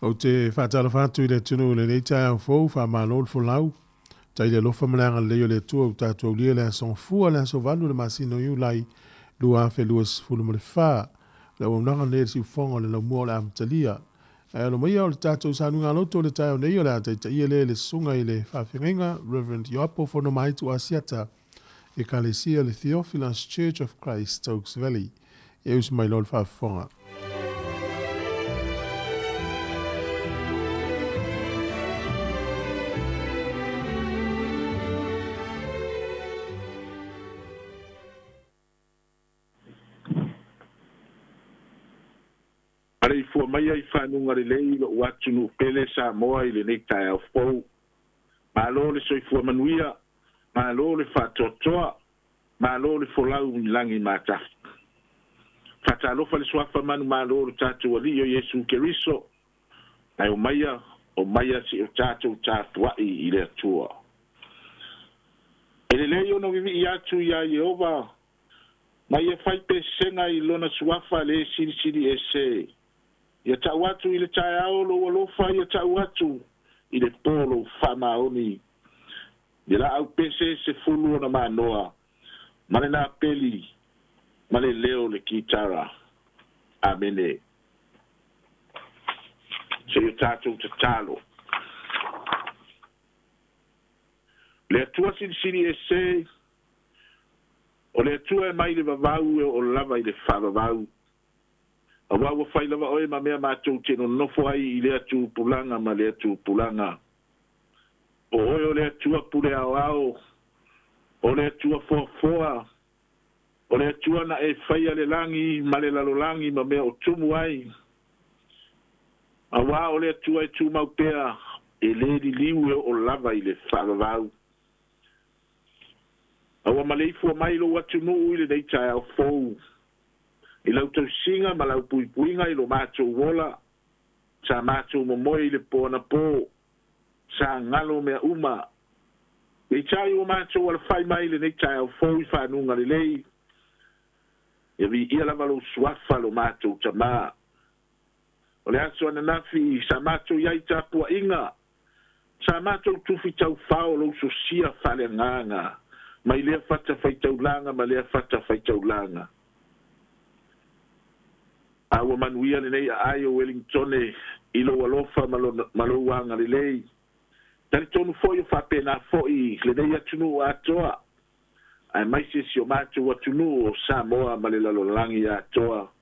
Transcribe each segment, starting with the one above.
Ou te faatalofa atu i le atunuu i lenei taeao fou, faamalo le folau. Tai le alofa ma le agalelei o le Atua ua tatou aulia le aso Gafua, le aso 8 o le masina o Iulai 2024. Le auaunaga lenei a le siufofoga o le laumua o le amatalia. Ae alo maia o le tatou sanuiga loto o le taeao nei o le a taitaia lea i le susuga i le faafeagaiga Reverend Ioapo Fonomaitu Asiata, Ekalesia le Theophilus Church of Christ, Stokes Valley. E usu mai loa le faafofoga. Maleifua mai ai fanuga lelei lo'u atunuu pele Samoa i lenei taeao fou. Malo le soifua manuia, malo le faatoatoa, malo le folau i lagi matafi. Faatalofa le suafa manumalo o le tatou Alii o Iesu Keriso, ae omaia, omaia seia o tatou tapua'i i le Atua. E lelei ona vivii atu iā Ieova, ma ia fai pesega i lona suafa le Silisili Ese. Ia ta'u atu i le taeao lou alofa, ia ta'u atu i le pō lou faamaoni. I laau pese 10 ona manoa, ma le napeli, ma le leo le kitara. Amene. Se i o tatou tatalo. Le Atua Silisili Ese, o le Atua e mai le vavau e oo lava i le faavavau. Auā ua fai lava oe ma mea matou te nonofo ai i lea tupulaga ma lea tupulaga. O oe o le Atua pule aoao, o le Atua foafoa, o le Atua na e faia le lagi ma le lalolagi ma mea o tumu ai. Auā o le Atua e tumau pea, e lē liliu e oo lava i le faavavau. A ua maleifua mai lou atunuu i lenei taeao fou, i lau tausiga ma lau puipuiga i lo matou ola, sa matou momoe i le po anapo, sa galo mea uma. Peitai ua matou alafai mai i lenei taeao fou i fanuga lelei, ia viia lava lou suafa lo matou Tamā. O le aso ananafi sa matou i ai i tapuaiga, sa matou tufi taufao lou sosia faaleagaga, mai lea fata faitaulaga ma lea fata faitaulaga. A ua manuia lenei aai o Wellingtone i lou alofa ma lou agalelei. Talitonu foi o faapena foi lenei atunuu atoa, aemaise si o matou atunuu o Samoa ma le lalolagi atoa.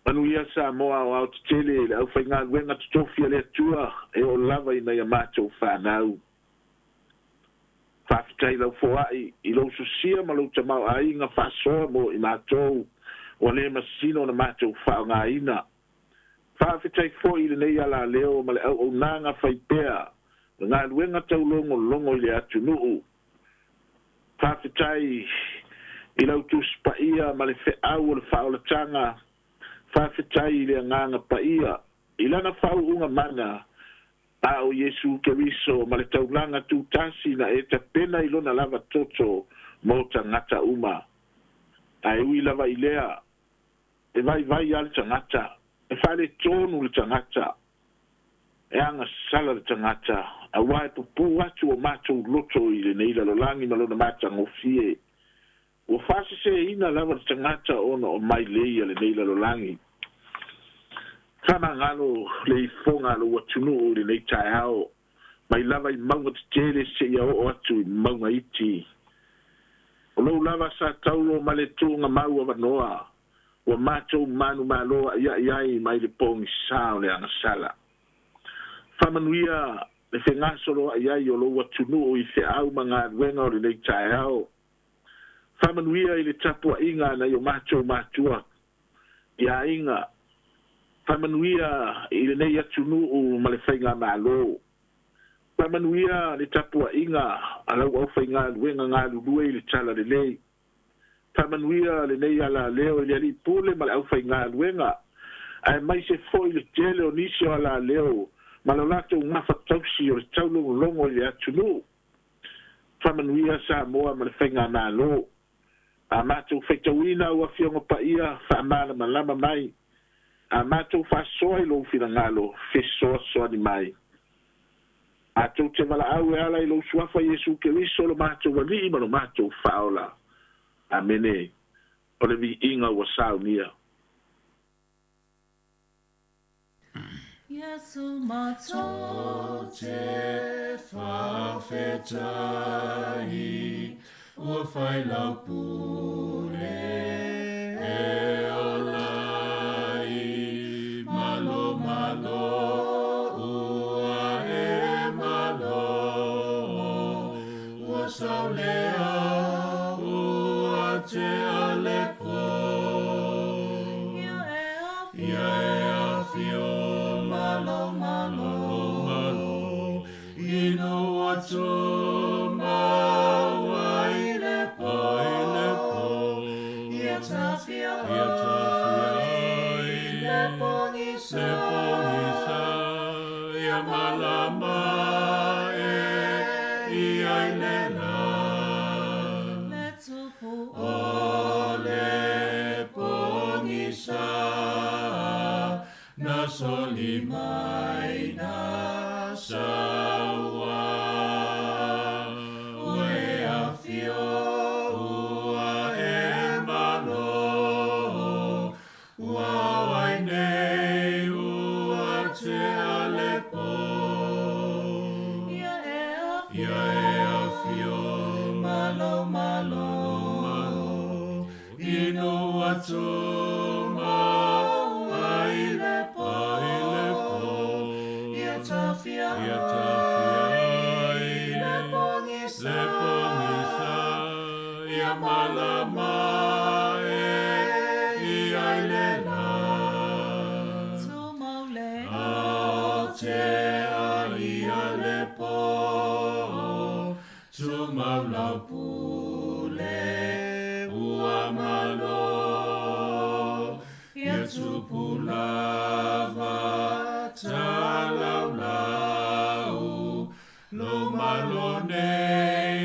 Manuia Samoa o aotetele le aufaigaluega totofi a le Atua e oo lava ina ia matou fanau. Faafetai lau foai i lou sosia ma lou tamaoaiga faasoa mo i matou ua le masino ona matou faaaogaina. Faafetai foi i lenei alaleo ma le auaunaga faipea, le galuega taulogologo i le atunuu. Faafetai i lau Tusi Paia ma le feau o le faaolataga. Faafetai i le Agaga Paia i lana faauuga mana, a o Iesu Keriso ma le taulaga tutasi na e tapena i lona lava toto mo tagata uma. Ae ui lava i lea, e vaivai lava le tagata, e faaletonu le tagata, e agasala le tagata, auā e pupū atu o matou loto i lenei lalolagi ma lona matagofie. Ua faaseseina lava le tagata ona o mailei a lenei lalolagi. Faamagalo le ifoga a lou atunuu i lenei taeao, mai lava i mauga tetele seia oo atu i mauga iti. O lou lava sa taulo ma le tuugamau avanoa, ua matou manumalo a'ia'i ai mai le pogisā o le agasala. Faamanuia le fegasoloa'i ai o lou atunuu i feau ma galuega o lenei taeao. Faamanuia i le tapua'iga a nai o matou matua i aiga. Faamanuia i lenei atunuu ma le faigamalo. Faamanuia le tapua'iga a lau aufaigaluega galulue i le Talalelei. Faamanuia lenei alaleo i le alii pule ma le aufaigaluega, aemaise foi le tele o nisi o alaleo ma lo latou gafatausi o le taulogologo i le atunuu. Faamanuia Samoa ma le faigamalo. A matou faitauina au Afioga Paia, faamalamalama mai. A matou faasoa i lou finagalo, fesoasoani mai. Matou te valaau e ala i lou Suafa Iesu Keriso lo matou Alii ma lo matou Faaola. Amene. O le viiga ua saunia. Iesu matou te faafetai, ua fai lau pule e ola ai. Malo, malo, ua e malo, ua saulea, ua tea le po. Ia e afio, malo, malo, malo, inu atu maua i le po. Ia tafio, pogisa, le pogisa, ia malama e ia i le la. Le tupu o le pogisa, na soli mai na saua. Ua e afio, ua e malo, ua o ai nei, ua te alepo. Ia e afio, ia e afio, malo, malo, malo, inu atu ma ai lepo, ai lepo. Ia tafia, ia tafia ai, le pogisa, le pogisa, ia malama e ia i le la. Tumau le o te a ia le po, tumau lau pule ua malo. Ia tupu lava talau lau, lo malo nei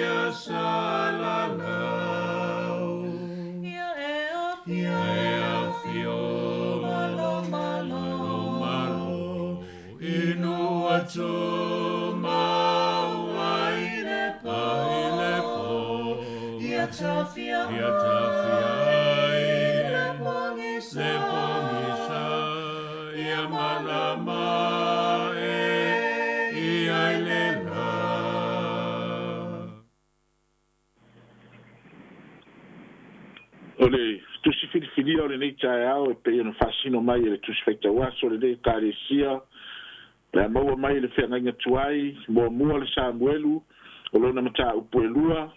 ia salalau. Ia e afio, ia e afio, malo, malo, malo, inu atu mau ai lepo, ai lepo. Ia tafia, ia tafia ai, le pogisa, le pogisa, ia malama e ia i le la. O le tusi filifilia o lenei taeao e pei ona faasino mai e le tusi faitauaso o lenei ekalesia, le a maua mai le feagaiga tuai, muamua le Samuelu, o lona mataupu e 2,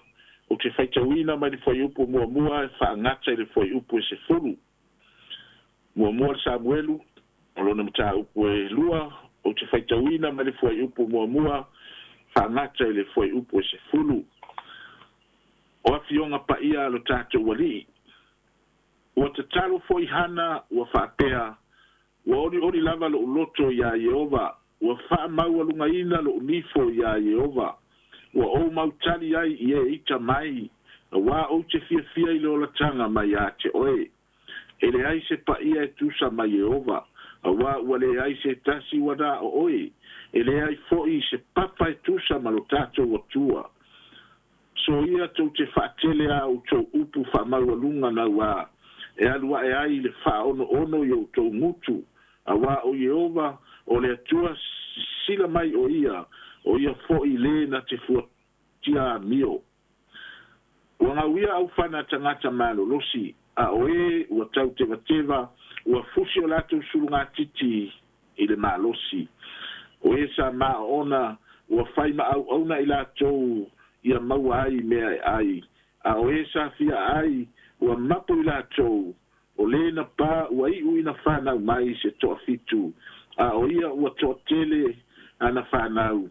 ou te faitauina mai le fuaiupu muamua e faagata i le fuaiupu e 10. Muamua le Samuelu, o lona mataupu e 2, ou te faitauina mai le fuaiupu muamua, faagata i le fuaiupu e 10. O afioga paia a lo tatou alii. Ua tatalo foi Hana, ua faapea, ua olioli lava lou loto iā Ieova, ua faamaualugaina lou nifo iā Ieova, ua ou mautali ai i e ita mai, auā ou te fiafia i le olataga mai iā te oe. E leai se paia e tusa ma Ieova, auā ua leai se tasi ua na o oe, e leai fo'i se papa e tusa ma lo tatou Atua. So ia tou te faatele a outou upu faamaualuga nauā, e alu ae ai le faaonoono i outou gutu, auā o Ieova o le Atua sila mai o ia, o ia fo'i lē na te fuatia amio. Ua gauia aufana tagata malolosi, a o e ua tautevateva, ua fusi o latou sulugatiti i le malosi. O e sa maaona, ua fai maauauna i latou, ia maua ai mea e ai. A o e sa fia ai, ua mapo i latou, o lē na pā ua iu ina whanau mai se toafitu, a o ia ua toatele ana whanau,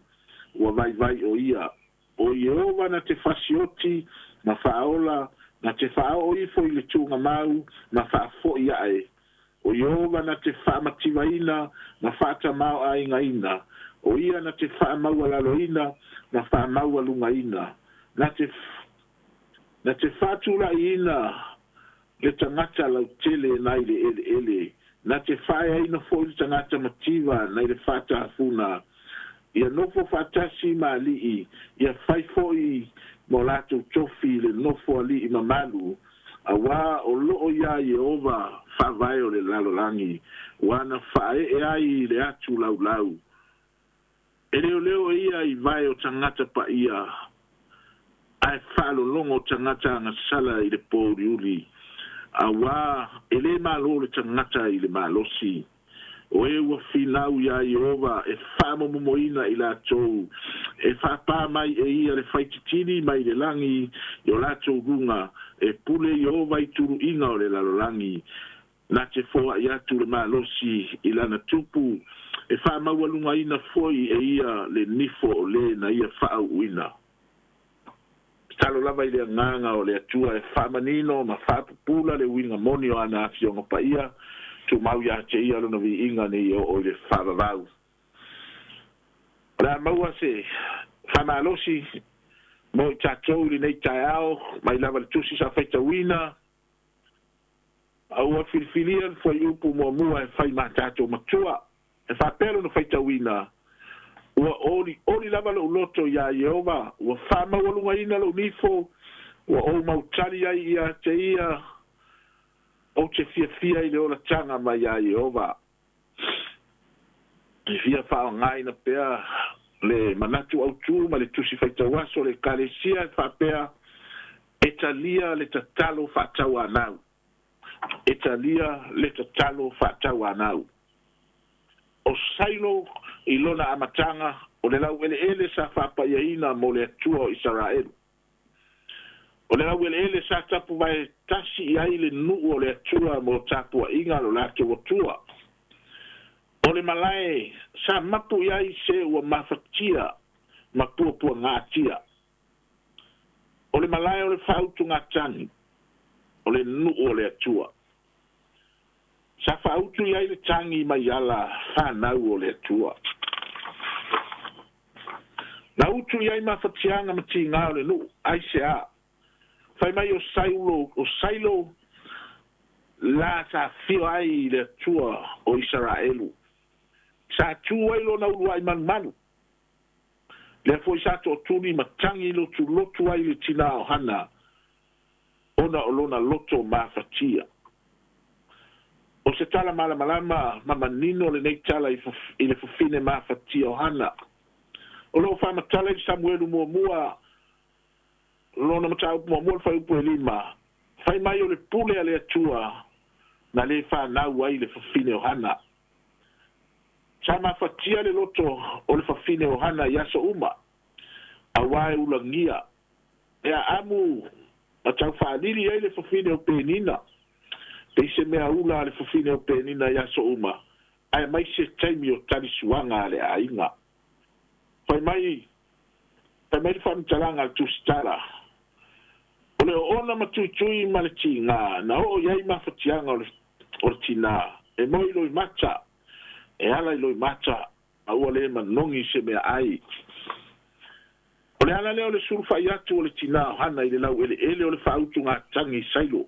ua vaivai o ia. O Ieova na te fasioti, ma faaola, na te faaoo ifo i le tuugamau, ma faafoi ae. O Ieova na te faamativaina, ma faatamao-aigaina. O ia na te faamaualaloina, ma faamaualugaina. Na te faatulaiina le tagata lautele nai le eleele, na te faaeaina foi le tagata mativa nai le faatafuna. Ia nofo faatasi ma alii, ia fai foi ma o latou tofi le nofo alii mamalu, auā o loo iā Ieova faavae o le lalolagi, ua na faaee ai le atu laulau. E leoleo e ia i vae o tagata paia, ae faalologo tagata agasala i le pouliuli, auā e lē mālō le tagata i le malosi. O e ua finau iā Ieova e faamomomoina i latou, e faapā mai e ia le faititili mai le lagi i o latou luga, e pule Ieova i tuluiga o le lalolagi. Na te foai atu le malosi i lana tupu, e faamaualugaina foi e ia le nifo o lē na ia faauuina. Talo lava i le agaga o le Atua e faamanino ma faapupula le uiga moni o ana afioga paia, Tumau ia te ia lona viiga nei oo i le faavavau. O le a maua se faamalosi mo i tatou i lenei taeao mai lava le tusi sa faitauina a ua filifilia le fuaiupu muamua e fai ma tatou matua. E faapea lona faitauina, ua olioli lava lou loto iā Ieova, ua faamaualugaina lou nifo, ua ou mautali ai ia te ia, ou te fiafia i le olataga mai iā Ieova. E fia faaaogaina pea le manatu autū ma le tusi faitauaso o le Ekalesia e faapea, e talia le tatalo faatauanau. E talia le tatalo faatauanau. O Sailo i lona amataga o le laueleele sa faapaiaina mo le Atua o Isaraelu. O le laueleele sa tapuvae tasi i ai le nuu o le Atua mo tapuaiga a lo latou Atua. O le malae sa mapu i ai se ua mafatia ma puapuagatia. O le malae o le faautugatagi o le nuu o le Atua. Sa faautu i ai le tagi mai ala fanau o le Atua. Na utu i ai mafatiaga ma tigā o le nuu, ai se a. Fai mai o Sailo, o Sailo la sa afio ai i le Atua o Isaraelu. Sa tu ai lona uluai malumalu. Lea foi sa tootuli ma tagi lotulotu ai le tinā o Hana, ona o lona loto mafatia. O se tala malamalama ma manino lenei tala i le fafine mafatia o Hana. O loo faamatala i le Samuelu muamua lona mataupu muamua le fuaiupu e 5, fai mai o le pule a le Atua na lē fanau ai le fafine o Hana. Sa mafatia le loto o le fafine o Hana i aso uma, auā e ulagia e aamu ma taufaalili ai le fafine o Penina. Pei se mea ula a le fafine o Penina i aso uma, ae mai se taimi o talisuaga a le aiga. Fai mai le faamatalaga a le tusitala, o le oona ma tuitui ma le tigā na oo i ai mafatiaga o le tinā, e moi loi mata, e ala i loi mata, a ua lē manogi se mea ai. O le ala lea o le sulufai atu o le tinā o Hana i le laueleele o le faautugatagi i Sailo.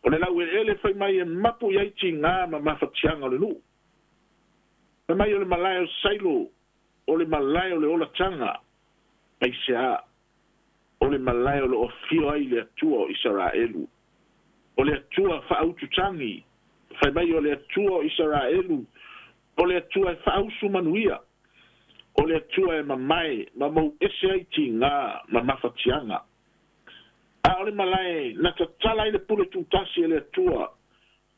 O le laueleele fai mai e mapu i ai tigā ma mafatiaga o le nuu. Fai mai o le malae o Sailo, o le malae o le olataga, ai se a, o le malae o le ofio ai le Atua o Isaraelu. O le Atua faaututagi, fai mai o le Atua o Isaraelu, o le Atua e faausu manuia, o le Atua e mamae, ma mou ese ai tigā ma mafatiaga. A o le malae na tatala ai le pule tutasi e le Atua,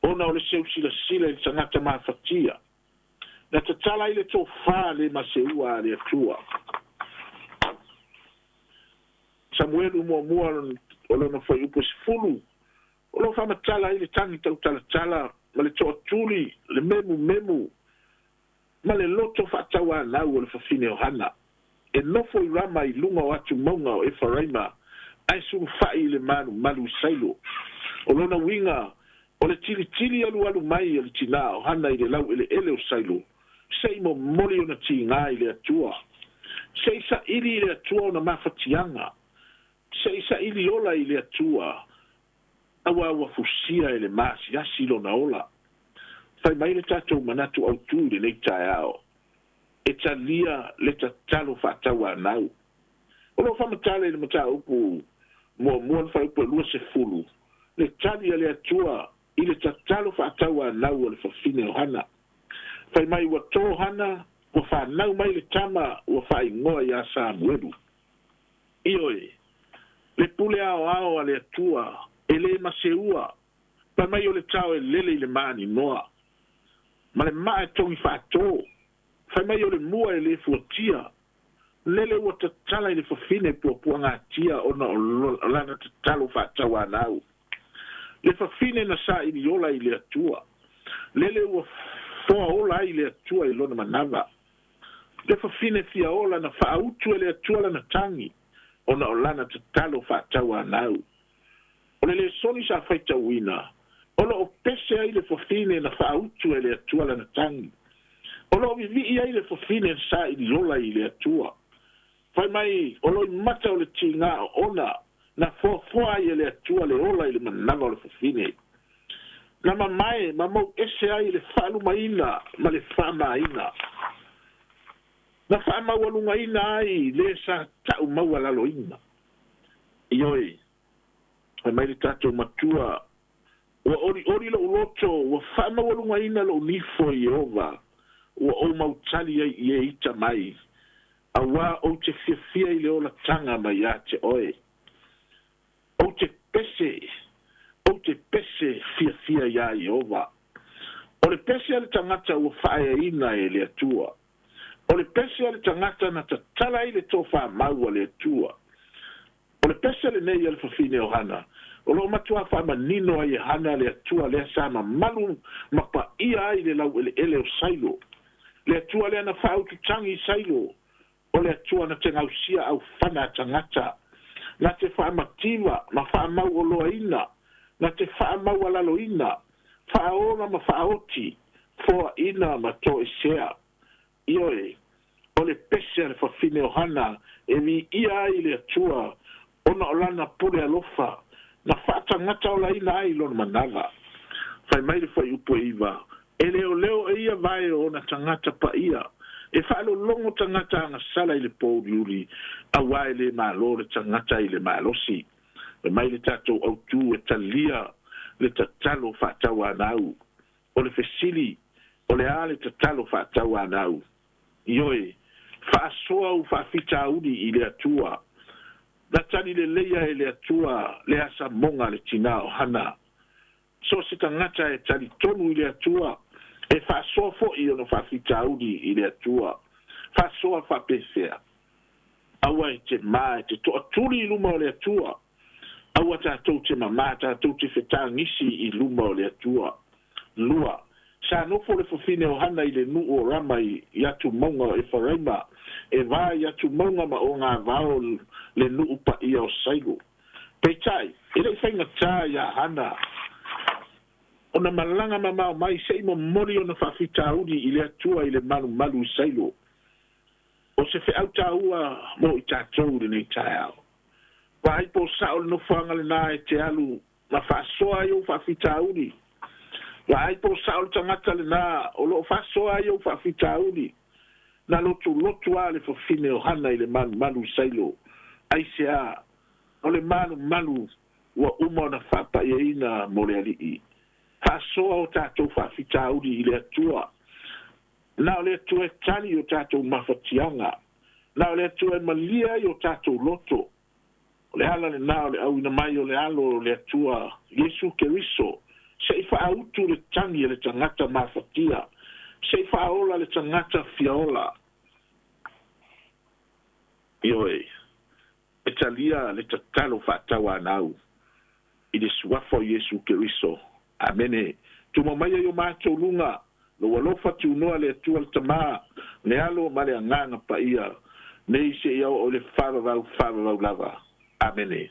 ona o le seusilasila i le tagata mafatia. Na tatala ai le tofā le maseua a le Atua. Samuelu muamua o lona fuaiupu 10, o loo faamatala ai le tagi tautalatala ma le toatuli, le memumemu, ma le loto faatauanau o le fafine o Hana. E nofo i Rama i luga o atumauga o Efaraima, ae sulufai i le malumalu i Sailo. O lona uiga, o le tilitili alualu mai o le tinā o Hana i le laueleele o Sailo, se i momoli ona tigā i le Atua. Se i saili i le Atua ona mafatiaga, se i saili ola i le Atua, auā ua fusia e le maasiasi lona ola. Fai mai le tatou manatu autū i lenei taeao, e talia le tatalo faatauanau. O loo faamatala i le mataupu muamua le fuaiupu e 20, le tali a le Atua i le tatalo faatauanau o le fafine o Hana. Fai mai ua tō Hana, ua fanau mai le tama ua faaigoa iā Samuelu. Ioe, le pule aoao a le Atua, e lē maseua, fai mai o le tao e lele i le maninoa, ma le maa e togi faatō, fai mai o le mua e lē fuatia, lele ua tatala i le fafine puapuagatia ona o lana tatalo faatauanau. Le fafine na saili ola i le Atua, lele ua foa ola ai le Atua i lona manava. Le fafine fia ola na faautu e le Atua lana tagi, ona o lana tatalo faatauanau. O le lesoni sa faitauina, O loo pese ai le fafine na faautu e le Atua lana tagi. O loo vivii ai le fafine na saili ola i le Atua. Fai mai o loo i mata o le tigā oona na foafoa ai e le Atua le ola i le managa o le fafine. Na mamae ma mou ese ai le faalumaina ma le faamāina. Na faamaualugaina ai le sa ta'u maualaloina. Ioe, fai mai le tatou matua, ua olioli lo'u loto, ua faamaualugaina lo'u nifo i Ieova, ua ou mautali ai i e ita mai, auā ou te fiafia i le olataga mai iā te oe. Ou te pese, ou te pese fiafia iā Ieova. O le pese a le tagata ua faaeaina e le Atua. O le pese a le tagata na tatala ai le tofamau a le Atua. O le pese lenei a le fafine o Hana, o loo matuā faamanino ai e Hana le Atua lea sa mamalu ma paia ai le laueleele o Sailo. Le Atua lea na faaututagi i Sailo, o le Atua na tegausia aufana a tagata, na te faamativa ma faamauoloaina, na te faamaualaloina, faaola ma faaoti, foaina ma toesea. Ioe, o le pese a le fafine o Hana e viia ai le Atua ona o lana pule alofa na faatagata olaina ai lona managa. Fai mai le fuaiupu e 9, e leoleo e ia vae o ona tagata paia, e faalologo tagata agasala i le pouliuli, auā e lē mālō le tagata i le malosi. Fai mai le tatou autū e talia le tatalo faatauanau. O le fesili, o le a le tatalo faatauanau? Ioe, faasoa u faafitauli i le Atua. Na tali leleia e le Atua le asamoga le tinā o Hana. So se tagata e talitonu i le Atua, e faasoa fo'i ona faafitauli i le Atua. Faasoa faapefea? Aua e te mā e te toatuli i luma o le Atua. Aua tatou te mamā tatou te fetagisi i luma o le Atua. 2. Sa nofo le fafine o Hana i le nuu o Rama i atu mauga o Efaraima, e va i atu mauga ma o gavao le nuu paia o Sailo. Peitai, e le'i faigatā iā Hana ona malaga mamao mai se'i momoli ona faafitauli i le Atua i le malumalu i Sailo. O se feau tāua mo i tatou lenei taeao. Vaai po sa'o le nofoaga lenā e te alu ma faasoa ai ou faafitauli. Vaai po sa'o le tagata lenā o loo faasoa ai ou faafitauli. Na lotulotu a le fafine o Hana i le malumalu i Sailo. Aiseā? O le malumalu ua uma ona faapaiaina mo le alii. Faasoa o tatou faafitauli i le Atua. Na o le Atua e tali o tatou mafatiaga. Na o le Atua e malia ai o tatou loto. O le ala lenā o le auina mai o le alo o le Atua, Iesu Keriso, se'i faautu le tagi e le tagata mafatia, se'i faaola le tagata fiaola. Ioe, e talia le tatalo faatauanau i le suafa o Iesu Keriso. Amene. Tuma mai ai o matou luga lou alofa tunoa le Atua le Tamā, le Alo ma le Agaga Paia, nei seia oo i le faavavau faavavau lava. Amene.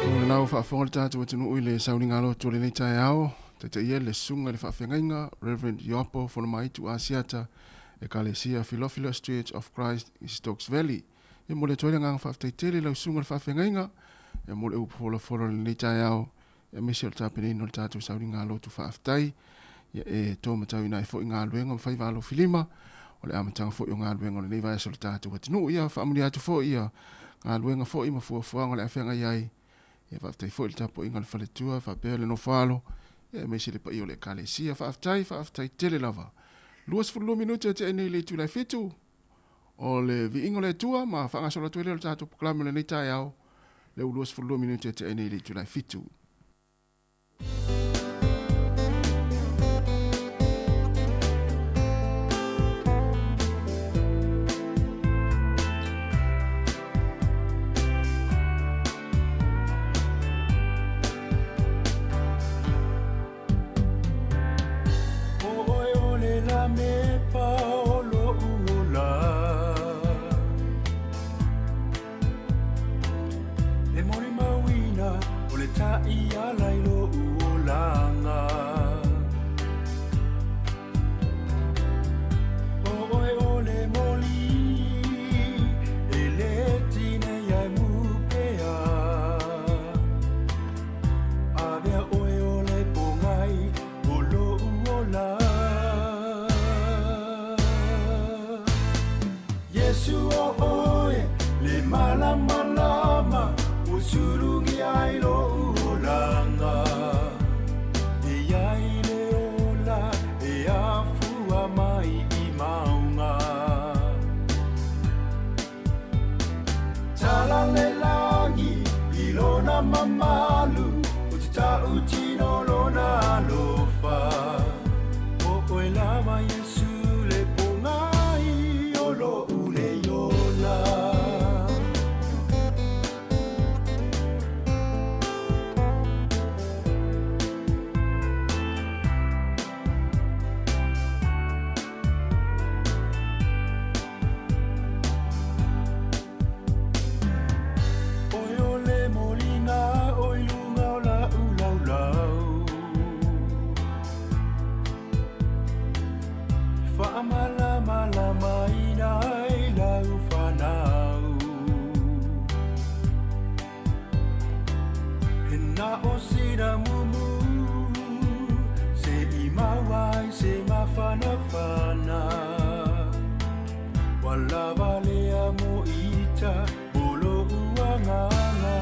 O lau faafofoga le tatou atunuu i le sauniga lotu o lenei taeao, taitaia le susuga i le faafeagaiga Reverend Ioapo Fonomaitu Asiata, Ekalesia Philophilus Church of Christ i Stokes Valley. E momoli atu ai le agaga faafetai tele i lau susuga i le faafeagaiga, e mo le upu folafolo o lenei taeao, aemaise o le tapenaina o le tatou sauniga lotu faafetai. Ia e tō matauina ai foi galuega ma faiva alofilima, o le amataga foi o galuega o lenei vaiaso o le tatou atunuu. Ia faamanuia atu foi ia galuega foi ma fuafuaga o le a feagai ai. Ia faafetai foi i le tapuaiga a le faletua faapea le nofo-alo, ia aemaise le paia o le Ekalesia. Faafetai, faafetai tele lava. 22 minute e tea nei i le itula e 7 o le viiga o le Atua ma faagasolo atu ai lea o le tatou polokalame o lenei taeao, le ua 22 minute e tea nei i le itula e 7. O oe o le la mepa. Iesu o oe le malamalama ua sulugia ai lo'u olaga. E iai le ola e afua mai i mauga. Tala le lagi i lona mamalu o te ta'utino lona alofa. O oe lava Iesu le pogai o lo'u nei ola. Oe o le moliga o i luga o la'u laulau. Faamalamalamaina ai lau fanau. He na o sina mumu se i maua ai se mafanafana. Ua lava lea mo ita o lo'u agaga.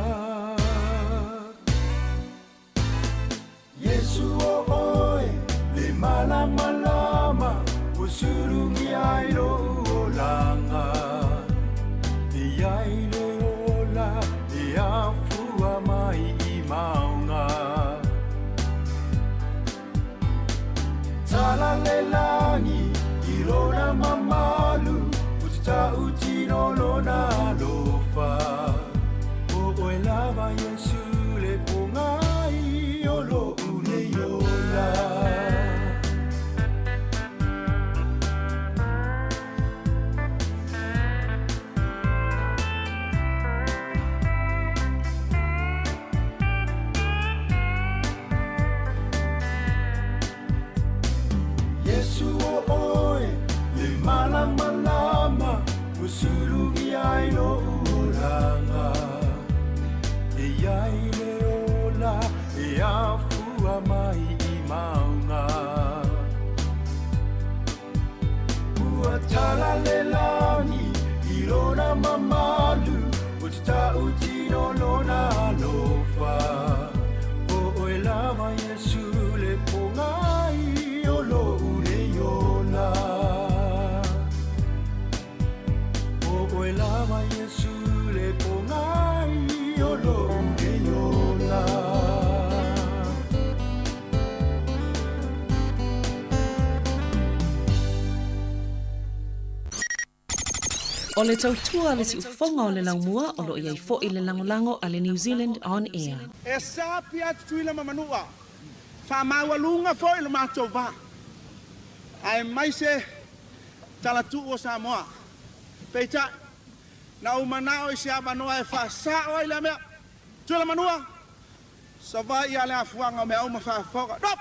Iesu o oe le malamalama ua sulugia ai lo'u olaga. E iai le ola e afua mai i mauga. Tala le lagi i lona mamalu o te ta'utino lona alofa. O oe lava Iesu le pogai o lo'u nei ola. Iesu o oe le malamalama ua sulugia ai lo'u olaga. E iai le ola e afua mai i mauga. Ua tala le lagi i lona mamalu o te ta'utino lona alofa. O oe lava Iesu le pogai o lo'u nei ola. O oe lava Iesu le pogai o lo'u nei ola. O le tautua a le siufofoga o le laumua o lo o i ai foi le lagolago a le New Zealand On Air. E sa pia atu Tutuila ma Manua, faamaualuga foi lo matou va, aemaise talatuu o Samoa. Peitai, na ou manao i se avanoa e faasao ai lea mea. Tutuila Manua, Savaii a le afuaga o mea uma faafofoga. Nop!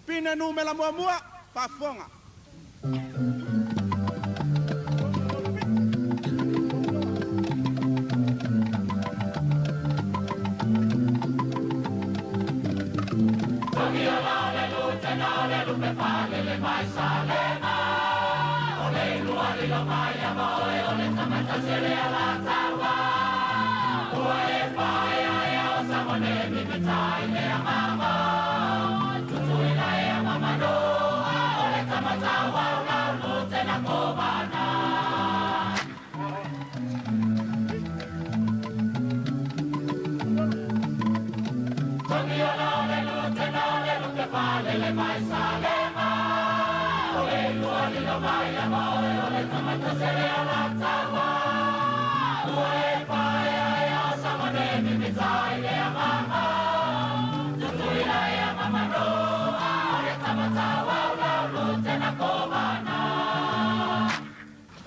Pine numela muamua, faafofoga.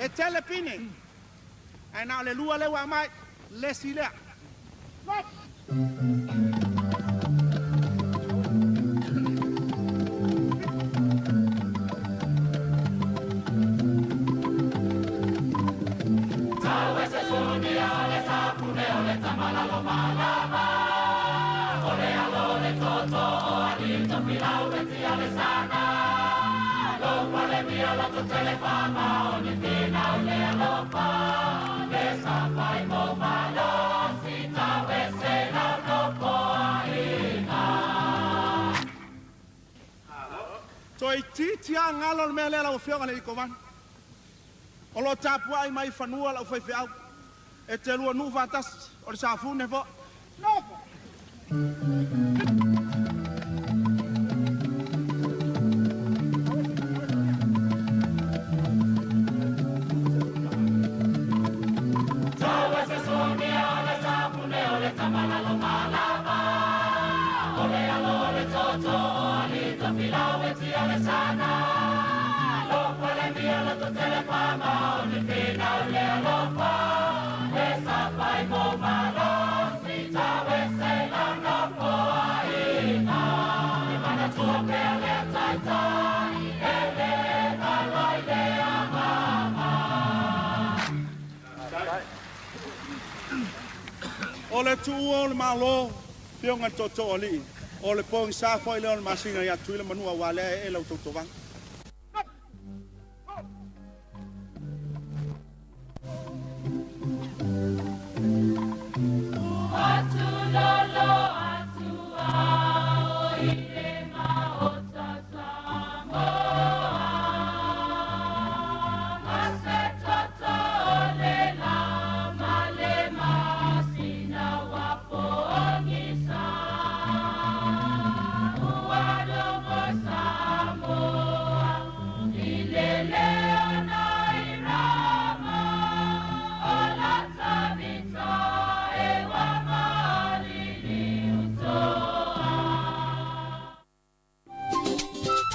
E tele pine. Ae na o le lua lea ua aumai, le isi lea. Toeitiiti lava galo le mea lea lau Afioga i le Kovana. O lo o tapuai mai i fanua lau faifeau e te lua nuu faatasi o le Safune foi. Nofo! O le tuua o le Malo, Afioga i le Tootoo Alii, o le pogisa foi lea o le masina ia Tutuila Manua aua lea e ee lau tautovaga.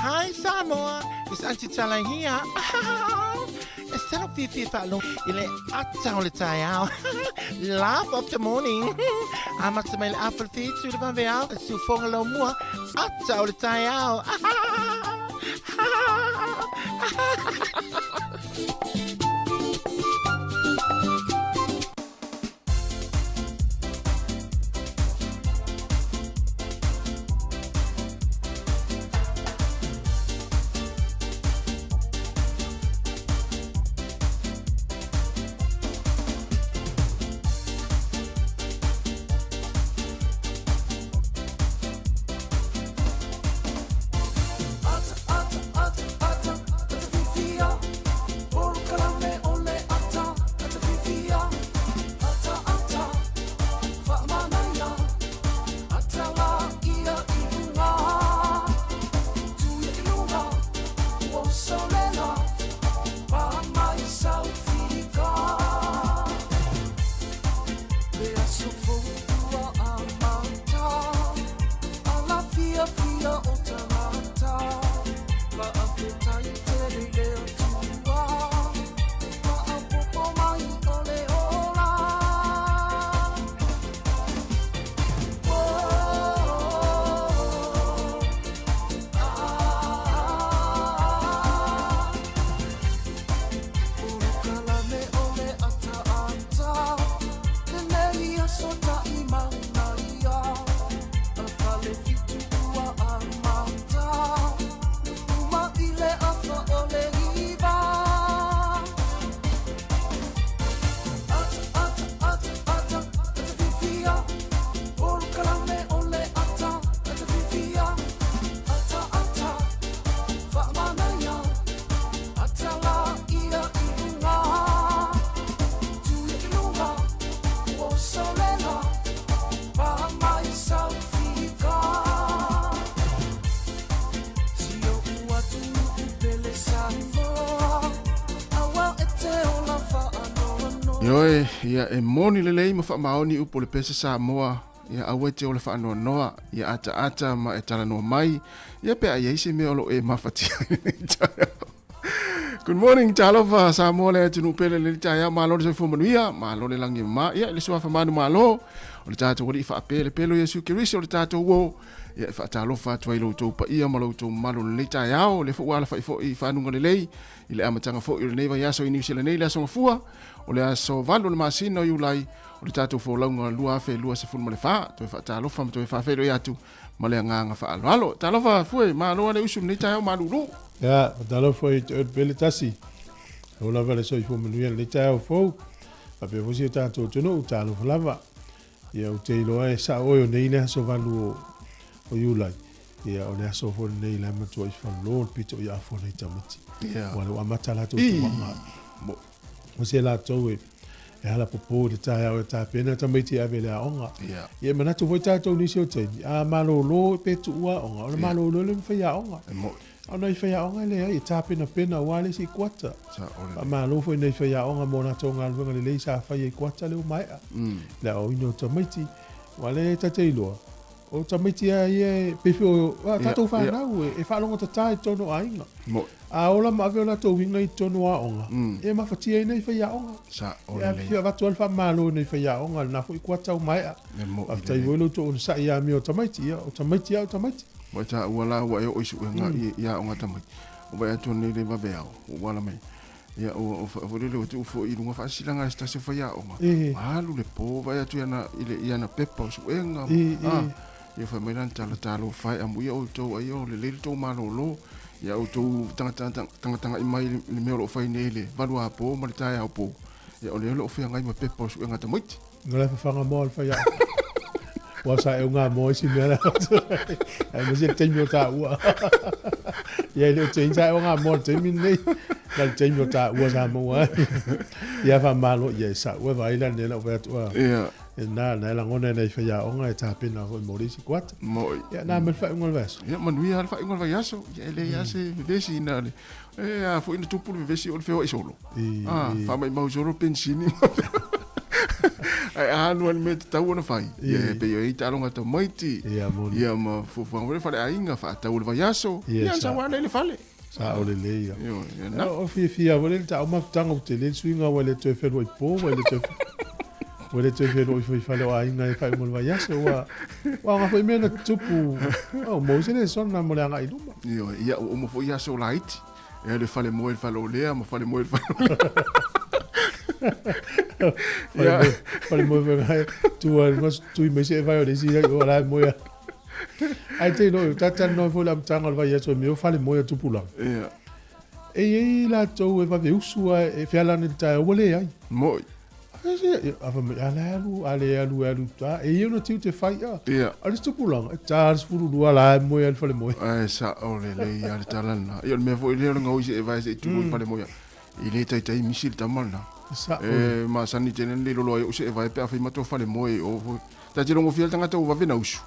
Hi Samoa, it's Auntie Tala here. E salo fiafia faalogo i le ata o le taeao. Laugh of the morning. Amata mai le afa le fitu le vaveao, le siufoga laumua, ata o le taeao. Ata, ata, ata, ata, ata. Ioe, ia e moni lelei ma faamaoni upu o le pese Samoa, ia aua e te ola faanoanoa, ia ataata ma e talanoa mai, ia pe a i ai se mea o lo o e mafatia ai lenei taeao. Good morning, talofa Samoa le atunuu pele lenei taeao, malo le soifua manuia, malo le lagi e mama, ia i le suafa manumalo, o le tatou Alii faapelepele o Iesu Keriso o le tatou uo, Ia e faatalofa atu ai i lo outou paia ma lo outou mamalu o lenei taeao, o lea foi ua alafai foi i fanuga lelei i le amataga foi o lenei vaiaso i Niu Sila nei, le aso Gafua, o le aso 8 o le masina o Iulai, o le tatou folauga 2024. Toe faatalofa ma toe faafeiloai atu ma le agaga faaaloalo. Talofa Fue, malo lava le usu i lenei taeao malulu. Ia, faatalofa i te oe pele tasi. Lau lava le soifua manuia i lenei taeao fou. Faapea foi si o tatou atunuu, talofa lava. Ia, ou te iloa e sao oe o nei le aso 8 o Iulai. Ia, o le aso foi lenei la e matuai falolo le pito i afoa nei tamaiti. Ua le ua amata latou tauaga. O se latou e e halapopo i le taeao e tapena tamaiti e ave i le aoga. Ia, e manatu foi tatou nisi o taimi, a malolo pe tuu aoga, ona malolo lea ma faiaoga. A o nai faiaoga e leai, e tapenapena aua le isi kuata. Faamalo foi i nai faiaoga mo latou galuega lelei sa faia i kuata lea ua maea. Le aoaoina o tamaiti, aua o lea ta te iloa, o tamaiti lava ia e pei foi o a tatou fanau e faalogotata i totonu o aiga. A ola ma ave o latou uiga i totonu o aoga, e mafatia ai nai faiaoga. E fia avatu lava le faamalo i nai faiaoga i lena foi kuata ua maea. Faafetai foi lo outou onosai i amio a tamaiti, ia o tamaiti lava o tamaiti. Ua e taua la ua e oo i suega i aoga tamaiti. Ua vaai atu nei le vaveao, ua ala mai. Ia ua foi lele ua tuu foi i luga faasilasilaga a se tasi o faiaoga. Alu le po vaai atu i ana pepa o suega. Ia fai mai lana tala, Talofa e, amuia outou ai o lelei le tou malolo. Ia outou tagatagai mai i le mea o lo o fai nei i le valuapo ma le taeao po. Ia o lea o lo o feagai ma pepa o suega tamaiti. Nga le fafaga moa o le faiaoga. Ua sa e unga moa isi mea la. Ai mo se taimi o taua. Ia le o te sa e unga moa le taimi nei. Na le taimi o taua sa maua. Ia fa malo ia sa ua vai la ne la ua atu. Ia. E na na la ngona nei faiaoga e tapena foi mo le isi kuata. Moi. Ia na me whai le vaiaso. Ia manuia le faaiuga o le vaiaso. Ia e leai lava se vevesi ina le e a foi na tupu le vevesi o le feoai solo. Ah, faamaumau solo penisini. Ae a alu lava i le mea e tatau ona fai. Ia e pei o ai taaloga tamaiti. Ia moni. Ia ma fuafuaga foi le faleaiga faatau o le vaiaso. Ia Ia sa ua ala i le fale. Sao lelei ia. Ioe, ia na. O fiafia foi le tau mafutaga ua tele le suiga ua le toe feluai po ua le toe ua le toe feluai foi i fale o aiga e faaiuga o le vaiaso ua ua aoga foi mea na tutupu oh, mo se lesona mo le agai i luma. Ioe, ia ua uma foi aso laiti. E alu e fale moe i le fale o Lea ma fale moe i le fale o Lea. Fale moe, fale moe foi ngai tua tui mai se vai o le isi o la moe. Ae te iloa, ta talanoa foi i le amataga o le vaiaso i mea o fale moe a tupulaga. Ia. E i ai latou e vave usu a e feala ane i le taeao, ua leai. Moi. A fai mai, a la e alu, a le alu e alu ta. E i ai ona tiute fai a. Ia. A o le isi tupulaga, e ta le 12 la e moe lava i le fale moe. Ae sao lelei lava le tala lena. Ia o le mea foi lea o le gaoi se e vae se i tulou i le fale moe. E le taitai misi le tama lena. Sao. E masani tele ona le lolo ai ou seevae pe a fai matou fale moe i o foi. Ta te logofia le tagata ua vave na usu.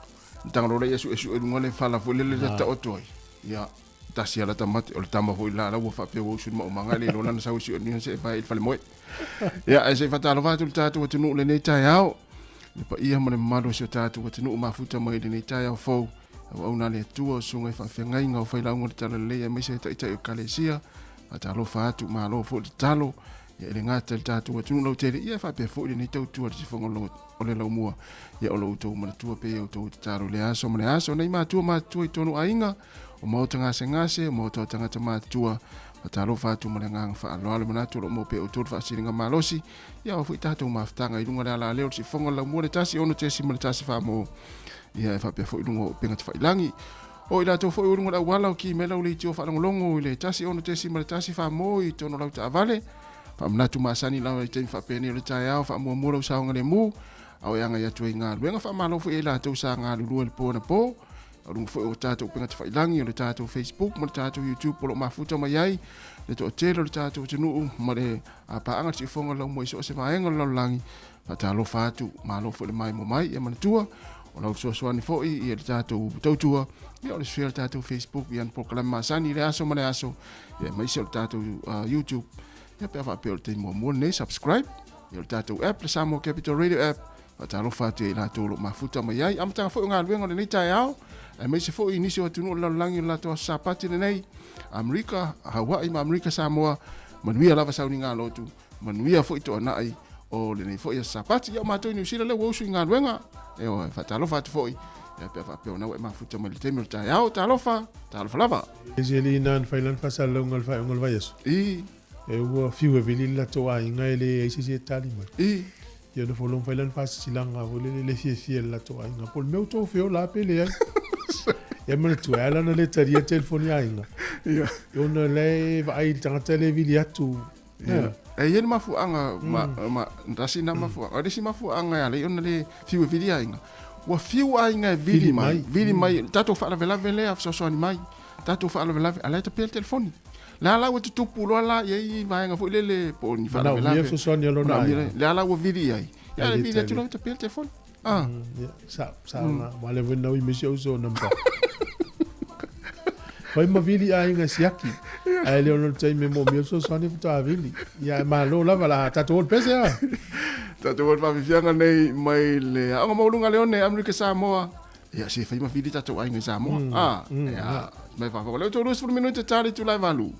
Na taga loa lea suesue i luga le fala foi lele ta taoto ai. Ia, tasi lava lata mate, o le tama foi la la ua faapea ua usu i le maumaga e le iloa lana sau e sue ni seevae i le falemoe. Ia, ae se i faatalofa atu i le tatou atunuu i lenei taeao. Le paia ma le mamalu o si o tatou atunuu mafuta mai i lenei taeao fou. Auauna a le Atua, o susuga i faafeagaiga o failauga o le Talalelei aemaise ai taitai o Ekalesia. Faatalofa atu, malo foi le tatalo. Ia e le gata i le tatou atunuu lautele, ia e faapea foi lenei tautua i le sifoga o le laumua. Ia o lo outou manatua pea i outou tatalo i le aso ma le aso. Nei matua matutua i totonu o aiga, o maota gasegase, o maota o tagata matutua. Faatalofa atu ma le agaga faaaloalo, manatu o lo o maua pea e outou le faasiliga malosi. Ia ao foi tatou mafutaga i luga o le alaleo o le sifoga o le laumua le 1 6.1 faa-mo. Ia e faapea foi i luga o upega tafailagi. O i latou foi o luga o le auala o ki mai lau leitio faalogologo i le 1 6.1 faa-mo i totonu o lau taavale. Faamanatu masani lava i taimi faapenei o le taeao, faamuamua lou saogalemu, a o e agai atu ai i galuega. Faamalo foi ia i latou sa galulue i le po anapo. O luga foi o tatou upega tafailagi, o le tatou Facebook ma le tatou YouTube o lo o mafuta mai ai le toatele o le tatou atunuu ma le paaga le siufoga o le laumua i so o se vaega o le lalolagi. Faatalofa atu, malo foi le maimoa mai. Ia manatua, o lau fesoasoani foi i le tatou tautua, ia o le share le tatou Facebook i ana polokalame masani i le aso ma le aso, ia aemaise o le tatou YouTube. Ia pe a faapea o le taimi muamua lenei, subscribe. Ia o le tatou app, le Samoa Capital Radio app, faatalofa atu ia i latou o lo o mafuta mai ai. Amataga foi o galuega o lenei taeao, aemaise foi i nisi o atunuu o le lalolagi o le latou aso Sapati lenei, Amerika, Hawaii ma Amerika Samoa, manuia lava sauniga lotu, manuia foi toanai o lenei foi aso Sapati. Ia o matou i Niu Sila lea ua usu i galuega, ioe, faatalofa atu foi, ia pe a faapea o na ua e mafuta mai i le taimi o le taeao, talofa, talofa lava. E le ina na fai lana faasalalauga i le faaiuga o le vaiaso. I. E ua fiu e vili le latou aiga e leai se isi e tali mai. I. Ia na follow fai lana faasilasilaga foi lele le fiafia i le latou aiga. Po o le mea ua outou feola pe leai. Ia manatua e ala ona le talia telefoni a aiga. Ia. Ona la e vaai i le tagata lea e vili atu. Ia. E i ai le mafuaaga ma ma tasi na mafuaaga. O le isi mafuaaga e ala ai ona le fiu e vili aiga. Ua fiu aiga e vili mai, vili mai, tatou faalavelave lea fesoasoani mai. Tatou faalavelave, a la e tapea le telefoni. La la ua tutupu loa la i ai vaega foi lele po o ni faalavelave. Manaomia fesoasoani a lona aiga. Lea la ua vili i ai. Ia le vili atu loa tapea le telefoni. Ah. Ia, sa sa na ma le foi na ui misi au so number. Fai ma vili aiga siaki. Ae le ono le taimi e moomia fesoasoani faatoa vili. Ia e malo lava la tatou o le pese a. Tatou o le faafiafiaga nei mai le Aoga Maualuga a Leone, Amerika Samoa. Ia se fai ma vili tatou aiga i Samoa. Ah, ia, mai faafofoga. Lea ua 30 minute ta le itula e 8.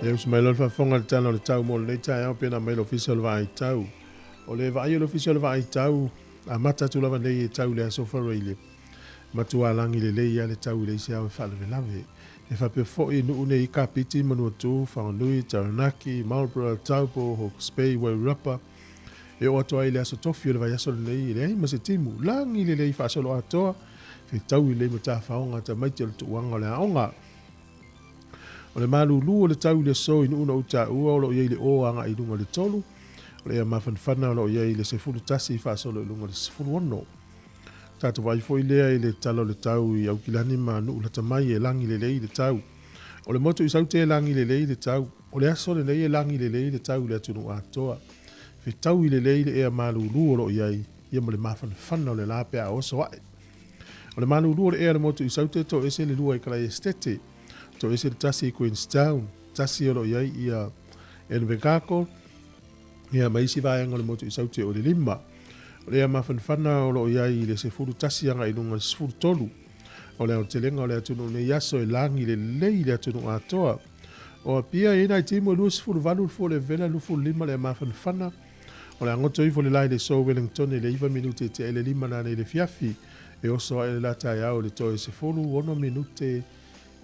E usu mai loa le faafofoga i le tala o le tau mo lenei taeao pei ona aumai le Ofisa o le Vaai Tau. O le vaai o le Ofisa o le Vaai Tau, amata atu lava nei e tau i le Aso Faraile. Matua lagi lelei lava le tau i le isi ao e faalavelave. E faapea foi i nuu nei i Kapiti, Manuatū, Whanganui, Taranaki, Marlborough, Taupo, Hawke's Bay, Wairarapa, e oo atu ai i le Aso Tofi o le vaiaso lenei e leai ma se timu. Lagi lelei faasoloatoa, fetaui lelei ma tafaoga tamaiti o le tuuaga o le aoga. O le malulu o le tau i le aso i nuu na ou taua o lo o i ai le o agai i luga i le 3, o le ea mafanafana o lo o i ai i le 11 faasolo i luga i le 16. Tatou vaai foi lea i le tala o le tau i Aukilani ma nuu lata mai e lagi lelei le tau. O le motu i Saute e lagi lelei le tau. O le aso lenei e lagi lelei le tau i le atunuu atoa. Fetaui lelei le ea malulu o lo o i ai ia ma le mafanafana o le la pe a oso ae. O le malulu o le ea i le motu i Saute toese le 2 i Kalaesetete, toese le 1 i Queenstown, 1 o lo o i ai ia Invercargill, ia ma isi vaega o le motu i Saute o le 5. O le ea mafanafana o lo o i ai i le 11 agai i luga i le 13. O le aotelega o le atunuu nei aso e lagi lelei le atunuu atoa. O Apia e i ai nai timu e 28 le fua o le vela 25 le ea mafanafana. O le a goto ifo le la i le aso Wellington i le 9 minute e tea i le 5 nanei i le afiafi. E oso ae le la taeao i le toe 16 minute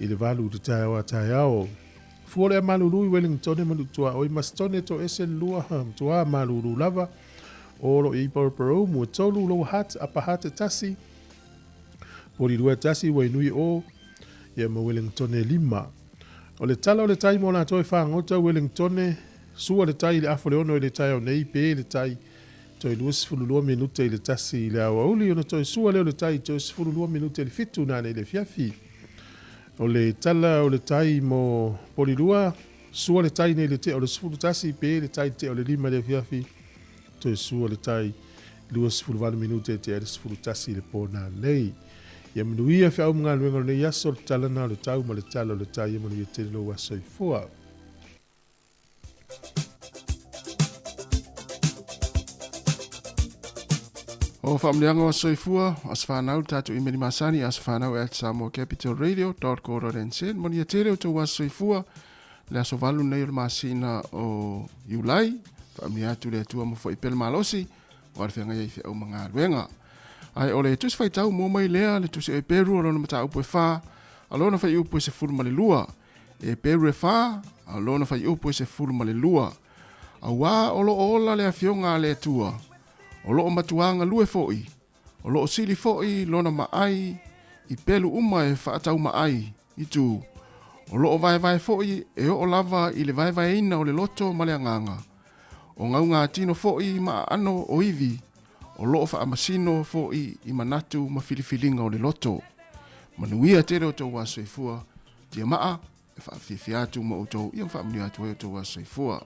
i le 8 i le taeao a taeao. Fua o le ea malulu i Wellington e manu tuaoi Mastone toese le 2 ha matua malulu lava. O lo o i ai Paraparaumu e 3, Lower Hutt, Upper Hutt e 1, Porirua e 1, Wainui o, ia ma Wellington e 5. O le tala o le tai mo latou e fagota Wellington, sua le tai i le afa o le 6 i le taeao nei, pe le tai toe 22 minute i le 1 i le aoauli, ona toe sua lea o le tai toe 12 minute i le 7 nanei i le afiafi. O le tala o le tai mo Porirua, sua le tai nei i le tea o le 11, pe le tai i le tea o le 5 i le afiafi, toe sua le tai 28 minute e tea i le 11 i le po nanei. Ia manuia feau ma galuega o lenei aso, le tala na o le tau ma le tala o le tai, ia manuia tele lou aso soifua. O faamanuiaga o soifua, aso fanau le tatou imeli masani, aso fanau at samoacapitalradio.co.nz. Manuia tele o tou aso soifua, le aso 8 nei o le masina o Iulai. Faamanuia atu le Atua ma foi pea le malosi, o le feagai ai feau ma galuega. Ae o le tusi faitau mua mai lea, le tusi o Eperu o lona mataupu e 4, a lona fuaiupu e 12. Eperu e 4, a lona fuaiupu e 12. Auā o lo o ola le Afioga a le Atua, o lo o matuā galue foi, o lo o sili foi lona maai i pelu uma e faataumaai i tu, o lo o vaevae foi e oo lava i le vaevaeina o le loto ma le agaga, o gaugatino foi ma aano o ivi, o lo o faamasino foi i manatu ma filifiliga o le loto. Manuia tele outou aso soifua, tiamaa e faafiafia atu ma outou ia ma faamanuia atu ai outou aso soifua.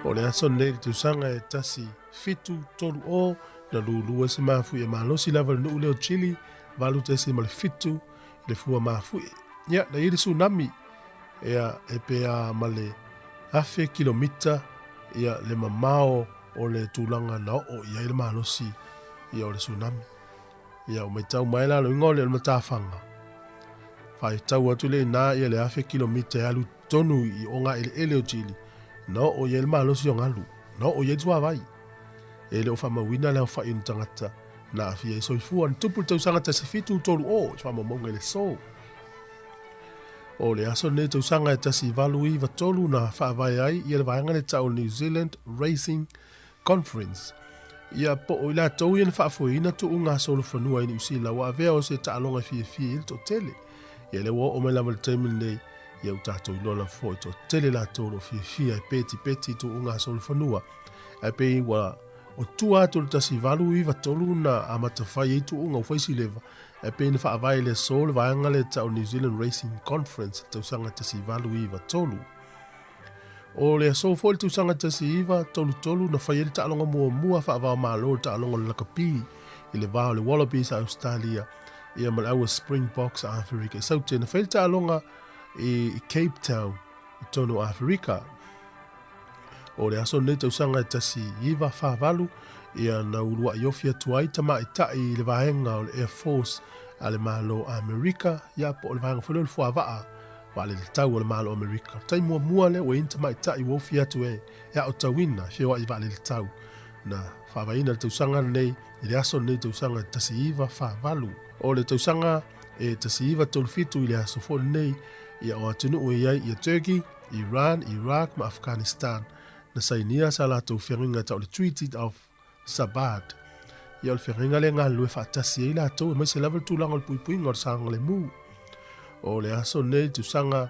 O le aso lenei i le tausaga e 1730, na lulu ai se mafuie malosi lava i le nuu lea o Chile, 8.7 i le fua mafuie. Ia, na i ai le tsunami, ia, e pe a ma le 1,000 kilomita ia, le mamao o le tulaga na oo i ai le malosi ia, o le tsunami. Ia, ua matau mai la loiga o le matafaga, faitau atu lea ina ia le 1,000 kilomita e alu tonu i oga eleele o Chile, na oo i ai le malosi o galu, na oo i ai le suavai. E le o faamauina le aofai o ni tagata na aafia ai soifua. Na tupu le tausaga 1730 i faamaumauga i le aso. O le aso lenei tausaga e 1893 na faavae ai ia le vaega le tau o le New Zealand Racing Conference. Ia po o i latou ia na faafoeina tuuga solofanua i Niu Sila ua avea o se taaloga e fiafia i ai le toatele. Ia lea ua oo mai lava i le taimi lenei, ia ua tatou iloa lava foi toatele latou o lo o fiafia e petipeti i tuuga solofanua. Ae pei ua o tua atu o le 1893 na amata fai ai tuuga ua fai si leva, ae pei na faavae i le aso le vaega lea e tau New Zealand Racing Conference i le tausaga 1893. O le aso foi i le tausaga 1933 na fai ai le taaloga muamua faava-o-Malo le taaloga o le lakapi i le va o le Wallabies a Ausetalia ia ma le aua Springboks a Aferika i Saute. Na fai le taaloga i Cape Town i totonu o Aferika. O le aso lenei tausaga e 1948 ia na uluai ofi atu ai tamaitai i le vaega o le Air Force a le Malo Amerika, ia po o le vaega foi lea o le fuavaa vaalele tau a le Malo Amerika. O le taimi muamua lea ua i ai ni tamaitai ua ofi atu e aotauina e feoai i vaalele tau. Na faavaeina le tausaga lenei i le aso lenei tausaga e 1948. O le tausaga e 1937 i le aso foi lenei, ia o atunuu e i ai ia Turkey, Iran, Iraq ma Afghanistan na sainia sa latou feagaiga tau le Treaty of Sabad. Ia o le feagaiga lea e galulue faatasi ai latou aemaise lava le tulaga o le puipuiga o le saogalemu. O le aso lenei i le tausaga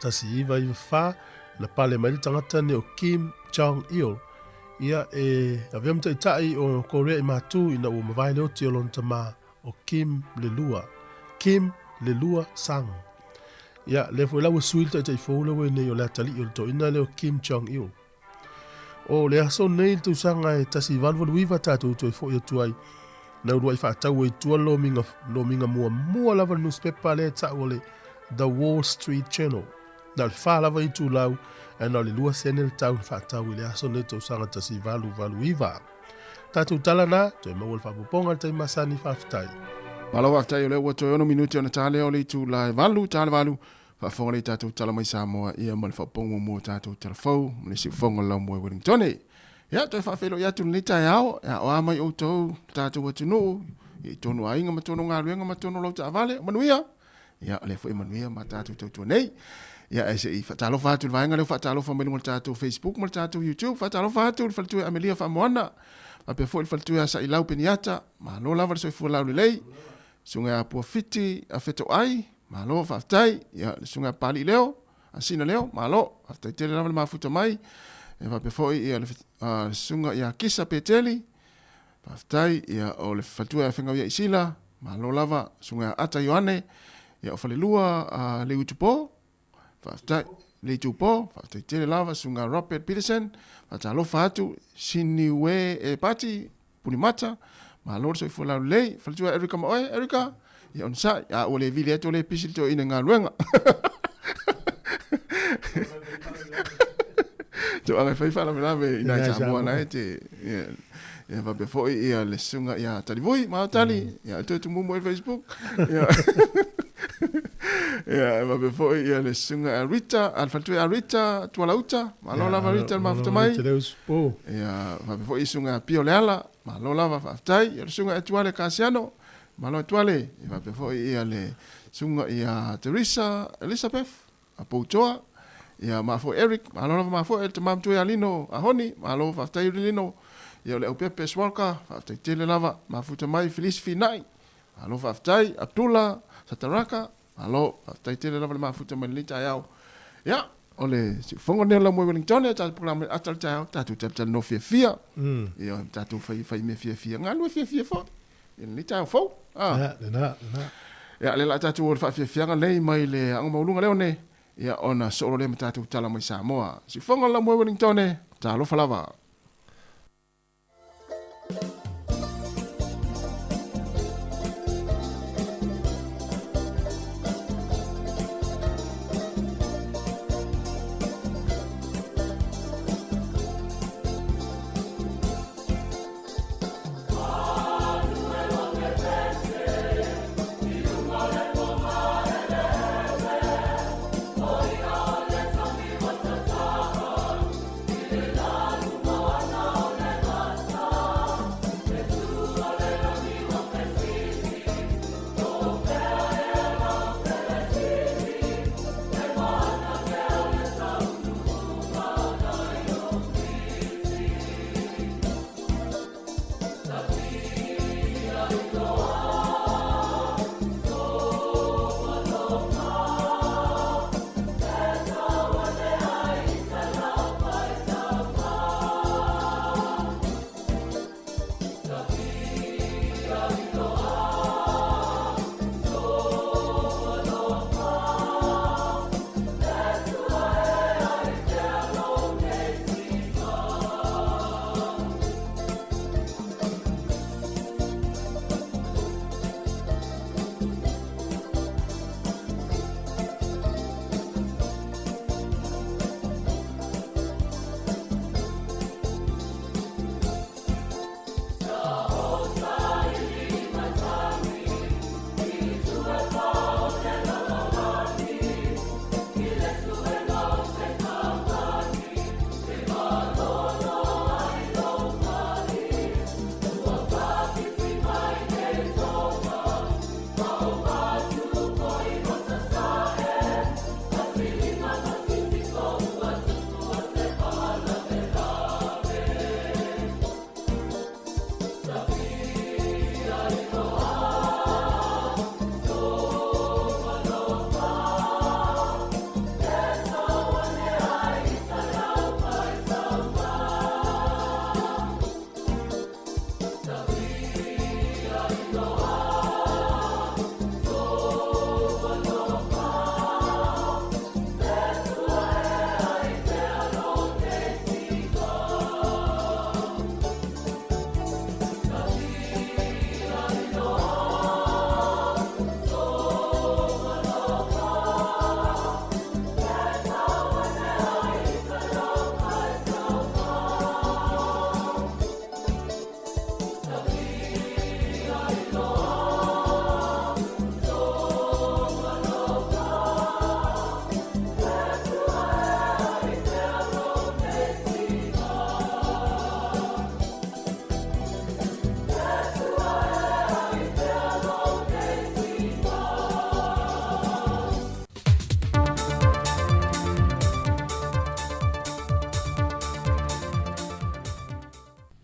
1994 na pale mai le tagata nei o Kim Jong Il ia e avea ma taitai o Korea i Matu ina ua mavae le oti o lona tama o Kim le Lua, Kim le Lua Sang. Ia, lea foi la ua sui le taitai fou lea ua i nei o le atalii o le toeaina lea o Kim Jong Il. O le aso nei i le tausaga e 1889 tatou toe foi atu ai na uluai faatau ai tua lomiga, lomiga muamua lava le newspaper lea e tau o le The Wall Street Journal. Na o le fa lava itulau ae na o le 2 sene le tau na faatau i le aso nei tausaga 1889. Tatou tala na, toe maua le faaopoopoga i le taimi masani, faafetai. Malo faafetai o lea ua toe 6 minute ona ta lea o le itula e 8, ta le 8, faafofoga lea i tatou tala mai Samoa ia ma le faaopoopoga muamua o tatou tala fou ma le isi fofoga o le laumua i Wellingtone. Ia, toe faafeiloai atu i lenei taeao, e aoa mai outou le tatou atunuu i tonu aiga ma tonu galuega ma tonu lau taavale, manuia! Ia, o lea foi e manuia ma tatou tautua nei. Ia, ae se i faatalofa atu i le vaega lea ua faatalofa mai luga o le tatou Facebook ma le tatou YouTube. Faatalofa atu i le faletua ia Amelia Faamoana, faapea foi le faletua ia Sailau Peniata. Malo lava le soifua laulelei. Susuga ia Puafiti Afetoai, malo faafetai. Ia, le susuga ia Papalii Leo, Asina Leo, malo, faafetai tele lava le mafuta mai. E faapea foi ia le susuga ia Kisa Peteli, Faafetai, ia, o le faletua ia Fegau ia Isila, malo lava, susuga ia Ata Ioane, ia o falelua a Leiutupo, faafetai, Leitupo, faafetai tele lava, susuga Robert Peterson, faatalofa atu, Siniue e Pati, Punimata, malo le soifua laulelei, faletua Erica ma oe, Erica, ia onosai, a ua le vili atu o le pisi le toeaina i galuega. Toaga e fai faalavelave i nai Samoa na e te, ia, ia faapea foi ia le susuga ia Talivui, malo Tali, ia toe tumumu i Facebook. Ia, ia faapea foi ia le susuga ia Rita, a le faletua ia Rita Tualauta, malo lava Rita le mafuta mai. Ia faapea foi susuga ia Pio Leala, malo lava faafetai. Ia le susuga ia Tuale Kasiano, Malo atu ale, e faapea foi ia le susuga ia Teresa Elizabeth a Poutoa, ia ma foi Eric, malo lava ma foi le tama matua ia Lino a Honi, malo faafetai uli Lino, ia o le aupepe Swalka, faafetai tele lava, mafuta mai Felisi Finai, malo faafetai, Abdullah Sataraka, Malo, faafetai tele lava le mafuta mai lenei taeao. Ia, o le siufofoga lenei o le Laumua i Wellington, tatou polokalame ata le taeao, tatou talatalanoa fiafia. Ia, tatou fai fai mea fiafia, galue fiafia foi i lenei taeao fou. Ah. Ia, lena, lena. Ia, lea la tatou o le faafiafiaga nei mai le aoga maualuga lea one. Ia, ona soo loa lea ma tatou tala mai Samoa. Siufofoga o le Laumua i Wellingtone, talofa lava.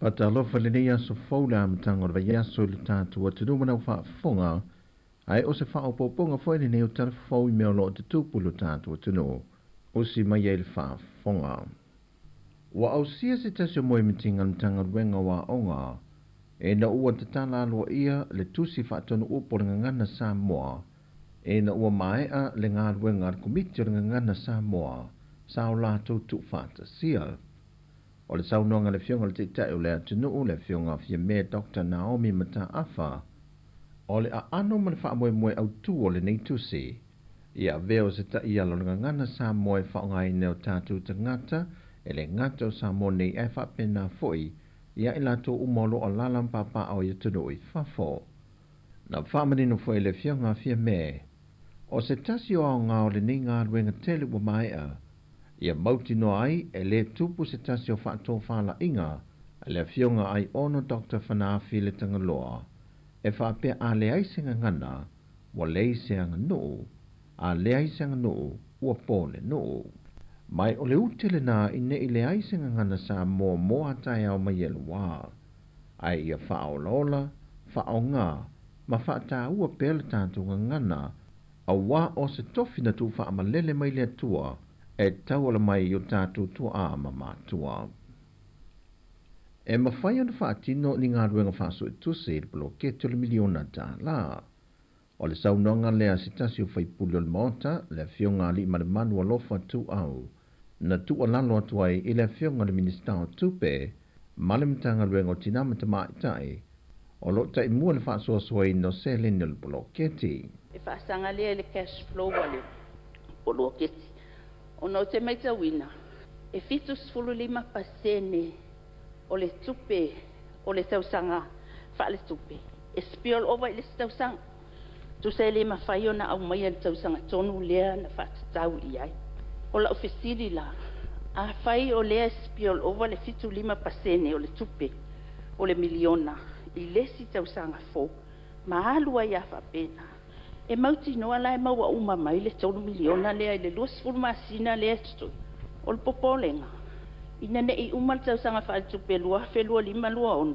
Faatalofa i lenei aso fou le amataga o le vaiaso i le tatou atunuu ma lau faafofoga, ae o se faaopoopoga foi lenei o tala fou i mea o lo o tutupu i lo tatou atunuu, usi mai ai le faafofoga. Ua ausia se tasi o moemitiga a le Matagaluega o Aoga ina ua tatala aloaia le tusi faatonu upu o le Gagana Samoa ina ua maea le galuega a le Komiti o le Gagana Samoa sa o latou tuufaatasia. O le saunoaga a le Afioga i le Taitai o le atunuu, le Afioga Fiame Doctor Naomi Mataafa, o le aano ma le faamoemoe autu o lenei tusi, ia avea o se taiala o le gagana Samoa e faaaogaina e o tatou tagata, e le gata o Samoa nei ae faapena foi ia i latou uma o lo o alaala ma papaaao i atunuu i fafo. Na faamanino foi e le Afioga Fiame, o se tasi o aoga o lenei galuega tele ua maea, ia mautinoa ai e lē tupu se tasi o faatofalaiga a le Afioga Aiono Doctor Fanaafi le Tagaloa e faapea a leai se gagana, ua leai se aganuu, a leai se aganuu, ua po le nuu. Mai o le ute lenā i neʻi leai se gagana Samoa mo a taeao mai e luā, ae ia faaolaola, faaaogā, ma faataua pea le tatou gagana, auā o se tofi na tuufaamalele mai le Atua e tauala mai i o tatou tuaa ma matua. E mafai ona faatino ni galuega faasuetusi i le poloketi o le miliona tālā. O le saunoaga lea a se tasi o faipule o le Maota, le Afioga Aliimalemanu Alofa Tuuau, na tuualalo atu ai i le Afioga i le Minisita o Tupe ma le Matagaluega o Tina ma Tamaitai, o lo o taimua le faasoasoaina o seleni o le poloketi. E faasaga lea i le cash flow a le poloketi ona ou te matauina e 75% o le tupe o le tausaga faaletupe e spill over i le isi tausaga. Tusa e le mafai ona aumaia i le tausaga tonu lea na faatatau i ai. O lau fesili la, afai o lea e spill over le 75% o le tupe o le miliona i le isi tausaga fou ma alu ai lava faapena, e mautinoa la e maua uma mai le $3 miliona lea i le 20 masina lea e totoe? O le popolega, ina ne i uma le tausaga faaletupe 2025/2026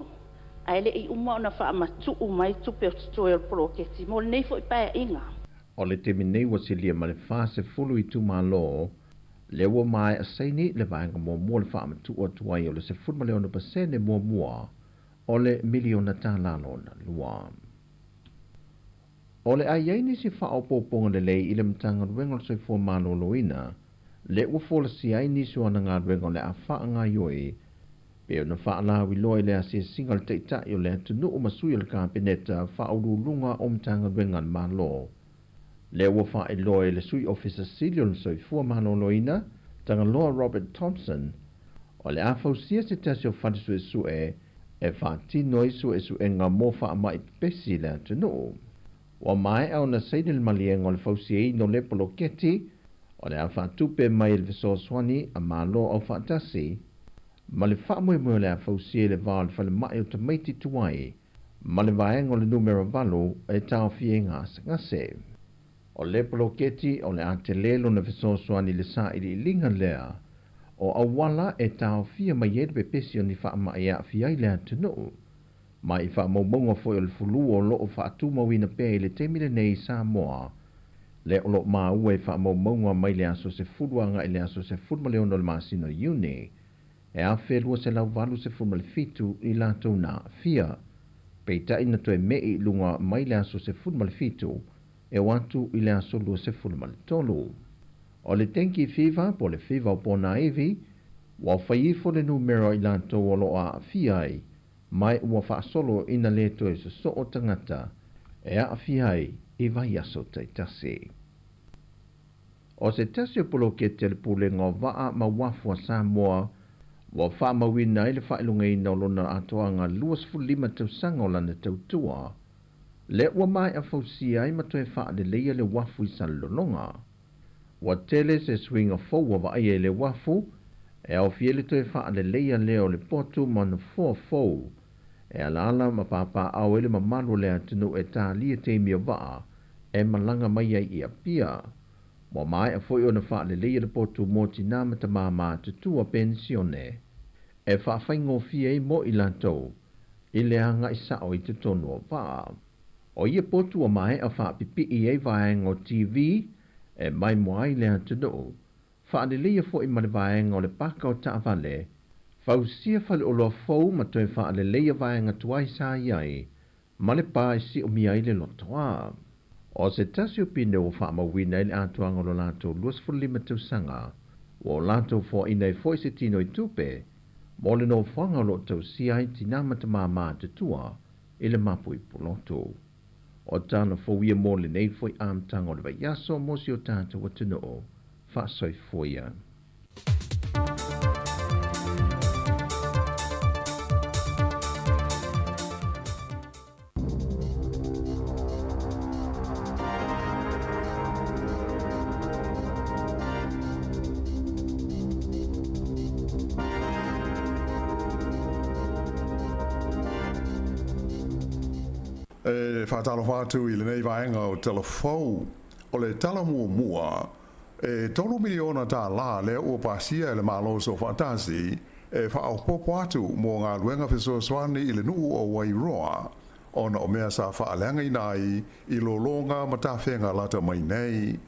ae le i uma ona faamatuu mai tupe o totoe o le poloketi mo lenei foi paeaiga. O le taimi nei ua silia ma le 40 itumalo lea ua maea saini le vaega muamua o le faamatuu atu ai o le 16% muamua o le miliona tala lona lua. O le a i ai nisi faaopoopoga lelei i le Matagaluega o le Soifua Maloloina, lea ua folasia ai nisi o ana galuega o le a faagaoioi pei ona faalauiloa i le asiasiga a le Taitai o le atunuu ma sui o le Kapeneta faauluuluga o Matagaluega a le Malo. Lea ua faailoa e le Sui Ofisa Sili o le Soifua Maloloina, Tagaloa Robert Thompson, o le a fausia se tasi o fale suesue e faatino ai suesuega mo faamai pepesi i le atunuu. Ua maea ona saini le maliega o le fausiaina o lea poloketi, o le a faatupe mai e le fesoasoani a Malo Aufaatasi, ma le faamoemoe o le a fausia i le va o le falemai o tamaiti tuai ma le vaega o le numera 8 e taofia ai gasegase. O le poloketi o le a tele lona fesoasoani i le sailiiliga lea o auala e taofia mai ai le pepesi o ni faamai e aafia ai le atunuu, ma i faamaumauga foi o le fulu o lo o faatumauina pea i le taimi lenei i Samoa, lea o lo o maua i faamaumauga mai le aso 10 agai i le aso 16 o le masina o Iuni e 1287 i latou na aafia, peitai na toe me'i i luga mai le aso 17 e o atu i le aso 23. O le dengue fever po o le fiva o ponaivi, ua fai ifo le numera o i latou o lo o aafia ai, ma ua faasolo ina le toe sosoo tagata e aafia ai i vaiaso taitasi. O se tasi o poloketi a le Pulega o Vaa ma Uafu a Samoa ua faamauina ai le faailogaina o lona atoaga 25 tausaga o lana tautua, lea ua maea fausia ai ma toe faaleleia le uafu i Salelologa. Ua tele se suiga fou ua vaaia i le uafu, e aofia ai le toe faaleleia lea o le potu ma nofoa fou e alaala ma papaaao ai le mamalu o le atunuu e talia taimi o vaa e malaga mai ai i Apia. Ua maea foi ona faaleleia le potu mo tinā ma tamā matutua penisione e faafaigofie ai mo i latou i le agai sao i totonu o vaa. O ia potu ua maea faapipii ai vaega o TV e maimoa ai le atunuu, faaleleia foi ma le vaega o le paka o taavale, fausia faleoloa fou ma toe faaleleia vaega tuai sa i ai ma le pa e siomia ai le lotoa. O se tasi o pine ua faamauina ai le atoaga o lo latou 25 tausaga, ua o latou foaina ai foi se tino i tupe mo le nofoaga o lo o tausia ai tinā ma tamā matutua i le mapui pulotu. O tala fou ia mo lenei foi amataga o le vaiaso mo si o tatou atunuu. Faasoifua ia. E faatalofa atu i lenei vaega o Tala Fou. O le tala muamua, e $3 miliona lea ua pasia e le Malo Soofaatasi e faaopoopo atu mo galuega fesoasoani i le nuu o Wairoa ona o mea sa faaleagaina ai i lologa ma tafega lata mai nei.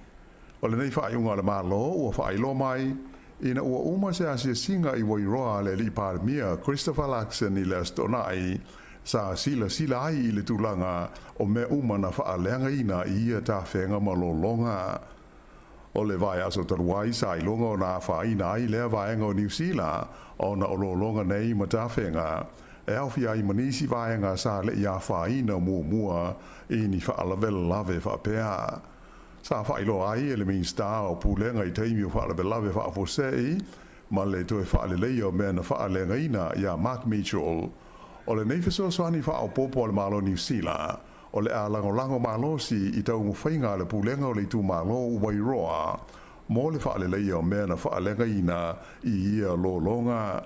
O lenei faaiuga a le Malo ua faailoa mai ina ua uma se asiasiga i Wairoa a le alii Palemia Christopher Luxon i le Aso Toonai. sa silasila ai i le tulaga o mea uma na faaleagaina i ia tafega ma lologa. O le vaiaso talu ai sa iloga ona afaina ai lea vaega o Niu Sila ona o lologa nei ma tafega e aofia ai ma nisi vaega sa le'i afaina muamua i ni faalavelave faapea. Sa faailoa ai e le Minisita o Pulega i taimi o faalavelave faafuasei ma le toe faaleleia o mea na faaleagaina iā Mark Mitchell, o lenei fesoasoani faaopoopo a le Malo o Niu Sila o le a lagolago malosi i taumafaiga a le Pulega o le Itumalo o Wairoa mo le faaleleia o mea na faaleagaina i ia lologa.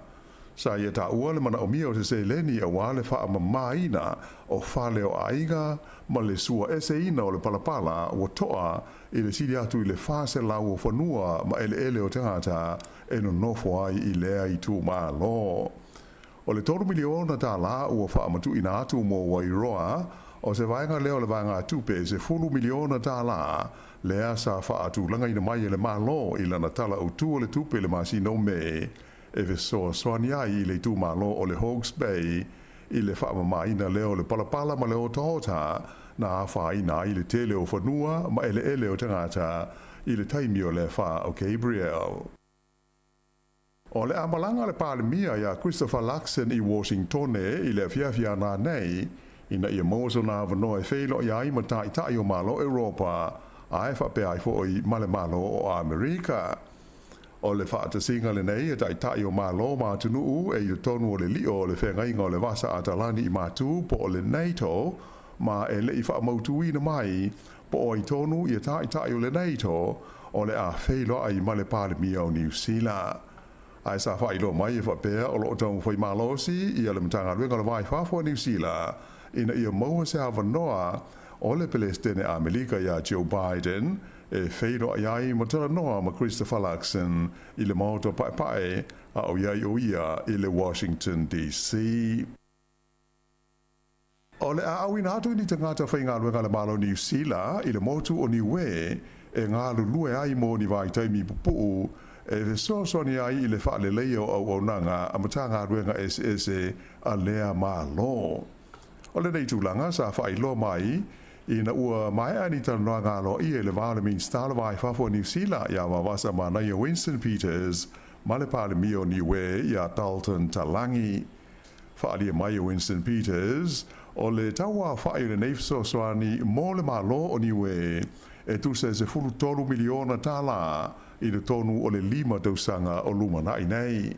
Sa ia taua le manaomia o se seleni auā le faamamāina o fale o aiga ma le suaeseina o le palapala ua toa i le sili atu i le 400 o fanua ma eleele o tagata e nonofo ai i lea itumalo. O le $3 miliona ua faamatuuina atu mo Wairoa, o se vaega lea o le vaegatupe e $10 miliona lea sa faatulagaina mai e le Malo i lana Tala Autū o le Tupe i le masina o Me e fesoasoani ai i le itumalo o le Hawke's Bay i le faamamāina lea o le palapala ma le otaota na afaina ai le tele o fanua ma eleele o tagata i le taimi o le afa o Gabrielle. O le a malaga le Palemia ia Christopher Luxon i Washingtone i le afiafi a nanei ina ia maua sona avanoa e feiloai ai ma taitai o Malo Europa ae faapea ai foʻi ma le Malo o Amerika. O le faatasiga lenei e taitai o Malo ma atunuu e i totonu o le lio o le Feagaiga o le Vasa Atalani i Matū po o le NATO, ma e leʻi faamautuina mai po o ai tonu ia taitai o le NATO o le a feiloai ma le Palemia o Niu Sila. Ae sa faailoa mai e faapea o loo taumafai malosi ia le Matagaluega o le Va i Fafo a Niu Sila ina ia maua se avanoa o le Peresetene Amerika iā Joe Biden e feiloai ai ma talanoa ma Christopher Luxon i le Maota Paepae a o i ai o ia i le Washington DC. O le a auina atu ni tagata faigaluega a le Malo Niu Sila i le motu o Niue e galulue ai mo ni vaitaimi pupuu e fesoasoani ai i le faaleleia o auaunaga a Matagaluega eseese a lea Malo. O lenei tulaga sa faailoa mai ina ua maea ni talanoaga aloaia i le va o le Minisita o le Va i Fafo a Niu Sila iā Vavasa Manaia Winston Peters ma le Palemia o Niue iā Dalton Talangi. Faaalia mai e Winston Peters, o le tauaofaʻi o lenei fesoasoani mo le Malo o Niue e tusa e $13 miliona i totonu o le 5 tausaga o lumanaʻi nei.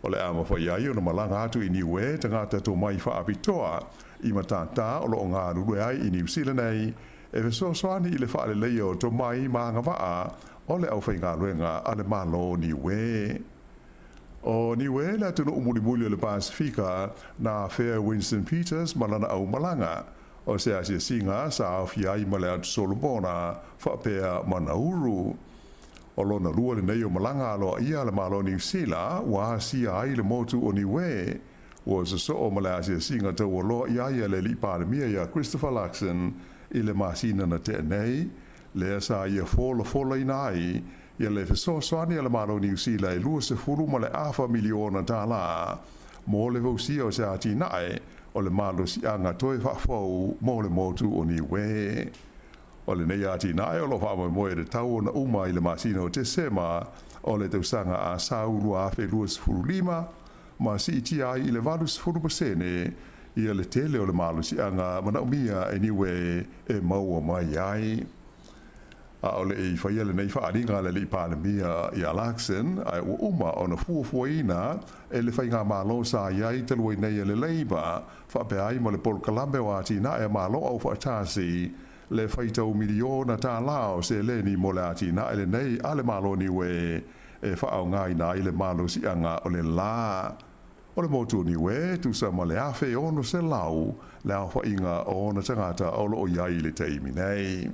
O le a mafai ai ona malaga atu i Niue tagata tomai faapitoa i matatā o loo galulue ai i Niu Sila nei e fesoasoani i le faaleleia o tomai ma agavaa o le aufaigaluega a le Malo o Niue. O Niue le atunuu mulimuli o le Pasifika na afea Winston Peters ma lana aumalaga, o se asiasiga sa aofia ai ma le Atu Solomona faapea ma Nauru. O lona lua lenei o malaga aloaia a le Malo Niu Sila ua asia ai le motu o Niue. Ua sosoo ma le asiasiga taualoa i ai a le alii Palemia iā Christopher Luxon i le masina na tea nei, lea sa ia folafolaina ai ia le fesoasoani a le Malo Niu Sila e $24 miliona mo le fausia o se atinae o le malosiaga toe faafou mo le motu o Niue. O lenei atinae o loo faamoemoe e tatau ona uma i le masina o Tesema o le tausaga a sau 2025 ma siitia ai i le 80% ia le tele o le malosiaga manaomia e Niue e maua mai ai. A o leʻi faia lenei faaaliga a le alii Palemia ia Luxon, ae ua uma ona fuafuaina e le faigamalo sa i ai talu ai nei a le Labour faapea ai ma le polokalame o atinae a Malo Aufaatasi le faitau miliona tālā o seleni mo le atinae lenei a le Malo Niue e faaaogaina ai le malosiaga o le lā. O le motu o Niue, tusa ma le 1600 le aofaiga o ona tagata o loo i ai i le taimi nei.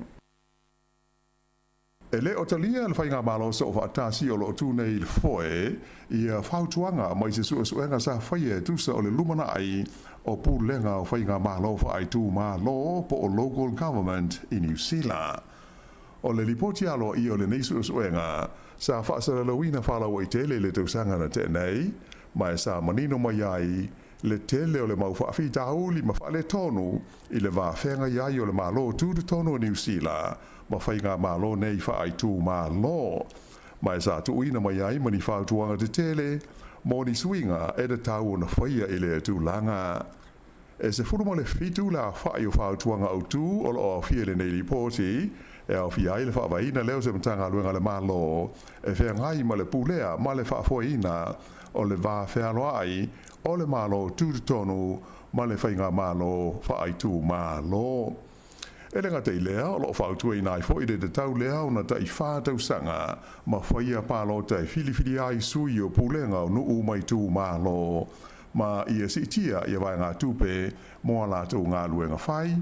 E le o talia le Faigamalo Soofaatasi o loo tu nei i le foe ia fautuaga mai se suesuega sa faia e tusa o le lumanaʻi o pulega o faigamalo faaitumālō po o local government i Niu Sila. O le lipoti aloaia o lenei suesuega sa faasalalauina faalauaitele i le tausaga na tea nei, ma e sa manino mai ai le tele o le mau faafitauli ma faaletonu i le vafeagai ai o le Malo Tutotonu o Niu Sila ma faigamalo nei faaitumalo, ma e sa tuuina mai ai ma ni fautuaga tetele mo ni suiga e tatau ona faia i lea tulaga. E 17 le aofa'i o fautuaga autū o lo o aofia i lenei lipoti, e aofia ai le faavaeina lea o se Matagaluega a le Malo e feagai ma le pulea ma le faafoeina o le va fealoa'i o le Malo Tutotonu ma le Faigamalo Faaitumalo. E le gata i lea, o lo o fautuaina ai foi le tatau lea ona tai 4 tausaga ma faia palota e filifilia ai sui o pulega o nuu ma itumalo, ma ia siitia ia vaegatupe mo a latou galuega fai,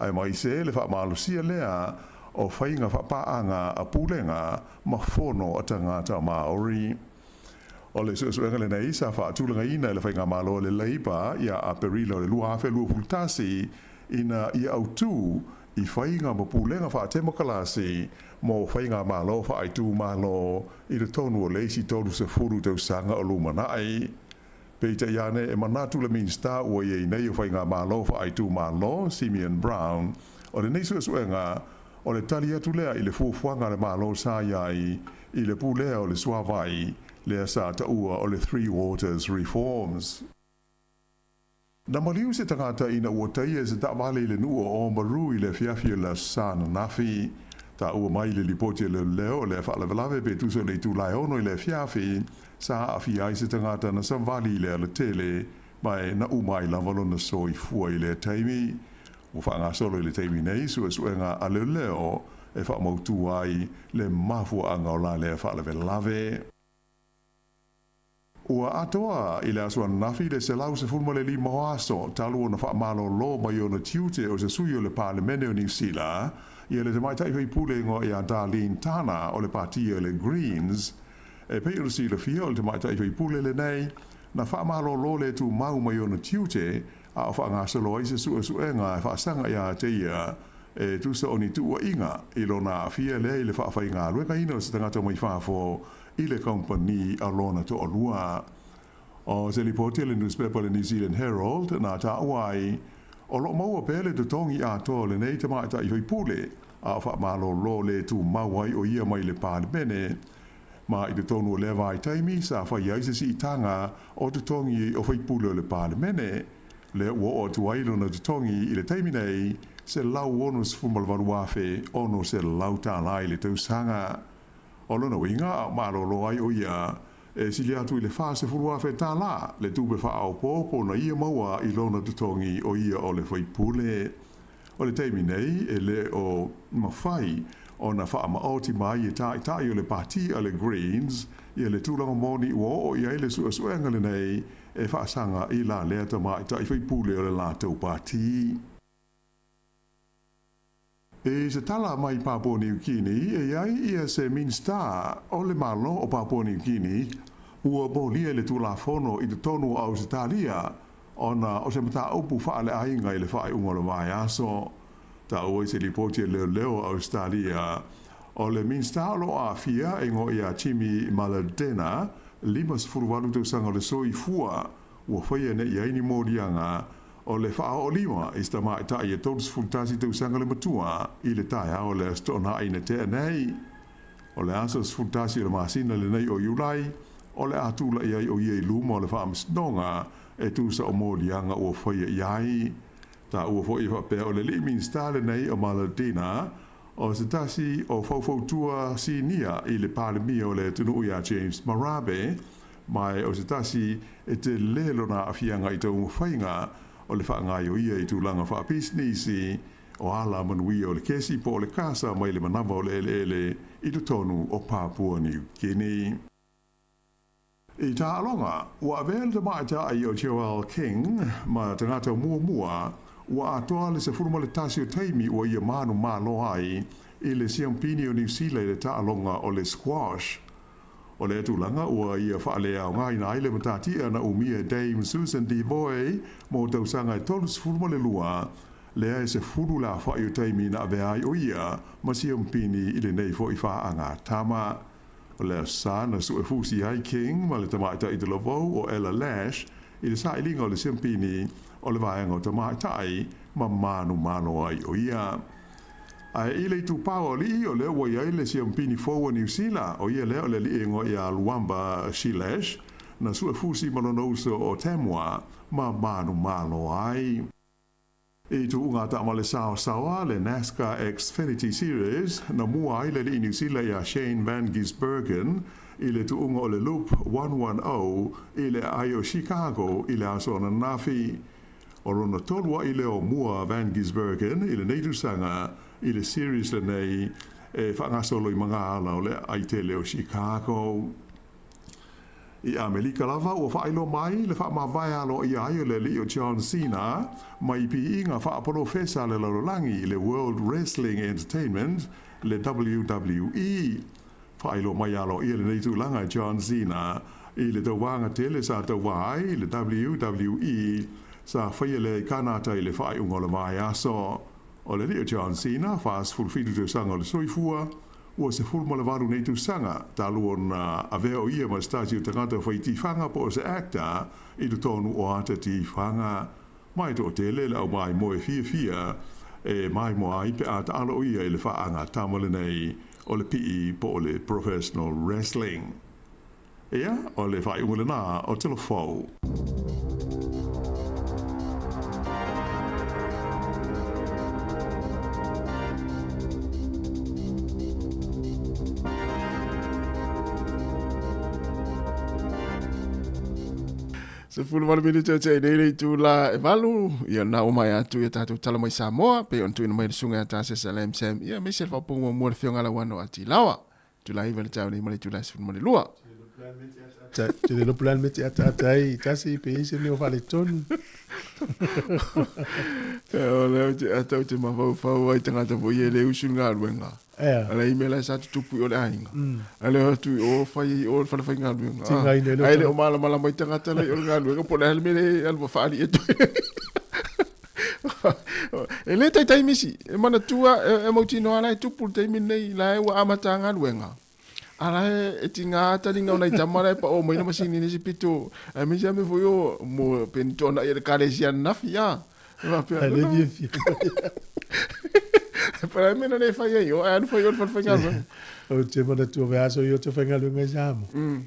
aemaise le faamalosia lea o faiga faapaaga a pulega ma fono a tagata Maori. O le suesuega lenei sa faatulagaina e le Faigamalo le Labour ia Aperila o le 2021 ina ia autū i faiga ma pulega faatemokalasi mo faigamalo faaitumalo i totonu o le isi 30 tausaga o lumanai. Peitai ane e manatu le Minista ua i nei o Faigamalo Faaitumalo, Simeon Brown, o lenei suesuega o le tali atu lea i le fuafuaga a le Malo sa i ai i le pulea o le suavai lea sa taua o le Three Waters Reforms. Na maliu se tagata ina ua taia e se taavale i le nuu o Oamaru i le afiafi o le Aso Sa ananafi. Taua mai i le lipoti a leoleo, o le faalavelave pe tusa o le itula e 6 i le afiafi sa aafia ai se tagata na savali i le alatele, ma e na uma ai lava lona soifua i lea taimi. Ua faagasolo i le taimi nei suesuega a leoleo e faamautu ai le mafuaaga o la lea faalavelave. Ua atoa i le aso ananafi le 115 o aso talu ona faamalōlō mai ona tiute o se sui o le Palemene o Niu Sila ia le tamaitai faipule igoa ia Darlene Tana o le Patia le Greens. E pei ona silafia, o le tamaitai faipule lenei na faamalōlō le tumau mai ona tiute a o faagasolo ai se suesuega e faasaga iā te ia e tusa o ni tuuaiga i lona aafia lea i le faafaigaluegaina o se tagata mai fafo i le kamupani a lona toalua. O se lipoti a le newspaper le New Zealand Herald na taua ai, o lo o maua pea le totogi atoa o lenei tamaitai faipule a o faamalōlō le tumau ai o ia mai le Palemene, ma i totonu o lea vaitaimi sa fai ai se siitaga o totogi o faipule o le Palemene, lea ua oo atu ai lona totogi i le taimi nei $168,600 i le tausaga. O lona uiga, a o malōlō ai o ia, e sili atu i le $40,000 le tupe faaopoopo na ia maua i lona totogi o ia o le faipule. O le taimi nei e le o mafai ona faamaoti mai e taitai o le Pati a le Greens ia le tulaga moni ua oo i ai le suesuega lenei e faasaga i la lea tamaitai faipule o le latou pati. I se tala mai Papua Niu Kini, e ai ia se Minista o le Malo o Papua Niu Kini ua molia i le tulafono i totonu o Ausetalia ona o se mataupu faaleaiga i le faaiuga o le vaiaso. Taua i se lipoti a leoleo o Ausetalia, o le Minista o lo o aafia e igoa ia Jimmy Maladena, 58 tausaga o le soifua, ua faia nei ai ni moliaga o le faaoolima i se tamaitai e 31 tausaga le matua i le taeao o le Aso Toonai na tea nei. O le aso 11 o le masina lenei o Iulai o le a tula'i ai o ia i luma o le faamasinoga e tusa o moliaga ua faia i ai. Taua foi e faapea o le alii Minista lenei o Maladina o se tasi o faufautua sinia i le Palemia o le atunuu iā James Marape, ma o se tasi e telē lona aafiaga i taumafaiga o le faagaioia i tulaga faapisinisi o ala manuia o le kesi po o le kasa mai le manava o le eleele i totonu o Papua Niu Kini. I taaloga, ua avea le tamaitai o Joelle King ma tagata muamua ua atoa le 11 o taimi ua ia manumalo ai i le Siampini o Niu Sila i le taaloga o le squash. O lea tulaga ua ia faaleaogaina ai le matatia na umia e Dame Susan Devoy mo tausaga e 32, lea e 10 le aofa'i o taimi na avea ai o ia ma siampini i lenei fo'i faagatama. O le sa na suefusi ai King ma le tamaitai talavou o Ella Lash. i le sailiga o le siampini o le vaega o tamaitai ma manumalo ai o ia. Ae i le itupa o alii, o lea ua i ai le siampini fou a Niu Sila, o ia lea o le alii e igoa ia Luamba Shilesh, na suefusi ma lona uso o Temwa ma manumalo ai. I tuuga taavale saosaoa, le NASCAR Xfinity Series, na mua ai le alii Niu Sila ia Shane Van Gisbergen i le tuuga o le Loop 110 i le aai o Chicago i le aso ananafi. O lona tolu a'i lea o mua Van Gisbergen i lenei tausaga i le series lenei e faagasolo i magaala o le aai tele o Chicago. I Amelika lava ua faailoa mai le faamavae aloaia ai o le alii o John Cena mai piiga faapolofesa a le lalolagi i le World Wrestling Entertainment, le WWE. Faailoa mai aloaia lenei tulaga e John Cena i le tauvaga tele sa tauva ai i le WWE sa faia lea i Kanata i le faaiuga o le vaiaso. O le alii o John Cena, 47 tausaga o le soifua, ua 18 nei tausaga talu ona avea o ia ma se tasi o tagata fai tifaga po o se actor i totonu o ata tifaga. Mai toatele le au maimoe fiafia e maimoa ai pe a taalo o ia i le faaga tama lenei o le pii po o le professional wrestling. Ia, o le faaiuga lena o Tala Fou. 18 minute o te nei le itula e valu, ia na o mai atu ia tātou tala mai Samoa, pe on tuina mai le sunga ia tā se Salam Sam, ia me se whaponga mua le whionga la wano a Tilawa. Tula iwa le tau nei ma le itula 12. Te le lopu lani me te ata ata ai, tasi pe ise me o whale tonu. O leo te ata o te mawhau whau ai tangata po i e le usu ngā ruenga. Ea. Ala i mea sa tutupu i o le aiga. Ale o atu i o whai i o le whale whai ngā ruenga. Tinga ina Ai le o mala mala mai tangata lai o le ngā ruenga, po le hele mele alu whaali e toe. E le taitai misi, e mana tua e mautino ala e tupu le taimi nei, la e ua amata ngā ruenga. Ala e ti ngā taringa o nei tama la e pa o mai na masini ni si pito. Ai me sia me foi o mo pentona i le kalesia nafi a. E wapea, Ai le no, no. fia fia. Para me na le whai ai o, ai anu whai o le whai ngā ruenga. O te mana tua ve aso i o te whai ngā ruenga i Samoa.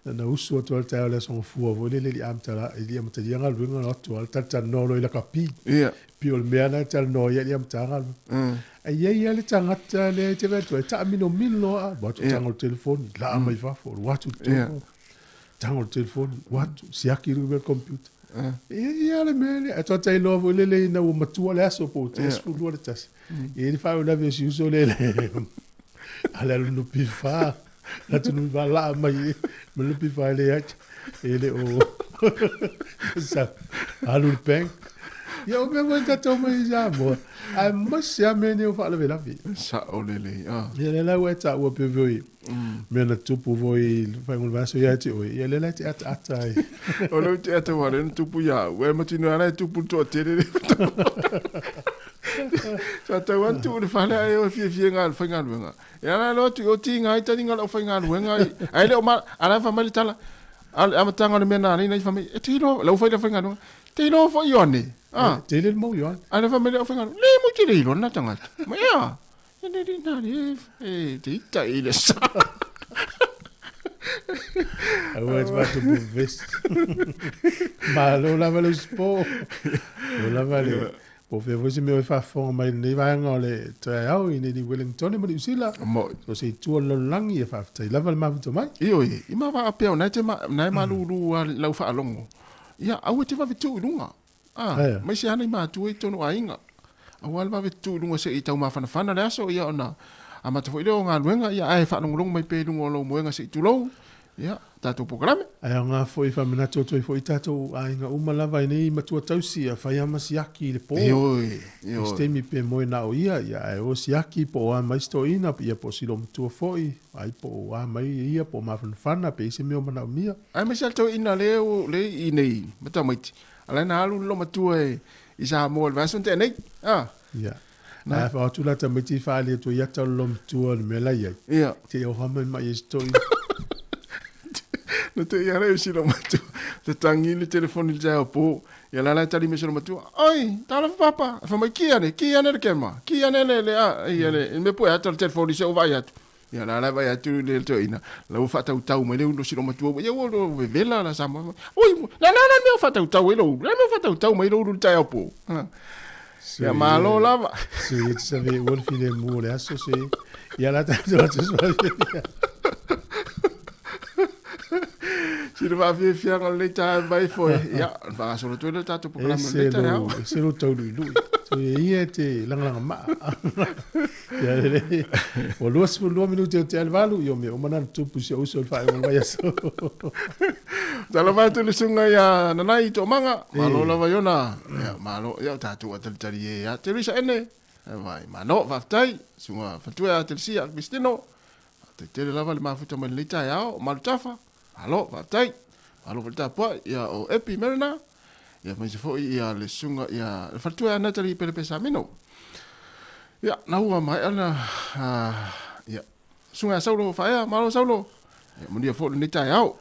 Na usu atu al tae o le aso fua fo le le li amtala i li amtalia ngā ruenga na atu al tata nolo i la kapi. Ia. Pi o le mea na tala no ia li amtala ngā ruenga. Ai ia ia le tangata le te vea atu ai taa mino mino a watu tanga o le telefoni la mai fafo watu toko. Tanga o le telefoni watu siaki ru me computer. Ia ia le mea le atu tai loa fo le le ina ua matua le aso po te sefulu le tasi. Ia le whau la ve si uso le le. Ala lu nupi fa. La tu nupi fa la mai ma nupi fa le atu. E le o. Sa alu le peng. Ia o mea mo tatou mai i Samoa. Ae masi a mea nei o faalavelave. Sa o le le. Ia le la ua e taua pe voi. Mea na tupu voi i le whainga o le vaiaso ia te oe. Ia le la te ata ata ai. O leo te ata wale na tupu ia au. E matino ana e tupu toa tere le Sa tau atu le whale ai o fia fia ngā whai ngā luenga. E ana loa tu o ti ngā itari ngā lau whai ngā luenga. Ai le o ma, ana wha mai le tala. Amatanga o le mea nā nei nei wha mai. E te hilo, lau whai le whai ngā luenga. Te hilo whai ioane. Ah. Te le mau ioane. Ana wha mai le whai ngā luenga. Le mo te le hilo nā tangata. Ma ea. E le ri nā le e te ita i le sa. Aua e te wātu mo vest. Ma lo lava le uspo. Lo lava le. Po fea foi se mea o e faafofoga mai lenei vaega o le taeao i nei Wellington ma Niu Sila. Mo. So se i tua le lalolagi e faafetai lava le mafuta mai. Ioe, i ma waa pea o nae te ma, nae malūlū a lau faalogo. Ia, aua te vave tuu i luga. A, mai se ana i matua i tonu aiga. Aua le vave tuu i luga se i taumafanafana le aso, ia ona amata foi lea o galuega, ia ae faalogologo mai pea i luga o lou moega se i tulou, ia, tatou polokalame. Ae aoga foi e faamanatu atu ai foi i tatou aiga uma lava i nei matua tausi a fai ama siaki i le po. Ioe, ioe. I se taimi pe moe na o ia, ia ae o siaki po o a mai se toeaina, ia po o silo matua foi, ai po o a mai ia po o mafanafana pe i se mea o manaomia. Ae mai se ale toeaina le o le i nei matamaiti, ala na alu le lomatua e i Samoa i le vaiaso na tea nei, a. Ia. Na. Ae whaatu la tamaiti i whaali atu i ata o le lomatua le mea la iai. Ia. Te o hama mai e se toeaina. Na te ia le si lo matua. Te tangi le telefoni le taeao po. Ia la la tali me si lo matua. Oi, talofa papa. Fa mai ki ane, ki ane le kema. Ki ane le le a ia le me pue atu le telefoni se o vai atu. Ia la la vai atu le toeaina. La ua faatautau mai le ulu si lo matua. Ia ua ua vevela la Samoa. Oi, la la la mea o faatautau ai lou. La mea o faatautau mai lou ulu le taeao po. Ia malo lava. Se e te save ua le filemu o le aso se ia la tatou atu Sina faafiafiaga o lenei taeao mai foe. Ia, ona faagasolo atu ai lea o le tatou polokalame o lenei taeao. Ese lou tauluilui. Toe ia e te lagalaga maa. Ia lelei. Ua 22 minute o te 8, ia o mea uma na na tupu i si ou uso i le faaiuga o le vaiaso. Talofa atu i le susuga ia Nanai Toomaga, malo lava Iona. Ia, malo, ia o tatou a'atalitali e ia te Luisa Ene. Vai, malo, faafetai, susuga Fatua ia Telesia Akistino. Faafetai tele lava le mafuta mai lenei taeao, Malutafa. Malo, faafetai. Malo foi le tapuai, ia o Epi Mariner. Ia aemaise foi ia le susuga ia le faletua ia Natalie Pelepesamino. Ia, na ua maea na ia susuga ia Saulo Faea, malo Saulo. Ia manuia foi lenei taeao.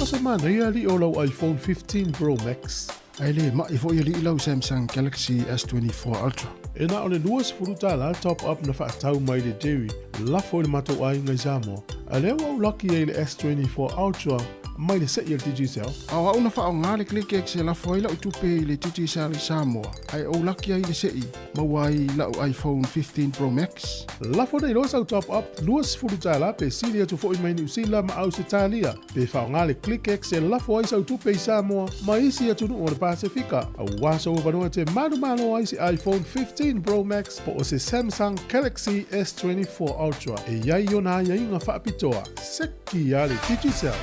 Oka se manaia alii o lau iPhone 15 Pro Max. Ae le ma'i foi alii lau Samsung Galaxy S24 Ultra. E na o le $20 top up na fa'atau mai le Jerry lafo i le matou aiga i Samoa, a lea ua ou laki ai i le S24 Ultra mai le se'i a le Digicel. A o a'u na fa'aaogā le ClickX e lafo ai la'u tupe i le Digicel i Samoa, ae ou laki ai i le se'i, maua ai la'u iPhone 15 Pro Max. Lafo nei loa sau top up $20 pe sili atu foi mai Niu Sila ma Ausetalia. Pe faaaoga le ClickX e lafo ai sau tupe i Samoa ma isi atunuu o le Pasefika, auā sou avanoa e te manumalo ai se iPhone 15 Pro Max po o se Samsung Galaxy S24 Ultra e i ai ona aiaiga faapitoa. Seki a le Digicel!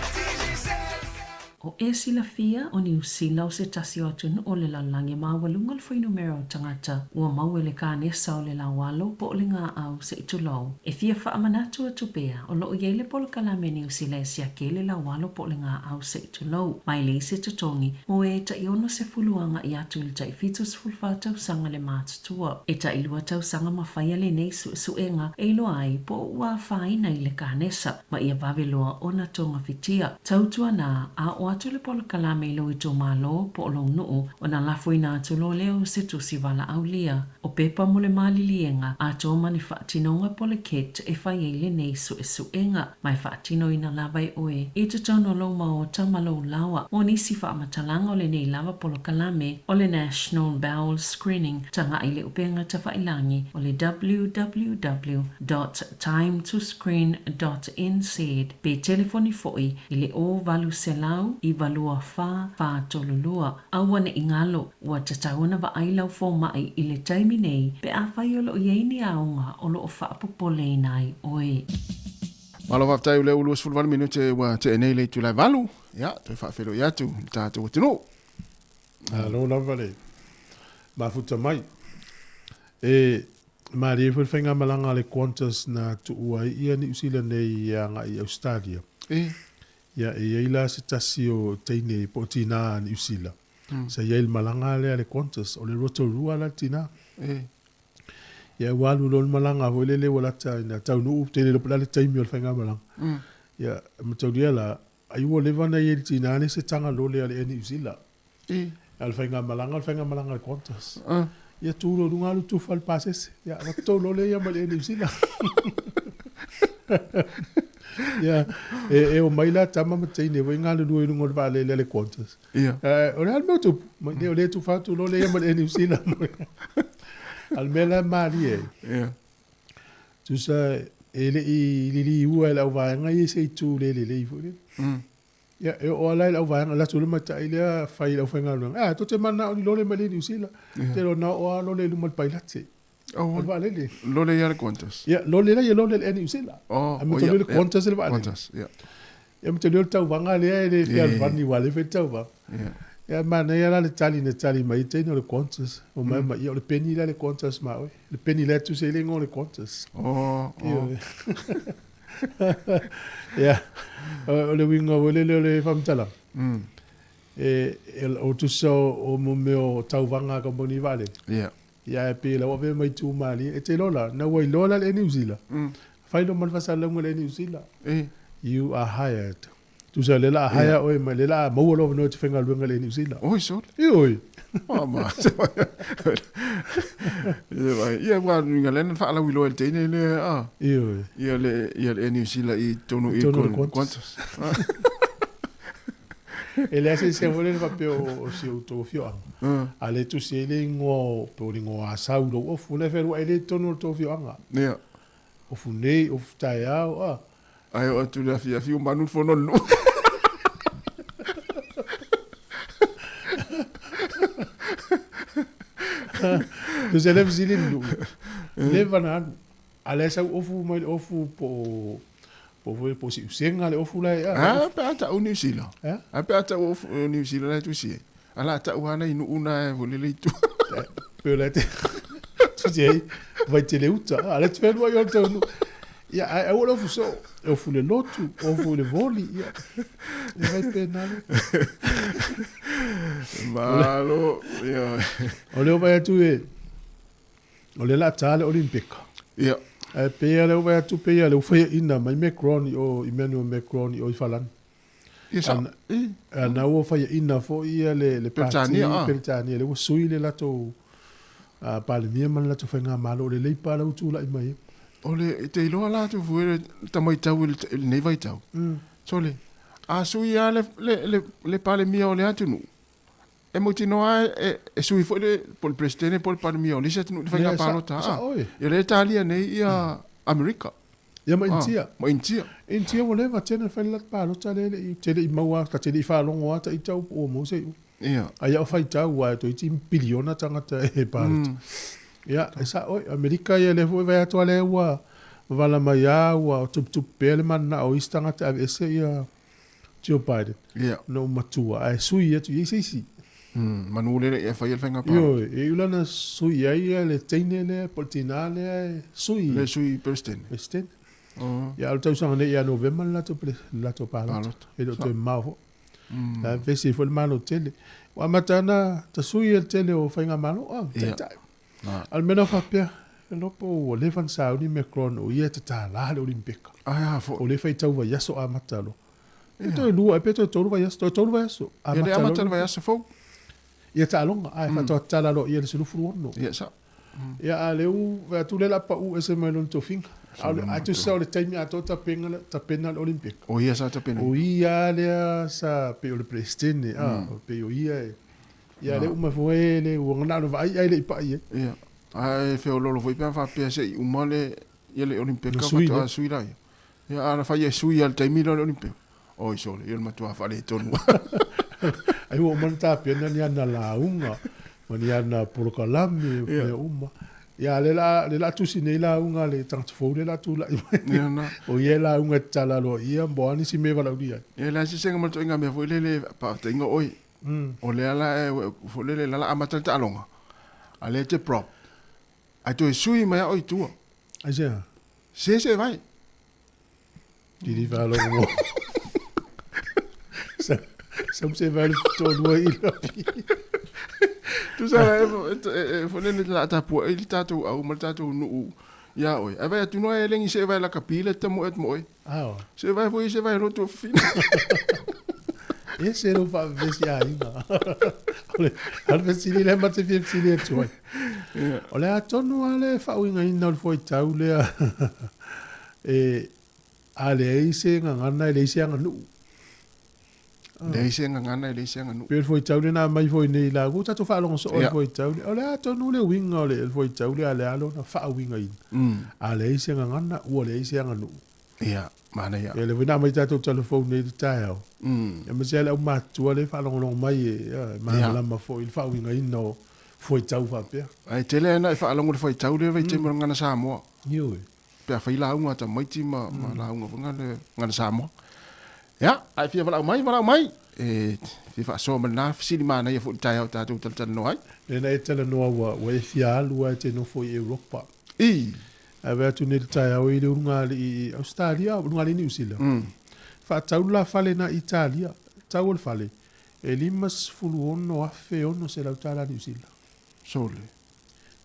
O e silafia, o Niu Sila o se tasi o atunuu o le lalolagi e maualuga le fuainumera o tagata ua maua i le kanesa o le laualo po o le gaau se i tulou. E fia faamanatu atu pea, o lo o i ai le polokalame a Niu Sila e siaki ai le laualo po o le gaau se i tulou, ma e leai se totogi mo e tai 60 agai atu i le tai 74 tausaga le matutua. E tai lua tausaga ma faia lenei suesuega e iloa ai po o ua afaina i le kanesa ma ia vave loa ona togafitia. Tautuana, a oo atu le polokalame i lou itumalo po o lou nuu, ona lafoina atu loa lea o se tusi valaaulia. O pepa mo le maliliega atoa ma ni faatinoga po o le kit e fai ai lenei suesuega, ma e faatinoina lava e oe i totonu o lou maota ma lou laoa. Mo nisi faamatalaga o lenei lava polokalame o le National Bowel Screening, taga'i i le upega tafailagi o le www dot timetoscreen dot nz pe telefoni foi i le 0800 924 432. Aua ne i galo, ua tatau ona vaai lau fomaʻi i le taimi nei pe afai o lo o i ai ni aoga o lo o faapopoleina ai oe. Malo faafetai o lea ua 28 minute ua tea nei le itula e valu. Ia, toe faafeiloai atu i le tatou atunuu. Malo lava le mafuta mai. E malie foi le faigamalaga a le Qantas na tuua ai ia Niu Sila nei e agai i Ausetalia. E. Ia, e i ai la se tasi o teine po o tinā a Niu Sila. Sa i ai i le malaga lea a le Qantas, o le Rotorua la le tinā. E. Ia, ua alu loa le malaga foi lele ua lata ina taunuu, tele iloa po o le a le taimi o le faigamalaga. Ia, e mataulia la, ai ua leva ona i ai i le tinā lea se taga lole a le Air New Zealand. E. A o le faigamalaga o le faigamalaga a le Qantas. Ia tu loa i luga alu tufa i le pasese. Ia avatu tou lole ia mai le Air New Zealand. Ia, e, e omai la tama ma teine foi galulue i luga o le vaalele a le Qantas. Ia. O le a le mea o tupu? Mai nei o lea e tufa atu lole ia mai le Air New Zealand. A o le mea la e malie ai. Ia. Tusa e le i liliua e le auvaega ia i se itu le lelei foi lele. Ia, e oo lava la i le auvaega, alu atu le matai lea fai i le aufaigaluega, a, tou te mananao ni lole mai le Niu Sila. Te iloa na oo lava lole i luma o le pailate. O le vaalele. Lole ia le Qantas. Ia, lole la ia lole le Air New Zealand. Oh, A matou le Qantas le vaalele. Qantas, ia. Ia matou le tauvaga lea e le fealofani aua o lea e fai le tauvaga. Ia. Ia manaia la le tali na tali mai ai teine o le Qantas. Omai ma ia o le peni lea le Qantas ma oe. Le peni lea tusi ai le igoa o le Qantas. Oh, oh. Ia, o le uiga foi lele o le faamatalaga, e, o tusa o mo mea o tauvaga a kamupani vaalele. Ia. Ia, ae pei la ua avea ma itu malie. E te iloa la, na ua iloa la le Air New Zealand. Fai loa ma le faasalalauga i le Air New Zealand. You are hired. Tusa lea la a hire oe mai, lea la a maua lou avanoa e te faigaluega i le Air New Zealand. Oi sole. Ioe. Oh, ma. Ia, ua nuiga lea na faalauiloa i le teine lea, a. Ioe. Ia le, ia le Air New Zealand i tonu i Qantas. E leai se isi foi lele faapea o si outou afioaga. A lea e tusi ai le igoa o, po o le igoa o Asau i lou ofu, o lea e fealuai ai lea i totonu o le tou afioaga. Ia. Ofu nei, ofu taeao, a. Ae oo atu i le afiafi ua manu le fono a le nuu. Tusa le fesili le nuu, leva na alu. A lea sau ofu mai le ofu po o po foi po o Siusega le ofu la e a. A pe a tau Niu Sila. A pe a tau ofu Niu Sila la e tusi ai. A la tau ana i nuu na e foi lele i tua. Pe o la te tusi ai vai te le uta. A le te whenua i o tau nuu. Ia, ae aua le ofu soo. E ofu le lotu, ofu le voli. Ia, e vai pēnā le. Malo. Ia. O lea o vai atu e, o lea la tā le Olimpika. Ia. Ae pei lea o vai atu pei lea ua faiaina mai Macron i o, Emmanuel Macron i o i Falani. Ia sa, i. Na ua faiaina foi ia le pati Peretania, lea ua sui le latou Palemia ma le latou faigamalo, o le Leipa la ua tulai mai ai. O le, te iloa la atu foi le tamaitau i lenei vaitau, sole, a sui lava le Palemia o le atunuu, e mautinoa lava e sui foi le, po o le Peresetene po o le Palemia o le isi atunuu i le faiga palota. Ia lea e talia nei ia Amerika. Ia ma Initia. Ma Initia. Initia ua leva tele na fai le latou palota lea e le i, te le i maua, ta te le i faalogo lava ita ua maua se iuga. Ia. A ia o faitau aua e toeitiiti piliona tagata e palota. Ia, e sao oe. Amerika ia lea foi e vaai atu lava lea ua vala mai lava ua tuputupu pea le mananao o isi tagata e aveese ia Joe Biden. Ia. Na ou matua ae sui atu i ai se isi. Manu lele ia faia le faiga palota. Ioe, e iu la na sui ai ia le teine lea po o le tina lea e sui. Le sui Peresetene. Peresetene. Ia a o le tausaga nei ia Novema le latou le latou palota. E le o toe mamao foi. La e vevesi ai foi le Malo tele. Ua amata ona tasui e le tele o faigamalo, a, taitai. A o le mea na faapea, e iloa po ua leva ona sauni Macron o ia e tatala le Olimpeka. Ai a foi. O lea e faitau vaiaso amata loa. Pe toe lua ea pe toe tolu vaiaso, toe tolu vaiaso. Ia le amata le vaiaso fou. Ia taaloga, ae faatoa tatala loa ia le 16. Ia sao. Ia a o lea ua vaai atu lea o le a pau ese mai lona tofiga. A tusa o le taimi atoa tapena tapena le Olimpeka. O ia sa tapena. O ia lea sa pei o le Peresetene, a, pei o ia e Ia lea uma foi le ua na ona vaai ai le i pai ai. Ia. Ae feololo foi pe a faapea se i uma le ia le Olimpeka faatoa sui laia. Ia a na fai e sui lava i le taimi lea o le Olimpeka. Oi sole, ia o le matua faaletonu. Ai ua uma ona tapena ni ana lauga ma ni ana polokalame ma mea uma. Ia a o lea o le a tusi nei lauga a le tagata fou lea o le a tulai mai. Ia na. O ia e lauga e tatala loa ia mo a nisi mea e valaaulia ai. Ia e leai se sega ma le ituaiga mea foi lele e faataitaiga oe. O lea la e foi lele la la amata le taaloga, a lea e te prop, ae toe sui mai a oe i tua. Aisea? Se se vai. Kiri faalogo mo. Sa sa se vai le tolu i lapi. Tusa la e foi lele la tapua i le tatou au ma le tatou nuu ia oe. Ae vai atu noa e lengi se vai la kapi le tamu et mo oe. Ao. Se vai foi se vai lotu fina. E se lou faavevesi aiga. O le a le fesili lea ma te fia fesili atu ai. O le a tonu lava le faauigaina o le fuaitau lea e a leai se gagana e leai se aganuu. Leai se gagana e leai se aganuu. Pei o le fuaitau lea na aumai foi nei la ua tatou faalogo soo i le fuaitau lea. O le a tonu le uiga o le fuaitau lea a le a lona faauigaina. A leai se gagana ua leai se aganuu. Ia, manaia. Ia, lea foi na aumai tatou tala fou nei i le taeao. Ia aemaise lava le aumatutua lea e faalogologo mai e malamalama foi i le faauigaina o fuaitau faapea. Ae tele lava ina e faalogo i le fuaitau lea vaitaimi o le Gagana Samoa. Ioe. Pe a fai lauga a tamaiti ma lauga foi le Gagana Samoa. Ia, a e fia valaau mai, valaau mai. E fia faasoa ma lena fesili manaia foi i le taeao tatou talatalanoa ai. Lea na e talanoa ua e fia alu lava e te nofo i Europa. I. Ae vaai atu nei i le taeao i le ulugalii i Ausetalia, ulugalii Niu Sila. Faatau le la fale na Italia, tau o le fale, e $56,600 tala Niu Sila. Sole.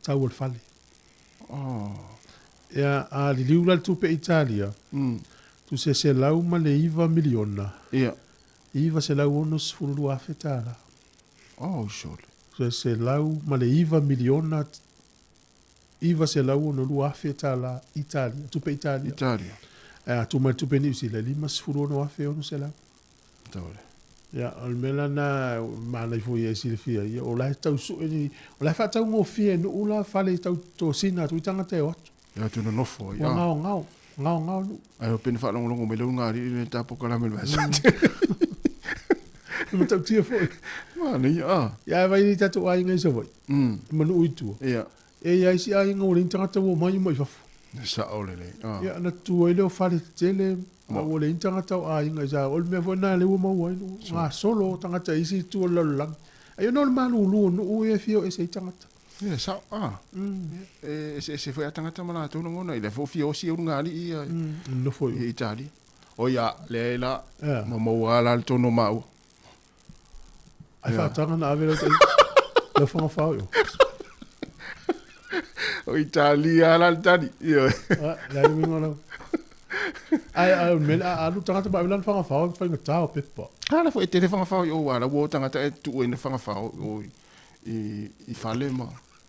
Tau o le fale. Oh. Ia, a liliu la le tupe Italia, tusa e 109 miliona. Ia. $962,000 tala. Oh, sole. Tusa e 109 miliona $962,000 tala Italia, tupe Italia. Italia. Ae a tuu mai le tupe Niu Sila, e $56,600. Tole. Ia, o le mea la lena manaia foi e silafia, ia, o la e tau sue ni, o la e faataugofie e nuu la fale tau tosina atu i tagata e o atu. E o atu nonofo ai. Ua gaogao, gaogao nuu. Ae o peni faalogologo mai le ulugalii le ta polokalame le vaiaso. E matautia foi. Manaia, a. Ia, ae vaai i tatou aiga i Savaii, ma nuu i tua. Ia. E i ai isi aiga ua leai ni tagata ua omai uma i fafo. E sao lelei. A. Ia, ona tu ai lea o fale tetele, ma ua leai ni tagata o aiga i Samoa. O le mea foi lena lea ua maua ai nuu, gasolo o tagata i isi itu o le lalolagi. Ai ona o le malulu o nuu ia e fia o ese ai tagata. Ia, e sao, a. E eseese foi a tagata ma latou lagona, i lea foi ua fia osi e ulugalii ia Nofo i i Italia. Oi a, leai la, Ea. ma maua lava la le tonu o maua. Ai faataga na ave lau tai lau whanga whao i o. O Italia la le tali. Ioe. Ah, le ai winga lau. Ai ai o mele a alu tagata ma avela fagafao e faigata o pepa. Ala foi e tele fagafao i o ala ua o tagata e tuu ai na fagafao o i i fale ma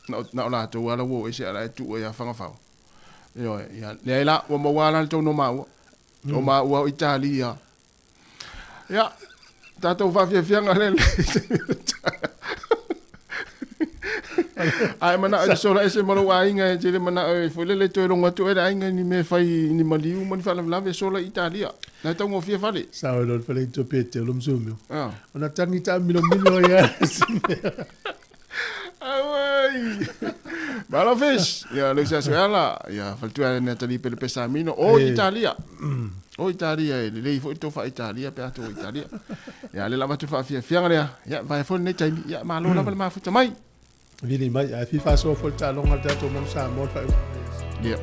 na na o latou ala ua o ese ala e tuu ai a fagafao. Ioe, ia leai la ua maua la le tou no maua. O maua o Italia. Ia, tatou faafiafiaga lea Ae manao e sola ese ma lou aiga e tele manao e foi lele toe logo atu ai le aiga i ni mea e fai i ni maliu ma ni faalavelave e sola i Italia. Na e taugofie fale. Sao e lou fale i te te lo msumio. Ah. Ona tangi ta milo milo ia. Auai. Malo fish. Ia le sa ala. Ia faletua e Natalie Pele Pesamino o Italia. O Italia e lelei foi to fa Italia pe ato Italia. Ia le lava tu faafiafiaga lea. Ia vai foi nei taimi. Ia malo lava le mafuta mai. Vili mai ai fi faso fo taaloga le tatou manu Samoa le Ia.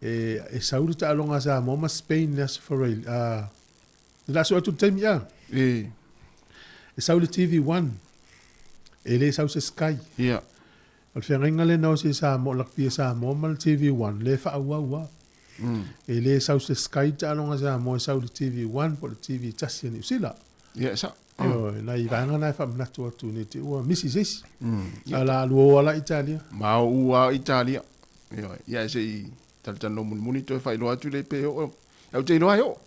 E e sau le taaloga a Samoa ma Spain le Aso Faraile a le la sue atu le taimi a. E. E sau le TV1 e le sau se Sky. Ia. O le feagaiga lena o se Samoa lakpi a Samoa ma le TV1 le faaauau a. E le sau se Sky taaloga a Samoa e sau le TV1 po o le TV tasi a Niu Sila. Ia e sao. Ioe, nai vaega na e faamanatu atu nei te ua misi se isi. A la alu o ala Italia. Ma o ua Italia. Ioe, ia e se i talatalanoa mulimuli toe faailoa atu le pe oo. Au te iloa e oo.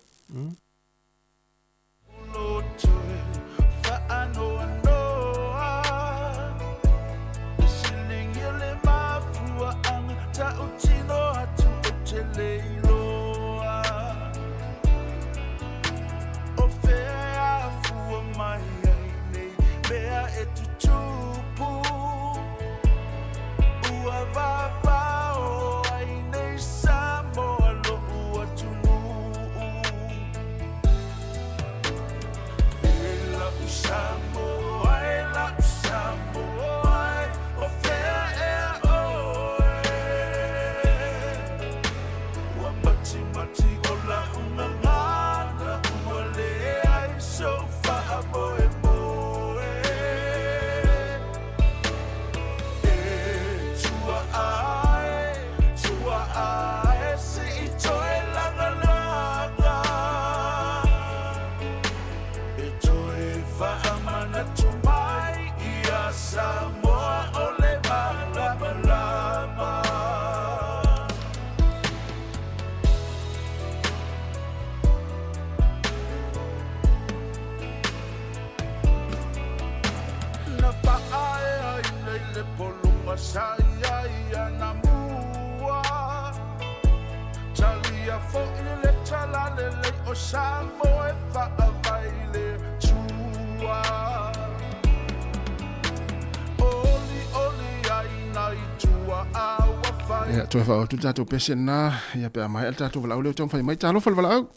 Ia, toe faaoo atu le tatou pese lena, ia pe a maea le tatou valaau lea o taumafai mai. Talofa le valaau.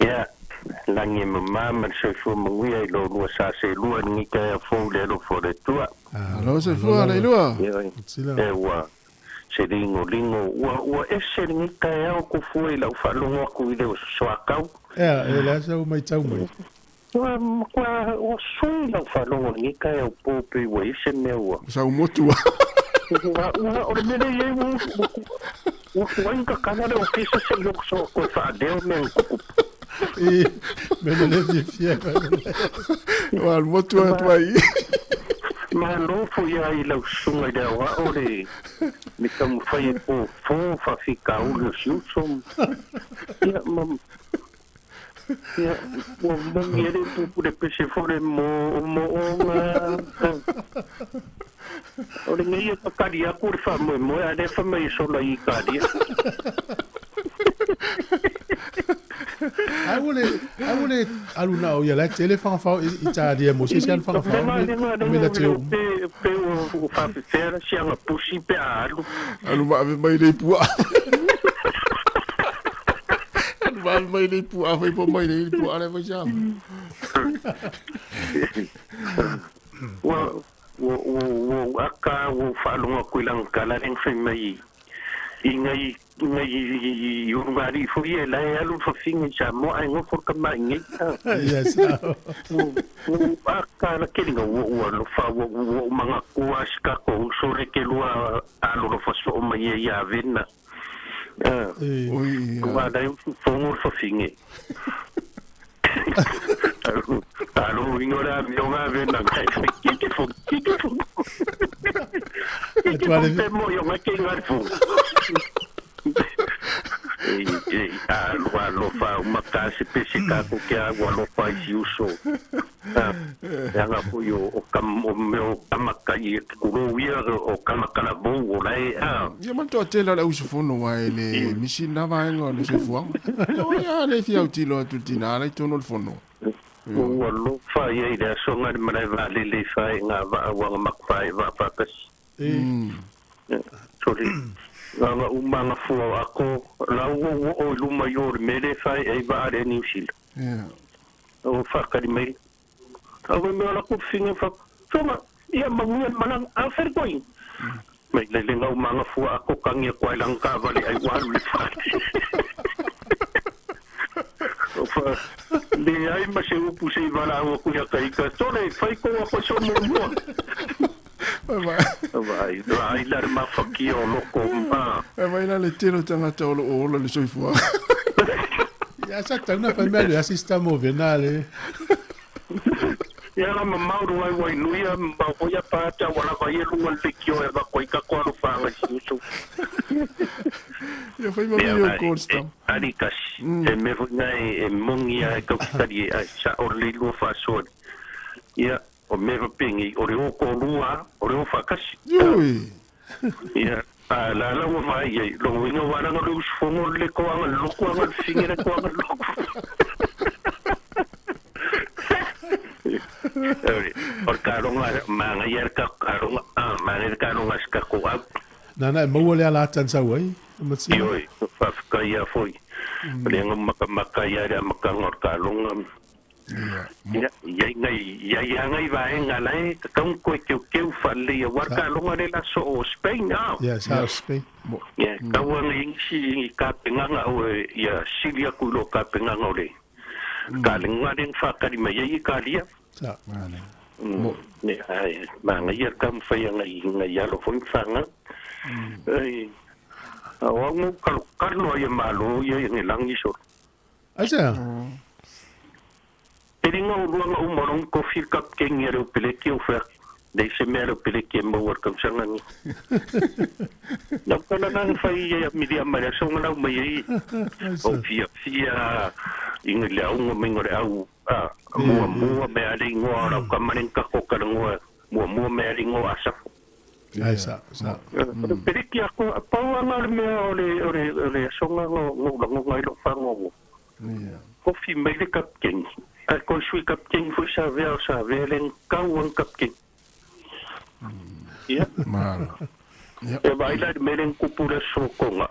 Ia, lagi e mama ma le soifua manuia i lo lua sa selua i lenei taeao fou i le alofa o le Atua. Alo soifua Lailua. Ioe, e ua se ligoligo, ua, ua ese lenei taeao ko fua i lau faalogo atu i le soatau. Ea, e le a sau maitau mai. Ua matua ua sui lau faalogo i lenei taeao po pei ua i ai se mea ua. Sau motu a. Ua, ua, o le mea lea i ai ua, ua, ua tuai ona tatala le ofisa se i oo toe faaleo mea na tutupu. I, mea na le fiafia. Ua alu motu a tuai. Malo foi lava i lau susuga i le aoao le le taumafai e fofo faafitauli o si uso. Ia, ma, ia, ua moni ai le upu le pese foi le moomooga. O lenei e tatali atu le faamoemoe, a o lea e fai mai e sola i Italia. Ai ua le, ai ua le alu na o ia la e tele fagafao i Italia mo se isi alu fagafao me la te uma. Pe, pe ua faafefea la siaga pusi pe a alu. Alu ma ave mai le puaa. Alu ma ave mai le puaa fai po mai le puaa le fai siaga. Ua, ua, ua, ua ou aka, ua ou faalogo atu i lana tala lea na fai mai. I ngai ngai urugari foi e la e alu fafinga i Samoa ai ngofo ka mai ngai. Ia sa'o. Ua aka la kelinga ua ua lofa ua ua manga kua sika ko uso le ke lua alo lofa so mai e ia vena. Ua dai fongo fafinge. Alo ingora mi onga vena ngai. Kike fo kike fo. Kike fo te mo yo ngai ke ngai fo. E alo alofa maka se pese ka ko ke a alofa i si uso. E anga fo yo o kam o me o kamaka i kuro ia o kamaka la bo o la e a. Ia man toa tele o le usufono wa e le misi na vaenga o le soifuaga. Ia le fia autilo atu tina la i tonu o le fono. Ua alofa ia i le asoga le malae vaalele i faeʻega vaauaga makufaeʻe vaafakasi. Sole nga uma nga fua ako la ua ua o i luma i o le mele faeʻe ai vaa le Niu Sila. O whakari mai. Au me ala ku finga fa. Songa ia manuia malang a fer koi. Mai le le ngau manga fua ako kangia kwa lang ka vale ai walu le fa. O fa le ai ma se upu se vala au ku ya kai ka tole fai ko ko so mo mo. Vai, vai la ma fakia o loko ma. Vai la le tele o tagata o loo ola le soifuaga. Ia sa tau na fai mea le asista mo vena le. Ia la mamau ru ai wai nui a ma foi a pata wala vai e lunga le kio e va koi ka ko alu whanga si usu. Ia fai ma video call sta. Ari kasi, e me foi ngai e mongi a e kaukitari e ai sa o le lua whasoa. Ia, o me pengi, o le o ko lua, o le o whakasi. Iui. Ia, a la la ua vai ai, longo inga waranga le usufongo le koanga loko anga le fingere koanga loko. O le karonga, manga ia ka karonga, manga ia karonga sika ko au. Nana e maua le ala atan sau ai, matia. Ioi, whawhikai ia foi. Le nga makamaka ia le amakanga o le karonga. Ia, ia ngai, ia ia ngai vaenga lai, ka kaung koe keu keu whale ia warka longa le la so o Spain, ah. Ia, sa o Spain. Ia, kaua ngai ingisi i ka penganga o ia silia ku lo ka penganga o le. Ka le ngare whakari mai ia i ka lia. Sa. Ne, ai, ma ngai ia ka mwhai ngai ngai alo foi whanga. Ai, a wangu kalu karno ia malo ia ngai langi so. Ai sa. Te ringa o luanga o morong ko fil kap kengi reo peleki o whea. Nei se mea reo peleki e maua kausanga ni. Nau kana nang whai ia miria mai a songa nau mai ei. O fia fia inga le aunga mingo le au. Mua mua mea le ingoa rau kamaren kako karangoa. Mua mua mea le ingoa asafo. Ai sa, sa. Peleki ako, pau anga le mea o le, o le, o le songa ngo, ngo, ngo, ngai lo whango ngo. Kofi mai le kapkengi. A ko sui kapkengi foi sa vea o sa vea le kau ang kapkengi. Ia. Malo. E vai la me le kupu le sokonga.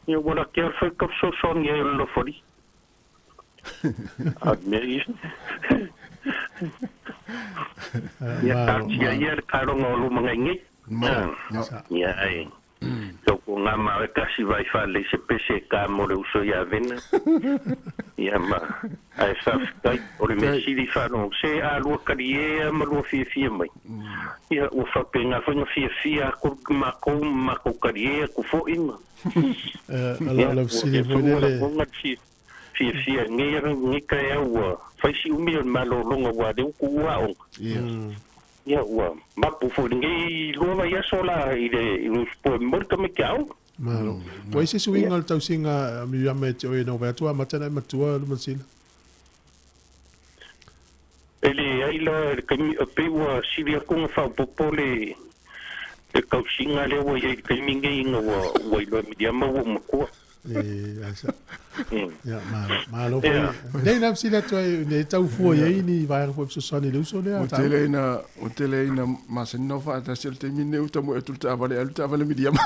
Ia wala kia fai kap so so ngi e lo fori. A me i. Ia ka tia ia le karonga o luma ngai ngai. Ia ai. Tau ko ngā mau e kasi vai whale se pese ka mo le uso ia vena. Ia ma, ai whawhikai, o le me siri whanong, se a lua kari e a ma lua fia fia mai. Ia ua whape ngā whainga fia fia ko mako mako kari e ko fo inga. Ala ala siri foi le. Fia fia ngai ngai ka e ua, whaisi umi o malo longa wa le uku ua onga. Ia ua mapu foi ngai lua mai aso la i le i le po morka me ke au. Malo. Ko ese suinga o le tausiga mi ama e te oe na ua matana e matua le masila. E le ai la le kaimi pe ua siria konga fa popo le le kausinga le ua i kaimi ngai inga ua ua i loa midia ma ua makua. E asa. Ia malo malo foi. Nei na sila tu ai nei tau fua ia ni vai foi so soni le uso le O tele ina o tele ina masen no fa ta sel te mine uta mo etul ta vale alu ta vale midia ma.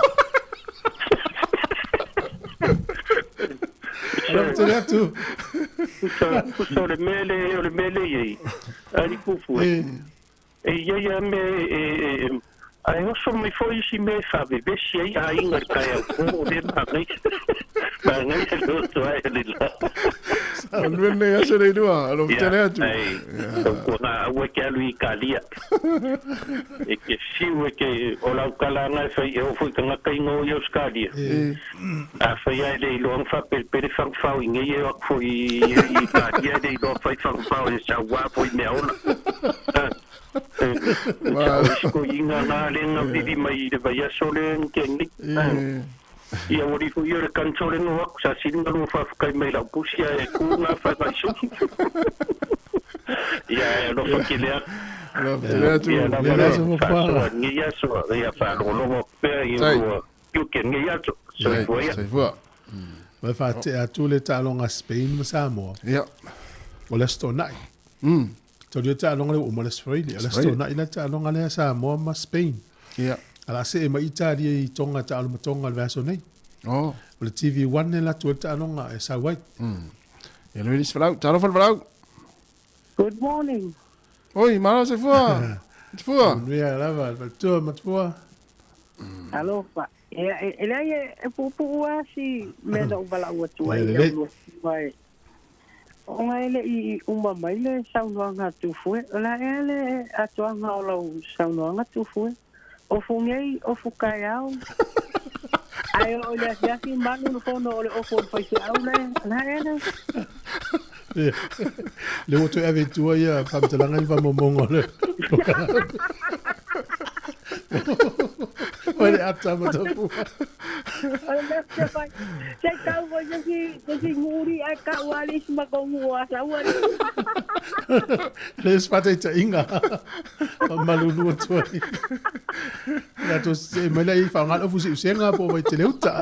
Ala te atu. Kusa o le mele o le mele i. Ari kufu. E ia ia me e Ae oso mai foi isi mea e faavevesi ai aiga i le taeao po o lea manaia manaia le oso ae o le la. Manuia lenei aso le Leilua, alofa tele atu. Ia, ae tautuana aua e te alu i Italia. E te fiu e te, o lau tala lena e fai, e oo foi i tagata ina o i Ausetalia. Afai lava e le iloa ona faapelepele fagafao i nei e o atu foi i Italia e le iloa fai fagafao e sauā foi i meaola. O isi toeaiina na lea na vili mai i le vaiaso lea na tea nei. Ia ua lifo ia le kanto le no aku sa sili na lua faafetai mai lau pusi ae ku na faifai suki. Ia e alofa tele atu. Alofa tele atu. Ia lava le faasoa lenei aso, ia faalogologo atu pea i lua tiute lenei aso. Soifua ia. Soifua. Mai faatea atu le taaloga a Spain ma Samoa. Ia. O le Aso Toonai. Tau le taaloga lea ua uma le Aso Faraile. O le Aso Toonai la taaloga lea Samoa ma Spain. Ia. A o le a see mai Italia i Tonga e taalo ma Tonga i le vaiaso nei. Oh. O le TV1 e alu atu ai le taaloga e sau ai. Ia le isi Folau. Talofa le Folau. Good morning. Oi, malo soifua. Matua. Manuia lava le faletua matua. Alofa. Ia, e leai e puupuu lava si mea na ou valaau atu ai i lau lua susuga e Ona e le i uma mai le saunoaga a Tufue, o le a ea le atoaga o lau saunoaga Tufue? Ofu nei, ofu taeao, ae oo i le afiafi malu le fono o le ofu o le faifeau le, o le a ea le? Lea ua toe ave i tua ia faamatalaga i faamaumauga o le Mai le ata ma tapu. O le mea te whai. Sei tau foi se si, se si nguri ai ka ua le isi ma ko ngu a sa ua le. Le spata i ta inga. Malulu atu ai. La to se mai la i whaangalo fusi usenga po vai te leuta.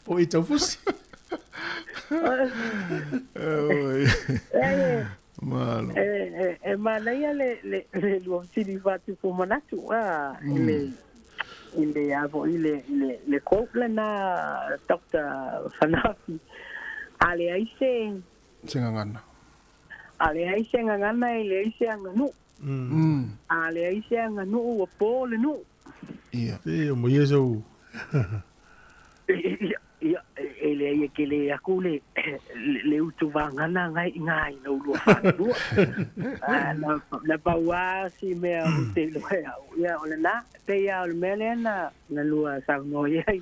Po i tau fusi. Oi. Malo. E manaia le le le lua fesili faatupu manatu a i le i le a foi le le le quote lena Doctor Fanafi a leai se Se gagana. A leai se gagana e leai se aganuu. A leai se aganuu ua po le nuu. Ia. E o mo ia sau. Ia, ia, e leai e tele aku le, le utu vagana ngai i ngā i lau lua whanua. Na, na pau a si mea o te iloa e au. Ia, o lena, pei a o le mea lea na, na lua saunoa i ai.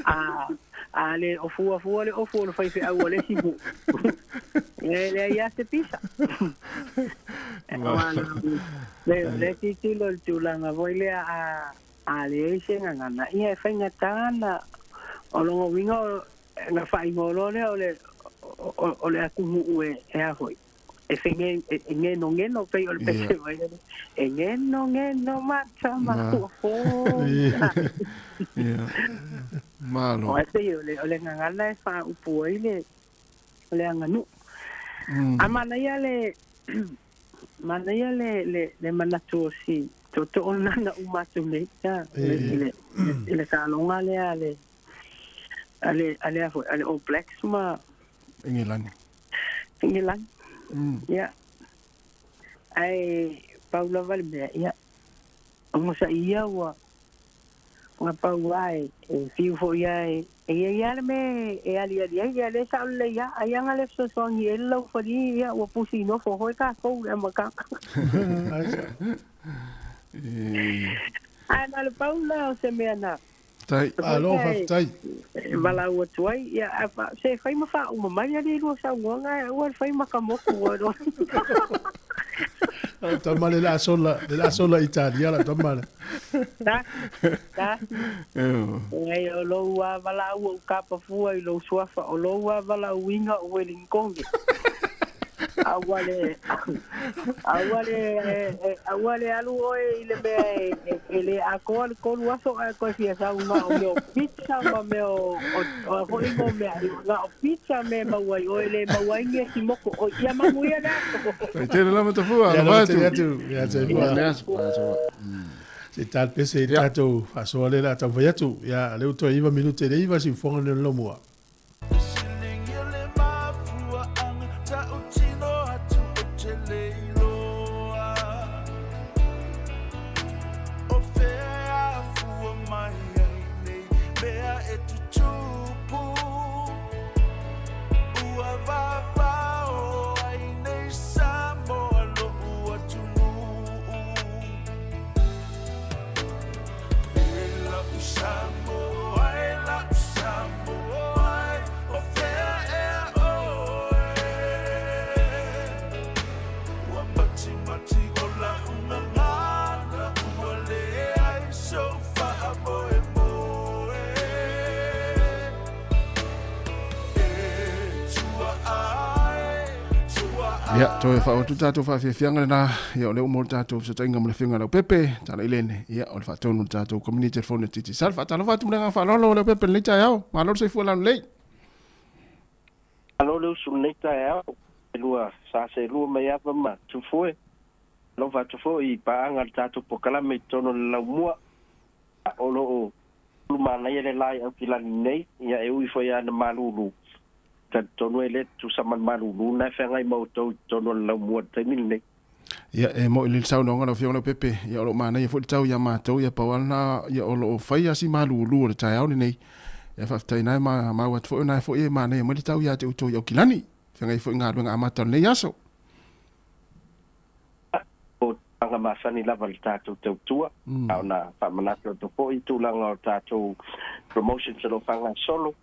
A, a le o fua fua le ofu o le faifeau a le isi nuu. E leai a se pisa. Le, le tilotilo i le tulaga foi lea a, A leai se gagana, ia e faigata ana. O lona uiga na faaigoa loa lea o le, o le atunuu e, e a foi, e fege, e genogeno pei o le pese mai lea, e genogeno mata ma fo. Ia. Malo. O pei o le, o le gagana e faaupu ai le, le aganuu. A manaia le, Manaia le, le, le manatu o si tootoo lena na uma atu nei, ia, i le, i le taaloga lea a le, a le, a le a foi, a le All Blacks ma Engelani. Engelani. Ia. Ae pau lava le mea, ia, onosai ia ua, Ua pau lava e fiu foi lava e i ai lava le mea e aliali ai, ia lea e sao lelei lava, ai ana le fesoasoani i ai le laufalie, ia ua pusi nofo foi tatou i le amataga. Ae na o le pau lena o se mea na Tai. Malo faafetai. E valaau atu ai, ia, se fai ma faauma mai alii lua saunoaga ae aua le fai ma ka motu ua iloa. Lau tama le la sola, le la sola Italia lau tama le. Ta, ta. Ai o lou a valaau ou kapa fua i lou suafa, o lou a valaauina o Wellington. Aua le, aua le, aua le alu oe i le mea e le atoa le tolu aso ae toe fia sau na o mea o pizza ma mea o, o, o foi mo mea, na o pizza me maua ai oe le maua ai ni esi moko. O ia manuia le aso. Tai tele lava tafua, Ia alofa lava atu. tele atu, ia te Ia fua. le aso, aso. Se tal pese i tatou faasoa le la taumafai atu. Ia, lea ua toe iva minute i le iva, siufoga nei o le lomua. Ia, toe faaauau tatou faafiafiaga lena, ia o lea ua maua le tatou fesootaiga ma le Afioga ia Leaupepe, Tala Ilene, ia o le faatonu o le tatou Komini Telefoni o Digicel. Faatalofa atu ma le agaga faaaloalo Leaupepe i lenei taeao. Malo le soifua laulelei. Malo le usu i lenei taeao, e lua sa seelua mai ava ma Tufue. Alofa atu foi i paaga a le tatou polokalame i totonu o le laumua. O lo o Ulumanaia le la i Aukilani nei, ia e ui foi lava ina malulu, talitonu e le tutusa ma le malulu lena e feagai ma outou i totonu o le laumua i le taimi lenei. Ia, e moi le saunoaga lau Afioga Leaupepe, ia o lo o manaia foi le tau ia matou, ia pau lava lena, ia o lo o fai lava si malulu o le taeao lenei. Ia faafetai na e maua atu foi o na foi e manaia mai le tau ia te outou i Aukilani, feagai foi i galuega amata o lenei aso. O tulaga masani lava i le tatou tautua, a ona faamanatu atu foi i tulaga o tatou promotions o lo o faagasolo,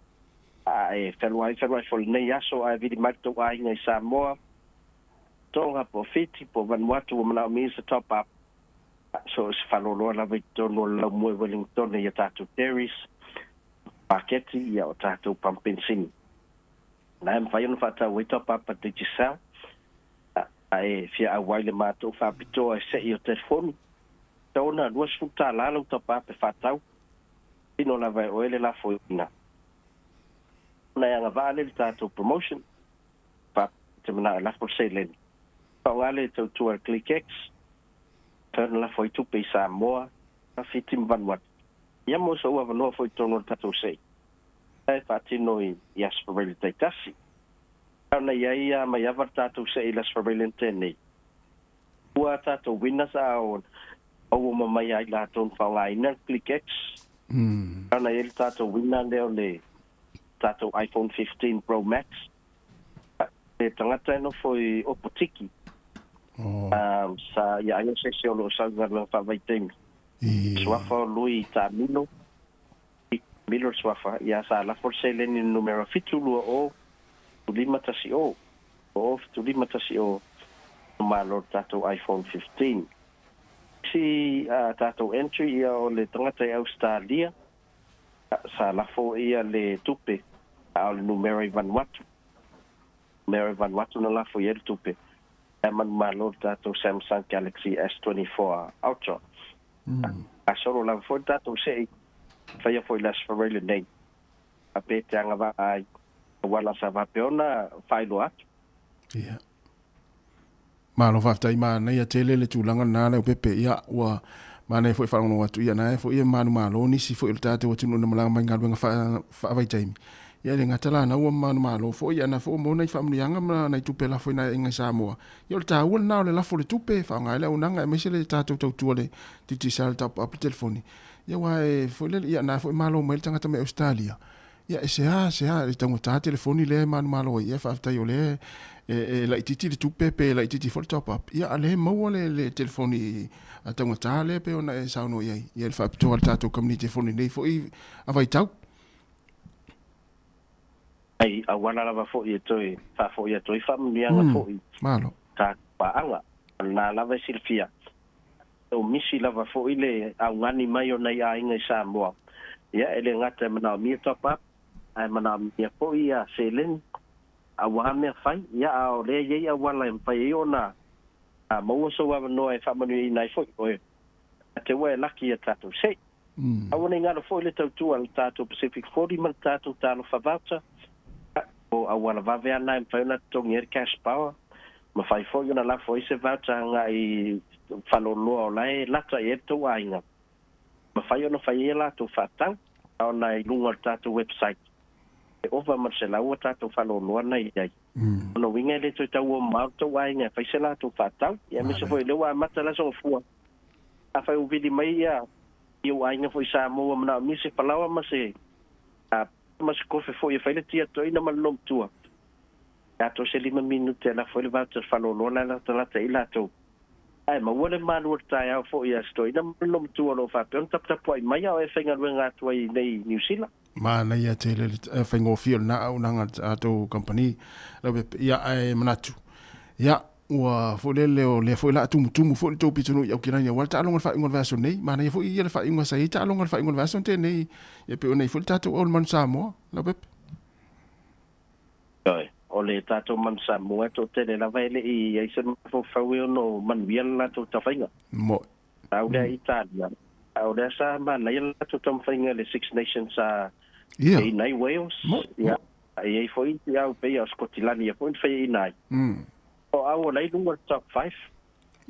a e fealuai fealuai foi i lenei aso ae vili mai le tou aiga i Samoa, Tonga po o Fiti po o Vanuatu ua manaomia se top up, so o se faaloloa lava i totonu o le laumua i Wellington i a tatou dairies, paketi ia o tatou pamu penisini. Na e mafai ona faatau ai top up a Digicel. A e fia auai le matou faapitoa e se'i o telefoni, tatau ona $20 lau tapa pe faatau. Tino lava e oe le lafoina. Ona e agavaa lea i le tatou promotion. Faapea te manao e lafo le seleni. Faaaoga le tautua a le ClickX. Mafai ona lafo ai tupe i Samoa, Fiti ma Vanuatu. Ia mo sou avanoa foi i totonu o le tatou se'i. E faatino i Aso Faraile taitasi. Ona i ai a mai ava le tatou se'i le Aso Faraile na tea nei. Ua a tatou winners a o maua mai ai latou na faaaogaina le ClickX. Ona i ai le tatou winner lea o le tatou iPhone 15 Pro Max. Le tagata e nofo i Opotiki. Sa ia ai o se isi o lo o sau i galuega faavaitaimi. Suafa o Lui Taamilo. Milo le suafa, ia sa lafo le seleni numera 720 510, 20 7510, malo le tatou iPhone 15. Isi a tatou entry ia o le tagata i Ausetalia, sa lafo ia le tupe a o le numera i Vanuatu. Numera i Vanuatu na lafo i ai le tupe. Ae manumalo le tatou Samsung Galaxy S24 Ultra. A solo lava foi le tatou se'i, faia foi le Aso Faraile nei, a pe te agavaa ai, auala sa faapea ona faailoa atu. Ia. Malo faafetai manaia tele le tulaga lena Leaupepe. Ia ua manaia foi faalogologo atu ia na e foi e manumalo nisi foi o le tatou atunuu na malaga mai galuega faavaitaimi. Ia e le gata la na ua manumalo foi ia na foi ua maua nai faamanuiaga ma nai tupe lafo i nai aiga i Samoa. Ia o le taua lena o le lafo o le tupe e faaaoga ai le auaunaga aemaise le tatou tautua le Digicel top up le telefoni. Ia aua e foi lele ia na foi malo mai le tagata mai Ausetalia. Ia e sea sea e taugata telefoni lea e manumalo ai. Ia faafetai o lea e laitiiti le tupe pe laitiiti foi le top up. Ia a lea e maua le telefoni a taugata lea pei ona e saunoa i ai. Ia le faapitoa a le tatou kamupani telefoni nei foi a vaitau. Hei auala lava foi e toe faafoi atu ai faamanuiaga foi Malo. tatou paaga. O lena lava e silafia, o misi lava foi le augani mai o nai aiga i Samoa. Ia, e le gata e manaomia top up, ae manaomia foi ia seleni aua mea fai. Ia, a o lea e i ai auala e mafai ai ona maua sou avanoa e faamanuiaina ai foi oe. Te ua e laki ia tatou sei. Aua ne i galo foi le tautua a le tatou Pacific 40 ma le tatou Talofa Voucher. O auala vave ana e mafai ona totogi ai le cash power. Mafai foi ona lafo ai se voucher agai i faleoloa o la e lata i ai le tou aiga. Mafai ona fai ai a latou faatau ona i luga o le tatou website. E ova ma le 100 a tatou faleoloa na i ai. O lona uiga e le toe tau o mamao le tou aiga e fai se latou faatau. Ia aemaise foi o lea ua amata le Aso Gafua. Afai ua vili mai ia i ou aiga foi i Samoa ua manaomia se falaoa ma se ma se kofe foi e fai le tia toeaina ma le lomatua, e atoa se lima minute e lafo ai le voucher faleoloa la e latalata i latou. Ae maua le malu o le taeao foi a si toeaina ma le lomatua o lo o faapea ona taputapuai mai a o e faigaluega atu ai i nei i Niu Sila. Manaia tele le faigofie o lena auaunaga a tou kamupani. Ia ae manatu, ia Ua foi lele o lea foi la tumutumu foi le tou pitonuu i Aukilani aua le taaloga o le faaiuga o le vaiaso nei. Manaia foi ia le faaiuga sa i ai taaloga o le faaiuga o le vaiaso na nei. Ia pei ona i ai foi le tatou au i le Manu Samoa, Leaupepe. Ioe. O le tatou Manu Samoa e toatele lava e le'i ai se mafaufau e ono manuia le latou tafaiga. Mo'i. Au lea Italia, a o lea sa manaia le latou taumafaiga i le Six Nations sa ina ai Wales, ia, e i ai foi isi au pei o Sikotilani ia foi na faiaina ai. O au o la i luga o le top 5.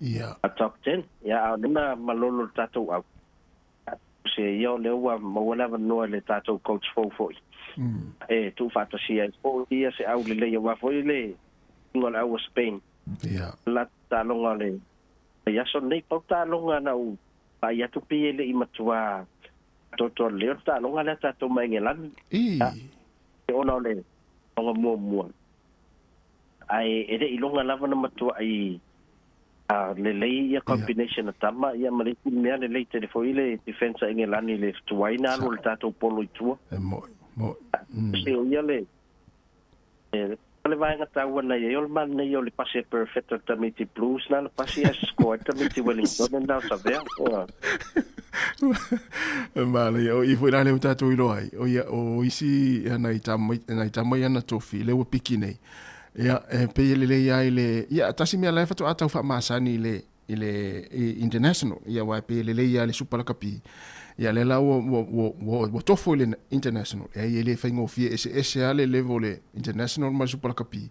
Ia. A top 10, ia, a o lea na malolo le tatou au. Se ia o lea ua maua le avanoa i le tatou coach fou foi e tuufaatasia ai foi ia se au lelei aua foi le luga o le au a Spain. Ia. La taaloga o le aso lenei, pau taaloga na ou vaai atu pei e le i matua atoatoa lelei o le taaloga lea tatou ma Engelani. Ia. Ona o le loga muamua. Ae e le i loga lava na matuai lelei ia combination a tama ia ma le isi mea lelei tele foi le defense a Engelani i le tuai na alu o le tatou polo i tua. E mo'i, mo'i. Se o ia le le vaega taua na i ai o le manaia o le pasi a Perfetto le tamaiti Blues na na pasi ae score ai le tamaiti Wellington na o Savea. E manaia, o i foi la lea ua tatou iloa ai, o ia, o isi nai tama, nai tama ia na tofi, lea ua piki nei. Ia, e pei e lelei lava i le, ia, tasi mea la e faatoa tau faamasani i le, i le i international, ia, aua e pei e lelei lava i le Super Lakapi. Ia, lea la ua, ua, ua, ua, ua tofo i le international, e ai e le faigofie, eseese lava le level o le international ma le Super Lakapi.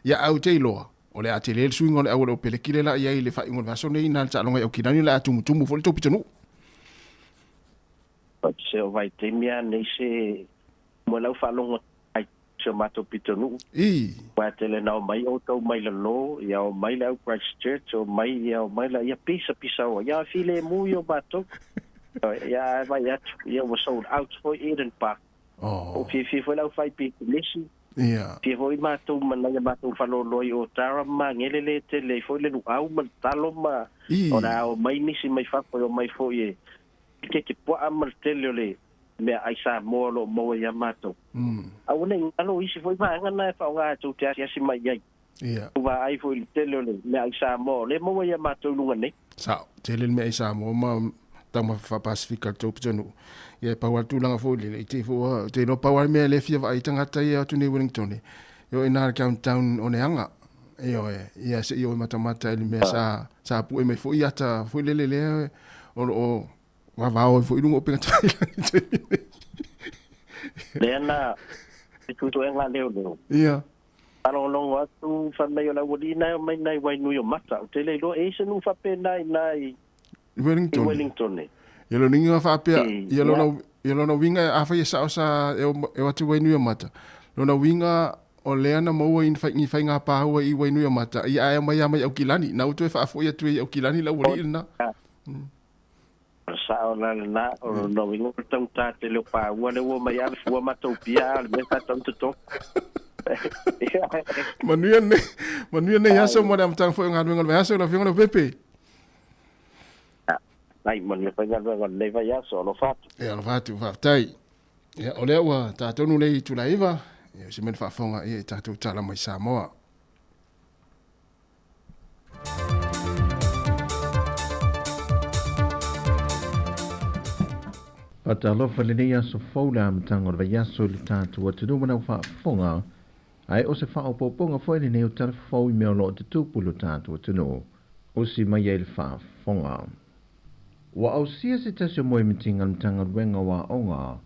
Ia, ae ou te iloa, o le a tele le suiga o le auala o peleki lea la i ai i le faaiuga o le vaiaso nei, na le taaloga i Aukilani, o le a tumutumu foi le tou pitonuu. Se o vaitaimi lava nei se mo lau faalogo ai si o matou pitonuu. I. Aua e tele na omai outou mai lalo, ia omai le au Christchurch, omai ia omai la ia pisa pisa oa, ia filemu i o matou. Ia ae vai atu, ia ua sold out foi Eden Park. Oh. Ua fiafia foi le au fai pisinisi. Ia. Fia foi matou ma nai a matou faleoloa i Otara ma Magele le tele ai foi le luau ma le talo ma I. o le a omai nisi mai fafo e omai foi e keke puaa ma le tele o le mea ai Samoa o lo o maua ia matou. Aua ne i galo isi foi vaega na e faaaoga e tou te asiasi mai i ai. Ia. Ua vaai foi i le tele o le mea ai Samoa o lea e maua ia matou i luga nei. Sao, tele le mea ai Samoa ma taumafa faa-Pasifika le tou pitonuu. Ia e pau lava le tulaga foi lele, i te i foi ua, ou te iloa pau lava le mea e le fia vaai ai tagata ia atu nei i Wellington, e oo i ina le countdown o Leaga. Ioe, ia se i o e matamata i le mea sa, sa pue mai foi ata foi lele lea o lo o vavao ai foi i luga o upega tafailagi i le taimi nei. Lea na te tutuega a leoleo. Ia. Faalogologo atu fai mai o le aualii na e omai nai Wainuiomata. Ou te le iloa e i ai se nuu faapena i ina i Wellington. Wellington. Ia lona uiga faapea, ia lona, ia lona uiga afai e sao sa e o atu i Wainuiomata, lona uiga o lea na maua i ni faiga pāua i Wainuiomata, ia ae omai lava mai Aukilani. Na ua toe faafoi atu ai i Aukilani le aualii lena. O le sao la lena, o lona uiga o le taugata tele o pāua lea ua omai ave fua matou pia, a o le mea sa tatau ona totogi. Manuia lenei, manuia lenei aso ma le amataga foi o galuega o le vaiaso lau Afioga Leaupepe. Ai, manuia foi galuega o lenei vaiaso, alofa atu. Ia, alofa atu, faafetai. Ia, o lea ua tatou nei i itula e 9, ia, o se mea na faafofoga ia i tatou tala mai Samoa. Faatalofa i lenei aso fou le amataga o le vaiaso i le tatou atunuu ma lau faafofoga, ae o se faaopoopoga foi lenei o tala fou i mea o lo o tutupu i lo tatou atunuu. Usi mai ai le faafofoga. Ua ausia se tasi o moemitiga a le Matagaluega o Aoga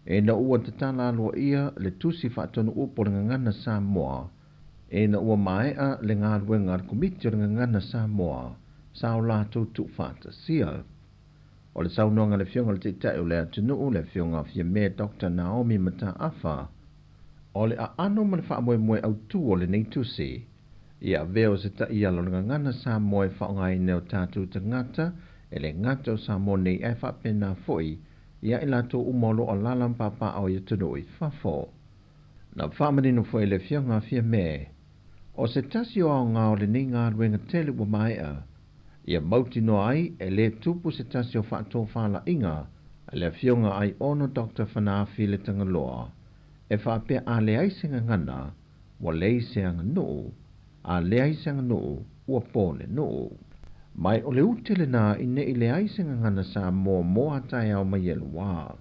ina ua tatala aloaia le tusi faatonu upu o le Gagana Samoa ina ua maea le galuega a le Komiti o le Gagana Samoa sa o latou tuufaatasia. O le saunoaga a le Afioga i le Taitai o le atunuu, le Afioga Fiame Doctor Naomi Mataafa, o le aano ma le faamoemoe autu o lenei tusi, ia avea o se taiala o le gagana Samoa e faaaogaina e o tatou tagata, e le gata o Samoa nei ae faapena foi ia i latou uma o lo o alaala ma papaaao i atunuu i fafo. Na faamanino foi e le Afioga a Fiame, o se tasi o aoga o lenei galuega tele ua maea, ia mautinoa ai e le tupu se tasi o faatofalaiga a le Afioga Aiono Doctor Fanaafi Le Tagaloa e faapea a leai se gagana, ua leai se aganuu, a leai se aganuu, ua po le nuu. Mai o le ute lena i ne i leai se gagana Samoa mo a taeao mai e lua,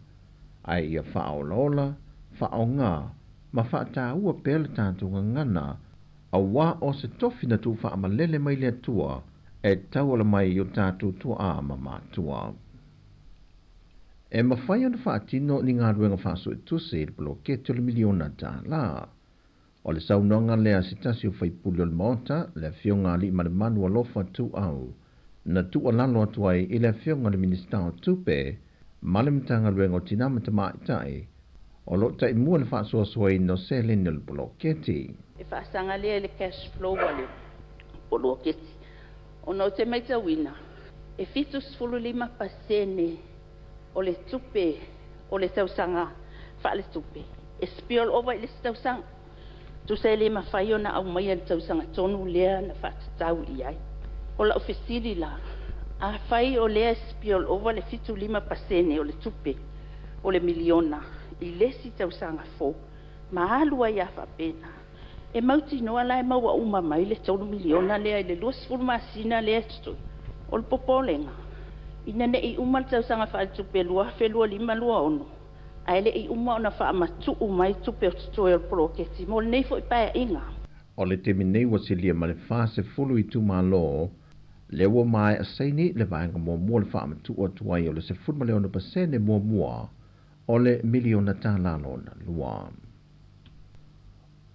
ae ia faaolaola, faaoga, ma faataua pea le tatou gagana, auā o se tofi na tuufaamalele mai le Atua e tauala mai i o tatou tuaa ma matua. E mafai ona faatino ni galuega faasuetusi i le poloketi o le miliona tālā. O le saunoaga lea a se tasi o faipule o le Maota, le Afioga Aliimalemanu Alofa Tuuau, na tuualalo atu ai i le Afioga i le Minisita o Tupe ma le Matagaluega o Tinā ma Tamaitai, o lo o taimua le faasoasoaina o seleni o le poloketi. E faasaga lea i le cash flow a le poloketi ona ou te matauina e 75% o le tupe o le tausaga faaletupe e spill over i le isi tausaga. Tusa e le mafai ona aumaia i le tausaga tonu lea na faatatau i ai. O lau fesili la, afai o lea e spill over le 75% o le tupe o le miliona i le isi tausaga fou ma alu ai lava faapena, e mautinoa la e maua uma mai le $3 miliona lea i le 20 masina lea e totoe. O le popolega, ina ne i uma le tausaga faaletupe 2025/2026 ae le i uma ona faamatuu mai tupe o totoe o le poloketi mo lenei foi paeaiga. O le taimi nei ua silia ma le 40 itumalo lea ua maea saini le vaega muamua o le faamatuu atu ai o le 16% muamua o le miliona tālā lona lua.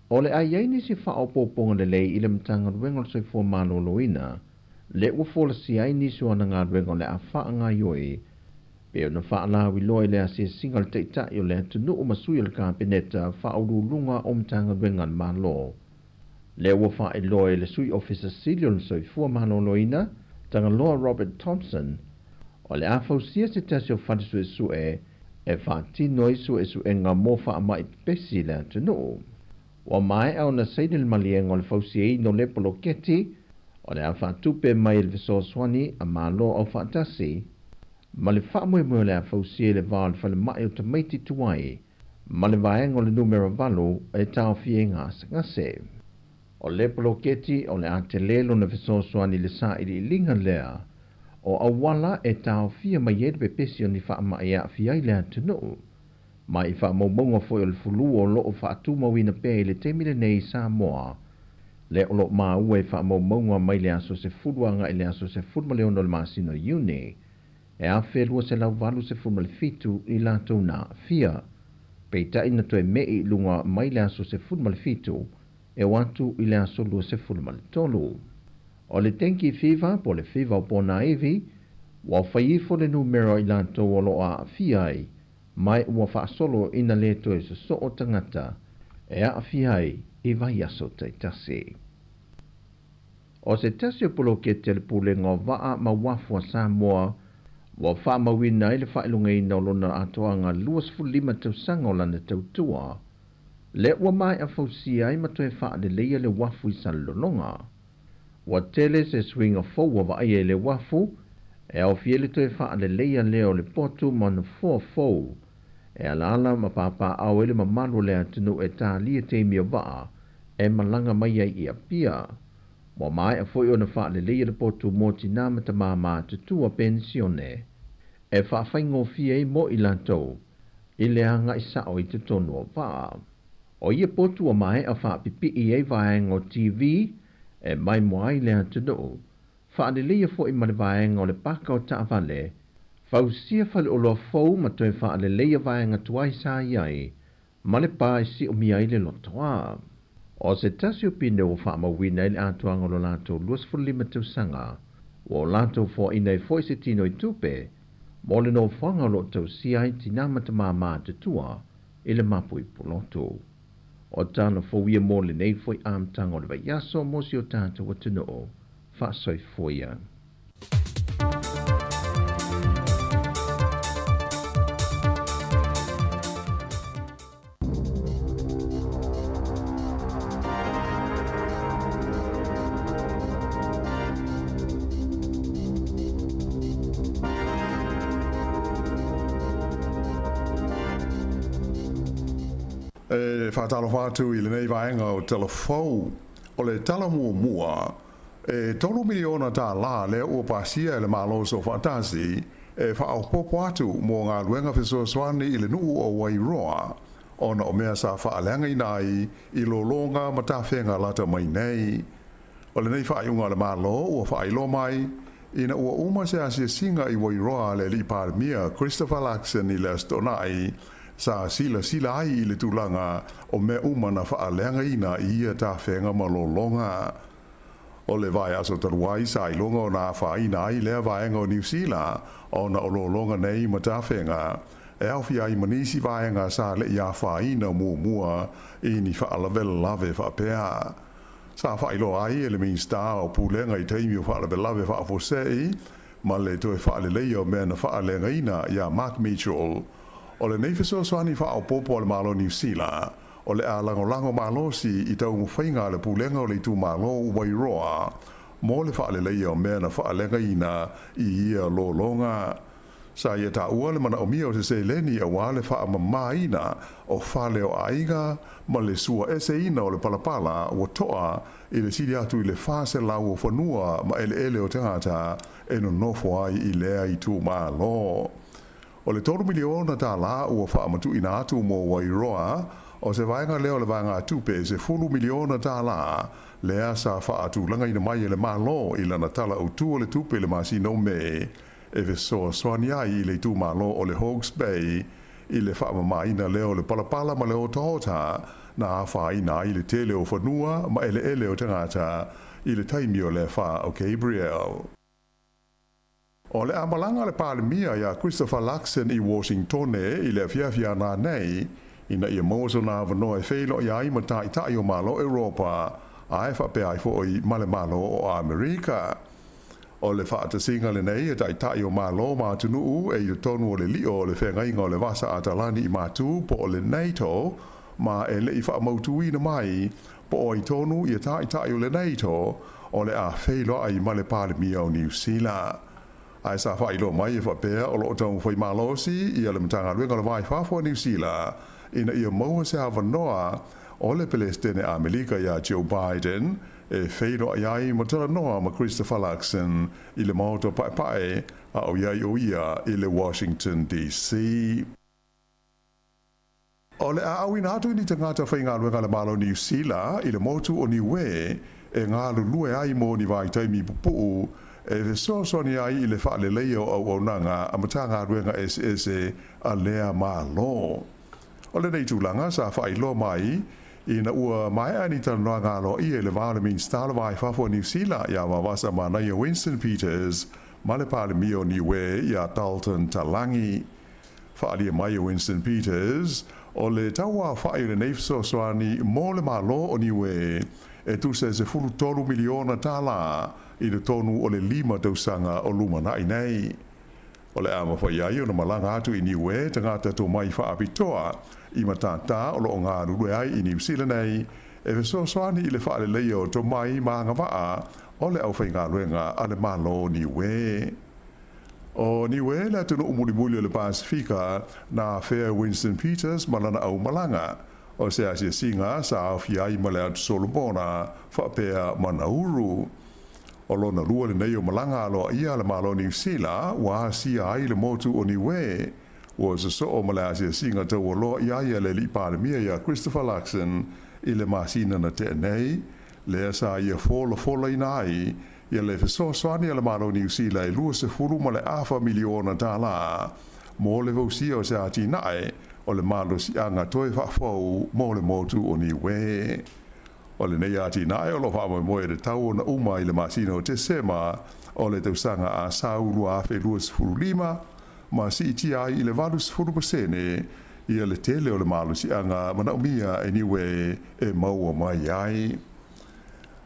O le a i ai nisi faaopoopoga lelei i le Matagaluega o le Soifua Maloloina, lea ua folasia ai nisi o ana galuega o le a faagaoioi pei ona faalauiloa i le asiasiga a le Taitai o le atunuu ma sui o le Kapeneta faauluuluga o Matagaluega a le Malo. Lea ua faailoa e le Sui Ofisa Sili o le Soifua Maloloina, Tagaloa Robert Thompson, o le a fausia se tasi o fale suesue e faatino ai suesuega mo faamai pepesi i le atunuu. Ua maea ona saini le maliega o le fausiaina o lea poloketi, o le a faatupe mai e le fesoasoani a Malo Aufaatasi, ma le faamoemoe o le a fausia i le va o le falemai o tamaiti tuai ma le vaega o le numera 8 e taofia ai gasegase. O le poloketi o le a tele lona fesoasoani i le sailiiliga lea o auala e taofia mai ai le pepesi o ni faamai e aafia ai le atunuu, ma i faamaumauga foi o le fulu o lo o faatumauina pea i le taimi lenei i Samoa, lea o lo o maua i faamaumauga mai le aso 10 agai i le aso 16 o le masina o Iuni e 1287 i latou na aafia, peitai na toe me'i i luga mai le aso 17 e o atu i le aso 23. O le dengue fever po o le fiva o ponaivi, ua fai ifo le numera o i latou o lo o aafia ai, ma ua faasolo ina le toe sosoo tagata e aafia ai i vaiaso taitasi. O se tasi o poloketi a le Pulega o Vaa ma Uafu a Samoa ua faamauina ai le faailogaina o lona atoaga 25 tausaga o lana tautua, lea ua maea fausia ai ma toe faaleleia le uafu i Salelologa. Ua tele se suiga fou ua vaaia i le uafu, e aofia ai le toe faaleleia lea o le potu ma nofoa fou e alaala ma papaaao ai le mamalu o le atunuu e talia taimi o vaa e malaga mai ai i Apia. Ua maea foi ona faaleleia le potu mo tinā ma tamā matutua penisione e faafaigofie ai mo i latou i le agai sao i totonu o vaa. O ia potu ua maea faapipii ai vaega o TV e maimoa ai le atunuu, faaleleia foi ma le vaega o le paka o taavale, fausia faleoloa fou ma toe faaleleia vaega tuai sa i ai ma le pa e siomia ai le lotoa. O se tasi o pine ua faamauina ai le atoaga o lo latou 25 tausaga, ua o latou foaina ai foi se tino i tupe mo le nofoaga o lo o tausia ai tinā ma tamā matutua i le mapuipulotu. O tala fou ia mo lenei foi amataga o le vaiaso mo si o tatou atunuu. Faasoifua ia. E faatalofa atu i lenei vaega o Tala Fou. O le tala muamua, e $3 miliona lea ua pasia e le Malo Soofaatasi e faaopoopo atu mo galuega fesoasoani i le nuu o Wairoa. ona o mea sa faaleagaina ai i lologa ma tafega lata mai nei. O lenei faaiuga a le Malo ua faailoa mai ina ua uma se asiasiga i Wairoa a le Alii Palemia Christopher Luxon i le Aso Toonai, sa silasila ai i le tulaga o mea uma na faaleagaina i ia tafega ma lologa. O le vaiaso talu ai sa iloga ona afaina ai lea vaega o Niu Sila ona o lologa nei ma tafega e aofia ai ma nisi vaega sa le i afaina muamua i ni faalavelave faapea. Sa faailoa ai e le Minisita o Pulega i taimi o faalavelave faafuasei ma le toe faaleleia o mea na faaleagaina iā Mark Mitchell. O lenei fesoasoani faaopoopo a le Malo o Niu Sila, o le a lagolago malosi i taumafaiga a le Pulega o le Itumalo o Wairoa mo le faaleleia o mea na faaleagaina i ia lologa. Sa ia taua le manaomia o se seleni aua le faamamaina o fale o aiga ma le suaeseina o le palapala ua toa i le sili atu i le 400 o fanua ma eleele o tagata e nonofo ai i lea itumalo. O le $3 miliona ua faamatuuina atu mo Wairoa, o se vaega lea o le vaegatupe e $10 miliona lea sa faatulagaina mai e le Malo i lana Tala Autu o le Tupe i le masina o Me e fesoasoani ai i le itumalo o le Hawke's Bay i le faamamaina lea o le palapala ma le otaota na afaina ai le tele o fanua ma eleele o tagata i le taimi o le afa o Gabrielle. O le a malaga le Palemia iā Christopher Luxon i Washingtone i le afiafi a nanei ina ia maua sona avanoa e feiloai ai ma taitai o Malo Europa ae faapea ai foi ma le Malo o Amerika. O le faatasiga lenei e taitai o Malo ma atunuu e i totonu o le lio o le Feagaiga o le Vasa Atalani i Matu po o le NATO, ma e le i faamautuina mai po o ai tonu ia taitai o le NATO o le a feiloai ma le Palemia o Niu Sila. Ae sa faailoa mai e faapea o lo o taumafai malosi ia le Matagaluega o le Va i Fafo a Niu Sila ina ia maua se avanoa o le Peresetene Amerika iā Joe Biden e feiloai ai ma talanoa ma Christopher Luxon i le Maota Paepae a o i ai o ia i le Washington DC. O le a auina atu i ni tagata faigaluega a le Malo o Niu Sila i le motu o Niue e galulue ai mo ni vaitaimi pupuu e fesoasoani ai i le faaleleia o auaunaga a Matagaluega eseese a lea Malo. O lenei tulaga sa faailoa mai ina ua maea ni talanoaga aloaia i le va o le Minisita o le Va i Fafo o Niu Sila iā Vavasa Manaia Winston Peters ma le Palemia o Niue iā Dalton Talangi. Faaalia mai e Winston Peters, o le tauaofa'i o lenei fesoasoani mo le Malo o Niue e tusa e $13 miliona i totonu o le 5 tausaga o lumana'i nei. O le a mafai ai ona malaga atu i Niue tagata tomai faapitoa i matata o lo o galulue ai i Niu Sila nei e fesoasoani i le faaleleia o tomai ma agavaa o le aufaigaluega a le Malo o Niue. O Niue le atunuu mulimuli o le Pasifika na afea e Winston Peters ma lana aumalaga, o se asiasiga sa aofia ai ma le Atu Solomona faapea ma Nauru. O lona lua lenei o malaga aloaia a le Malo o Niu Sila ua asia ai le motu o Niue. Ua sosoo ma le asiasiga taualoa i ai a le Alii Palemia iā Christopher Luxon i le masina na tea nei, lea sa ia folafolaina ai ia le fesoasoani a le Malo o Niu Sila e $20.5 miliona mo le fausia o se atinae o le malosiaga toe faafou mo le motu o Niue. O lenei atinae o lo o faamoemoe e tatau ona uma i le masina o Tesema o le tausaga a sau 2025 ma siitia ai i le 80% ia le tele o le malosiaga manaomia e Niue e maua mai ai.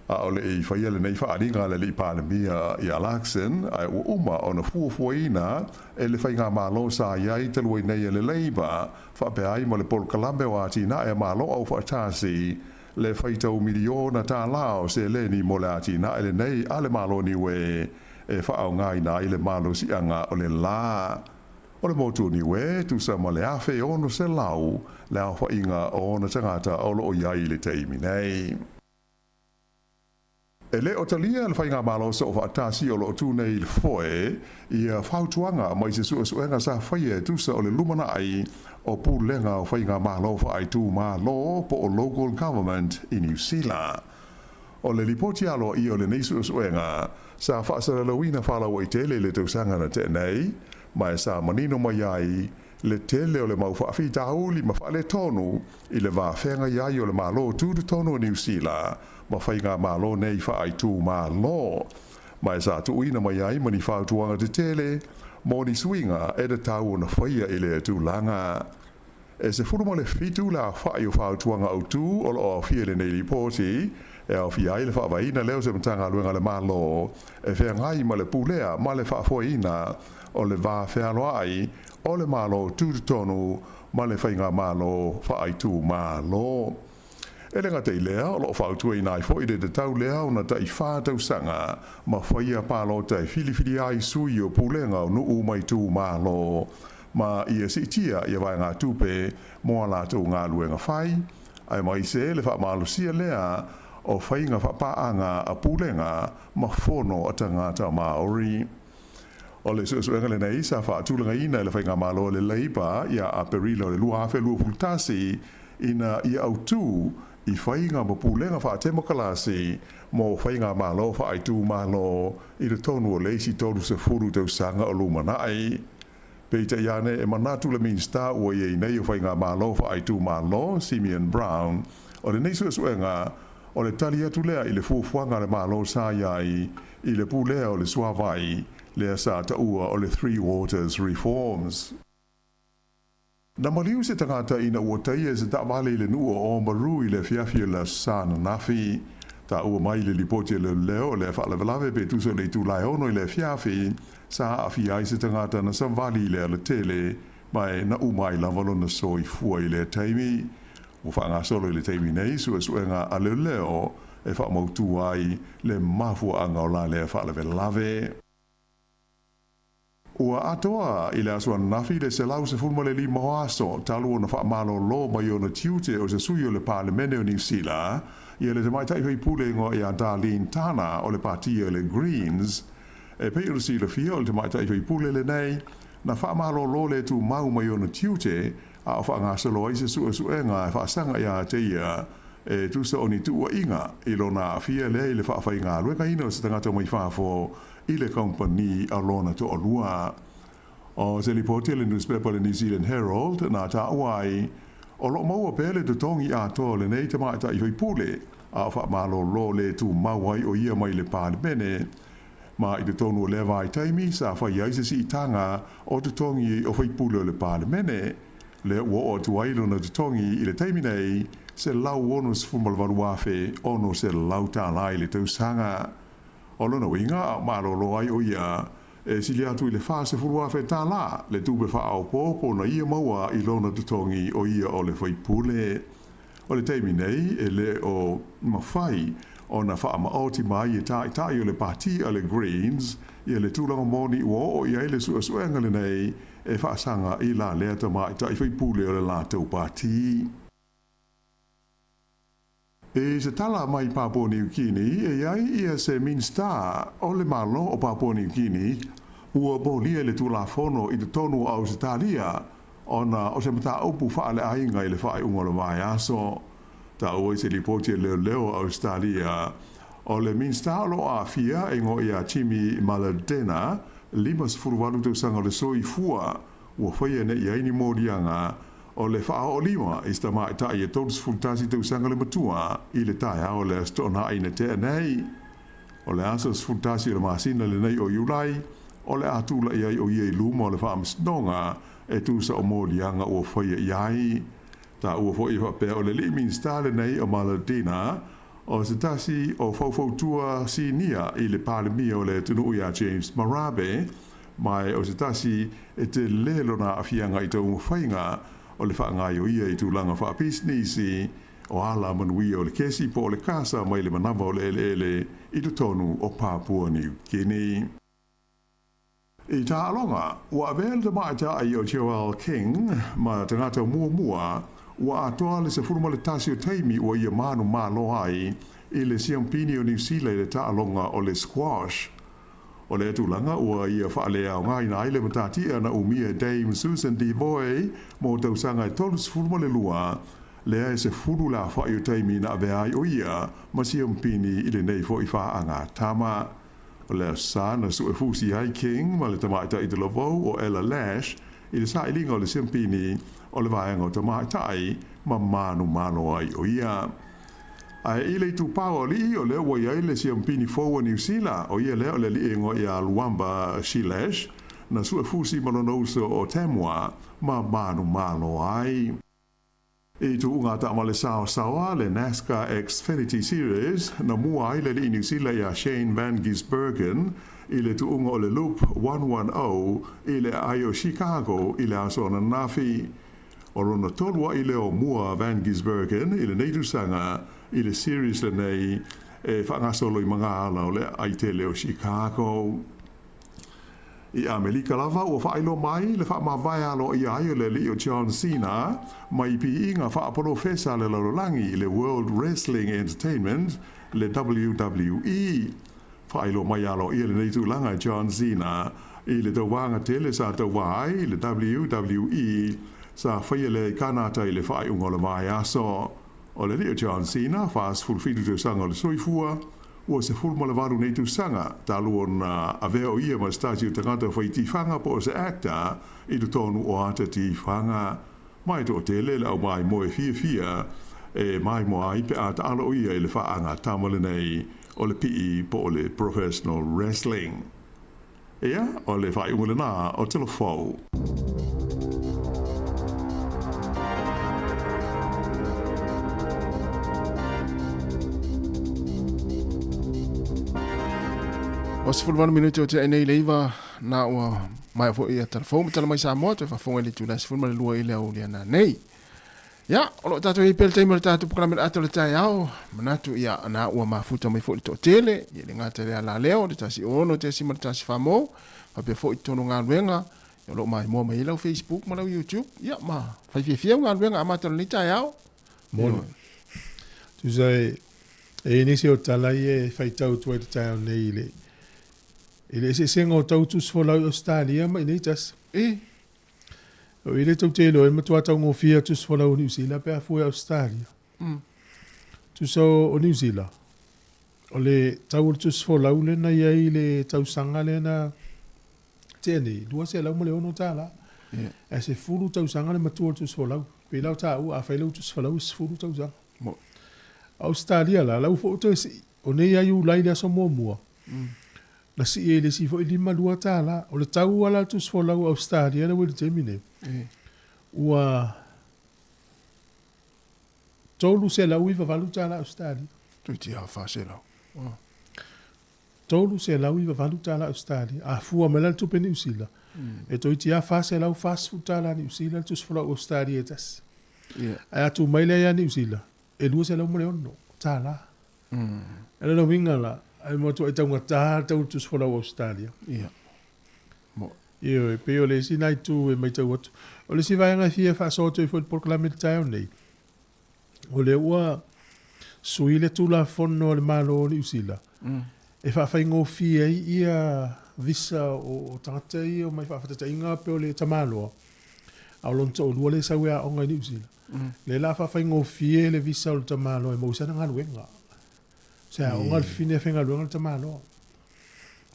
A o le i faia lenei faaaliga a le Alii Palemia iā Luxon, ae ua uma ona fuafuaina e le faigamalo sa i ai talu ai nei e le Labour faapea ai ma le polokalame o atinae a Malo Aufaatasi le faitau miliona tālā o seleni mo le atinae lenei a le Malo o Niue e faaaogaina ai le malosiaga o le lā. O le motu o Niue, tusa ma le 1600 le aofaiga o ona tagata o lo o i ai i le taimi nei. E le o talia le faigamalo soofaatasi o loo tu nei i le foe ia fautuaga mai se suesuega sa faia e tusa o le lumanaai o pulega o faigamalo faaitumalo po o local government i Niu Sila. O le lipoti aloaia o lenei suesuega sa faasalalauina faalauaitele i le tausaga na tea nei, ma e sa manino mai ai le tele o le mau faafitauli ma faaletonu i le va feagai ai o le Malo Tutotonu o Niu Sila ma faigamalo nei faaitumalo, ma e sa tuuina mai ai ma ni fautuaga tetele mo ni suiga e tatau ona faia i lea tulaga. E 17 le aofai o fautuaga autu o lo o aofia i lenei lipoti, e aofia ai le faavaeina lea o se Matagaluega a le Malo e feagai ma le pulea ma le faafoeina o le va fealoai o le Malo Tutotonu ma le Faigamalo Faaitumalo. E le gata i lea, o lo o fautuaina ai foi le tatau lea ona tai-fa tausaga ma faia palota e filifilia ai sui o pulega o nuu ma itumalo ma ia siitia ia vaegatupe mo a latou galuega fai, aemaise le faamalosia lea o faiga faapaaga a pulega ma fono a tagata Māori. O le suesuega lenei sa faatulagaina e le Faigamalo a le Labour ia Aperila o le 2021 ina ia autu i faiga ma pulega faatemokalasi mo faigamalo faaitumalo i totonu o le isi 30 tausaga o lumanai. Peitai ane e manatu le Minisita ua i ai nei o Faigamalo Faaitumalo, Simeon Brown, o lenei suesuega o le tali atu lea i le fuafuaga a le Malo sa i ai i le pulea o le suavai lea sa taua o le Three Waters Reforms. Na maliu se tagata ina ua taia e se taavale i le nuu o Oamaru i le afiafi o le Aso Sa ananafi. Taua mai i le lipoti a leoleo o lea faalavelave pe tusa o le itula e 6 i le afiafi, sa aafia ai se tagata na savali i le alatele ma e na uma ai lava lona soifua i lea taimi. Ua faagasolo i le taimi nei suesuega a leoleo e faamautu ai le mafuaaga o la lea faalavelave. Ua atoa i le aso ananafi le 115 o aso talu ona faamalolo mai ona tiute o se sui o le Palemene o Niu Sila ia le tamaitai faipule igoa ia Darlene Tana o le patia le Greens. E pei ona silafia o le tamaitai faipule lenei na faamalolo le tumau mai ona tiute a o faagasolo ai se suesuega e faasaga ia te ia e tusa o ni tuuaiga i lona aafia lea i le faafaigaluegaina o se tagata mai fafo i le kamupani a lona toalua. O se lipoti a le nusipepa le New Zealand Herald na taua ai, o lo o maua pea le totogi atoa o lenei tamaitai faipule a o faamalolo le tumau ai o ia mai le Palemene. Ma i totonu o lea vaitaimi sa fai ai se siitaga o totogi o faipule o le Palemene, lea ua oo atu ai lona totogi i le taimi nei $168,600 tala i le tausaga. O lona uiga, a o malolo ai o ia, e sili atu i le $40,000 tala le tupe faaopoopo na ia maua i lona totogi o ia o le faipule. O le taimi nei, e le o mafai ona faamaoti mai e taitai o le pati a le Greens ia le tulaga moni ua oo i ai le suesuega lenei e faasaga i la lea tamaitai faipule o le latou pati. I se tala mai Papua Niu Kini, e i ai ia se Minisita o le Malo o Papua Niu Kini ua molia i le Tulafono i totonu o Ausetalia ona o se mataupu faaleaiga i le faaiuga o le vaiaso. Taua i se lipoti a leoleo o Ausetalia, o le Minisita o lo o aafia e igoa ia Jimmy Maladena, 58 tausaga o le soifua, ua faia nei i ai ni moliaga o le faaoolima i se tamaitai e 31 tausaga le matua i le taeao o le Aso Toonai na tea nei. O le aso 11 o le masina lenei o Iulai, o le a tulai ai o ia i luma o le faamasinoga e tusa o moliaga ua faia i ai. Taua foi e faapea o le alii Minisita lenei o Maladina, o se tasi o faufautua sinia i le Palemia o le atunuu ia James Marape, ma o se tasi e tele lona aafiaga i taumafaiga o le faagaoioia i tulaga faapisinisi o ala manuia o le kesi po o le kasa mai le manava o le eleele i totonu o Papua Niu Kini. I taaloga, ua avea le tamaitai o Joelle King ma tagata muamua Ua atoa le 11 o taimi ua ia manumalo ai i le Siampini o Niu Sila i le taaloga o le squash. O lea tulaga ua ia faaleaogaina ai le matatia na umia e Dame Susan Devoy mo tausaga e 32, lea e 10 le afa'i o taimi na avea ai o ia ma siampini i lenei fo'i faagatama. O le Aso Sa na su'efusi ai King ma le tamaitai talavou o Ella Lash i le sailiga o le siampini o le vaega o tamaitai ma manumalo ai o ia. Ae i le itupa o alii, o lea ua i ai le siampini fou a Niu Sila, o ia lea o le alii e igoa ia Luamba Shilesh, na suefusi ma lona uso o Tamwa ma manumalo ai. I tuuga taavale saosaoa le NASCAR Xfinity Series, na mua ai le alii Niu Sila ia Shane Van Gisbergen i le tuuga o le Loop 110 i le aai o Chicago i le aso ananafi. O lona tolu a'i lea o mua Van Gisbergen i lenei tausaga i le series lenei e faagasolo i magaala o le aai tele o Chicago. I Amelika lava ua faailoa mai le faamavae aloaia ai o le alii o John Cena mai piiga faapolofesa a le lalolagi i le World Wrestling Entertainment, le WWE. Faailoa mai aloaia lenei tulaga e John Cena i le tauvaga tele sa tauva ai i le WWE sa faia lea i Kanata i le faaiuga o le vaiaso. O le alii o John Cena, 47 tausaga o le soifua, ua 18 nei tausaga talu ona avea o ia ma se tasi o tagata fai tifaga po o se actor i totonu o ata tifaga. Ma e toatele le au maimoe fiafia e maimoa ai pe a taalo o ia i le faagatama lenei o le pii po o le professional wrestling. Ia, o le faaiuga lena o Telefou. O 18 minute o te nei le iva na ua mai foi ia telefou ma tala mai Samoa toe faafofoga i le itula 12 i le aoauli ana nei. Ia, o lo o tatou i ai pea le taimi o le tatou polokalame o le ata o le taeao, manatu ia na ua mafuta mai foi le toatele, ia le gata i le alaleo, le 1 6.1 mo, faapea foi totonu o galuega, ia o lo o maimoa mai ai lau Facebook ma lau YouTube, ia ma fai fiafia au galuega amata o lenei taeao. Moni. Tusa e e i ai nisi o tala ia e faitau atu ai i le taeao nei i le i le eseesega o tau tusifolau i Ausetalia ma inei tasi. E. O i le tou te iloa e matua taugofie atu tusifolau o Niu Sila pe a fua i Ausetalia. Tusa o Niu Sila, o le tau o le tusifolau lea na i ai i le tausaga lea na tea nei, $206. Yeah. Ae 10 tausaga le matua o le tusifolau. Pei la o taua, a fai lau tusifolau e 10 tausaga. Mo. Ausetalia la, la ua foi toe sii. O nei ia Iulai le aso muamua, na sii ai i le isi foi $52. O le tau lava la o le tusifolau o Ausetalia lea ua i le taimi nei, ua $398 Ausetalia. Toeitiiti lava 400. $398 Ausetalia. A fua mai la le tupe Niu Sila, e toeitiiti lava $440 Niu Sila le tusifolau Ausetalia e tasi. Ae a tuu mai lea ia Niu Sila, e $206. O lona uiga la, e matuai taugata le tau o le tusifolau o Ausetalia. Ia. Mo. Ioe, pei o le isi na itu e matau atu. O le isi vaega e fia faasoa atu ai foi i le polokalame i le taeao nei, o lea ua sui le Tulafono a le Malo o Niu Sila e faafaigofie ai ia visa o tagata ia omai faafatataina pei o le tamaloa, a o lona toalua lea e sau e aoga i Niu Sila. Lea la a faafaigofie le visa o le tamaloa e maua ai sana galuega. Se aoga le fafine e faigaluega le tamaloa.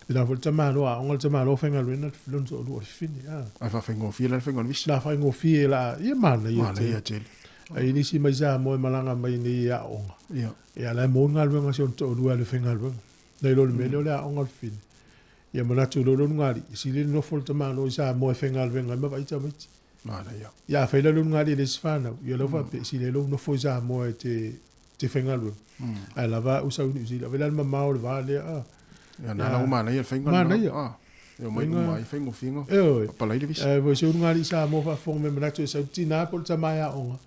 Pēlā foi le tamaloa, aoga le tamaloa faigaluega lona toalua o le fafine. Ae faafaigofie la le faiga o le visa. La faafaigofie la, ia manaia Manaia tele. Ai nisi mai Samoa e malaga mai nei i aoga. Ia. Ia la e maua le galuega a si ona toalua e alu e faigaluega. Nai lo le mea lea o le aoga o le fafine. Ia manatu loa le ulugalii, e sili le nofo le tamaloa i Samoa e faigaluega ai ma vaai tamaiti. Manaia. Ia afai la le ulugalii e leai se fanau, ia lau faapea, e sili ai lou nofo i Samoa e te faigaluega. Ae lava au sau i Niu Sila, vaai la le mamao o le va lea a. Ia na la ua manaia le faiga lena. Manaia. E omai uma ai faigofie. Ioe. Papalai le visa. Ae foi se ulugalii i Samoa faafofoga mai manatu e sau tina po o le tama e aoga.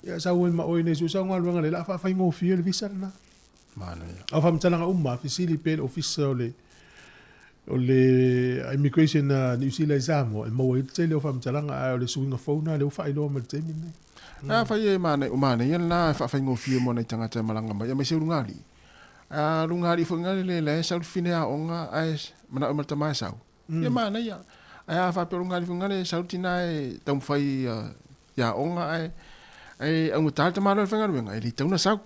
Ia sau ai ma oe nei sui sau galuega lea o le a faafaigofie le visa lena. Manaia. A o faamatalaga uma, fesili pea i le ofisa o le. O le immigration a Niu Sila i Samoa, e maua ai le tele o faamatalaga, ae o le suiga fou lena lea ua faailoa mai i le taimi lenei. Afai e manaia, o manaia lena e faafaigofie mo nai tagata e malaga mai, aemaise o lugalii. A lugalii foi na le la e sau le fine aoga ae manao ma le tama e sau. Ia manaia. Ae a faapea o lugalii foi na le sau le tina e taumafai i aoga ae ae augata le tamaloa i le faigaluega, e le tatau ona sau.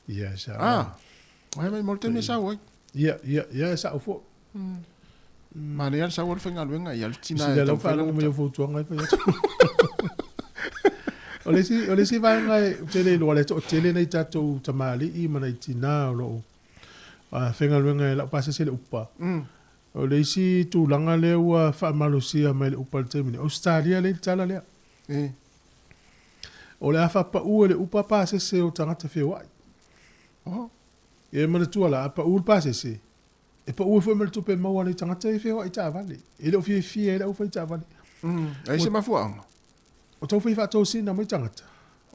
Ia, sa. Ah, ai mai mo le taimi e sau ai. Ia, ia, ia, e sao foi. Manaia le sau o le faigaluega, ia le tina e taumafai lana mai fautuaga e fai atu. O le isi, o le isi vaega e ou te le iloa le toatele nai tatou tamalii ma nai tinā o lo o faigaluega e lau pasese le upa. O le isi tulaga lea ua faamalosia mai le upa i le taimi nei, Ausetalia lea e i le tala lea. O le a faapau e le upa pasese o tagata feoai. Oh. E manatua la, a pau le pasese, e pau ai foi ma le tupe e maua nei tagata e feoai taavale. E le o fiafia ai le aufai taavale. Ai se mafuaaga? O taufai faatosina mai tagata.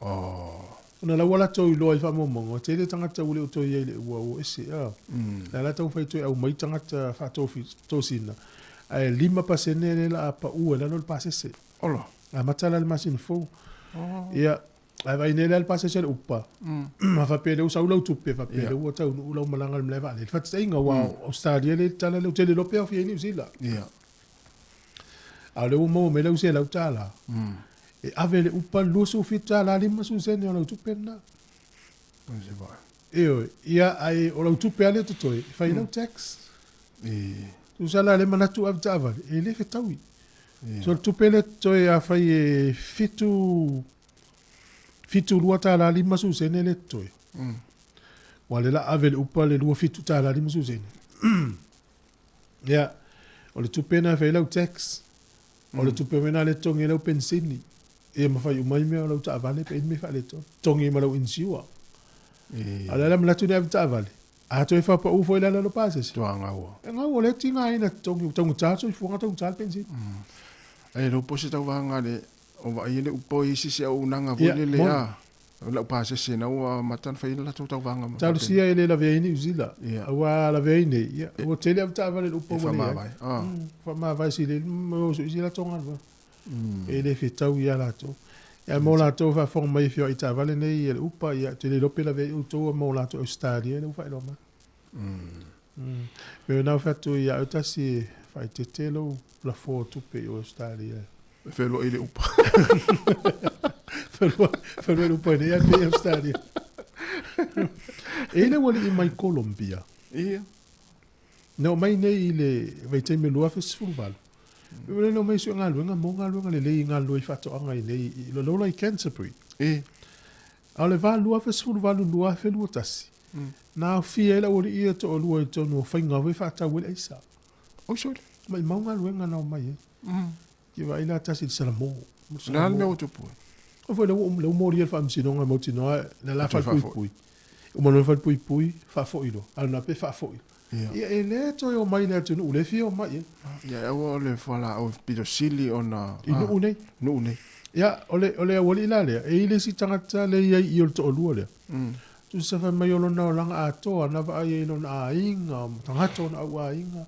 Oh. Ona la ua latou iloa i faamaumauga, ua tele tagata ua le o toe i ai i le ua o ese. La la taumafai toe aumai tagata faatosina, ae 5% lea la a pau ai lalo le pasese. Ola. Amata la le masina fou. Ia, ae vaai nei la le pasese le upa. Ma faapea lea ua sau lau tupe, faapea lea ua taunuu lau malaga i le malae vaalele. Faataitaiga, aua o Australia lea e tala lea, ou te le iloa pe aofia ai Niu Sila. A o lea ua maua mai lau $100. E ave le upa le $27 50 sene o lau tupe lena. Ioe, ia, ae o lau tupe lava lea e totoe, e fai ai lau tax. Tusa la le manatu ave taavale, e le fetaui. So le tupe lea totoe afai e 7 72 tala 50 sene lea totoe. Ua le la ave le upa le 27 tala 50 sene. Ia, o le tupe na e fai lau tax. O le tupe foi na le totogi ai lau penisini. Ia ma fai uma ai mea o lau taavale pe i ai ni mea faaletonu. Totogi ai ma lau insure. A o le a le manatu ni ave taavale? A toe faapau foi la lalo pasese. Toa gaua. E gaua lea tiga ai na totogi, ua taugata le soifuaga, taugata le penisini. Ai lo po se tauvaga le o vaai ai le upa o isi se auaunaga foi lele a o lau pasese na ua amata ona fai le latou tauvaga ma Talosia e le lavea ai Niu Sila. Aua a lavea ai nei, ia, ua tele ave taavale i le upa ua leai. Faamavae sili ai ma o so isi latou galuega. E le fetau ia latou. Ia mo latou e faafofoga mai e feoai taavale nei ia le upa, ia, ou te le iloa pe lavea ai outou ma o latou Ausetalia lea ua faailoa mai. Me na fai atu ia au tasi e faaeteete lou lafo o tupe i o Ausetalia. E feluai i le upa. Feluai le upa nei a pe Ausetalia. E le ualii mai Colombia. Ia. Na omai nei i le vaitaimi 2018. Ua le omai sue galuega mo galuega lelei i galulue i faatoaga i nei i Lola i Canterbury. E. A o le va 2018 2021, na aofia ai le aualii ia toalua i totonu o faiga foi e faatau ai le aisa. Oi sole. Maimau galuega na omai ai. Ke vaai la tasi i le Salamo. O le a le mea ua tupu ai? O foi lea ua molia le faamasinoga e mautinoa na la falepuipui. Uma loa le falepuipui, faafoi loa. A o lena pe faafoi. Ia e le toe omai i le atunuu lea e fia omai ai. Ia e aua o le fualaau e pito sili ona I nuu nei. Nuu nei. Ia o le o le aualii la lea, e i ai le isi tagata lea e i ai i o le toalua lea. Tusa fai mai o lona olaga atoa na vaai ai i lona aiga, o tagata o ona au aiga.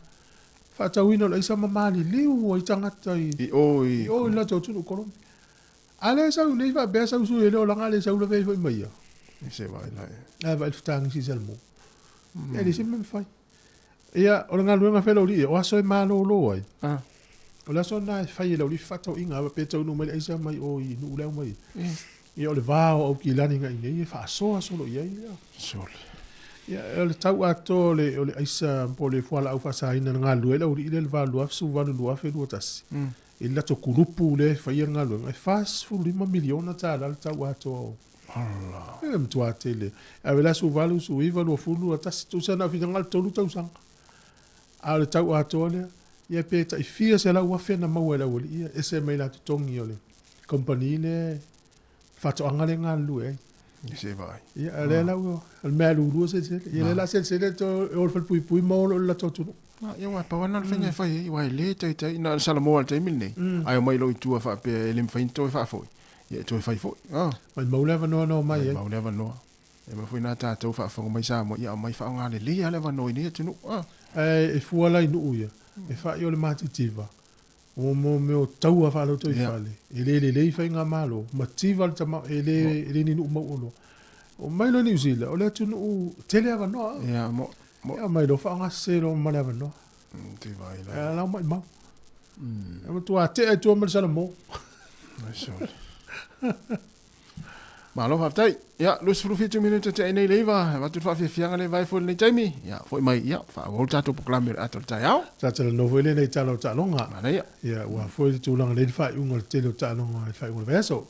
Faatauina o le aisa ma maliliu ai tagata i I o i i o i le latou atunuu Kolomi. A lea e sau nei faapea sau sui e le olaga le sau lavea ifo i mai ia. E se vaai la e. A vaai le fetagisi i Salamo. E leai se mea mafai. Ia, o le galuega fai lau alii, o aso e malolo ai. O le aso lena e fai e lau alii fefaatauaiga, pe taunuu mai le aisa mai o i nuu le au mai. Ia, o le va o Aukilani agai nei e faasoa solo i ai. Sole. Ia, o le tau atoa o le, o le aisa po o le fualaau faasaina na galulue ai le aualii lea i le va 2018 2021. I le latou kulupu lea e faia le galuega, e $45 miliona tala le tau atoa o. Ala. E matua tele. Ave le aso 8, 19, 20, 21, tusa na o finagalo le 3 tausaga. A o le tau atoa lea, ia pe tai fia 100,000 na maua e le aualii ia, ese mai la totogi o le kamupani lea faatoaga lea e galulue ai. I se vaai. Ia, a lea la ua, o le mea lulua selesele. Ia lea la selesele to o le falepuipui ma olo i le latou atunuu. Ia aua e pau lava lena o le faiga e fai ai, aua e le taitai, na o le Salamo lava i le taimi lenei, ae omai loa i tua faapea e le mafai ona toe faafoi, ia e toe fai foi. Maimau le avanoa na omai ai. Maimau le avanoa. E mea foi na tatou faafofoga mai Samoa, ia aumai faaaoga lelei lava le avanoa i nei atunuu. Ae e fua la i nuu ia, e fa'i o le matitiva, o mo mea o taua faalotoifale, e le lelei faigamalo, mativa le tama, e le, e le ni nuu mauoloa. O mai loa Niu Sila, o le atunuu tele avanoa. Ia, mo, mo. Ia, mai loa faaaogasese loa ma le avanoa. Tiva i la. Ae lau maimau. E matua tea i tua ma le salamo. Ai sole. Malo faafetai. Ia, 27 minute te nei le iva, e avatu le faafiafiaga le vai foi lenei taimi. Ia, foi mai, ia, faaauau le tatou polokalame o le ata o le taeao. Sa talanoa foi lenei tala o taaloga. Manaia. Ia, ua foi le tulaga lei le faaiuga o le tele o taaloga i le faaiuga o le vaiaso.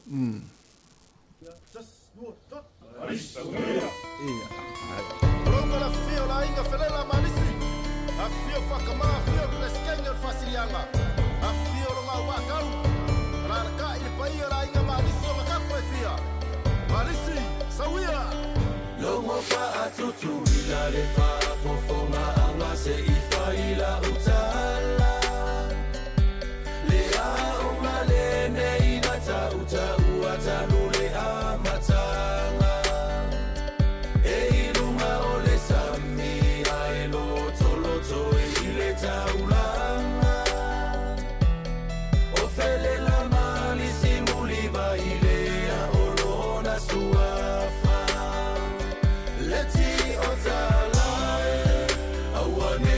Tulonga le afifio o le aiga Felela ma Alisi, afifio Faakama, afio le Peresetene o le Faasiliaga, afifio Logauvaatau, alaalatai le paia o le aiga Maalisi o Makafa e fia. Maalisi, sauia! Logo faatutuila le faafofogaaga se i fai lau tala. Le aoga lenei na tautaua talu le amataga. E i luga o le sami ae lotoloto i le taulaga. O Felela ma Alisi Mulivailea o lona suafa. Le ti o talae, aua ne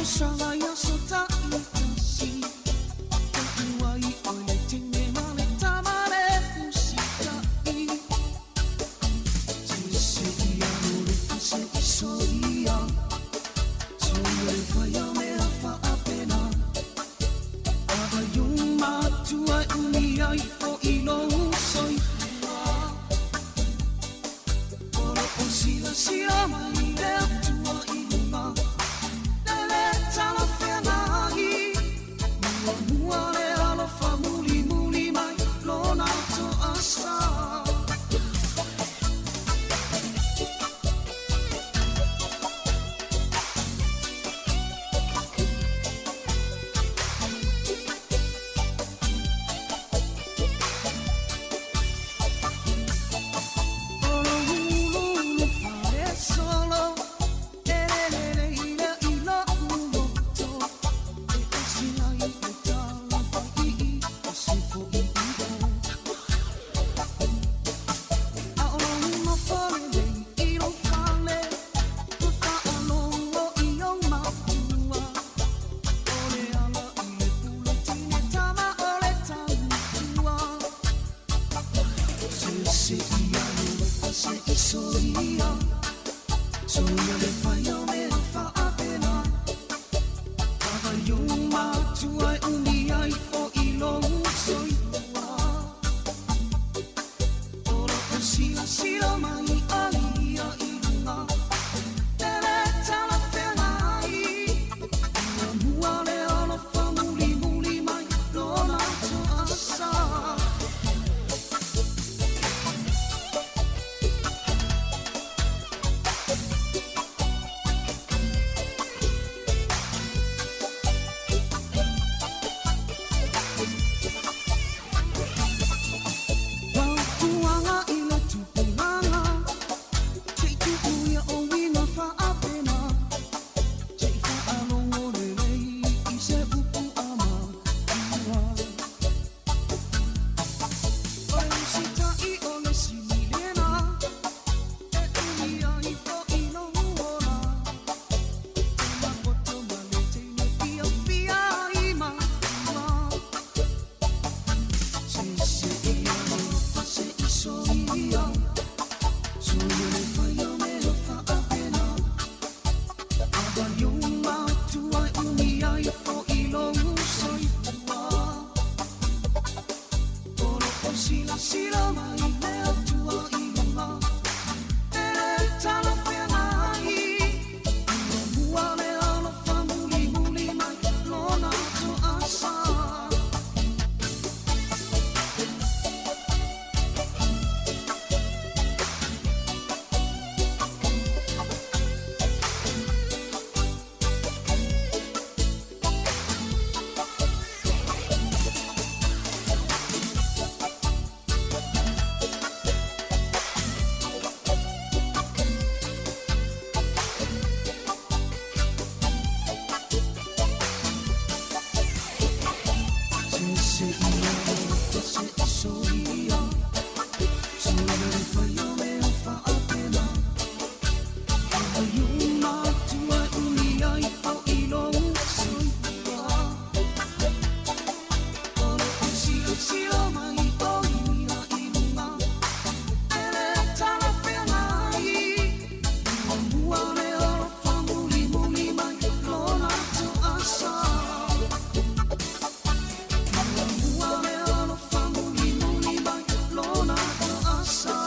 tausaga i aso ta'itasi, Ta'u ai oe le teine ma le tama le usita'i. Se ia alofa se i soia, Soia le fai o mea fa'apena, Ava i ou matua e umi ai fo'i lou soifua. O lo'o silasila mai le Atua i luga, E lē talafeagai, Muamua le alofa mulimuli mai lona to'asa. O lou uluulu falesolo, E lelelei lea i lo'u loto, E osi ai le tala fa'aii o se fo'i i'o. A o lou nofo lelei i lou fale, Ma fa'alogo i ou matua, O le ala i le pule teine tama o le tautua. Se ia alofa se i soia, Soia le fai o mea fa'apena, Ava i ou matua e umi ai fo'i lou soifua. O lo'o silasila mai ai ia i luga, E lē talafeagai, Muamua le alofa mulimuli mai lona to'asa. Fautuaga i le tupulaga, Se i tu'u ia o uiga fa'apena, Se i fa'alogo lelei i se upu a matua. O le usita'i o le sili lena, E umi ai fo'i lou ola, Tama poto ma le teine fiafia ai matua. Se ia alofa se i soia, Soia le fai o mea fa'apena, Ava i ou matua e umi ai fo'i lou soifua. O lo'o silasila mai le Atua i luga, E lē talafeagai, Muamua le alofa mulimuli mai lona to'asa. Se ia alofa se i soia, Soia le fai o mea fa'apena, Ava i ou matua e umi ai fo'i lou soifua. O lo'o silasila mai o ia i luga, E lē talafeagai, Muamua le alofa mulimuli mai lona to'asa. Muamua le alofa mulimuli mai lona to'asa.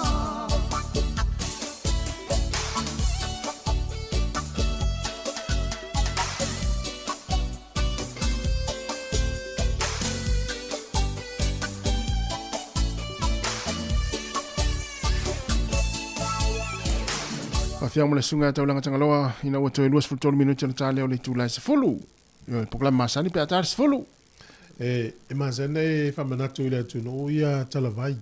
Faafiaga ma le susuga ia Taulaga Tagaloa ina ua toe 23 minute ona ta lea o le itula e 10. Ioe, polokalame masani pe a ta le 10. E, e masani e faamanatu i le atunuu ia talavai.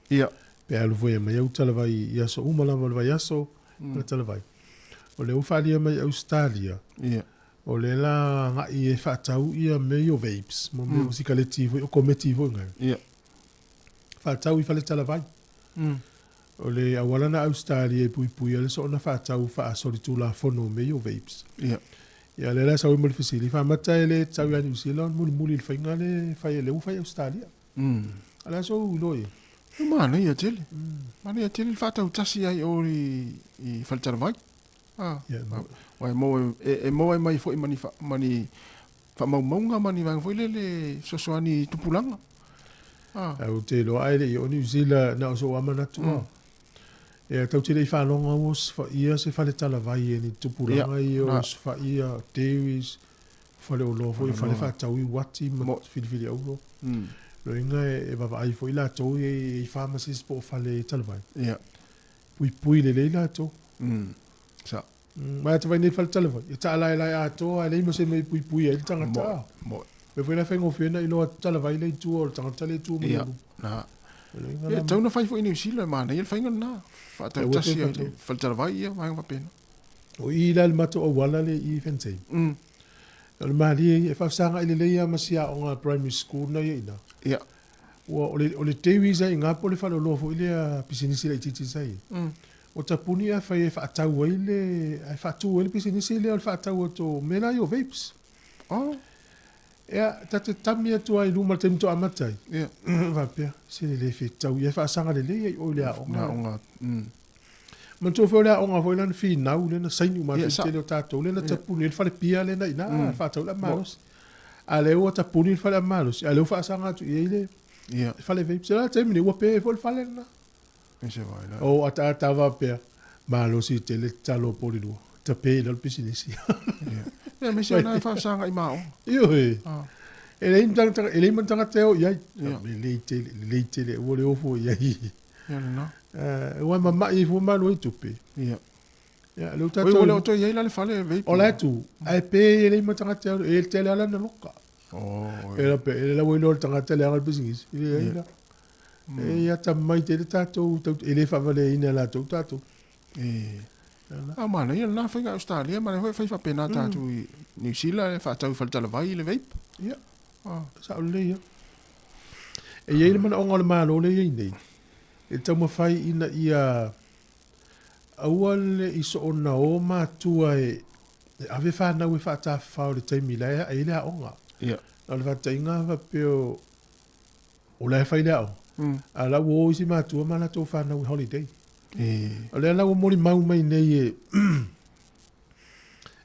Ia. Pe alu foi e mai au talavai i aso uma lava o le vaiaso, mm. talavai. O lea ua faalia mai Ausetalia. Ia. O lea la agai e faatau ia mea ia o vapes, mo mea o sikaleti foi, o kometi foi ngai. Ia. Faatau i fale talavai. O le auala na Ausetalia e puipui ai le soona faatau faasolitulafono o mea ia o vapes. Ia. Ia lea la sau ai ma le fesili, faamata e le tatau ia Niu Sila ona mulimuli i le faiga lea e fai e lea ua fai e Ausetalia. A o le a sou iloa i ai? E manaia tele. Manaia tele le faatautasi ai o i, i faletalavai. Ah, aua e maua e maua ai mai foi ma ni ma ni faamaumauga ma ni vaega foi lele fesoasoani i tupulaga. Ah. Ae ou te iloa ae le i oo Niu Sila na o sou lava manatu. Ia tau te le i faalogo ua osofaia se faletalavai e ni tupulaga ia o osofaia dairies, faleoloa foi, fale faatau i uati ma filifili auro. Loiga e vaavaai foi latou i pharmacies po o fale talavai. Puipui lelei latou. Sa. Ma e te vai nei faletalavai, e taalaelae atoa e leai ma se mea e puipui ai le tagata. Mo. Mea foi la e faigofie ona iloa talavai le i tua o le tagata lea e tu mai i luma. Na. Ia, tau na fai foi i Niu Sila, manaia le faiga lena. Faatautasi ai le faletalavai, ia, vaega faapena. O i la le matou auala le i Fentain. O le malie ia, e faafesagai lelei lava ma si aoga primary school na i ai ina. Ia. Ua, o le, o le dairies ai ina po o le faleoloa foi lea pisinisi laitiiti sa i ai. O tapuni a fai e faatau ai le, ae faatu ai le pisinisi lea o le faatau atu o mea la ia o vapes. Oh. Ia, ta te tami atu lava i luma i le taimi faatoa amata ai. Ia. Faapea, se le fetau ia e faasaga lelei ai oe i le aoga. Le aoga. Manatua foi o le aoga foi lea na finau lea na saini uma atu i le tele o tatou lea na tapuni ai le falepia lea na i ina, faatau le malosi. A lea ua tapuni le fale malosi, a lea ua faasaga atu i ai le fale vapes. O le taimi nei ua pe foi le fale lena. O ataata faapea, malosi tele tatalo a Polilua, tape i lalo pisinisi. Ia, aemaise o lena e faasaga i ma aoga. Ioe. E leai ma tagata, e leai ma tagata e o i ai. Lelei tele, lelei tele, ua le ofo i ai. Ia lena. Ua mama'i ai fua ma alu ai tupe. Ia. Ia, lea ua tatou. Oi, ua le o toe i ai la le fale vape. O la e tu, ae pe e leai ma tagata e alu, e tele lava lana loka. Oh, E la pe, e la ua iloa le tagata leaga le pisinisi. E leai la. E atamai tele tatou, e le faavaleaina e latou tatou. E. A manaia lena faiga Ausetalia, manaia foi e fai faapena tatou i Niu Sila, e faatau i faletalavai le vape. Ia, sao lelei lava. E i ai le manaoga o le Malo lea e i ai nei, e taumafai ina ia aua le i soona o matua e ave fanau e faatafafao i le taimi la e ae ai le aoga. Ia. O le faataitaiga faapea o la e fai le aoga, a la ua o isi matua ma latou fanau i holiday. O lea la ua molimau mai nei e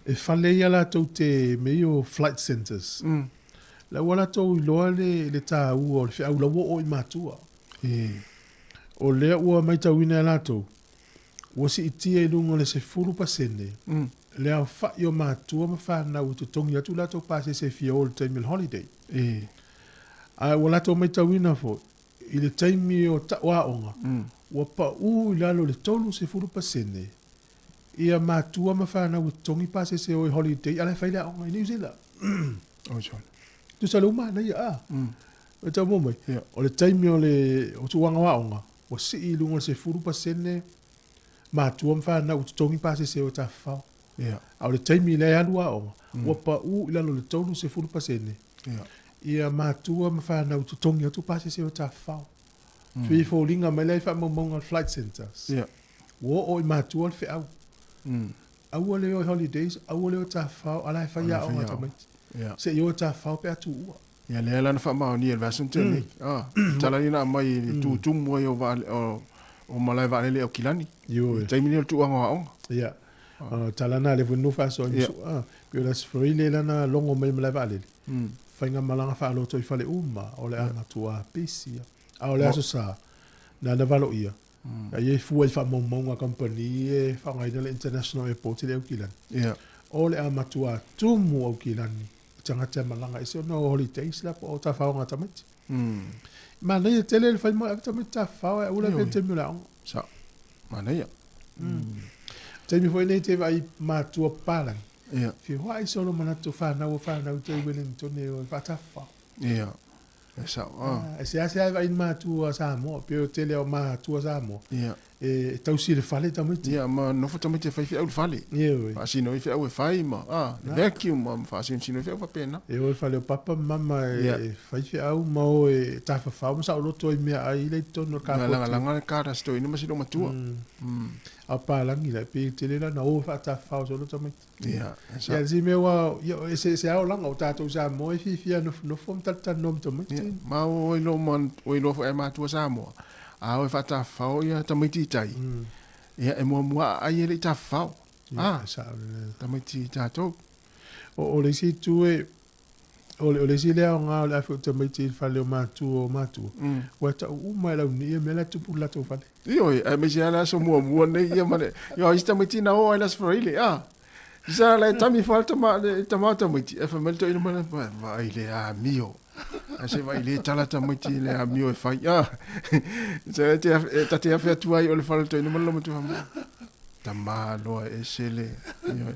e fale ia latou te mea ia o flight centres. La ua latou iloa le, le taua o le feau la ua oo i matua. O lea ua matauina e latou, ua siitia i luga o le 10% le aofai o matua ma fanau e totogi atu latou pasese e fia o i le taimi o le holiday. Ae ua latou matauina foi, i le taimi o tau aoga, ua pau i lalo o le 30% ia matua ma fanau e totogi pasese e o i holiday a la e fai le aoga i New Zealand. Oi sole. Tusa le uma manaia a. O le tau mo mai, o le taimi o le o tauaga o aoga, ua sii i luga o le 10% matua ma fanau e totogi pasese e o e tafafao. A o le taimi lea e alu aoga, ua pau i lalo o le 30% ia matua ma fanau e totogi atu pasese e o e tafafao. Pei e foliga mai la i faamaumauga a le Flight Centres. Ua oo i matua le feau. Aua le o i holidays, aua le o e tafafao, a la e fai aoga a tamaiti. Se i o e tafafao pe a tuua. Ia lea la na faamaonia i le vaiaso na tea nei. Ah, tala ia na aumai i le tutumu ai o vaa o malae vaalele i Aukilani. Ioe. I le taimi lenei o le tuuaga o aoga. Ia. O tala na lea foi na faasoa i Masua. Pei o le Aso Faraile lea na logo mai i malae vaalele. Faigamalaga faaloto i fale uma o le a matua pisi. A o le Aso Sa, na na valoia, a ia e fua i faamaumauga a kamupani e faaaogaina le International Airport i le Aukilani. O le a matua tumu Aukilani i tagata e malaga ese ona o holidays la po o tafaoga a tamaiti. Manaia tele le fai mai ave tamaiti tafafao ae aua le avea i le taimi o le aoga. Sao. Manaia. Taimi foi nei te vaai matua papalagi. Ia. Fia hoai solo manatu fanau o fanau te Wellington e o e faatafafao. Ia. E sao. E seasea e vaai matua Samoa, pei o tele o matua Samoa. Ia. E tausi i le fale tamaiti. Ia, ma nofo tamaiti e fai feau i le fale. Ioe. Faasino ai feau e fai ma, a, le vacuum ma faasinosino ai feau faapena. E o i le fale o papa ma mama e fai feau ma o e tafafao ma saoloto ai i meaai la i totonu o le kapoti. Na lagalaga le kara a si toeaina ma si loomatua. A o palagi la, e pei e tele la ona o e faatafafao solo tamaiti. Ia, e sa. Ia, le isi mea ua, ia, e se, se aolaga o tatou Samoa e fiafia nofonofo ma talatalanoa ma tamaiti. Ia, ma ua iloa ma, ua iloa foi e matua Samoa, a o e faatafafao ia tamaiti i tai, ia, e muamua aai e le i tafafao. Ia, e sao lelei. Tamaiti tatou. O le isi itu e, O le, o le isi lea aoga o le afe o tamaiti i le fale o matua o matua, ua tau uma e launi'i ia mea la e tupu i le latou fale. Ioe, aemaise lava le aso muamua nei ia ma le, ia o isi tamaiti na oo ai le Aso Faraile, a. Sa la e tami fua le tama, le tama o tamaiti, ae fai mai le toeaina mai, vaai le amio. Ae se vaai le tala tamaiti i le amio e fai, a. Sa e te, e ta te afe atu ai o le fale o le toeaina ma le loma tua, tama loa e ese le, ioe.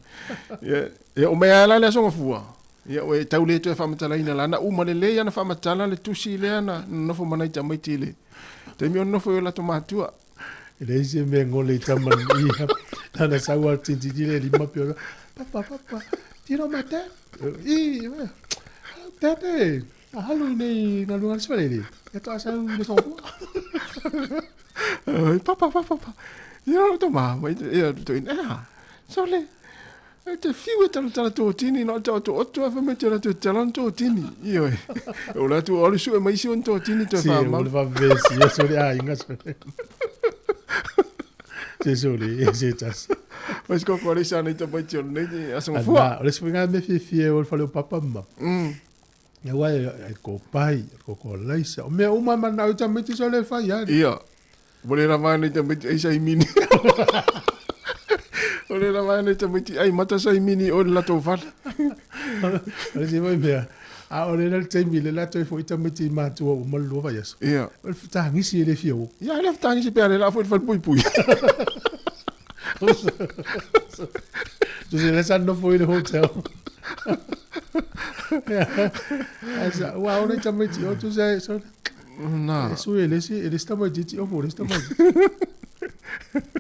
Ia, ia o mea la le aso gafua. Ia ua e tau le toe faamatalaina lana uma lelei ana faamatala le tusi lea na nonofo ma nai tamaiti i le taimi o nonofo i o latou matua. E leai se mea gole i tama ia. Nana sau al tintini le lima pe papa papa tiro mate i tete halu nei galuega le sefalele e toa sau le songofua. Papa papa papa ia o tama mai ia to ina sole E te fiu e talatala tōtini, nā te oto oto a whamai te rātou talan tōtini. Ioe. O rātou alu sue mai si on tōtini te Si, whamau. o le whavesi, ia sole a inga sole. Se sole, e se tasi. Mas ko kore sa nei te mai te nei te asanga fua. Ana, o le sui ngā me fiafia o le fale o papa ma. E wai, e ko pai, ko ko leisa. O mea uma mana o tamaiti sole whai ari. Ia. Ua le rava nei tamaiti ai saimini. Ua le rava nei tamaiti ai mata saimini o le latou fale. O le isi foi mea, a o le le taimi le latou e foi tamaiti i matua ua uma le lua vaiaso. Ia. O le fetagisi e le fia o. Ia, le fetagisi pe a le la foi le fale puipui. Tusi le sa nofo i le hotel. Ia, sa, ua o nei tamaiti o tusi ai, so, Na. E sui e le isi, e le isi tamaitiiti, ofu le isi tamaitiiti.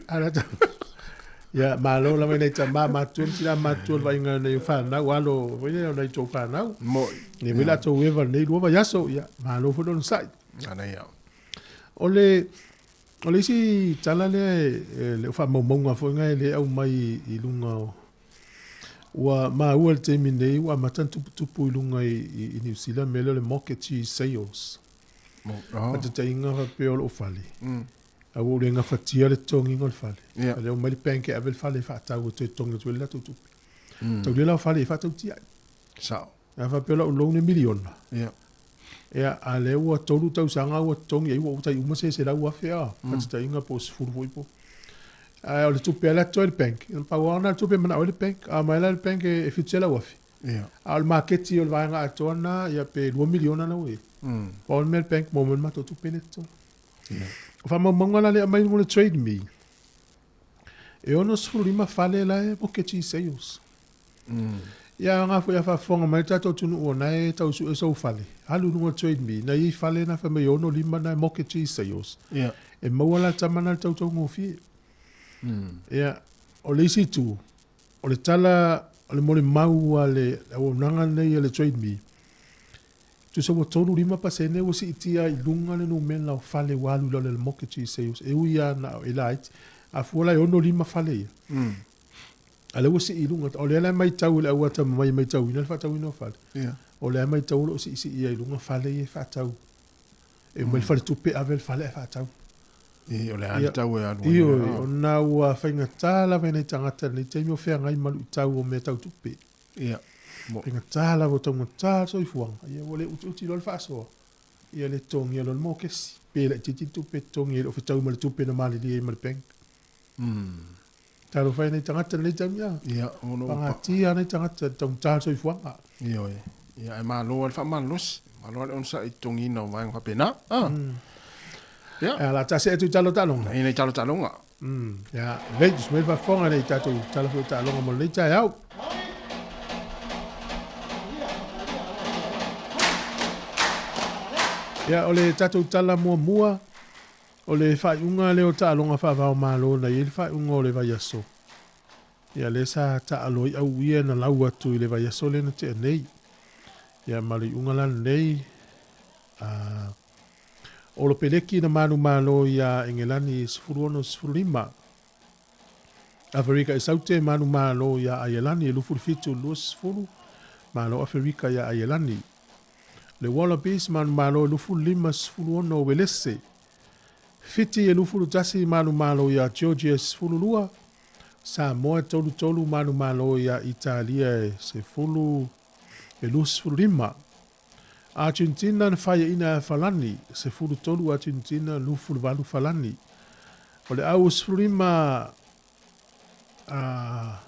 Ala ta. Ia, malo lava i nai tamā matua ma tinā matua le vaaiga o nai o fanau, alo foi lea o nai tou fanau. Moi. Nei foi latou eva lenei lua vaiaso, ia, malo foi le onosai. Ana ia. O le, o le isi tala lea e, e le o faamaumauga foi nga e le aumai i luga o, ua maua i le taimi nei ua amata ona tuputupu i luga i, i, i New Zealand mea lea o le mortgage sales. Oh. Faataitaiga faapea o lou fale. A ua ou le gafatia le totogiina o le fale. Yeah. A lea ua omai le bank e ave le fale e faatau e toe totogi atu ai le latou tupe. Taulia la o fale e faatautia ai. Sao. A faapea o lau loan e miliona. Yeah. Ia, a lea ua tolu tausaga ua totogi ai ua ou tai uma se 100,000 a. Faataitaiga po o 10 foi po. Ae o le tupe a le atu ai le bank. Pau lava lena o le tupe e manao ai le bank. A omai la le bank e 700,000. Ia. A o le maketi o le vaega atoa lena, ia pe 2 miliona la ua i ai. Pau le mea le bank maua mai le matou tupe lea e totogi. O faamaumauga la lea e aumai i luga o le Trade Me, e 65 fale la e mortgage sales. Ia aoga foi a faafofoga mai le tatou atunuu o na e tau sue sou fale, alu i luga o le Trade Me, na i ai fale na fai mai e 65 na e mortgage sales. E maua la le tama na i le tautaugofie. Ia, o le isi itu, O le tala, o le molimau a le auaunaga lenei a le Trade Me, tusa ua 35% ua siitia i luga le numera o fale ua alu i lalo o le mortgage sales, e ui lava na e laiti, a fua la e 65 fale ia, a lea ua sii i luga. O lea la e matau e le au atamamai e matauina le faatauina o fale, o lea e matau o lo o siisii ai i luga fale ia e faatau. E omai le faletupe ave le fale ae faatau. E, o le a le tau e alu ai. Ioe, ona ua faigata lava i nai tagata i lenei taimi o feagai ma luitau o mea tau tupe. Ia. Faigata lava, ua taugata le soifuaga, ia ua le utiuti loa le faasoa, ia le totogia loa le mokesi, pe laitiiti le tupe e totogi ai, e le o fetau ma le tupe na malilie ai ma le bank. Talofa e nai tagata i lenei taimi, a. Ia, ono Pagatia nai tagata i le taugata o le soifuaga. Ioe. Ia, ae malo lava le faamalosi, malo lava le onosai i totogiina o vaega faapena. A. Ia. Ia, o le a taasee atu i tala o taaloga. I nei tala o taaloga. Ia, lelei, tusi mai le faafofoga i tatou tala foi o taaloga mo lenei taeao. Ia, o le tatou tala muamua, O le faaiuga lea o taaloga faava-o-Malo na i ai le faaiuga o le vaiaso, ia lea sa taalo ai au ia na lau atu i le vaiaso lea na tea nei. Ia ma le iuga la lenei, a o Lopeleki na manumalo iā Engelani 16-15. Aferika i Saute manumalo iā Aielani 27-20, malo Aferika iā Aielani. Le Wallabies manumalo e 25-16 o Uelese. Fiti e 21 manumalo iā Georgia 12, Samoa e 33 manumalo iā Italia e 10 e 25. Argentina na faiaina e Falani, 13 Argentina, 28 Falani. O le au 15 a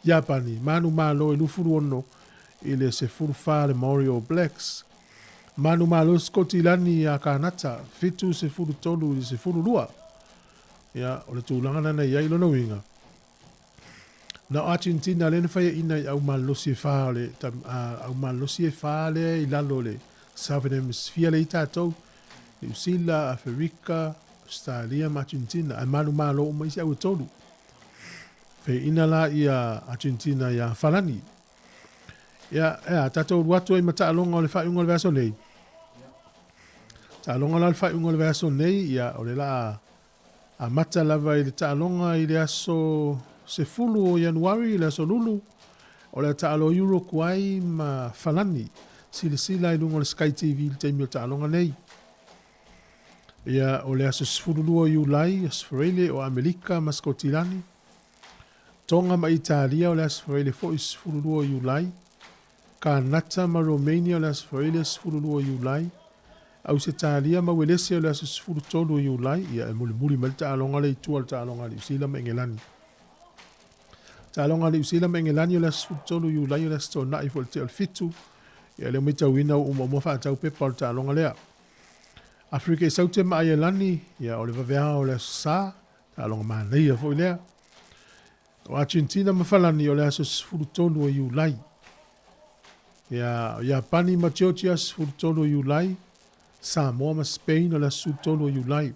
Iapani, manumalo e 26 i le 14 le Maori All Blacks. Manumalo Sikotilani iā Kanata, 7 13 i le 12. Ia, o le tulaga lena i ai lona uiga. Na o Argentina lea na faiaina i au malolosi e whā o le, au malolosi e whā lea i lalo o le Southern Hemisphere lea i tātou, Niu Sila, Aferika, Australia ma Argentina, ae manumalo uma isi au e tolu. Faiaina la ia Argentina iā Falani. Ia, ea, tātou alu atu ai ma taaloga o le faaiuga o le vaiaso nei. Taaloga la o le faaiuga o le vaiaso nei, ia, o le la amata lava i le taaloga i le aso 10 o Ianuari, le aso Lulu, o le a taalo Uruguay ma Falani. Silasila i luga o le Sky TV i le taimi o taaloga nei. Ia, o le aso 12 o Iulai, aso Faraile, o Amerika ma Sikotilani. Tonga ma Italia o le aso Faraile foi 12 o Iulai. Kanata ma Romania o le aso Faraile 12 o Iulai. Ausetalia ma Uelese o le aso 13 o Iulai, ia e mulimuli mai le taaloga lea i tua o le taaloga a Niu Sila ma Engelani. Taaloga a Niu Sila ma Engelani o le aso 13 o Iulai o le aso Toonai foi i le tea o le 7. Ia lea ua matauina ua umauma faatau pepa o le taaloga lea. Aferika i Saute ma Aielani, ia o le vaveao o le aso Sa, taaloga manaia foi lea. O Argentina ma Falani o le aso 13 o Iulai. Ia, o Iapani ma Georgia 13 o Iulai, Samoa ma Spain o le aso 13 o Iulai.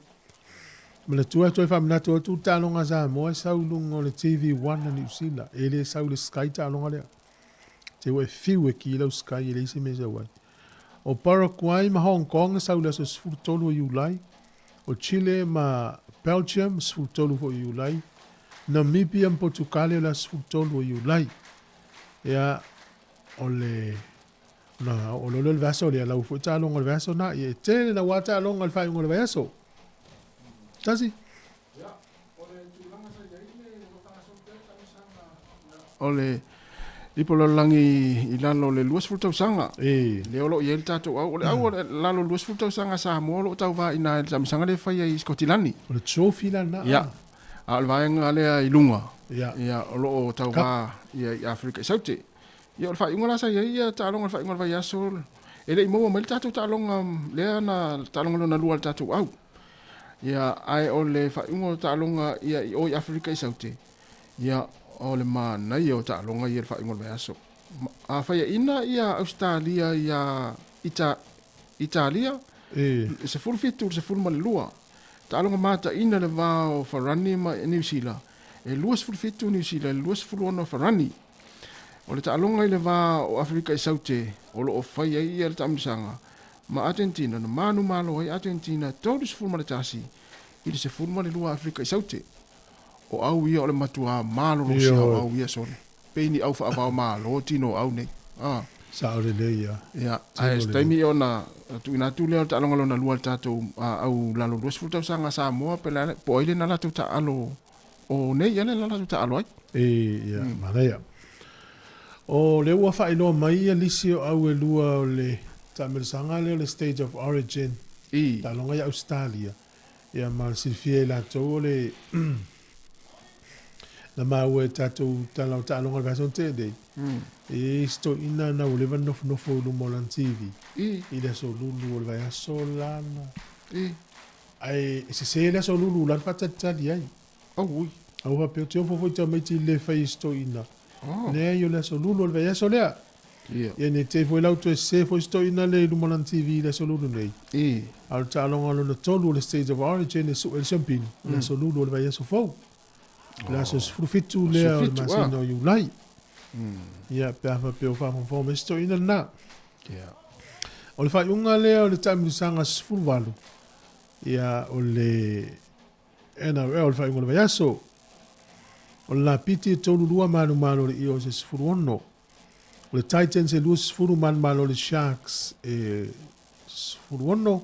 Manatua e toe faamanatu atu le taaloga a Samoa e sau i luga o le TV1 a Niu Sila, e le sau i le Sky taaloga lea. Te ua e fiu e ki lau Sky e leai se mea e sau ai. O Paraguay ma Hong Kong e sau i le aso 13 o Iulai. O Chile ma Belgium 13 foi o Iulai. Namibia ma Potukale o le aso 13 o Iulai. Ia, o le na o lole o le vaiaso lea, lau foi taaloga o le vaiaso na, ia e tele naua taaloga i le faaiuga o le vaiaso. Tasi. O le lipo lalolagi i lalo o le 20 tausaga. Lea o lo o i ai le tatou au. O le au o le lalo o le 20 tausaga Samoa o lo o tauvaina i le taamilosaga lea e faia i Sikotilani. O le trophy la lena. Ia. A o le vaega lea i luga, ia, o lo o tauva ia i Aferika i Saute. Ia o le faaiuga la sa i ai ia taaloga o le faaiuga o le vaiaso, e le i maua mai le tatou taaloga lea na taaloga lona lua a le tatou au. Ia, ae o le faaiuga o taaloga ia i o i Aferika i Saute, ia, o le manaia o taaloga ia i le faaiuga o le vaiaso. A faiaina ia Ausetalia ia Ita, Italia, 17 i le 12, Taaloga mataina le va o Farani ma Niu Sila, e 27 Niu Sila i le 26 Farani. O le taaloga i le va o Aferika i Saute o lo o fai ai ia le taamilosaga ma Atentina na manumalo ai Atentina 31 i le 12 Aferika i Saute. O au ia o le matuā malolosi o au ia sole. Pei ni au faavao malo tino o au nei. Ah. Sao lelei ia. Ia, ae se taimi ona tuuina atu lea o le taaloga lona lua a le tatou au lalo 20 tausaga a Samoa pe le po o ai lena latou taalo o nei ia lena latou taalo ai. E, ia, manaia. O lea ua faailoa mai ia lisi o au e lua o le taamilosaga lea o le State of Origin. I. Taaloga ia Ausetalia. Ia ma le silafia e latou o le na maua e tatou tala o taaloga o le vaiaso na tea nei, e i ai si toeaina na ua leva ona nofonofo i luma o lana TV i le aso lulu o le vaiaso lana. Ae e sese le aso lulu la na faatalitali ai. Auoi. A ua faapea, ou te ofo foi tamaiti i le le fai e si toeaina. Leai o le aso lulu o le vaiaso lea. Ia. Ia ne i te i foi lau toe sese foi si toeaina lea i luma o lana TV i le Aso Lulu nei. A o le taaloga lona tolu o le State of Origin e sue i le siampini o le Aso Lulu o le vaiaso fou. O le aso 17 lea o le masina o Iulai. Ia, pe a faapea o faafogafoga mai si toeaina lena. O le faaiuga lea o le taamilosaga 18, ia, o le NRL o le faaiuga o le vaiaso. O le lapiti e 32 manumalo o le Eels e 16. O le Titans e 20 manumalo o le Sharks e 16,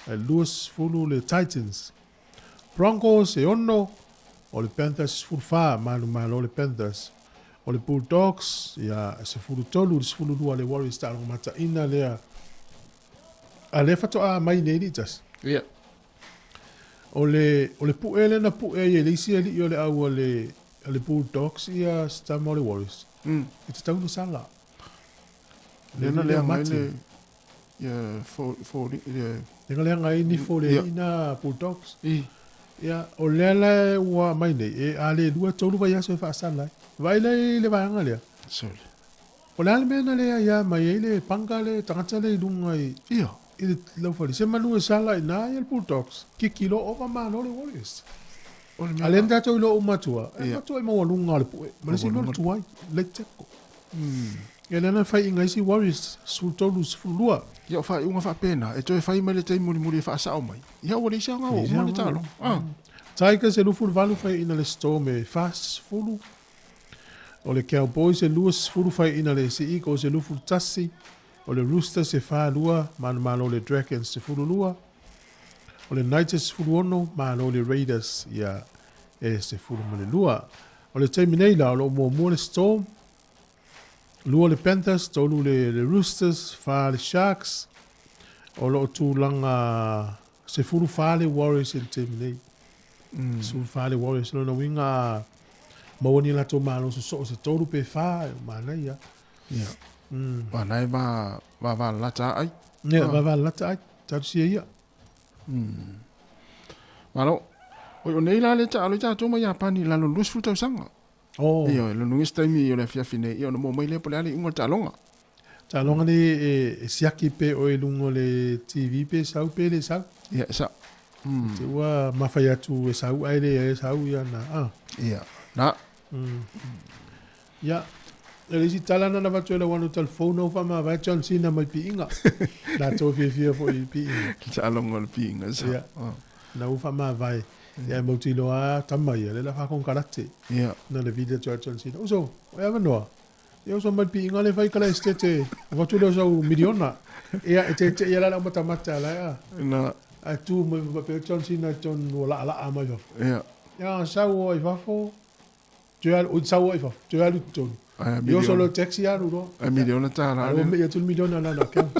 ae 20 le Titans. Broncos e 6, o le Panthers e 14 manumalo o le Panthers. O le Bulldogs ia e 13 i le 12 le Warriors taaloga mataina lea a lea faatoa mai nei le itasi. Ia. O le, o le pu'e lea na pu'e ai e le isi alii o le au a le, a le Bulldogs ia se tama o le Warriors. E tatau ona sala. Lea na leaga ai le, ia, fo, fo, le. Lea na leaga ai nifo o le alii na Bulldogs. Ia, o lea la ua aumai nei, e a le lua tolu vaiaso e faasala ai. Vaai la i le vaega lea. Sole. O le a le mea na leai a mai ai le panga le tagata lea i luga i, Ia. i le laufali. Se manu e sala i na ia le Bulldogs. Kiki loa ova malo le Warriors. O le mea A lea na tatou iloa uma atua, e Ia. matua i maualuga o le pue. Ma le isi mea o le tuai, late tackle. Ia lea na fai i isi Warriors, 13, 12. Ia o faaiuga faapena, e toe fai mai le taimi mulimuli e faasao mai. Ia ua leai se aoga ua uma le taaloga. Ah. Tigers e 28 faiaina le Storm e 40. O le Cowboys e 20 faiaina le Sea Eagles e 21. O le Roosters e 42, manumalo le Dragons 12. O le Knights e 16, malo le Raiders ia e 12. O le taimi nei la, o lo o muamua le Storm, lua le Panthers, tolu le, le Roosters, fa le Sharks. O lo o tulaga 14 le Warriors i le taimi nei. 14 le Warriors. Lona uiga a maua ni latou malo sosoo se tolu pe fa, e manaia. Ia. Wa na e va va va lata ai. Ia, va va lata ai. Talosia ia. Malo. Oi o nei la le taalo i tatou ma Iapani i lalo o le 20 tausaga. Oh. Ioe, lona uiga se taimi o le afiafi nei, ia ona maua mai lea po o le a le iuga o le taaloga. Taaloga nei e, e siaki pe oe i luga o le TV pe sau pe le sau. Ia, e sao. Te ua mafai atu e sau ae leai e sau ia na, ah. Ia, na. Ia, e le isi tala na na avatu e lau anu talifou na ua faamavae John Cena mai piiga. Latou e fiafia foi i piiga. Taaloga o le piiga, sa. Ia. Na ua faamavae. Ia e mautinoa lava tama ia, lea la faakonekarate. Ia. Na le vili atu ia John Cena, uso, o e avanoa? Ia uso mai le piiga lea e fai kala esetete, avatu lea o sau miliona. Ia, e teetee la le aumatamata la e a. Na. Ae tu mai faapea John Cena i totonu ua laalaa mai fafo. Ia. Ia, sau oe i fafo, Toe alu, oi sau ai fafo, toe alu i totonu. Ai, a I oso miliona. loa taxi alu loa. Ai miliona tālā Ai, ua mei atu le miliona lana account.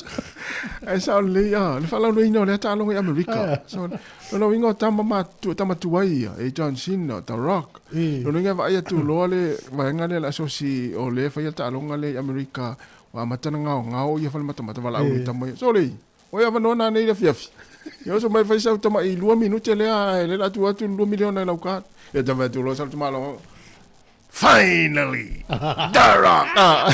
Ai sao lelei, ah, le faalauleina o lea taaloga i Amerika. So, lona uiga o tama matutua, tama tuai ia, e John Cena, The Rock. Lona uiga e vaai atu loa le vaega lea le asosi o lea e faia le taaloga lea i Amerika, ua amata ona gaogao ia falematamata valaau i tama ia. Sole, oi avanoa nanei i le afiafi. Ia oso mai fai sau tama'i lua minute lea ae lea o le a tuu atu le lua miliona i lau card. Ia tama atu loa sau le tamaloga. Finally! The Rock! Ah.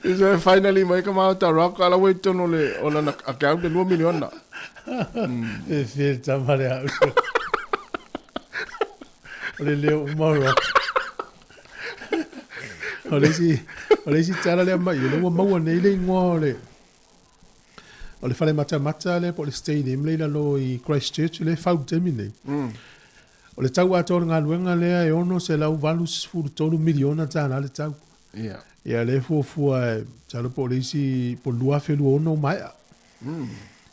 Isa finally mai ka mau The Rock ala ua i totonu o le o lana account le lua miliona. E fia le tama lea uso. O le leo uma o Rock. O le isi, o le isi tala lea mai, o lea ua maua nei le igoa o le o le fale matamata lea po o le stadium lea i lalo i Christchurch lea e fau i le taimi nei. O le tau atoa o le galuega lea e $683 miliona tala le tau. Ia. Ia lea e fuafua e masalo po o le isi po o le 2026 maea.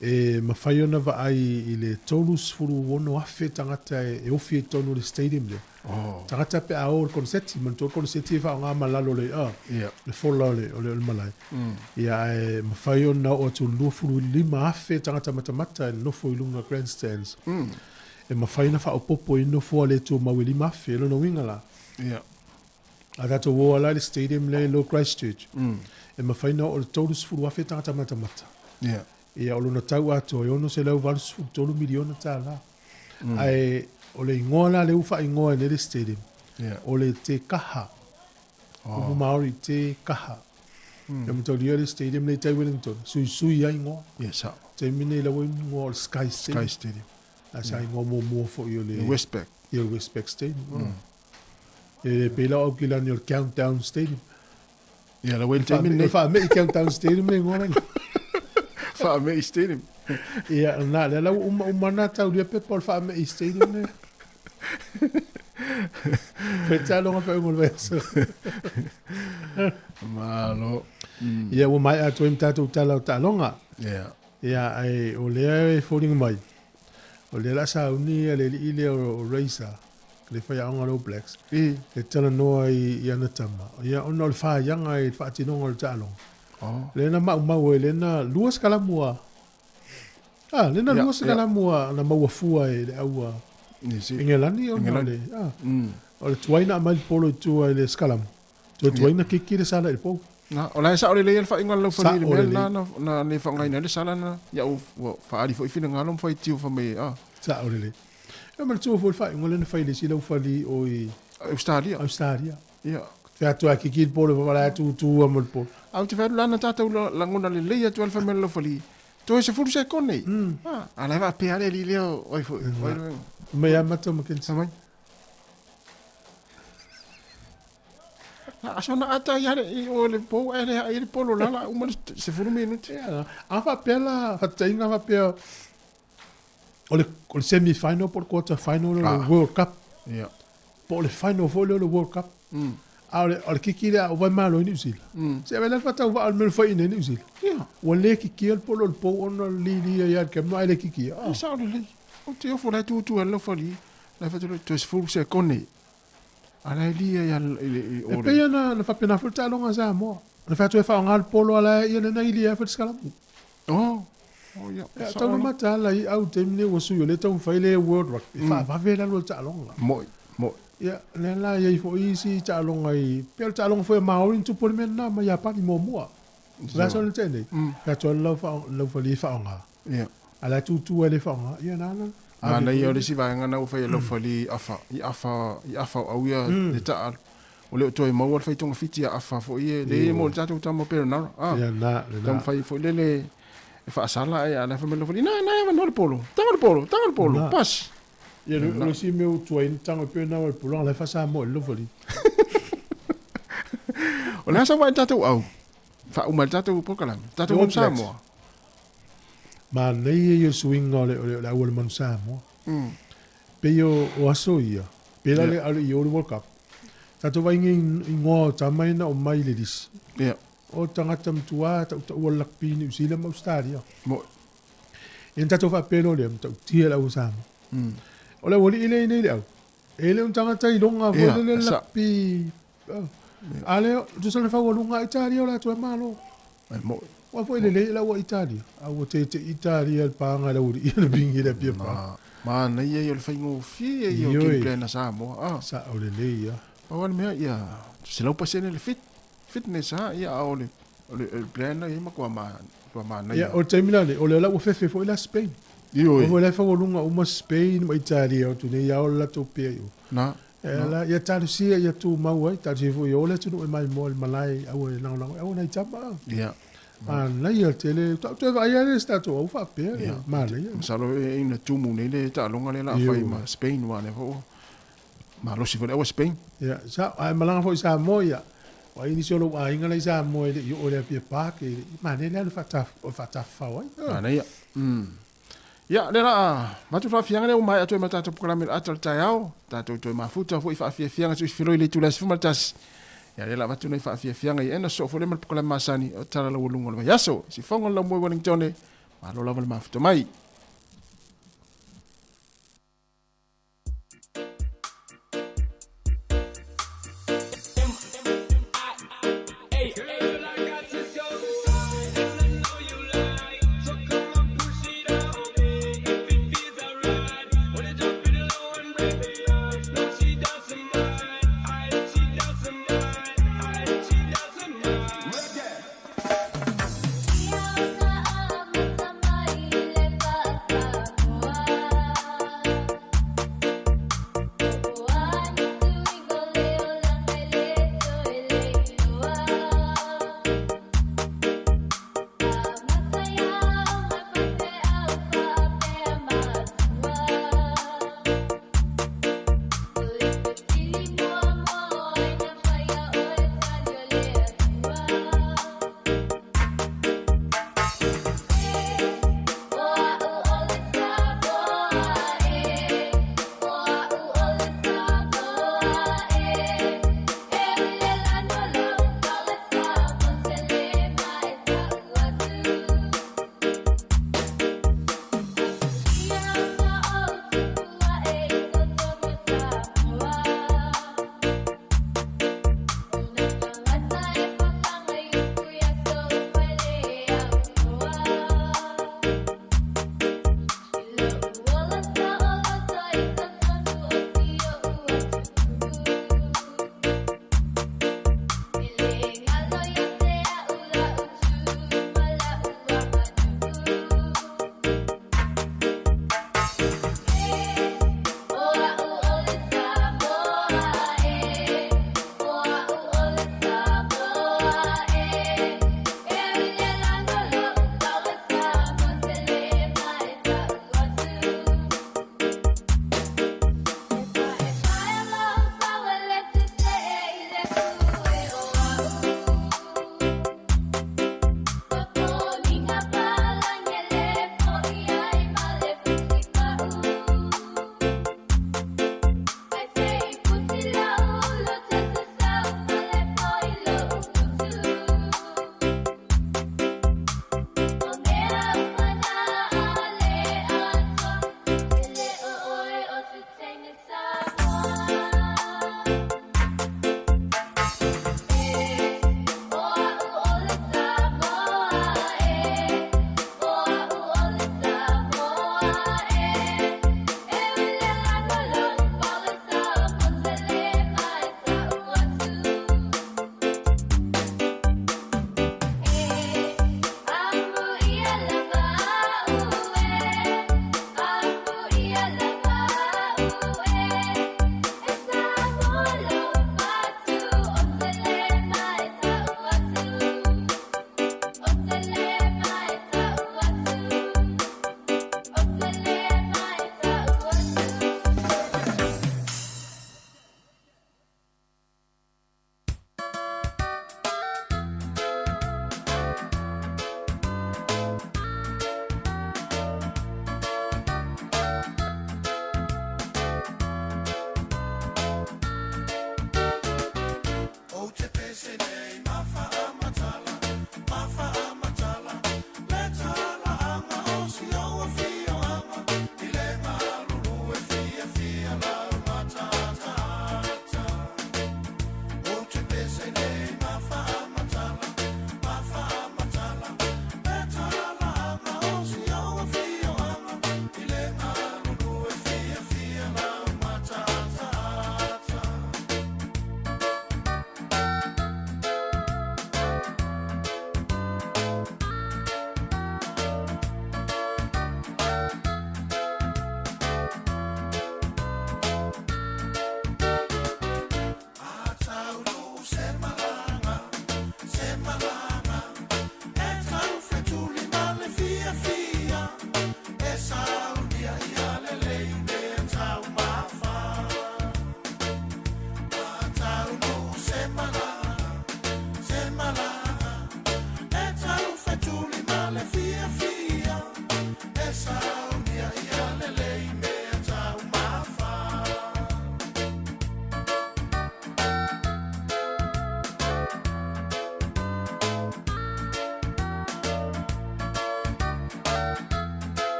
E mafai ona vaai i le 36,000 tagata e ofi ai i totonu o le stadium lea. Oh. Tagata pe a o i le koneseti, manatua le koneseti e faaaoga ma lalo o le, Ia. le fola o le, o le, o le malae. Ia ae mafai ona oo atu i le 25,000 tagata matamata e nofo i luga grandstands. E mafai ona faaopoopo i nofoa le tumau e 5,000. O lona uiga la, Ia. A tatou o ala i le stadium lea i lo Christchurch, e mafai ona oo i le 30,000 tagata matamata. Ia. Ia, o lona tau atoa e $683 miliona tālā. Ae o le igoa la lea ua faaigoa e nei le stadium, Ia. o le Te Kaha Upu Māori te kaha. Ia mataulia le stadium nei tai Wellington, suisui ai ingoa. Ia sao. Taimi nei la ua ingoa o le Sky Stadium. Sky Stadium. A sa ingoa muamua foi o le Le Westpac. Ia le Westpac Stadium. E le pei la o Aukilani o le Countdown Stadium. Ia la ua i le taimi lenei. Faamei Countdown Stadium le ingoa la. Faamei Stadium. Ia, na, lea la ua uma uma na taulia pepa o le Faamei Stadium lea. Fai taaloga faaiuga o le vaiaso. Malo. Ia, ua maea atu ai ma tatou tala o taaloga. Ia. Ia, ae o lea e foliga mai, o lea o le a sauni le alii lea o Razor, le faiaoga o le All Blacks, e talanoa i ana tama, ia, ona o le faiaga i le faatinoga o le taaloga. Lea na maumau ai, lea na lua se kalamu a, a, lea na lua se kalamu a na maua fua e le au a Engelani ona o le, a, o le tuai na aumai le polo i tua i le sikalamu, toe tuai na kiki le sala i le pou. Na, o la e sao lelei lava le faaiuga a le laufali i le Sao mea lelei. lena na, na le faaaogaina ai le sala lena. Ia ua, ua faaali foi finagalo ma faitio fai mai, ah. Sao lelei. Ia ma le tua foi le faaiuga lea na fai e le isi laufali o i Australia. Australia. Ia. Fai atu lava kiki le polo, vavalae atu tutu lava ma le polo. Ae ou te fai atu la na tatou lagona lelei atu lava le fai mai o le laufali, toe 10 sekone. Ah, a la e faapea lava le alii lea o ai foi. O ai loa. Mai lava matou Mackenzie. Fai mai. Na aso na ata ia le i o le pou ae le ai le polo la la uma le 10 minute. Ia, a faapea la, faataitaiga faapea o le, o le semi final po o le quarter final o le World Cup. Ia. Po o le final foi lea o le World Cup. A o le, o le kiki lea a ova e malo ai Niu Sila. Se avea la le faatauvaa o le mea na fai i inei Niu Sila. Ia. Ua le kikia le polo o le pou ona lili ai lava le camera ae le kikia. E sao lelei. Ou te ofo la e tutu ai le laufali. La e fai atu toe 10 sekone. A la e lia ia i le i E pei ona na faapena foi le taaloga a Samoa. Na fai atu e faaaoga le polo a la ia lena i lia ai foi le sikalamu. Oh, oh ia. Ia, tau na mataala i au taimi nei ua sui o lea e taumafai le World Rugby. E faavave lalo o le taaloga. Moi, moi. Ia, lea la i ai foi isi taaloga i, pei o le taaloga foi a Maori na tupu ai le mea lena ma Iapani muamua. O le aso lena tea nei, fai atu lava lau falia e faaaoga. Ia. A la e tutu ai le faaaoga, ia na ala. Manaia o le isi vaega na ua fai e laufali i afa, i afa, i afa o au ia le taalo. O le o toe maua le fai togafiti a afa foi e le mo le tatou tama Perenara. Ah, Ia na, lena. Taumafai foi lele e faasala ae a la fai mai laufali, na, na e avanoa le polo. Tago le polo, tago le polo, pas. Ia, o le isi mea ua tuai ai tago e Perenara i le polo, la e faa-Samoa i le laufali. O le a sau ai le tatou au? Faauma ai le tatou polokalame, tatou manu Samoa. Manaia ia o le suiga o le, o le, o le au a le manu Samoa. Pei o, o aso ia, pei la le, a le i o le World Cup, tatou vaai i ingoa o tama ia na omai i le lisi. O tagata matua tautaua le lakpi i Niu Sila ma Ausetalia. Mo'i. Ia na tatou faapea loa lea, matautia le au a Samoa. O le aualii lea i nei le au, e le o ni tagata iloga foi lele le lakpi. A lea, tusa le faualuga a Italia o latou e malo. E mo'i. Aua foi e lelei lau a Italia, a ua teitei Italia i le paga i le aualii o le pingi i le Apia Park. Manaia ia o le faigofie ia o game plan a Samoa. Ah. Sao lelei ia. Pau lava le mea ia 100% le fit, fitness lava ia a o le o le plan la e i ai matua manaia. Ia o le taimi la nei, o lea la ua fefe foi la Spain. Ioe. Ua foi la e faualuga uma Spain ma Italia atu nei ia o le latou pea i o. Na. E ala, ia talosia ia tumau ai, talosia foi ia o le atunuu e maimoa i le malae, aua e lagolago, aua nai tama. Ia. Manaia tele, tau toe vaai lava le si tatou au faapea, Ia. manaia. Masalo e ina tumu nei le taaloga lea o le a fai ma Spain aua o lea foi ua malosi foi le au a Spain. Ia, sa, ae malaga foi i Samoa, ia, ua ai nisi o lou aiga la i Samoa e le i oo i le Apia Park, e le i, manaia le alu faatafafao ai. Manaia. Ia, lea la a avatu le faafiaga lea ua maea atu ai ma le tatou polokalame i le ata o le taeao, tatou toe mafuta foi i faafiafiaga se i feloi i le itula e 11. Ia, lea la a avatu nai faafiafiaga i ena sosoo foi lea ma le polokalame masani o Tala Laualuga o le Vaiaso. Sifoga o le Laumua i Wellingtone, malo lava le mafuta mai.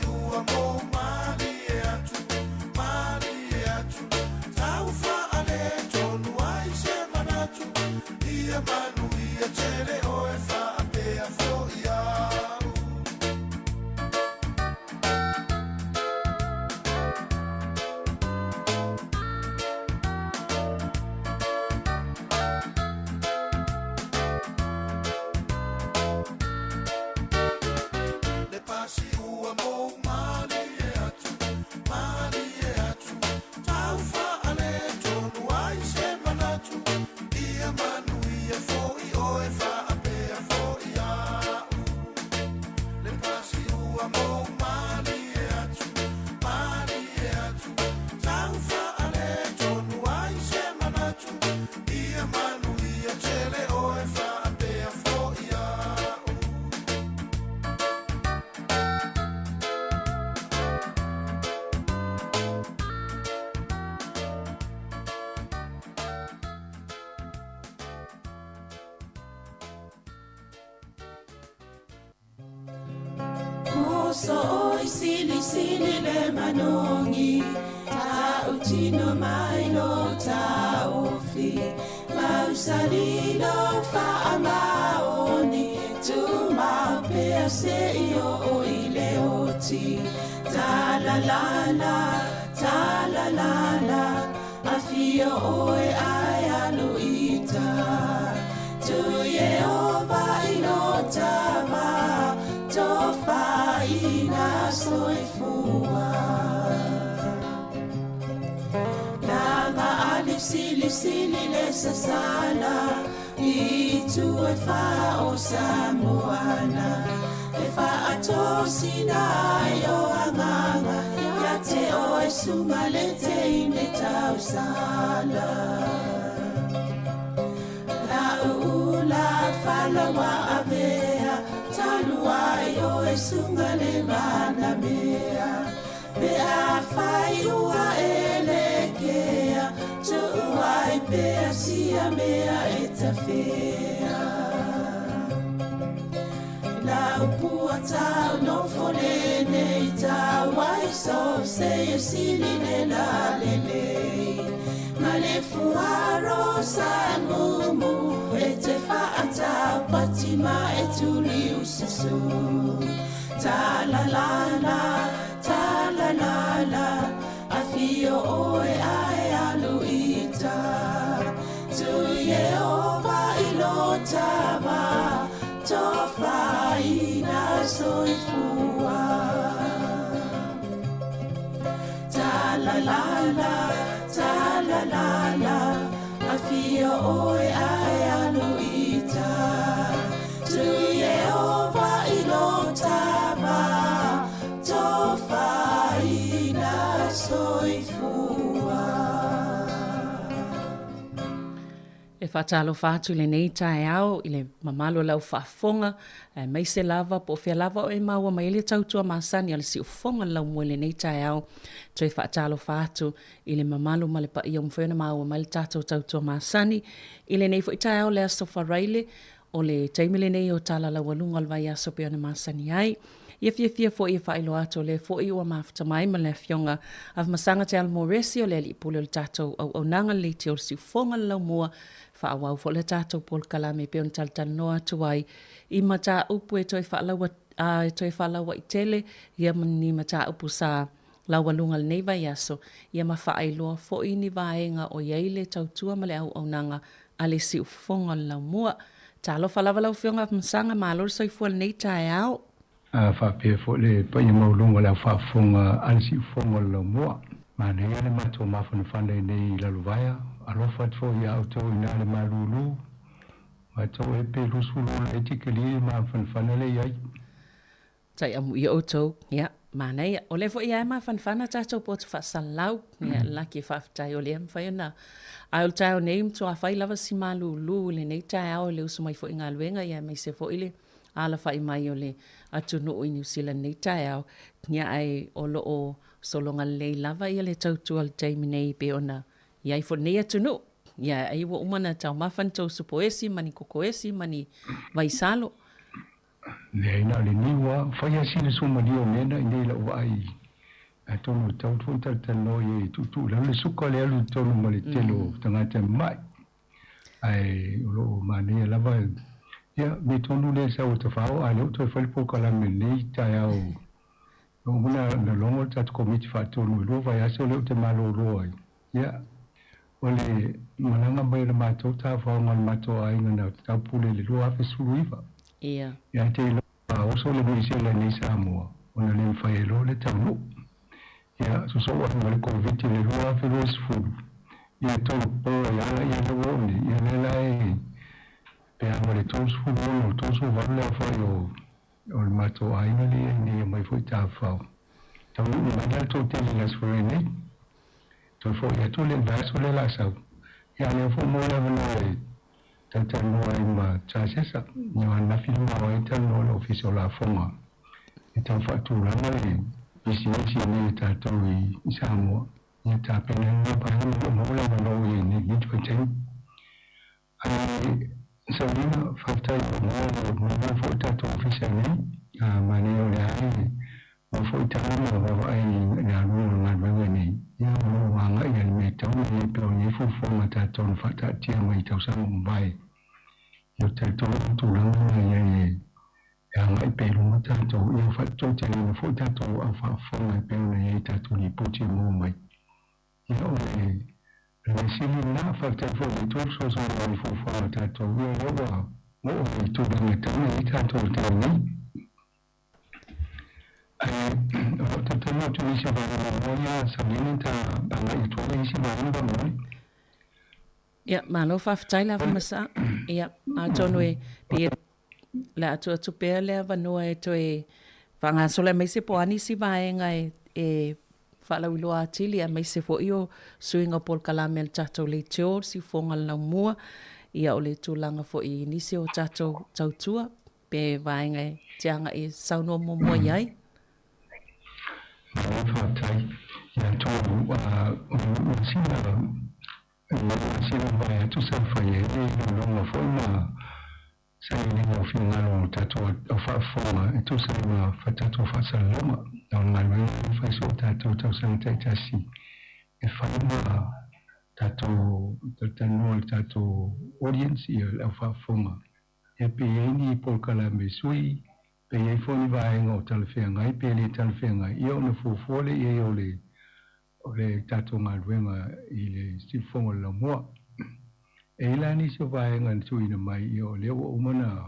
ua mou malie atu, malie atu, tau faaletonu ai se manatu, ia manuia tele oe faapea foi au. Le pasi ua mou malie atu, malie atu, tau faaletonu ai se manatu, ia manuia foi oe faapea foi au. Le pasi ua mou malie atu, malie atu, tau faaletonu ai se manatu, ia manuia tele oe faapea foi au. Moso oi sili sili le manogi Ta'utino mai lo ta'ofi Mausali lo fa'amaoni Tumau pea se'i o'o i le oti Talalala, talalala Afio oe ae alu ita Tu Ieova i lo tava Tofaina soifua Lava ali sili sili le sasala I tu e fa o Samoana E faatosina ai o agaga Ia te oe suga le teine tausala La'u ula fala ua avea Talu ai oe suga le manamea Pe afai ua e lekea Tuu ai pea sia mea e tafea Lau pua tau nofo lenei tau ai so se e sili le la lelei Ma le fuaro sa mumu e te faatau pati ma e tuli ususu Ta la la la, ta la la la Afio oe ae alu ita Tu Ieova i lo tava Tofaina soifua Ta la la la, ta la la la Afio oe ae alu ita Tu Ieova i lo tava Tofaina soifua. E faatalofa atu i lenei taeao i le mamalu o lau faafofoga, aemaise lava po o fea lava o e maua mai ai le tautua masani a le siufofoga o le laumua i lenei taeao. Toe faatalofa atu i le mamalu ma le paia ua mafai ona maua mai le tatou tautua masani i lenei foi taeao le Aso Faraile, o le taimi lenei o tala laualuga o le vaiaso pei ona masani ai. Ia fiafia foi e faailoa atu o lea foi ua mafuta mai ma le Afioga Afamasaga Te Alomoresi o le Alii Pule o le tatou auaunaga le leitio o le siufofoga le laumua faaauau foi le tatou polokalame e pei ona talatalanoa atu ai i mataupu e toe faalaua e toe faalauaitele ia ma ni mataupu sa laualuga lenei vaiaso ia ma faailoa foi ni vaega o i ai le tautua ma le auaunaga a le siufofoga o le laumua. Talofa lava lau Afioga Afamasaga, malo le soifua i lenei taeao. A faapea foi le paia maualuga o le au faafofoga a le siufofoga o le laumua. Manaia le matou mafanafana i nei lalovaea, alofa atu foi ia outou i na le malulu, matou e pe 20 laiti kelia le mafanafana lea i ai. Tai amuia outou, ia, manaia. O lea foi e mafanafana tatou poto faasalalau, ia, laki e faafetai o lea e mafai ona. Ae o le taeao nei, matua fai lava si malulu i lenei taeao i le usu mai foi i galuega, ia, aemaise foi le alafai mai o le atunuu i Niu Sila i lenei taeao, ia, ae o lo o sologa lelei lava ia le tautua i le taimi nei e pei ona i ai foi lenei atunuu. Ia, ai ua uma ona taumafa ni tou supo esi ma ni koko esi ma ni vaisalo. Leai na o le niu lava, fai lava sina suamalie o mea na i inei i lau vaai, atonu e tatau foi ona talatalanoa i ai e tuutuu i lalo le suka le alu i totonu ma le tele o tagata e mamai. Ae o lo o manaia lava, ia, mea tonu lea e sau e tafao, a o lea ua toe fai le polokalame i lenei taeao. Ua uma ona logo le tatou Komiti Faatonu i 2 vaiaso lea ou te malolo ai. Ia, o le malaga mai o le matou tafaoga o le matou aiga na taupule i le 2019. Ia. Ia te iloa oso le misela i nei Samoa ona le mafai ai loa le taunuu. Ia, sosoo ai ma le Koviti i le 2020, ia tolu po ai ala ia le ua oo nei, ia lea la e pe a ma le 36, 38 le aofai o o le matou aiga lea i inei e aumai foi tafafao. Taunuu mai la le toatele i le Aso Faraile nei. Toe foi atu le vaiaso lea o le a sau. Ia a o lea foi ua maua le avanoa e talatalanoa ai ma Charles Ia o ananafi le mao ai talanoa le Ofisa o Lafoga e tau faatulaga le pisinisi nei a tatou i Samoa. Ia tapena ai lena vaega ma o lo o maua le avanoa ua i ai nei i lenei vaitaimi. Ae Saulina, faafetai ua maua foi le tatou ofisa nei. Manaia o lea e maua foi tala ma vaavaai i le aluga o le galuega nei. Ia o lo o agai i le mea e tatau ona i ai pea o nei fuafuaga a tatou na faataatia mai i tausaga ua mavae. Ia ou te talitonu o tulaga na i ai e agai pea i luma tatou, ia faatoateleina foi tatou au faafofoga e pei ona i ai tatou lipoti e maua mai. Ia o le mea sili lena, faafetai foi i le Atua fesoasoani mai i fuafuaga a tatou, ia o lea ua oo i tulaga e tatau ona i ai tatou i le taimi nei. Ae o lau talitonuga atu i nisi o vaega muamua ia Saulina ta agai atu ai le isi vaega faamolemole. Ia, malo faafetai lava Masa. Ia, atonu e pei e le a tuu atu pea le avanoa e toe faagasolo aemaise po o a nisi vaega e, e faalauiloa atili aemaise foi o suiga o polokalame a le tatou leitio, le siufofoga o le laumua, ia o le tulaga foi i nisi o tatou tautua pe vaega e te agai e saunoa muamua i ai. Malo faafetai. Ia atonu o le sina Sina vae atu sa fai ai le iloiloga foi ma sailiiliga o finagalo o tatou au faafofoga e tusa ai ma tatou faasalalauga. O le galuega lea e fai soo tatou tausaga taitasi e fai ma tatou talatalanoa i le tatou audience, ia le au faafofoga, ia pe i ai ni polokalame sui, pe i ai foi ni vaega o talafeagai pe le talafeagai, ia ona fuafua lea i ai o le o le tatou galuega i le siufofoga o le laumua. E i ai la nisi o vaega na tuuina mai, ia o lea ua uma ona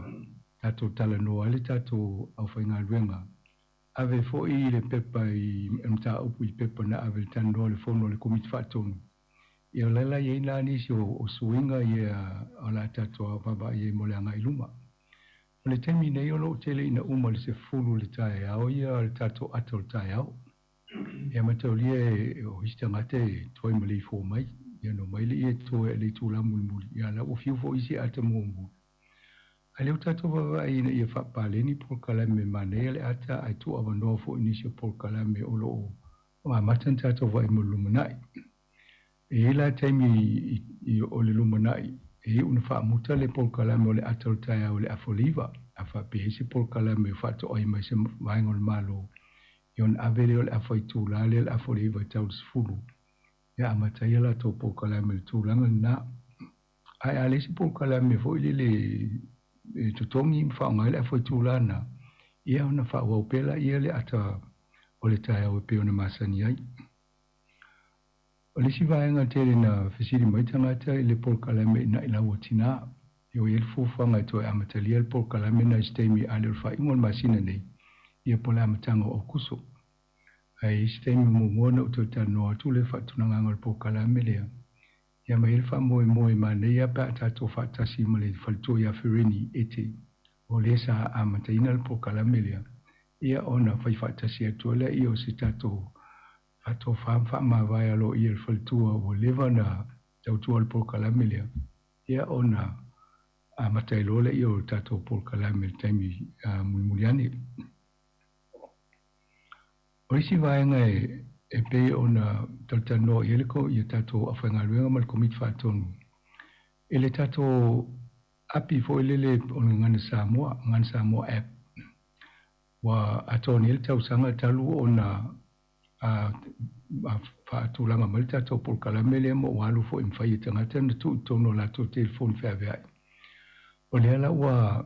tatou talanoa ai le tatou aufaigaluega, ave foi le pepa i le mataupu i pepa na ave i le talanoa i le fono a le Komiti Faatonu. Ia o la la i ai la nisi o suiga ia o le a tatou vaavaai ai mo le agai i luma. O le taimi nei o lo o tele ina uma i le 10 i le taeao ia le tatou ata o le taeao. Ia mataulia e o isi tagata e toe ma le ifo mai, ia no mai le ia toe a le itula mulimuli, ia la ua fiu foi isi ata muamua. Ae lea ua tatou vaavaai ina ia faapaleni polokalame manaia le ata ae tuu avanoa foi nisi o polokalame o lo o amata ona tatou vaai mo le lumanai. E i ai la taimi o le lumanai e iu ona faamuta le polokalame o le ata o le taeao i le afa o le 9, a faapea ai se polokalame o faatoai mai se vaega o le Malo, ia ona ave lea o le afa itula lea le afa o le 9 e tau i le 10, ia amata ai a latou polokalame i le tulaga lena. Ae a leai se polokalame foi lele e totogi ma faaaoga ai le afa itula lena, ia ona faaauau pea laia le ata o le taeao e pei ona masani ai. O le isi vaega tele na fesili mai tagata i le polokalame i Nailau o Tina, e ua i ai le fuafuaga e toe amatalia le polokalame na i se taimi a le o le faaiuga o le masina nei, ia po o le amataga o Aokuso. Ae i isi taimi muamua na ou toe talanoa atu le faatunagaga o le polokalame lea, ia ma i ai le faamoemoe manaia pe a tatou faatasi ma le faletua ia Fereni Ete, o lea sa amataina le polokalame lea, ia ona fai faatasi atu ai lea o se tatou faatofa ma faamavae aloaia i le faletua ua leva ona tautua i le polokalame lea, ia ona amata ai loa lea o le tatou polokalame i le taimi mulimuli ane. O isi vaega e pei ona talatalanoa i ai le ia tatou aufaigaluega ma le Komiti Faatonu i le tatou api foi lele o le Gagana Samoa, Gagana Samoa App. Ua atoa nei le tausaga talu ona faatulaga mai le tatou polokalame lea ma ua alu foi e mafai e tagata ona tuu i totonu o latou telefoni feaveai. O lea la ua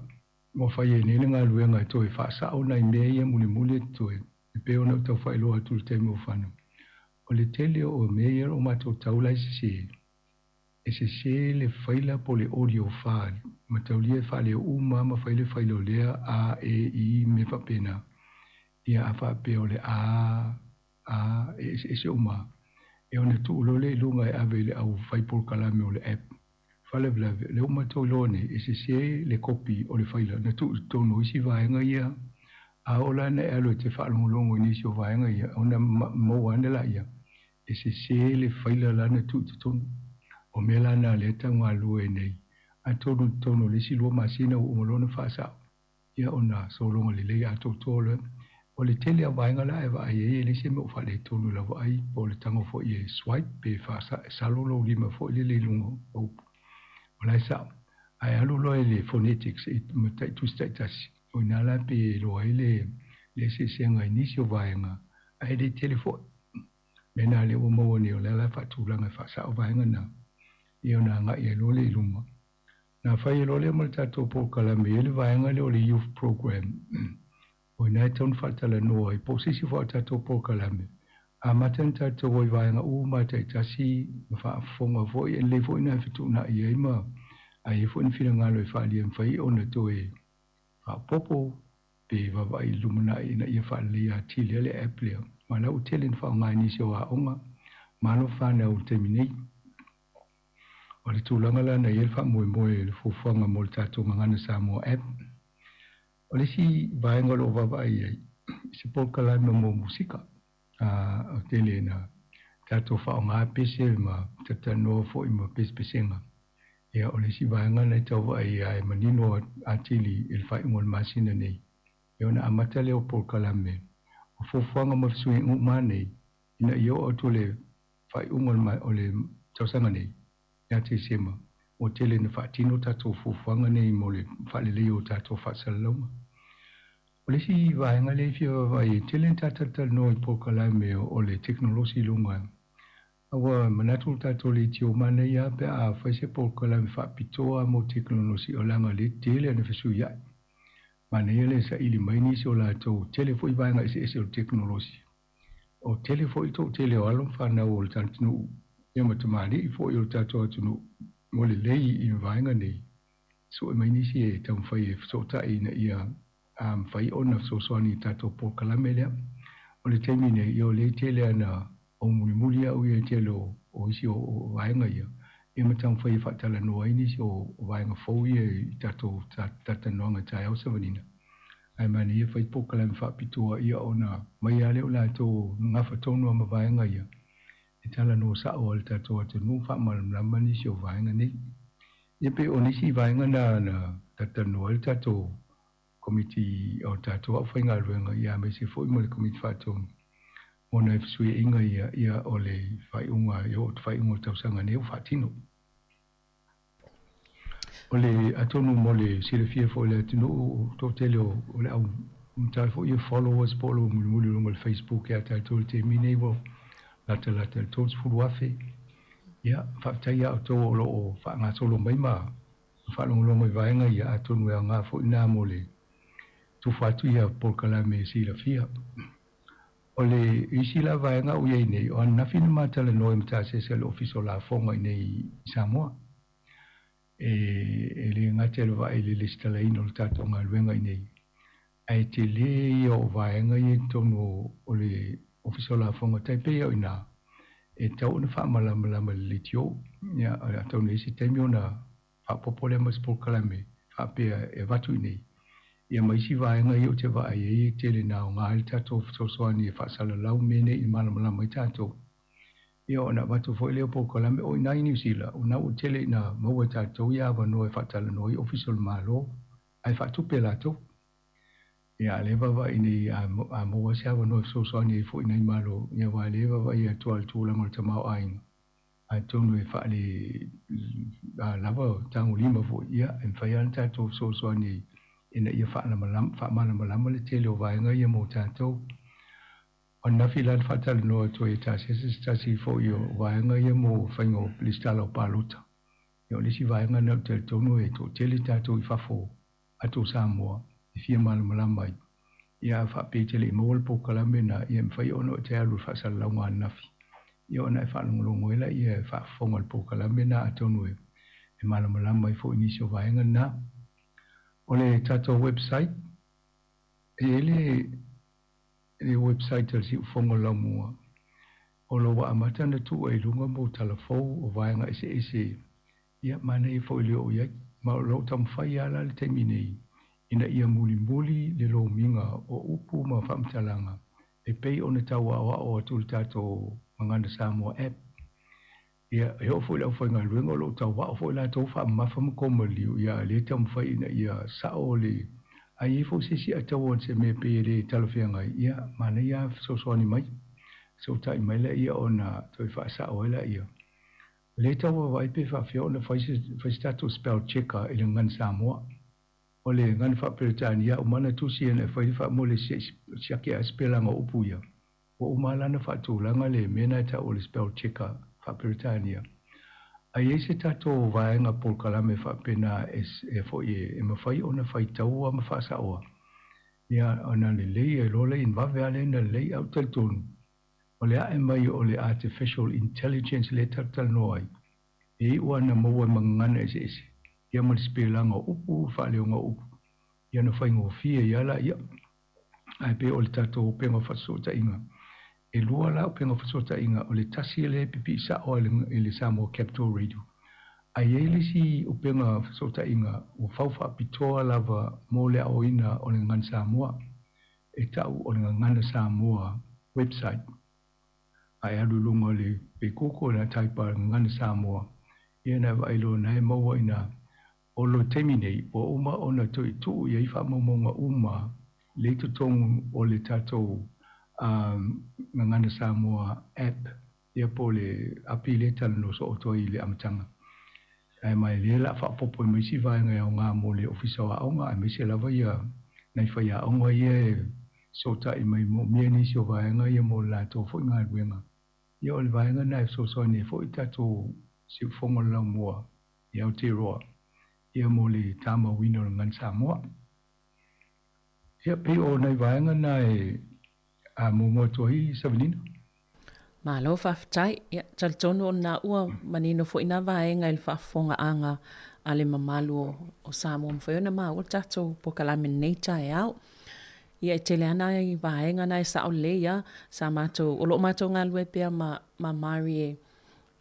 ua fai ai nei le galuega e toe faasao nai mea ia mulimuli e totoe e pei ona ou tau faailoa atu i le taimi ua fano. O le tele o mea ia o lo o matou tau la e sese, e sese le faila po o le audio file, mataulia e faaleo uma lava ma fai le faila o lea A, E, I, mea faapena. Ia a faapea o le A, A, e eseese uma lava. Ia ona tuu loa lea i luga e ave i le au fai polokalame o le app. Faalavelave, o lea ua matou iloa nei, e sese le kopi o le faila na tuu i totonu o isi vaega ia, a oo la ina e alu e te faalogologo i nisi o vaega ia, ona maua ane laia, e sese le faila la na tuu i totonu. O mea la na lea e tau galulue ai nei, atonu i totonu o le isi lua masina ua uma loa ona faasao, ia ona sologa lelei atoatoa loa. O le tele o vaega la e vaai ai e leai se mea o faaletonu i lau vaai po o le tago foi e swipe pe faasalo lou lima foi lele i luga o upu. O la e sao. Ae alu loa i le phonetics i tusi taitasi, o i ina la pei e iloa ai le eseesega i nisi o vaega, ae le tele foi. Mea na lea ua maua nei o lea la e faatulaga e faasao vaega na, ia ona agai ai loa lea i luma. Na fai ai loa lea ma le tatou polokalame e i ai le vaega lea o le Youth Program. O i ina e tatau ona faatalanoa ai po o se isi foi o tatou polokalame. Amata ona tatou o i vaega uma taitasi ma faafofoga foi, e lelei foi ona fetuunai ai ma a i ai foi ni finagalo e faaalia e mafai ona toe faaopoopo pe vaavaai i le lumanai ina ia faaleleia atili ai le app lea. Aua o la ua tele ina faaaoga e nisi o aoga ma alo fanau i le taimi nei. O le tulaga la na i ai le faamoemoe i le fuafuaga mo le tatou Gagana Samoa App. O le isi vaega o lo o vaavaai i ai, i se polokalame mo musika. O tele ina tatou faaaoga pese ma talatalanoa foi ma pesepesega. Ia, o le isi vaega lena e tau vaai ai e manino atili i le faaiuga o le masina nei, ia ona amata lea o polokalame o fuafuaga ma fesuiaiga uma nei ina ia oo atu le faaiuga o le tausaga nei ia Tesema, ua tele ina faatino tatou fuafuaga nei mo le faaleleia o tatou faasalalauga. O le isi vaega lea e fia vaavaai ai, tele ina ta talatalanoa i polokalame o le tekonolosi i luga. A ua manatu le tatou leitio manaia lava pe a fai se polokalame faapitoa mo tekonolosi o leaga lea e tele ana fesuiai. Manaia le saili mai nisi o latou, tele foi vaega eseese o le tekonolosi. O tele foi le toatele o alo ma fanau o le atunuu ia ma tamalii foi o le tatou atunuu ua lelei i vaega nei, sue mai nisi e taumafai e fesootai ina ia mafai ona fesoasoani i le tatou polokalame lea. O le taimi nei, ia o lea e tele ana ou mulimuli au ia i le tele o isi o vaega ia, ia ma taumafai e faatalanoa ai nisi o vaega fou ia i tatou talatalanoaga i taeao savalina. Ae manaia fai polokalame faapitoa ia ona mai lava lea o latou gafa tonu lava ma vaega ia e talanoa sao ai le tatou atunuu faamalamalama nisi o vaega nei. Ia pei o nisi vaega na na talatalanoa ai le tatou Komiti o tatou aufaigaluega ia aemaise foi ma le Komiti Faatonu mo nai fesuiaiga ia ia o le faaiuga e oo atu faaiuga o le tausaga nei ua faatino. O le atonu mo le silafia foi e le atunuu, o toatele o le au matala foi ia followers po o le mulimuli i luga o le Facebook ia tatou i le taimi nei ua latalata i le 30,000. Ia, faafetai ia outou o lo o faagasolo mai ma faalogologo i vaega ia, atonu e aoga foi lena mo le tufa atu ia polokalame e silafia. O le isi la vaega ua i ai nei, o ananafi na ma talanoa i Matasiasi a le Ofisa o Lafoga i nei i Samoa. E, e le gata i le vaai i le lesitalaina o le tatou galuega i nei, ae tele ia o vaega ia i totonu o le Ofisa o Lafoga, tai pei o i ina, e tatau ona faamalamalama e le leitio. Ia, atonu e i ai se taimi ona faaopoopo lea ma se polokalame faapea e avatu i inei, ia ma isi vaega ia ou te vaai ai e tele ina aoga ai le tatou fesoasoani e faasalalau mea nei i malamalama ai tatou. Ia ona avatu foi lea o polokalame o i ina i Niu Sila, o lena ua tele ina maua e tatou ia avanoa e faatalanoa ai Ofisa o le Malo ae faatupe e latou. Ia a lea e vaavaai nei a maua se avanoa e fesoasoani ai foi i nai Malo, ia aua o lea e vaavaai atu lava i le tulaga o le tamaoaiga. Atonu e faale lava tagolima foi, ia, e mafai lava ona tatou fesoasoani ai ina ia faamalamalama le tele o vaega ia mo tatou. O ananafi la na faatalanoa atu ai e Tasiasa se tasi foi o vaega ia mo faiga o lesitala o palota. Ia o le isi vaega lena ou te talitonu e toatele tatou i fafo atu o Samoa e fia malamalama ai. Ia a faapea e te le i maua le polokalame lena, ia e mafai ona e te alu i le faasalalauga ananafi, ia ona e faalogologo ai laia e faafofoga i le polokalame lena atonu e malamalama ai foi i nisi o vaega lena. O le tatou website, e i ai le le website a le Siufogo Laumua, o lo o ua amata ona tuu ai i luga mo tala fou o vaega eseese, ia, manaia foi le oo i ai. Ma o lo o taumafai lava la i le taimi nei ina ia mulimuli le lomiga o upu ma faamatalaga e pei ona tau aoao atu le tatou Gagana Samoa App. Ia, e oo foi i le aufaigaluega o lo o tauao foi latou faamamafa ma komalio, ia, a lea e taumafai ina ia sao le, a i ai foi se isi ataua se mea pei e le talafeagai, ia, manaia lava fesoasoani mai, fesootai mai laia ona toe faasao ai laia. O lea e tau vaavaai pe faapefea ona fai se, fai se tatou spell checker i le Gagana Samoa. O le Gagana Faa-Peretania, uma ona tusi ina e fai le faamole siaki lava sipelaga o upu ia. Ua uma la ona faatulaga le mea na e tau o le spell checker faa-Peretania. A i ai se tatou vaega polokalame faapena e foi e mafai ona faitaua ma faasaoa, ia ona lelei ai loa lea ina vave lava lea ona lelei. Ae ou te talitonu, o le ae mai o le artificial intelligence lea e talatalanoa ai, e iu lava ina maua i magagana eseese, ia ma le sipelaga o upu, faaleoga o upu, ia ona faigofie ai lava laia. Ae pei o le tatou upega o faasootaiga, e lua la upega o fesootaiga, o le tasi lea e pipii sao lava i le Samoa Capital Radio, ae i ai le isi upega o fesootaiga ua fau faapitoa lava mo le aoina o le Gagana Samoa, e tau o le Gagana Samoa website. A e alu i luga o le Google na taipa Gagana Samoa, ia na e vaai loa na e maua ina O le taimi nei, ua uma ona toe tuu i ai faamaumauga uma le i totonu o le tatou Gagana Samoa App, ia po o le api lea e talanoa soo atu ai i le amataga. Ae ma e lea o le a faaopoopo ai ma isi vaega e aoga mo le Ofisa o Aoga aemaise lava ia nai faiaoga ia e fesootai mai moomia nisi o vaega ia mo le latou foi galuega. Ia o le vaega lena e fesoasoani ai foi tatou siufofoga o le laumua i Aotearoa ia mo le tamauina o le Gagana Samoa. Ia pei o nai vaega na e muamua atu ai Savelina. Malo faafetai. Ia, talitonu o lena ua manino foi na vaega i le faafofogaaga a le mamalu o Samoa mafai ona maua le tatou polokalame i lenei taeao. Ia e tele lava nai vaega na e sao lelei lava sa matou, o lo o matou galulue pea ma ma Mari e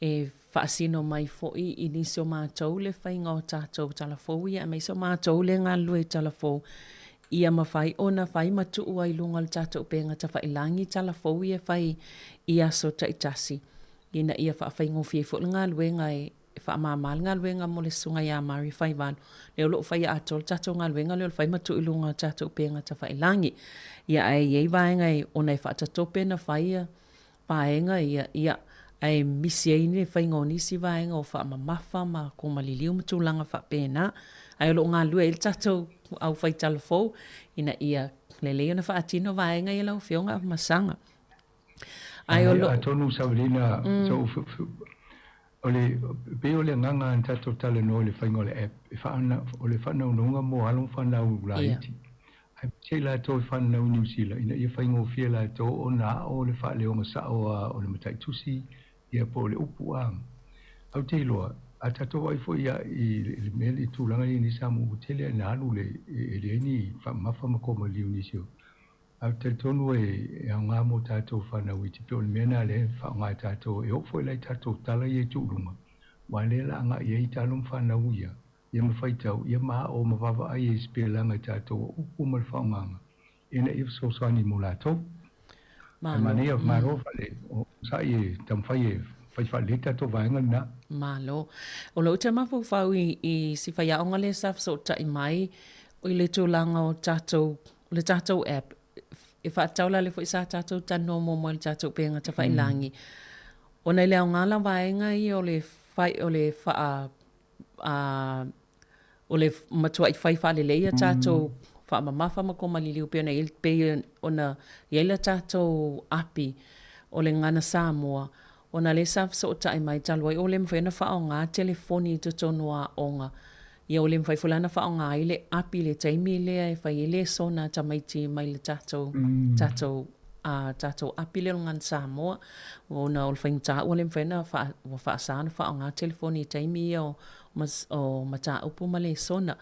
e faasino mai foi i nisi o matou le faiga o tatou tala fou ia aemaise o matou le galulue i tala fou ia mafai ona fai ma tuu ai i luga o le tatou upega tafailagi tala fou ia e fai i aso taitasi ina ia faafaigofie ai foi le galuega e faamama le galuega mo le Susuga ia Mari Faivalu, lea o lo o faia atoa le tatou galuega lea o le fai ma tuu i luga o tatou upega tafailagi. Ia ae i ai vaega e, ona e faatatope na fai ia vaega ia, ia, ae misi ai le faiga o nisi vaega o faamamafa ma komaliliu ma tulaga faapena. Ae o lo o galulue ai le tatou aufaitalafou ina ia lelei ona faatino vaega ia lau Afioga Afamasaga. Ae o lo. Atonu Savelina, so, o le, pei o le agaga na tatou talanoa i le faiga o le app, e faana, o le faanaunauga mo alo ma fanau laiti, aemaise i latou e fananau i Niu Sila, ina ia faigofie latou ona ao le faaleoga sao a o le mataitusi, ia po o le upu a. Ae ou te iloa, a tatou vaai foi ia i le mea i tulaga ia i Samoa, ua tele ina alu le, e leai ni faamamafa ma komaliliu i nisi o Ae ou te talitonu e aoga mo tatou fanau iti, pei o le mea lena lea e faaaoga e tatou, e oo foi la i tatou tala ia e tuu i luga, aua o lea o le a agai ai alo ma fanau ia, ia ma faitau, ia ma ao ma vaavaai ai i sipelaga i tatou o upu ma le faaaogaga, ina ia fesoasoani mo latou. Ae manaia, malo fale, o sa'i e taumafai e fai faalelei tatou vaega lena. Malo. O lou te mafaufau i si faiaoga lea sa fesootai mai i le tulaga o tatou O le tatou app, e faatatau la lea foi sa tatou talanoa muamua i le tatou upega tafailagi, ona i le aoga la vaega ia o le fai, o le faa, a, O le matua'i fai faalelei a tatou faamamafa ma komaliliu pei ona i pei ona i ai le tatou api o le Gagana Samoa, ona lea sa fesootai mai talu ai ua le mafai ona faaaoga telefoni i totonu o aoga, ia ua le mafai foi la ona faaaoga ai le api i le taimi lea e fai ai lesona a tamaiti mai le tatou tatou a tatou api lea o le Gagana Samoa, ona o le faigata ua le mafai ona ua faasa ona faaaoga telefoni i taimi ia o o mataupu ma lesona.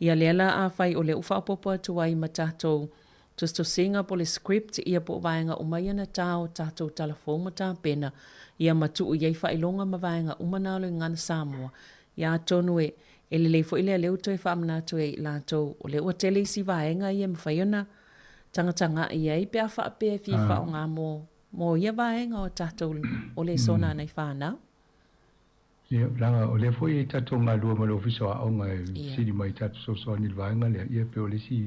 Ia lea la afai o lea ua faaopoopo atu ai ma tatou tusitusiga po o le script ia po o vaega uma ia na ta o tatou tala fou ma tapena ia ma tuu i ai faailoga ma vaega uma na o le Gagana Samoa, ia atonu e e lelei foi lea lea ua toe faamanatu ai i latou o lea ua tele isi vaega ia e mafai ona tagatagai i ai pe a faapea e fia faaaoga mo ia vaega o tatou o lesona a nai fanau. Ia, leaga o lea foi e tatou galue ma le Ofisa o Aoga e sili mai i tatou fesoasoani i le vaega lea, ia pei o le isi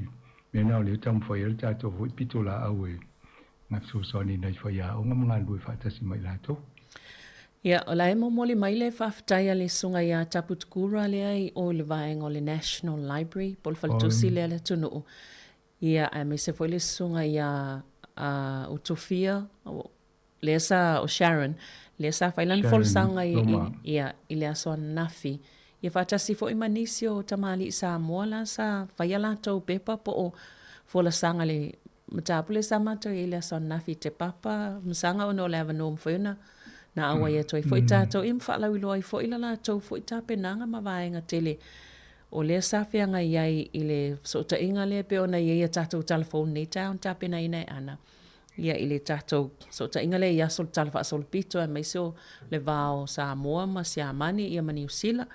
mea lena o lea e taumafai ai le tatou foi pitolaau e fesoasoani i nai faiaoga ma galulue faatasi ma i latou. Ia, o la e momoli mai le faafetai a le Susuga ia Taputukura lea i o i le vaega o le National Library po o le faletusi lea a le atunuu, ia, aemaise foi le Susuga ia Utufia, lea sa, o Sharon, lea sa fai lana folasaga i, i, ia, i le aso ananafi, ia faatasi foi ma nisi o tamalii Samoa la sa fai a latou pepa po o folasaga i le mataupu lea sa matou i ai i le aso ananafi i Te Papa Masaga ona o le avanoa mafai ona na auai atu ai foi tatou ia ma faalauiloa ai foi la latou foi tapenaga ma vaega tele o lea sa feagai ai i le fesootaiga lea pei ona i ai a tatou tala fou i lenei taeao na tapenaina e Ana. Ia i le tatou fesootaiga lea i aso o le Tala Faasolopito aemaise o le va o Samoa ma Siamani ia ma Niu Sila,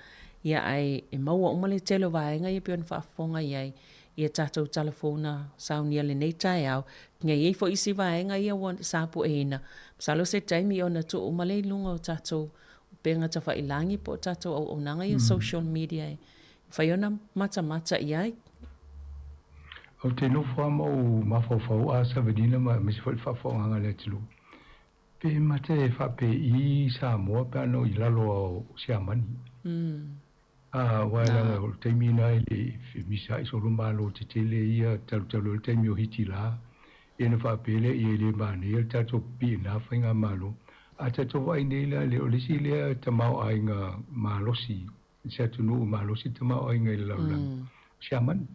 ia ae e maua uma le tele o vaega ia pei ona faafofoga i ai i a tatou tala fou na saunia i lenei taeao. Ia e i ai foi isi vaega ia ua sapueina, masalo se taimi ona tuu uma lea i luga o tatou upega tafailagi po o tatou auaunaga ia social media e mafai ona matamata i ai. Ou te nofo lava ma ou mafaufau a Savelina ma aemaise foi le faafofogaaga a le atunuu, pe mate e faapei Samoa pe ana i lalo o Siamani. A, aua e leaga o le taimi lena e le i femisa ai solo malo tetele ia talutalu ai le taimi o Hitila, ia ona faapea lea ia e le manaia le tatou pipii i lena faigamalo. A tatou vaai nei la, o le isi lea tamaoaiga malosi i se atunuu malosi tamaoaiga i le lalolagi, o Siamani.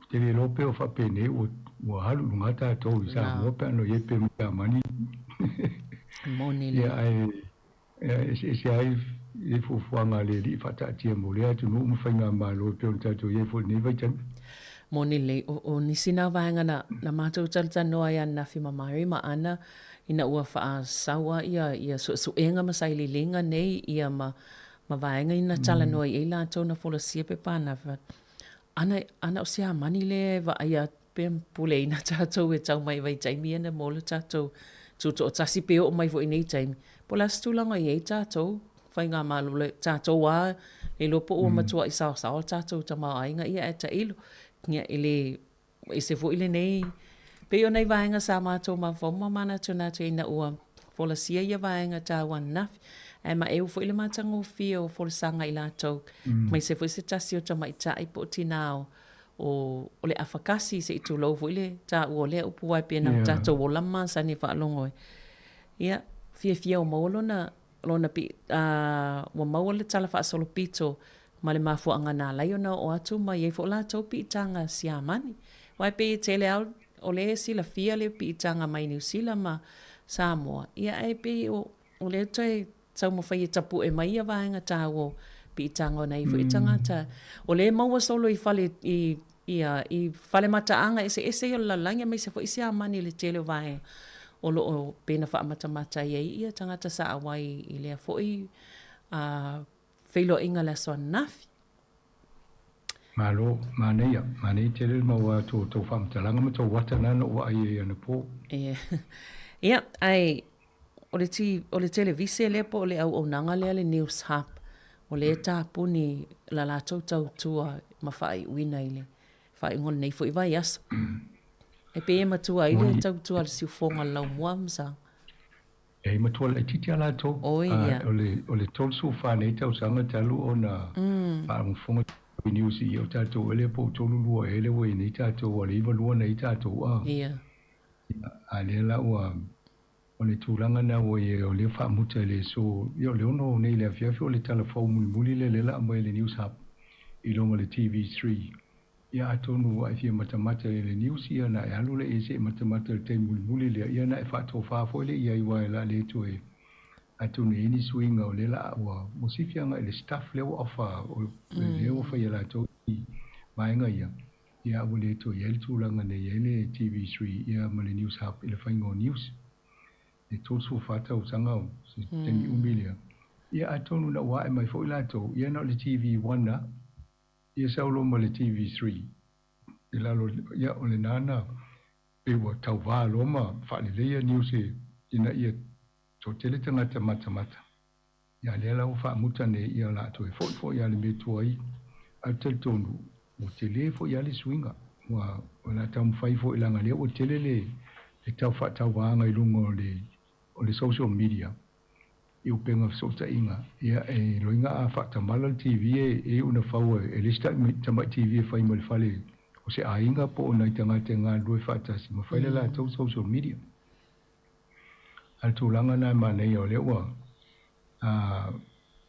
Ou te le iloa pe o faapenei ua ua alu i luga tatou i Samoa pe ana i ai pe ma Siamani. Moni lea. Ia ae e eseese ai le fuafuaga a le Alii faataatia mo lea atunuu ma faigamalo e pei ona tatou i ai foi i lenei vaitaimi. Moni lelei, o, o nisi na vaega na, na matou talatalanoa ai ananafi ma Mary ma Ana ina ua faasaua ia, ia suesuega ma sailiiliga nei ia ma, ma vaega ina talanoa i ai latou na folasia pepa ananafi. Ana, ana o Siamani lea e vaaia atu pe puleina tatou e tau mai i vaitaimi ia na mo le tatou tutoatasi pe oo mai foi i nei taimi. Po o le a se tulaga i ai tatou faigamalo le tatou a le iloa po ua matuai saosaoa le tatou tamaoaiga ia ae tailo ia e le ese foi lenei pei o nai vaega sa matou mafaufau ma manatunatu ina ua folasia ia vaega taua ananafi ae maeu foi le matagofie o folasaga i latou aemaise foi se tasi o tamaitai po o tinā o o le afakasi se i tulou foi le taua o lea upu aua e pei ona tatou ola ma masani e faalogo ai. Ia, fiafia ua maua lona lona ua maua le tala faasolopito ma le mafuaaga na ala ai ona oo atu ma i ai foi latou piitaga Siamani. Aua e pei e tele lava o lea e silafia le piitaga mai Niu Sila ma Samoa, ia ae pei o lea toe taumafai e tapue mai ia vaega taua o piitaga o nai foi tagata. O lea e maua solo i fale i Ia, i fale mataaga eseese ia o le lalolagi aemaise foi Siamani i le tele o vaega o lo o pei ona faamatamata ai ia tagata sa auai i lea foi feiloaiga i le aso ananafi. Malo, manaia, manaia tele le maua atu o tou faamatalaga ma tou ata na na ou vaai ai anapo. Ia, ae o le ti, o le televise lea po o le auaunaga lea le News Hub, o lea e tapuni la latou tautua ma faaiuina i le faaiuga o lenei foi vaiaso. E pei e matua ai le tautua a le siufofoga o le laumua, Masaga. E matua laitiiti a latou. Oi, ia. O le, o le 34 nei tausaga talu ona faafofoga i news ia o tatou ele po o tolu lua ele ua i nei tatou ua le iva lua nei tatou a. Ia. A lea la ua o le tulaga na ua i o lea faamuta i le so ia o le 6 nei le afiafi o le tala fou mulimuli lea lea la aumai e le News Hub i luga o le TV3. Ia atonu ua e fia matamata i le news ia ona e alu lea i ai se i matamata i le taimi mulimuli lea, ia ona e faatofa foi lea i ai aua o le a le toe atonu e i ai ni suiga o lea la a ua mosifi agai i le staff lea ua offer o lea ua fai e latou i vaega ia, ia ua le toe i ai le tulaga na i ai le TV3 ia ma le News Hub i le faiga o news. E 34 tausaga o se taimi umi lea. Ia atonu na ua ae mai foi latou, ia na o le TV1 lava. Ia sau loa ma le TV3 i lalo ia o lena na pei ua tauva loa ma faaleleia news ina ia toatele tagata matamata. Ia lea la ua faamuta nei ia o le a toe foi foi lava i le mea tuai ae ou te talitonu ua tele foi lava le suiga ua o le a taumafai foi leaga lea ua tele le le tau faatauvaga i luga o le o le social media i upega fesootaiga, ia e loiga a faatamala le TV e iu ina fau e le isi tamai TV e fai mai le fale o se aiga po o nai tagata e galulue faatasi ma fai le latou social media. A o le tulaga lena e manaia o lea ua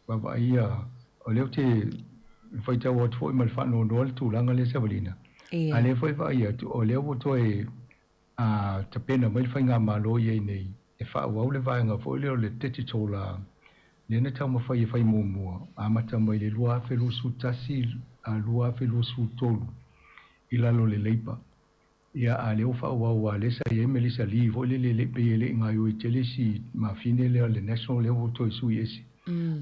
vaavaaia, o lea ou te faitau atu foi ma le faanoanoa le tulaga lea Savalina, a o lea foi e vaai atu o lea ua toe A tapena mai le Faigamalo i ai nei e faaauau le vaega foi lea o le digital lea na taumafai e fai muamua, amata mai le 2021 a 2023 i lalo o le Labour. Ia a lea ua faaauau aua lea sa i ai Melissa Lee foi lele e le pei e le i gaioi tele si mafine lea o le National lea ua toe sui ese.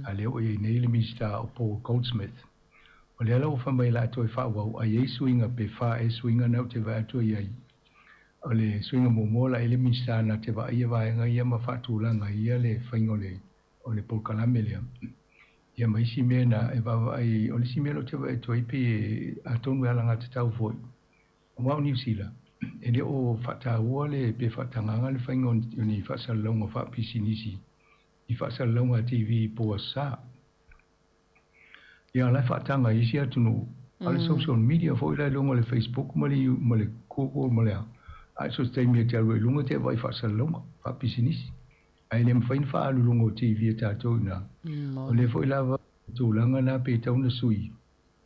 A lea ua i ai nei le Minisita o Paul Goldsmith. O lea la ua fai mai o le a toe faaauau a i ai suiga pe fa ea suiga na ou te vaai atu i ai. O le suiga muamua o la e i ai le Minisita na te vaaia vaega ia ma faatulaga ai ia le faiga o le o le polokalame lea. Ia ma isi mea na e vaavaai, o le isi mea lea ou te vaai atu ai pei e atonu e alagatatau foi, aua o Niu Sila, e le o faataua le pe faatagaga le faiga o ni faasalalauga faapisinisi i faasalalauga a TV po o aso Sa. Ia, o la e faataga i isi atunuu, a o le social media foi la i luga o le Facebook ma le ma le Google ma le a, a so o se taimi e te alu ai i luga e te vaai faasalalauga, faapisinisi. Ae le mafai ona faaalu i luga o TV a tatou i ina. O lea foi lava tulaga na pe tatau ona sui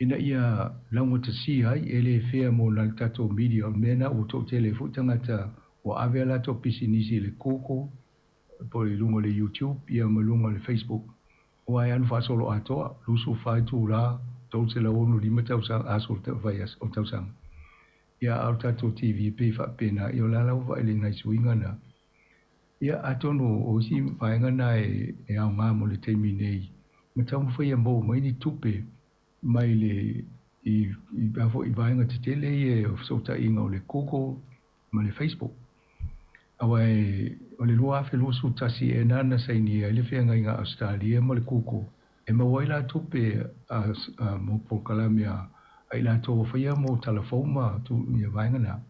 ina ia laugatasia ai, e le fair mo le tatou media, o le mea lena ua toatele ai foi tagata ua ave a latou pisinisi i le Google po o i luga o le YouTube ia ma luga o le Facebook. Aua e alu faasolo atoa, 24 itula, 365 tausaga, aso o le vaiaso, o le tausaga. Ia, a o le tatou TV e pei e faapena, ia o la la ua vaai i nai suiga na. Ia, atonu o isi vaega na e aoga mo le taimi nei, ma taumafai e maua mai ni tupe mai le, i, i, a foi, i vaega tetele ia o fesootaiga o le Google ma le Facebook. Aua e, o le 2021 ea na na sainia ai le feagaiga a Ausetalia ma le Google e maua ai la tupe a, a, mo polokalame a, a i latou ua faia mo tala fou ma tu, ia vaega na.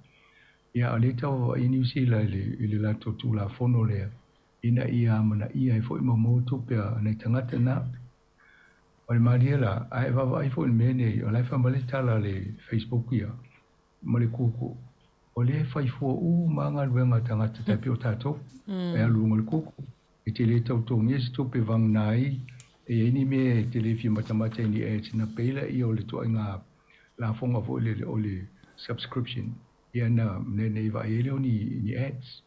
Ia, a o lea e tau vaavaai Niu Sila i le, i le latou Tulafono lea, ina ia amanaia ai foi ma maua tupe a nai tagata na. O le malie la, a e vaavaai foi i le mea nei, o la e fai mai le tala a le Facebook ia, ma le Google, o lea e fai fua uma lava galuega a tagata tai pei o tatou, e alu i luga o le Google, e te le tautogia se tupe vagana ai, e i ai ni mea e te le fia matamata i ni ads, ona pay lea o le ituaiga lafoga foi lele o le subscription, ia ona nei vaai ai lea o ni ads.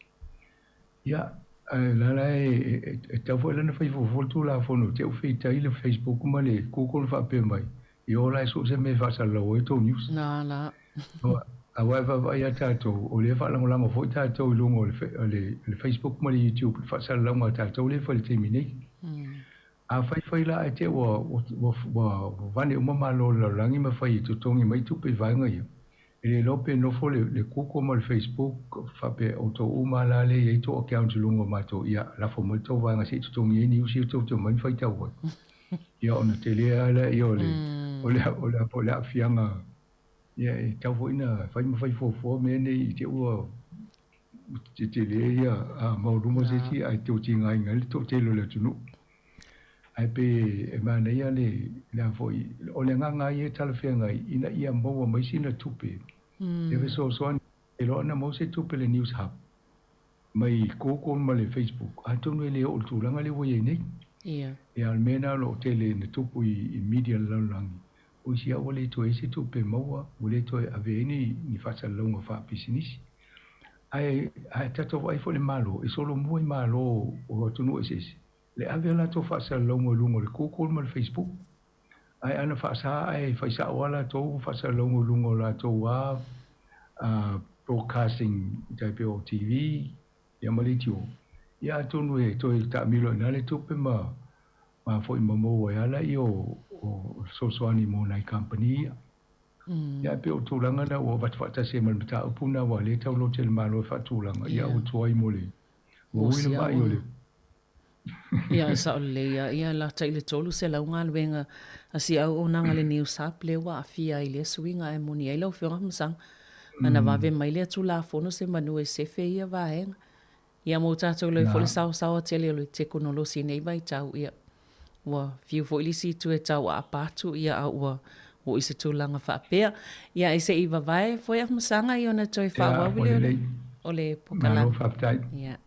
Ia, ae o la la e tatau foi la ona fai fuafua le Tulafono, te i ua feitai le Facebook ma le Google faapea mai, ia o la e soo se mea e faasalalau ai tou news. Na la. Aua e vaavaai lava tatou, o lea e faalagolago foi tatou i luga o le Facebook ma le YouTube i le faasalalauga a tatou lea e fai i le taimi nei. A faifai la ae te i ua vane uma malo o le lalolagi ma fai e totogi mai tupe i vaega ia, e le iloa pe nofo le Google ma le Facebook faapea outou uma la lea e i ai tou accounts i luga o matou, ia lafo mai le tou vaega se i totogi ai news ia tou te omai ma faitau ai. Ia ona tele lava lea o le o le o le o le aafiaga, ia e tatau foi ona fai ma fai fuafua mea nei i te i ua tetele ia a maualuga se isi ae tau tigaina ai le toatele o le atunuu. Ae pei e manaia le le a foi o le agaga lava ia e talafeagai ina ia maua mai sina tupe e fesoasoani e loa ona maua se tupe i le News Hub mai Google ma le Facebook atonu e le oo i le tulaga lea ua i ai nei. Ia. Ia o le mea lena o lo o tele ina tupu i media i le lalolagi, o isi lava ua le toe i ai se tupe maua, ua le toe ave ai ni faasalalauga faapisinisi. Ae a tatou vaai foi i le Malo, e solomua i Malo o atunuu eseese le ave o latou faasalalauga i luga o le Google ma le Facebook. Ae ana faasa ae fai sao lava latou faasalalauga i luga o latou lava broadcasting tai pei o TV ia ma leitio, ia atonu e toe taamilo ai i ina le tupe ma ma foi ma maua ai lava laia o fesoasoani mo nai kamupani ia. Ia ae pei o tulaga na ua avatu faatasi ai ma le mataupu na aua o lea e tau lote le Malo e faatulaga, ia ua tuai mo le ua ui le ma'i o le Ia, e sao lelei lava. Ia, lata i le 300 galuega a si auaunaga a le News Hub lea ua aafia ai i lea suiga ae moni ai lau Afioga Afamasaga, ana vave mai lea Tulafono se manu e sefe ia vaega. Ia, mo tatou iloa ai foi le saosaoa tele o le tekonolosi i nei vaitau, ia, ua fiu foi le isi itu e tauaapa atu, ia, a ua oo i se tulaga faapea. Ia, ae se i vavae foi Afamasaga ia ona toe faaauau lea o le polokalame. Malo faafetai. Ia.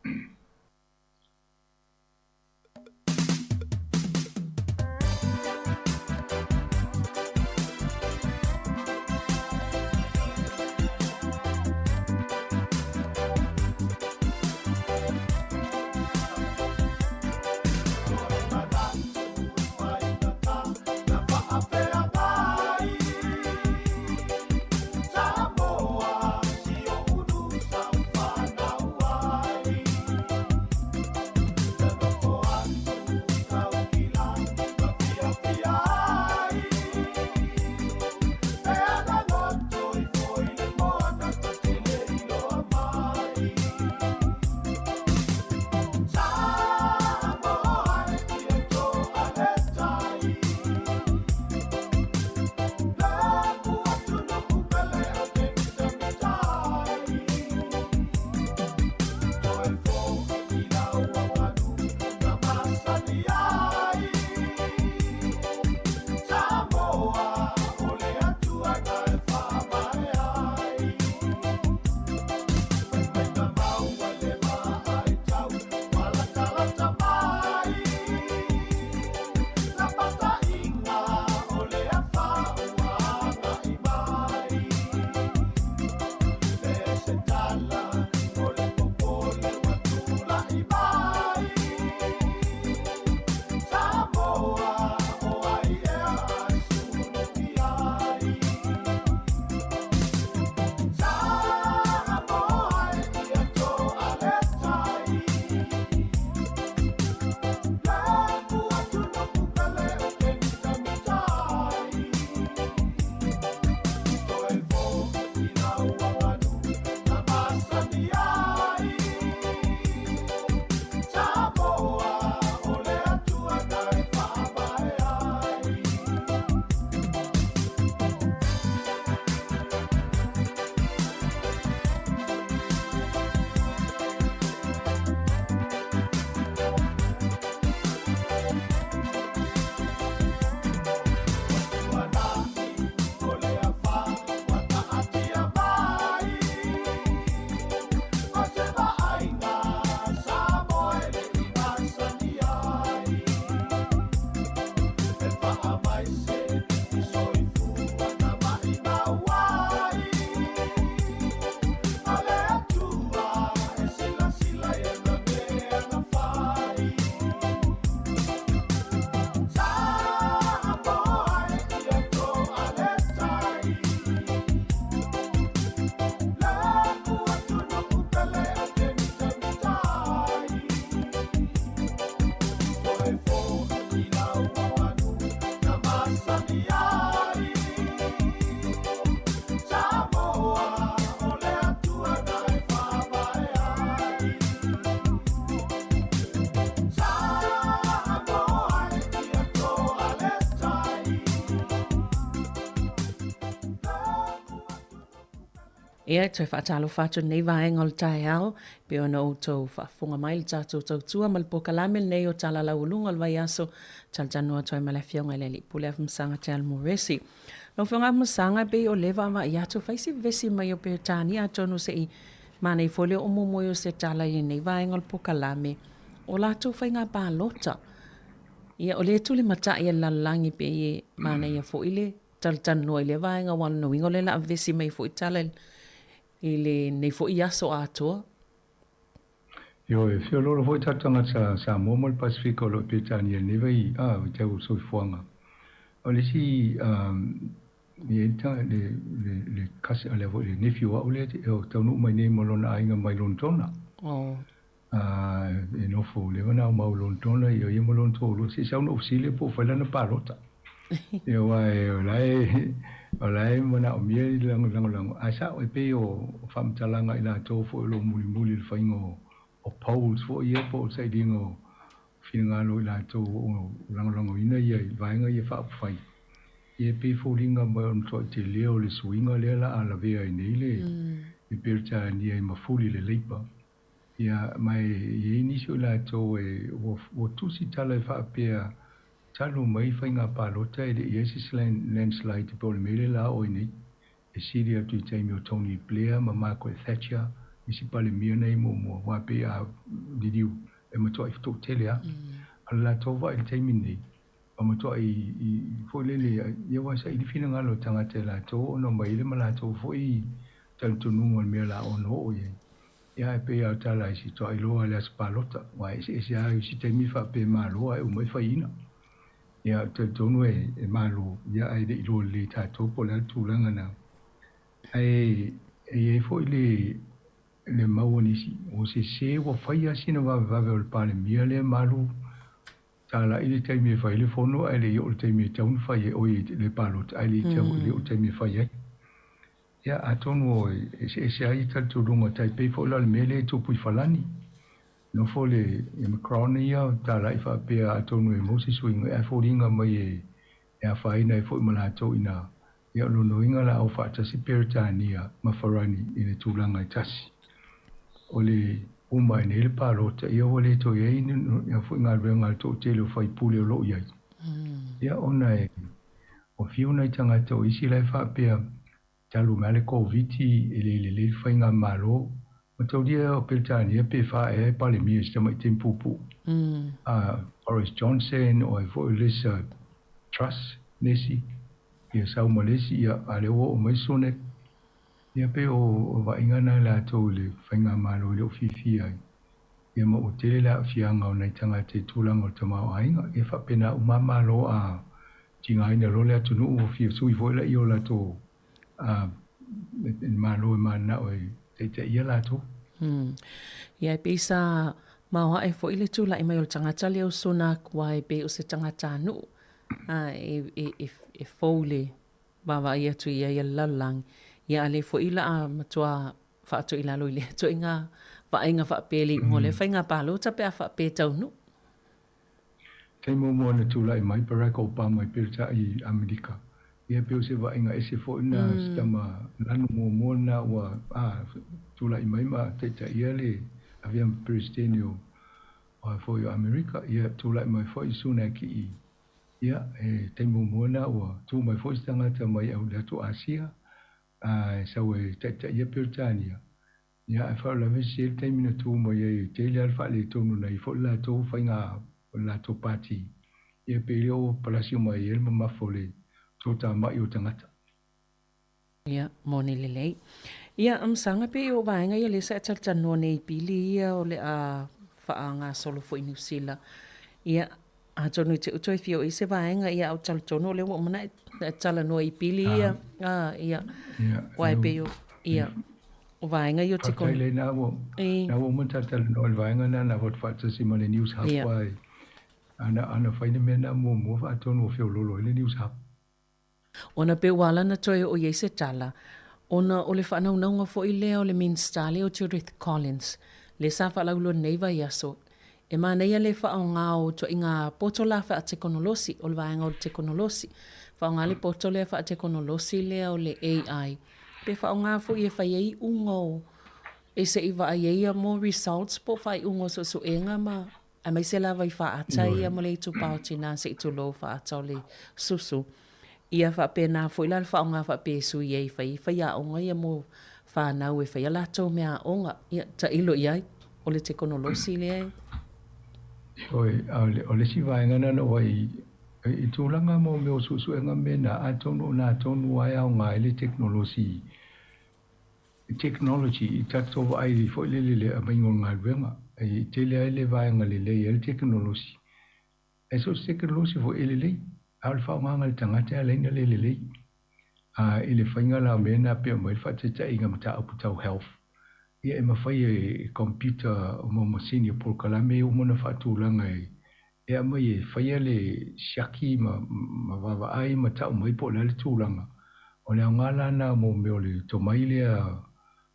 Ia, e toe faatalofa atu lenei vaega o le taeao, e pei ona outou faafofoga mai i le tatou tautua ma le polokalame lenei o Tala Laualuga o le Vaiaso, talatalanoa atu ai ma le Afioga i le Alii Pule Afamasaga Te Alomoresi. Lau Afioga Afamasaga, e pei o lea e vaavaai atu, fai si vevesi mai o Peretania atonu se i manaia foi le oo muamua o se tala i lenei vaega o le polokalame, o latou faiga palota. Ia, o lea e tulimatai e le lalolagi pei e manaia foi le talatalanoa i lea vaega aua o lona uiga o lea o le a vevesi mai foi tala i lenei foi aso atoa. Ioe, e feoloolo foi tatou tagata Samoa ma le Pasefika o lo o i Peretania i lenei vai a vaitau o le soifuaga. O le isi e i ai le le le cousin le foi le nephew o au lea e taunuu mai nei ma lona aiga mai Lonetona. Oh. A e nofo leva ona aumau i Lonetona ia ia ma lona toalua se i sau ona ou fesili po o fai lana palota. Ia aua o la e o la e manaomia le lagolago ae sao e pei o faamatalaga a i latou foi o lo o mulimuli i le faiga o polls foi ia po o le sailiga o finagalo o i latou o lo o lagolagoina ia vaega ia faaupufai. Ia e pei e foliga mai o le matuai tele o le suiga lea o le a lavea ai nei le Peretania e mafuli i le Labour. Ia, ma e i ai nisi o i latou e, ua, ua tusi tala e faapea, talu mai faiga palota e le i ai se landslide po o le mea lea la oo ai nei, e sili atu i taimi o Tony Blair ma Margaret Thatcher, isi Palemia nei muamua, aua pei a liliu e matuai toatele lava. A o le latou vaai i le taimi lenei, ua matuai foi lele, ia ua saili finagalo o tagata e latou ona omai ai lea ma latou foi talitonuga o le mea o le a ono oo i ai. Ia ae pei lava o tala i si toailoa i le aso palota, aua e eseese lava i isi taimi faapea e malo ae uma e faiina. Ia ou te talitonu e malo, ia ae le i iloa lelei e tatou po o le a le tulaga na. Ae e i ai foi le le mau a nisi, o se sē ua fai lava sina vavevave o le Palemia lea malu talai le taimi e fai ai le fono ae le i oo i le taimi e tatau ona fai ai, oi le palota ae le i oo i le taimi e fai ai. Ia, atonu e eseese ai talitonuga tai pei foi la o le mea lea e tupu i Falani. Nofo le Macron ia talai faapea atonu e maua se suiga ae foliga mai e afaina ai foi ma latou ina. Ia o lona uiga o le a o faatasi Peretania ma Farani i le tulaga e tasi. O le uma ae nei le palota ia ua le toe i ai ni foi galuega a le toatele o faipule o lo o i ai. Ia ona e Ua fiu nai tagata o isi la e faapea, talu mai le Koviti e le lelei le faigamalo, mataulia o Peretania pe faaea e Palemia i si tamai taimi puupuu. A Boris Johnson o ai foi o Liz Truss le isi, ia sau ma le isi, ia a lea ua oo mai Sunak. Ia pei o vaaiga na latou i le faigamalo e le o fiafia ai. Ia ma ua tele le aafiaga o nai tagata i tulaga o le tamaoaiga. Ia faapena uma lava Malo a tigaina loa le atunuu ua fia sui foi laia o latou Malo e mananao e taitaia latou. Ia e pei sa maoae foi le tulai mai o le tagata lea o Sunak aua e pei o se tagatanuu e fou le vaavaai atu i ai a le lalolagi, ia a lea foi la a matua faatu i lalo i lea ituaiga vaaiga faapea i le iuga o lea faiga palota pe a faapea e taunuu. Taimi muamua na tulai mai Barack Obama i Peretania i Amerika, ia pei o se vaaiga ese foi lena si tama lanu muamua lena ua tulai mai ma taitaia le avea ma Peresetene o foi o Amerika, ia tulai mai foi Sunak i Ia, he taimi muamua lena ua tu mai foi se tagata mai le atu Asia, a e sau e taitaia Peretania. Ia, ae faalavelave se le taimi na tu mai ai, e tele lava le faaletonu na i ai foi le latou faiga o le latou pati. Ia, pei lea ua palasi uma ai le mamafa o le toatamai o tagata. Ia, moni lelei. Ia, Amasaga, pei o vaega ia lea sa e talatalanoa nei i pili ia o le a faagasolo foi i Niu Sila. Ia, atonu i te utu e fia o i se vaega, ia, a o talitonu o lea ua uma ona e talanoa i pili ia. A, ia, aua e pei o, ia, o vaega ia o te Faafetai lea na ua, na ua uma ona talatalanoa i le vaega lena na avatu faatasi ma le News Hub. Aua ana, ana fai le mea lena muamua faatonu ua feoloolo ai le News Hub. Ona pei ua ala ona toe oo i ai se tala, ona o le faanaunauga foi lea o le Minisita lea o Judith Collins, lea sa faalauiloa nei vaiaso, e manaia le faaaoga o ituaiga poto la faatekonolosi, o le vaega o le tekonolosi, faaaoga le poto lea faatekonolosi lea o le AI, Pe faaaoga foi e fai ai iuga o e se i vaai ai ia mo results po o faaiuga o suesuega ma aemaise lava i faata ia ma le itupa o tina se i tulou faata o le susu. Ia faapena foi la le faaaoga faapea e sui ai e fai ai faiaoga ia mo fanau e fai a latou meaaoga. Ia tailo i ai, o le tekonolosi lea e. Ioe, a o le isi vaega lena na ou ai i tulaga mo mea o suesuega ma mea na, atonu o na tonu lava e aoga ai le tekonolosi, technology, i tatou vaai foi lele i le aumaiga o le galuega. E tele ai le vaega lelei ai le tekonolosi. E so o se tekonolosi foi e lelei, a o le faaaogaga e le tagata e ala ai ona le lelei. A i le faiga la o mea na pei ona aumai le faataitaiga mataupu tau health, ia e mafai e computer mo masini o polokalame ia ua uma ona faatulaga e e aumai e faia le siaki ma ma vaavaai ma tau mai po o le a le tulaga. O le aoga la lena mo mea o le tomai lea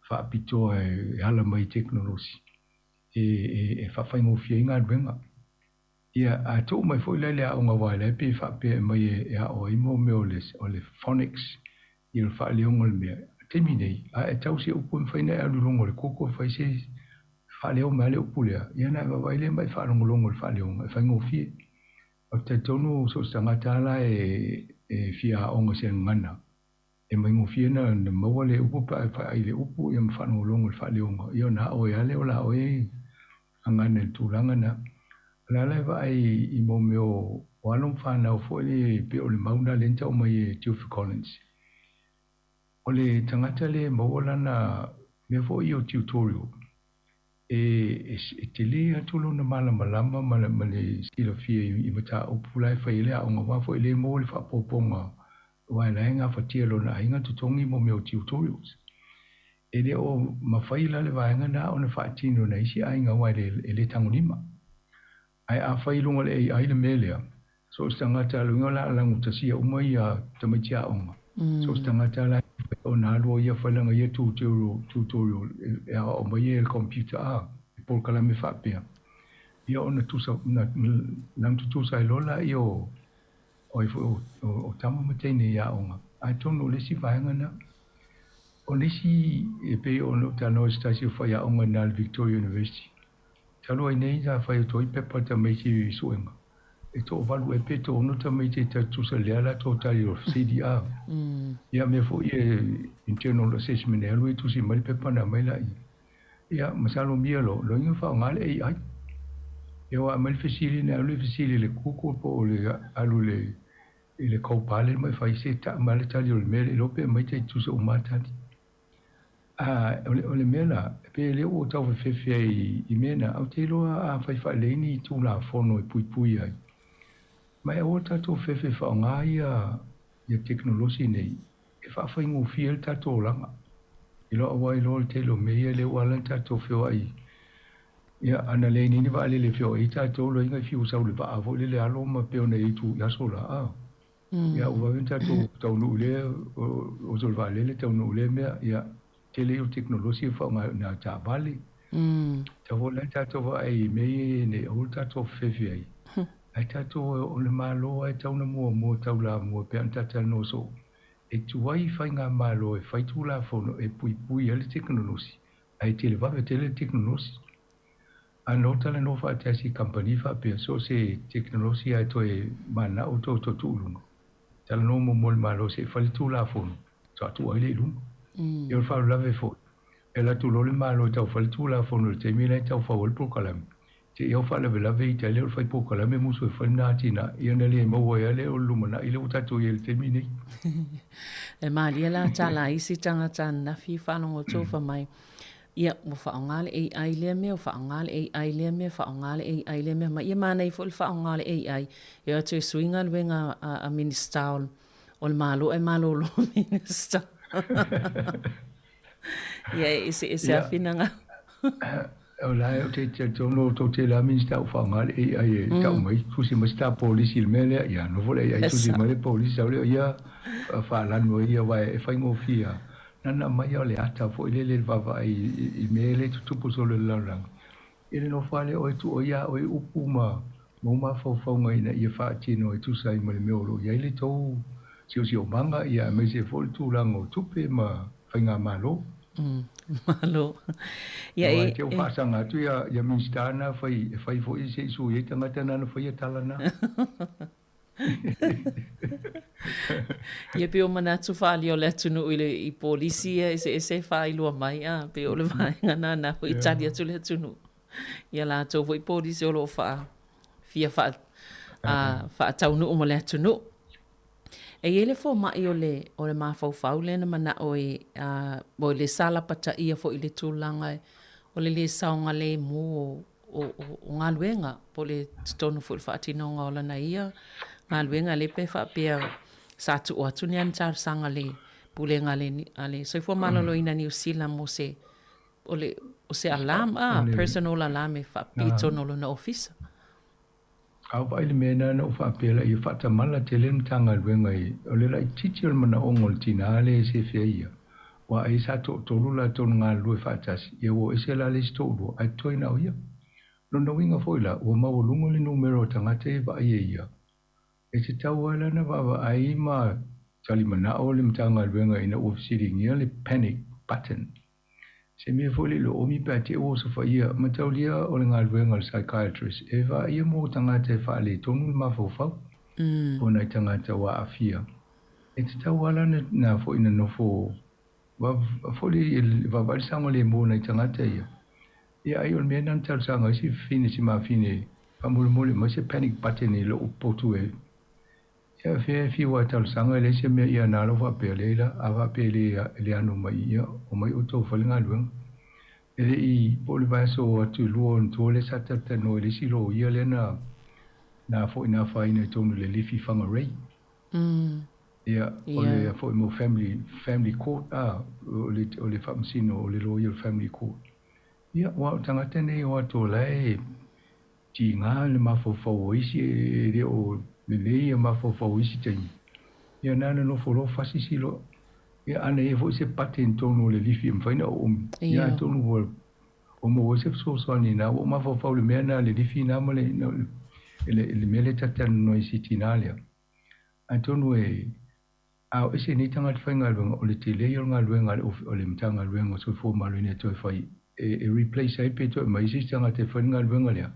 faapitoa e ala mai i tekonolosi e e faafaigofie ai galuega. Ia, a tuu mai foi la i le aoga aua o la e pei e faapea e aumai e ao ai mo mea o le, o le phonics, ia le faaleoga o le mea. O le taimi nei, a e tau se upu e mafai ona e alu i luga o le Google e fai se faaleo mai lava le upu lea, ia ona e vaavaai lea ma e faalogologo i le faaleoga, e faigofie. Ou te talitonu so o se tagata lava la e fia aoga i se gagana, e maigofie ona maua le upu pe a e vaai i le upu ia ma faalogologo i le faaleoga, ia ona ao ai lava lea o la oe gagana i le tulaga lena. O le ala e vaai i mo mea o alo ma fanau foi lea pei o le mau lena lea na tau mai e Teofi Collins. O le tagata lea e maua lana mea foi ia o tutorial, e tele atu lona malamalama ma le silafia i mataupu la e fai ai le aoga aua foi o lea e maua le faaopoopoga aua o la e gafatia e lona aiga totogi mo mea o tutorials. E le o mafai la le vaega lena ona faatino e nai isi aiga aua e le tagolima. Ae afai i luga o le AI le mea lea, so o se tagata lona uiga o le a lagutasia uma ia tamaiti aoga. So o se tagata la e mafai ona alu o ia fai lana ia tutorial, tutorial e aoao mai ai e le computer a, e polokalame faapea. Ia ona tusa, lagotutusa ai loa laia o O ai foi o tama ma teine i aoga, atonu o le isi vaega lena. O nisi e pei ona ou talanoa i se tasi o faiaoga i ina i le Victoria University, talu ai nei sa fai atu ai pepa tamaiti i suega, e toavalu ea pe toaono tamaiti e tali tusa lea latou tali o CDR. Ia mea foi ia internal assessment e alu e tusi mai le pepa ona aumai laia. Ia, masalo mia lo, loiga faaaoga le AI. Ia ua aumai le fesili na alu e fesili i le Google po o le alu i le i le Copilot ma e fai se taa mai le tali o le mea le iloa pe aumai tai tutusa uma lava tali. A o le o le mea la, pe le ua tau fefefe ai i mea na, ou te iloa a fai faalelei ni Tulafono e puipui ai, ma e aua tatou fefe e faaaoga ia ia tekonolosi nei e faafaigofie ai le tatou olaga. I lou auai loa le tele o mea ia lea ua ala ona tatou feoai. Ia, ana leai nei ni vaalele e feoai ai tatou, loiga e fiu sau i le vaa foi lele alo ma pei ona i ai i aso la, a. Ia, ua vave ona tatou taunuu i lea, oso i le vaalele taunuu i lea mea. Ia, tele ia o tekonolosi e faaaoga i nā taavale. Tatau foi la ona tatou vaai i mea ia ne i aua le tatou fefefe ai. Ae tatou o le Malo lava e tatau ona muamua taulamua pe a ona talatalanoa soo e tuai i faigamalo e fai tulafono e puipui ai le tekonolosi ae televave tele le tekonolosi. A na ou talanoa faatasi i kamupani faapea so o se tekonolosi lava e toe mananao tou toe tuu i luga, talanoa muamua i le Malo se i fai le tulafono faatoa tuu ai lea i luga. Ia o le faalavelave foi, e alu atu loa le Malo e tau fai le tulafono i le taimi la e tau fau ai le polokalame, Te i au faalavelave i tai lea o le fai polokalame musu e fai lena atinae, ia na le maua ai lava lea o le lumanai lea ua tatou i ai i le taimi nei. E malie la tala a isi tagata ananafi i faalogo atu fai mai, ia ua faaaoga le AI lea mea, ua faaaoga le AI lea mea, faaaoga le AI lea mea. Ma ia manaia foi le faaaoga o le AI e o atu e sui galuega a Minisita o le Malo ae malolo Minisita. Ia e eseese lava finagalo. O la e ou te talitonu tou te la Minista ua faaaoga le AI e tau mai tusi mai se ta polisi i le mea lea, ia nofo le AI tusi mai le polisi sau lea o ia faalanu ai ia aua e faigofie lava. Na ona aumai lava o le ata foi lele i le vaavaai i mea lea e tutupu solo i le lalolagi. Ia le nofo lava lea oe tuu ai a oe upu ma ou mafaufauga ina ia faatino e tusa ai ma le mea o lo o i ai le tou siosiomaga ia aemaise foi le tulaga o tupe ma. Faigamalo. Malo. Ia e. Te faasaga atu ia ia Minista na fai e fai foi se i sui ai tagata na na faia tala na. Ia pei o manatu faaalia o le atunuu i le i polisi ia eseese e faailua mai a pei o le vaega na na foi tali atu le atunuu ia latou foi polisi o lo o faa fia faa a faataunuu mo le atunuu. E i ai le fomai o le o le mafaufau lea na manao e a o le sa lapataia foi i le tulaga o le lē saogalemu o o o galuega po o le totonu foi o le faatinoga o lana ia galuega lea pe faapea sa tuu atu ni ana talosaga a le Pulega a le Soifua Maloloina Niu Sila mo se o le o se alarm a personal alarm e faapipii i totonu o lona ofisa. A vaai le mea lena na ou faapea la ia faatamala tele le Matagaluega i o le laitiiti o le manaoga o le tinā lea e sefea ia, aua ai sa toatolu latou na galulue faatasi, ia ua o ese la le isi toalua ae totoe na o ia. Lona uiga foi la, ua maualuga le numera o tagata e vaai e ia. E tatau lava la ona vaavaai ma talimanao le Matagaluega ina ua fesiligia le panic button. Se mea foi le oomi pe a te ua osofaia mataulia o le galuega a le psychiatrist e vaaia mo tagata e faaletonu le mafaufau po o nai tagata ua aafia. E tatau lava la na foi na nofo foi le vaavaai le saogalemu o nai tagata ia. Ia ai o le mea lena na talosaga ai si fafine si mafine faamolemole aumai se panic button i lou potu e Ia fea e fiu a talosaga e leai se mea ia na lau faapea leai la a faapea e le e le ano mai ia omai outou fai le galuega. E le i po o le vaiaso atu i lua ona tua lea sa talatalanoa i le isi loia lea na na foi na afaina i totonu i le lifi Whangarei. Ia o le foi mo family family court a o le o le faamasino o le loia o le family court. Ia aua o tagata nei o atu o la e Tiga le mafaufau o isi e le o lelei ia mafaufau o isi taimi. Ia na ona nofo loa fasi si loa. Ia ana i ai foi se button i totonu o le lifi e mafai ona oomi. Ia atonu ua ua maua ai se fesoasoani ina ua ou mafaufau i le mea lena le lifi lena ma le le mea lea ta te talanoa ai i si tina lea. Atonu e a o ese nei tagata faigaluega o le tele ia o le galuega a le o le Matagaluega o Soifua Maloloina e toe fai e e replace ai pe toe aumai se isi tagata e fai le galuega lea.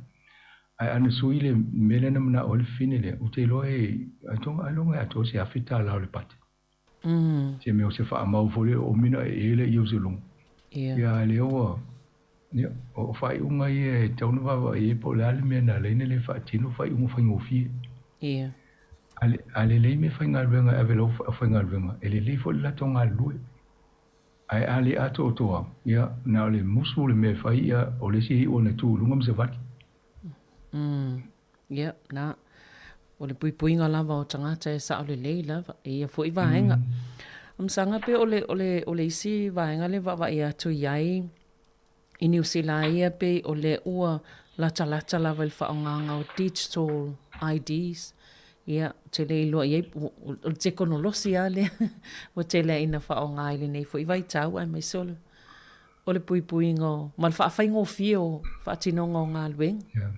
Ae ana sui le mea lea na manao ai le fafine lea, ou te iloa e ailoga e atoa se $1,000 o le pate. Se mea o se faamau foi lea o mina e e lea i o se logo. Ia a lea ua ia o faaiuga ia e tatau ona vaavaai ai po o le a le mea na ala ai ona le faatino faaiuga faigofie. Ia. A lelei mea faigaluega e ave lau faigaluega, e lelei foi le latou galulue. Ae a le atoatoa, ia na o le musu le mea e fai, ia o le isi e iu ona tu i luga ma savali. Ia, na, o le puipuiga lava o tagata e sao lelei lava i ia foi vaega. Amasaga pei o le, o le, o le isi vaega lea e vaavaai atu i ai i Niu Sila ia pei o lea ua latalata lava i le faaaogaga o digital IDs. Ia, ou te le iloa i ai, o le tekonolosi lava lea ua tele ai ina faaaoga i lenei foi vaitau aemaise o le, o le puipuiga o, ma le faafaigofie o faatinoga o galuega. Yeah.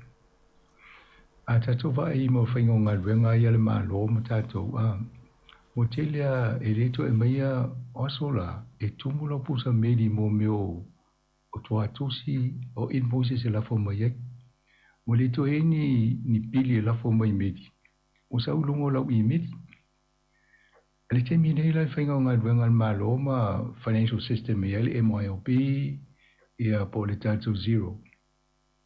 A tatou vaai i mau faiga o galuega ia a le Malo ma tatou, a, ua tele a e le toe aumaia o aso la e tumu lau pusa meli mo mea o, o tuatusi, o invoices e lafo mai ai. Ua le toe i ai ni, ni pili e lafo mai i meli. Ua sau i luga o lau imeli. I le taimi nei la i faiga o galuega a le Malo ma financial system e i ai le MYOB, ia po o le tatou Xero.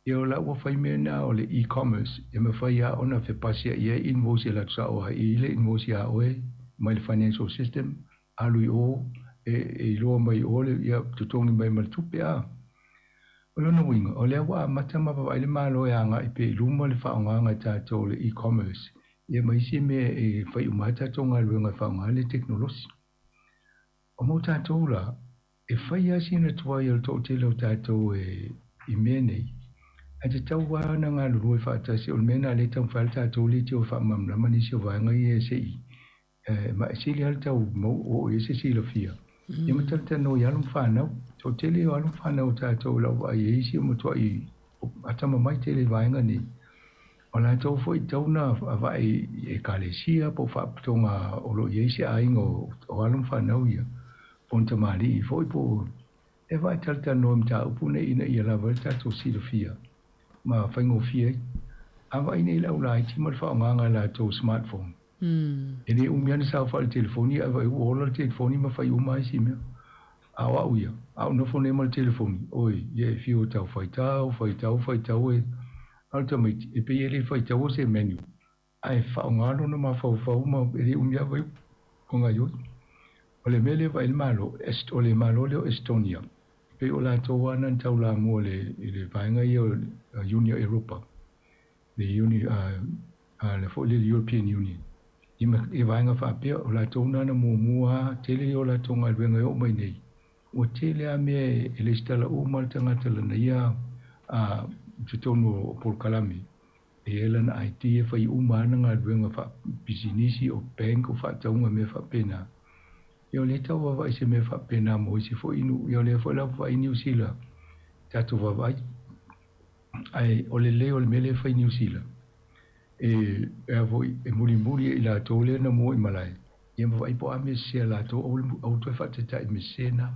Ia o la ua fai mea na o le e-commerce e mafai lava ona fepasia'i ai invoice e alu atu sa'o ai i le invoice iā oe mai le financial system alu i o e iloa mai i o le ia totogi mai ma le tupe a. O lona uiga, o lea ua amata ma vaavaai le Malo e aga'i pea i luma le fa'aaogaga e tatou o le e-commerce ia ma isi mea e fai uma ai tatou galuega e fa'aaoga ai le tekonolosi. O mo tatou la, E fai lava sina tuai o le toatele o tatou e i mea nei, ae tatau lava ona galulue faatasi. O le mea lena lea e taumafai ai le tatou leitio e faamalamalama nisi o vaega ia se i ma e sili lava le tau oo i ai se silafia. Ia ma talatalanoa i alo ma fanau. Toatele o alo ma fanau o tatou i lau vaai e isi o matuai atamamai tele i vaega nei. O latou foi e tatau ona vaai i ekalesia po o faalapotopotoga o lo o i ai se aiga o alo ma fanau ia. Po ni tamalii foi po o e vaai talatalanoa i mataupu nei ina ia lava ai le tatou silafia ma faigofie ai. A vaai nei le au laiti ma le faaaogaga e latou smartphone. E le umi lava ona saofai i le telefoni ae vaai ua ola le telefoni ma fai uma ai isi mea. A o au ia, a ou nofo nei ma le telefoni, oi, ia e fiu e tau faitau, faitau, faitau e. A o le tamaiti, e pei e le faitaua se menu, ae faaaoga lona mafaufau ma e le umi lava o gaoioi. O le mea lea e vaai ai le Malo, o le Malo lea o Estonia, e pei o latou lava na na taulamua i le vaega ia o le Iuni o Eropa, le Iuni a le foi lea European Union. I vaega faapea, o latou na na muamua lava, tele ia o latou galuega e oo mai nei, ua tele lava mea e lesitala uma le tagata lana ia i totonu o polokalame. E i ai lana ID e fai uma ana galuega faapisinisi, o bank, o faatauga mea faapena. Ia o lea tau vaavaai se mea faapena mo isi foi nuu. Ia o lea foi la ua vaai Niu Sila, tatou vaavaai. Ae o le lelei o le mea lea e fai Niu Sila, e a foi, e mulimuli e i latou lea na mua i malae, ia ma vaai po o a mea sese a latou, aua le, aua toe faataitai i mea sese na.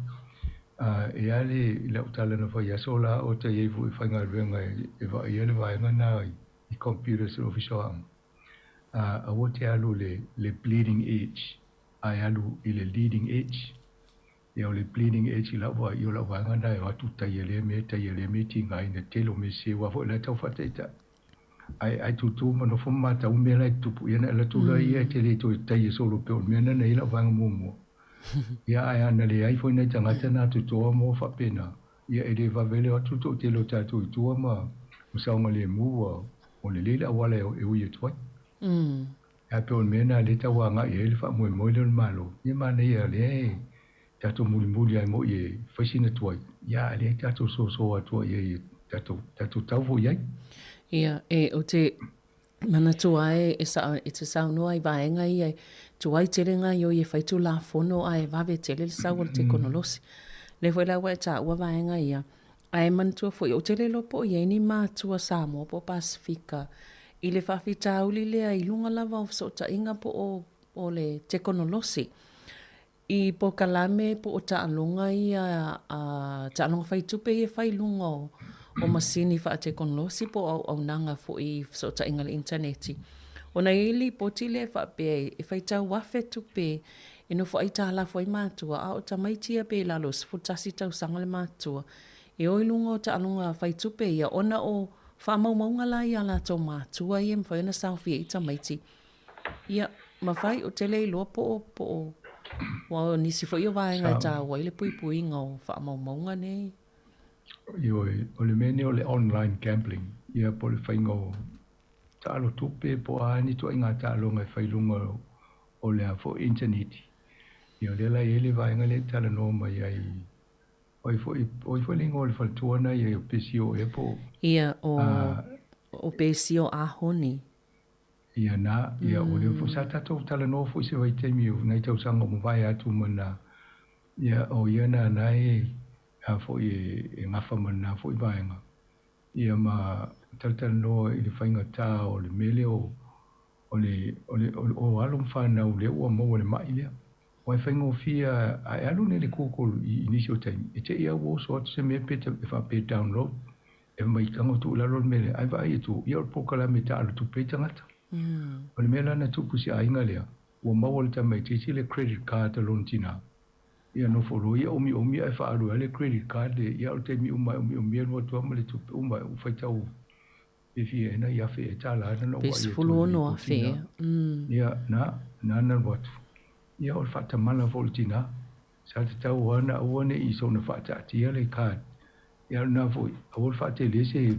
E a le lau tala na fai aso la o ta i ai foi faigaluega e vaaia le vaega na i computers i le Ofisa o Aoga. Aua te alu i le bleeding edge, ae alu i le leading edge. Ia o le bleeding edge i lau vaai, o lau vaega na e o atu taia lea mea, taia lea mea, tigaina tele o mea sese aua foi o la e tau faataitai. Ae ai tūtū ma nofo ma matau mea la e tutupu, ia ona e alu atu lea ia e te le toe taia solo pei o le mea lena na i ai lau vaega muamua. Ia ae ana leai foi nai tagata na totoa mo faapena, ia e le vave le o atu le toatele o tatou i tua ma saogalemu ua ua lelei le auala e ui atu ai. Ae pei o le mea lena lea e tau agai i ai le faamoemoe lea o le Malo, ia manaia lea e tatou mulimuli ai moi e fai sina tuai, ia a lea tatou soso atu ai e tatou tatou tau foi i ai. Ia, e, ou te manatua e, e, sa, e te saunoa i vaega ia, e tuai tele gaoioi e fai Tulafono ae vave tele le sau o le tekonolosi. Lea foi la ua e taua vaega ia, ae manatua foi, ou te le iloa po o i ai ni matua Samoa po o Pasefika i le faafitauli lea i luga lava o fesootaiga po o, o le tekonolosi. I polokalame po o taaloga ia a taaloga faitupe ia e fai i luga o masini faatekonolosi po o auaunaga foi i fesootaiga i le initaneti. Ona e i ai lipoti lea e faapea e faitau afe tupe e nofo aitalafu ai matua, a o tamaiti ia pe i lalo o le 11 tausaga le matua e o i luga o taaloga faitupe ia ona o faamaumauga la ia a latou matua ia e mafai ona saofia ai tamaiti. Ia, mafai, ou te le iloa po o, po o, aua o nisi foi o vaega e taua ai le puipuiga o faamaumauga nei. Ioe, o le mea nei o le online gambling, ia po o le faiga o taalo tupe po o a ni ituaiga taaloga e fai i luga o le a foi initaneti. Ia o lea la e i ai le vaega lea e talanoa mai ai, o ai foi, o ai foi le igoa o le faletua lena e i ai o Pesio ea po o. Ia, o, o Pesio Ah Honi. Ia na, ia o lea foi sa tatou talanoa foi se vaitaimi o nai tausaga ua mavae atu ma na, ia o ia na na e a foi e gafa ma lena foi vaega. Ia ma talatalanoa i le faigata o le mea lea o o le o le o alo ma fanau lea ua maua i le mai lea. Aua e faigofie a e alu nei i le Google i nisi o taimi, e te i lava ua oso atu se mea pe e faapea download. E mai tago tuu i lalo le mea lea, ae vaai atu, ia o le polokalame e taalo tupe ai tagata. O le mea la na tupu i si aiga lea, ua maua e le tamaitiiti le credit card a lona tina. Ia nofo loa ia omiomi ae faaalu ai le credit card lea, ia o le taimi uma e omiomi alu atu lava ma le tupe uma ua faitau pe fia ea nai afe ea tala na ou Pe vaai atu ai i le 16 lipoti afe na. ea. Ia, na, na na alu atu. Ia o le faatamala foi o le tina, Sa tatau lava ona aua ne i soona faataatia le card. Ia o lena foi, aua le faatele se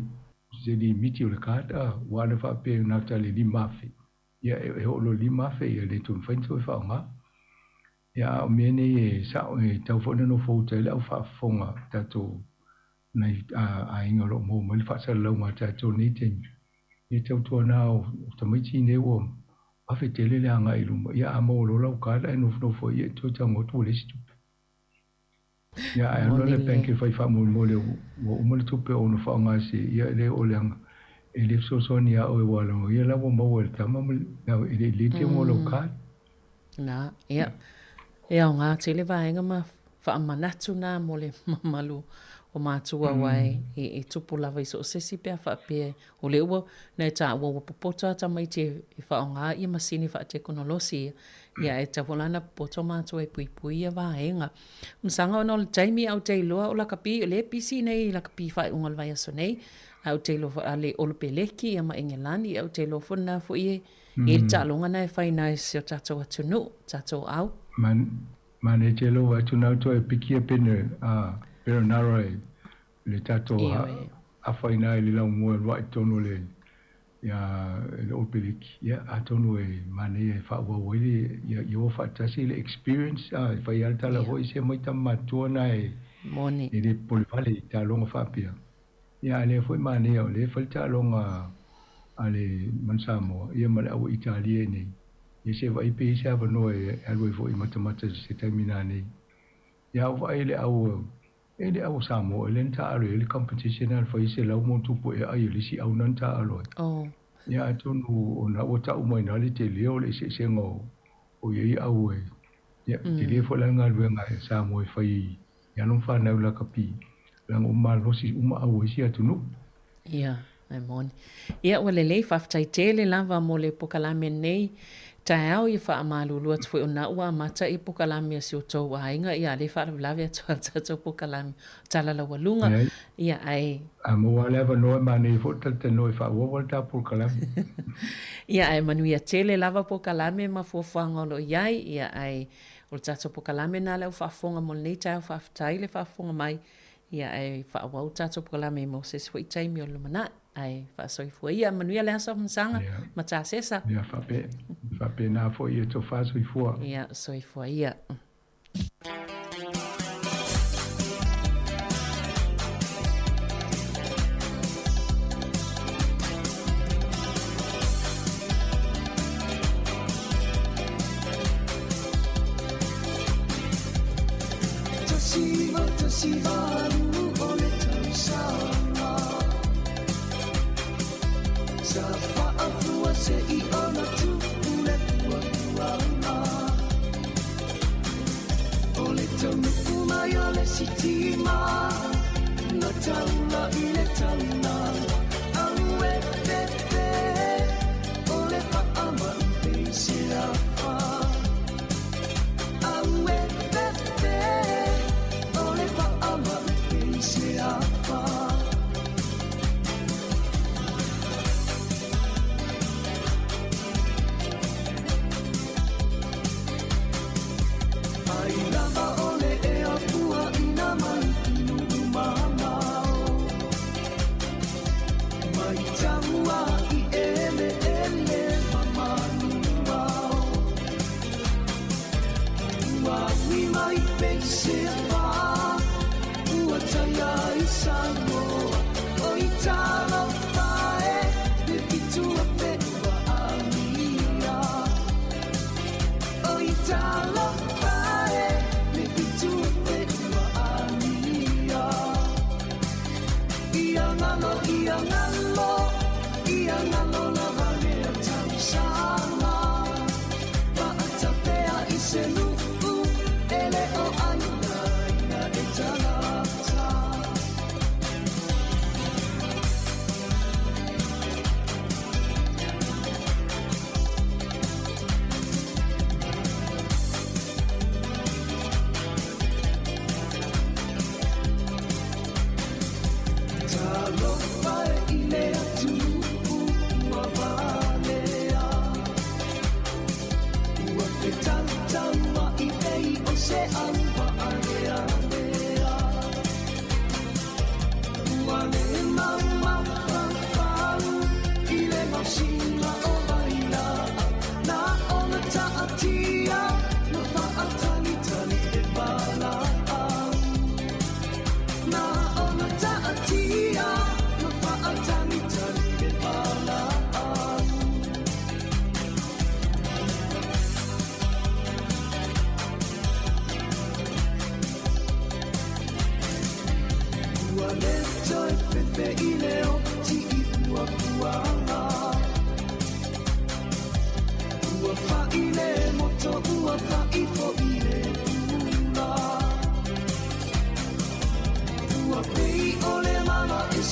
se limiti o le card a, aua ana faapea na ta le 5,000, ia e oo loa i le 5,000 ia le toe mafai ona toe faaaoga. Ia a o mea nei e sao e tatau foi ona nofo uta ai le au faafofoga tatou nai aiga o lo o maua mai le faasalalauga a tatou i lenei taimi. Ia tautuana o tamaiti nei ua Afe tele le agai i luma, ia a maua loa lau card ae nofonofo ai ia e toe tago atu ua leai se tupe. Ia ae alu la le bank e fai faamolemole ua uma le tupe ona faaaoga se ia e le o leaga e le fesoasoani ia oe aua leaga ia la ua maua e le tama ma le e le i late mo lau card. Na, ia. E aoga tele vaega ma. faamanatu na mo le mamalu o matua aua e tupu lava i so o se isi pe a faapea o lea ua na e taua ua popoto lava tamaiti e faaaoga ia masini faatekonolosi ia, ia ae tatau foi la ona popoto matua e puipui ia vaega. Masaga ona o le taimi ae ou te iloa o lakapi, o lea e pisi nei i lakapi faaiuga o le vaiaso nei, ae ou te iloa foi a le Olopeleki ia ma Engelani, ia ou te iloa foi lena foi e i ai le taaloga lena e fai i na i si o tatou atunuu, tatou au. Manaia tele ou atu nau toe pikia pene a Perenara e le tatou afa ina i le laumua e lua'i tonu le ia le Old Peleki ia atonu e manaia e faaauau ai le ia ia o faatasi le experience a e fai a le tala foi se mai tama matutua na e moni e le popole vale i taaloga faapea ia a lea foi manaia o lea e fai le taaloga a le Manu Samoa ia ma le au Italia i nei ia se vaai pe i ai se avanoa e alu ai foi i matamata i se taimi nanei ia a ou vaai i le au E le au o Samoa, e le na taaalo i ai le competition a le fai 100+ ea ai o le isi au na na taaalo ai. Oh. Ia atonu ona ua tau mai na le tele o le eseesega o ia au e ia tele foi la le galuega e Samoa e fai i alo ma fanau lakapi leaga ua malosi uma au o isi atunuu. Ia, e moni. Ia, ua lelei, faafetai tele lava mo le pokalame nei taeao, ia faamalulu atu foi ona ua amata ia pokalame a si o tou aiga, ia a lea e faalavelave atu lava le tatou pokalame o Tala Laualuga, ia ae. A maua le avanoa e manaia foi le talatalanoa e faaauau ai le ta polokalame. Ia, ae manuia tele lava pokalame ma fuafuaga o lo o i ai, ia ae o le tatou pokalame lena le au faafofoga mo lenei taeao, faafetai le faafofoga mai. Ia, ae faaauau le tatou polokalame mo se isi foi taimi o le lumanai. Ae faasoifua ia. Manuia le aso Afamasaga ma Tasesa. Ia, faapena foi ia tofa soifua. Ia, soifua ia.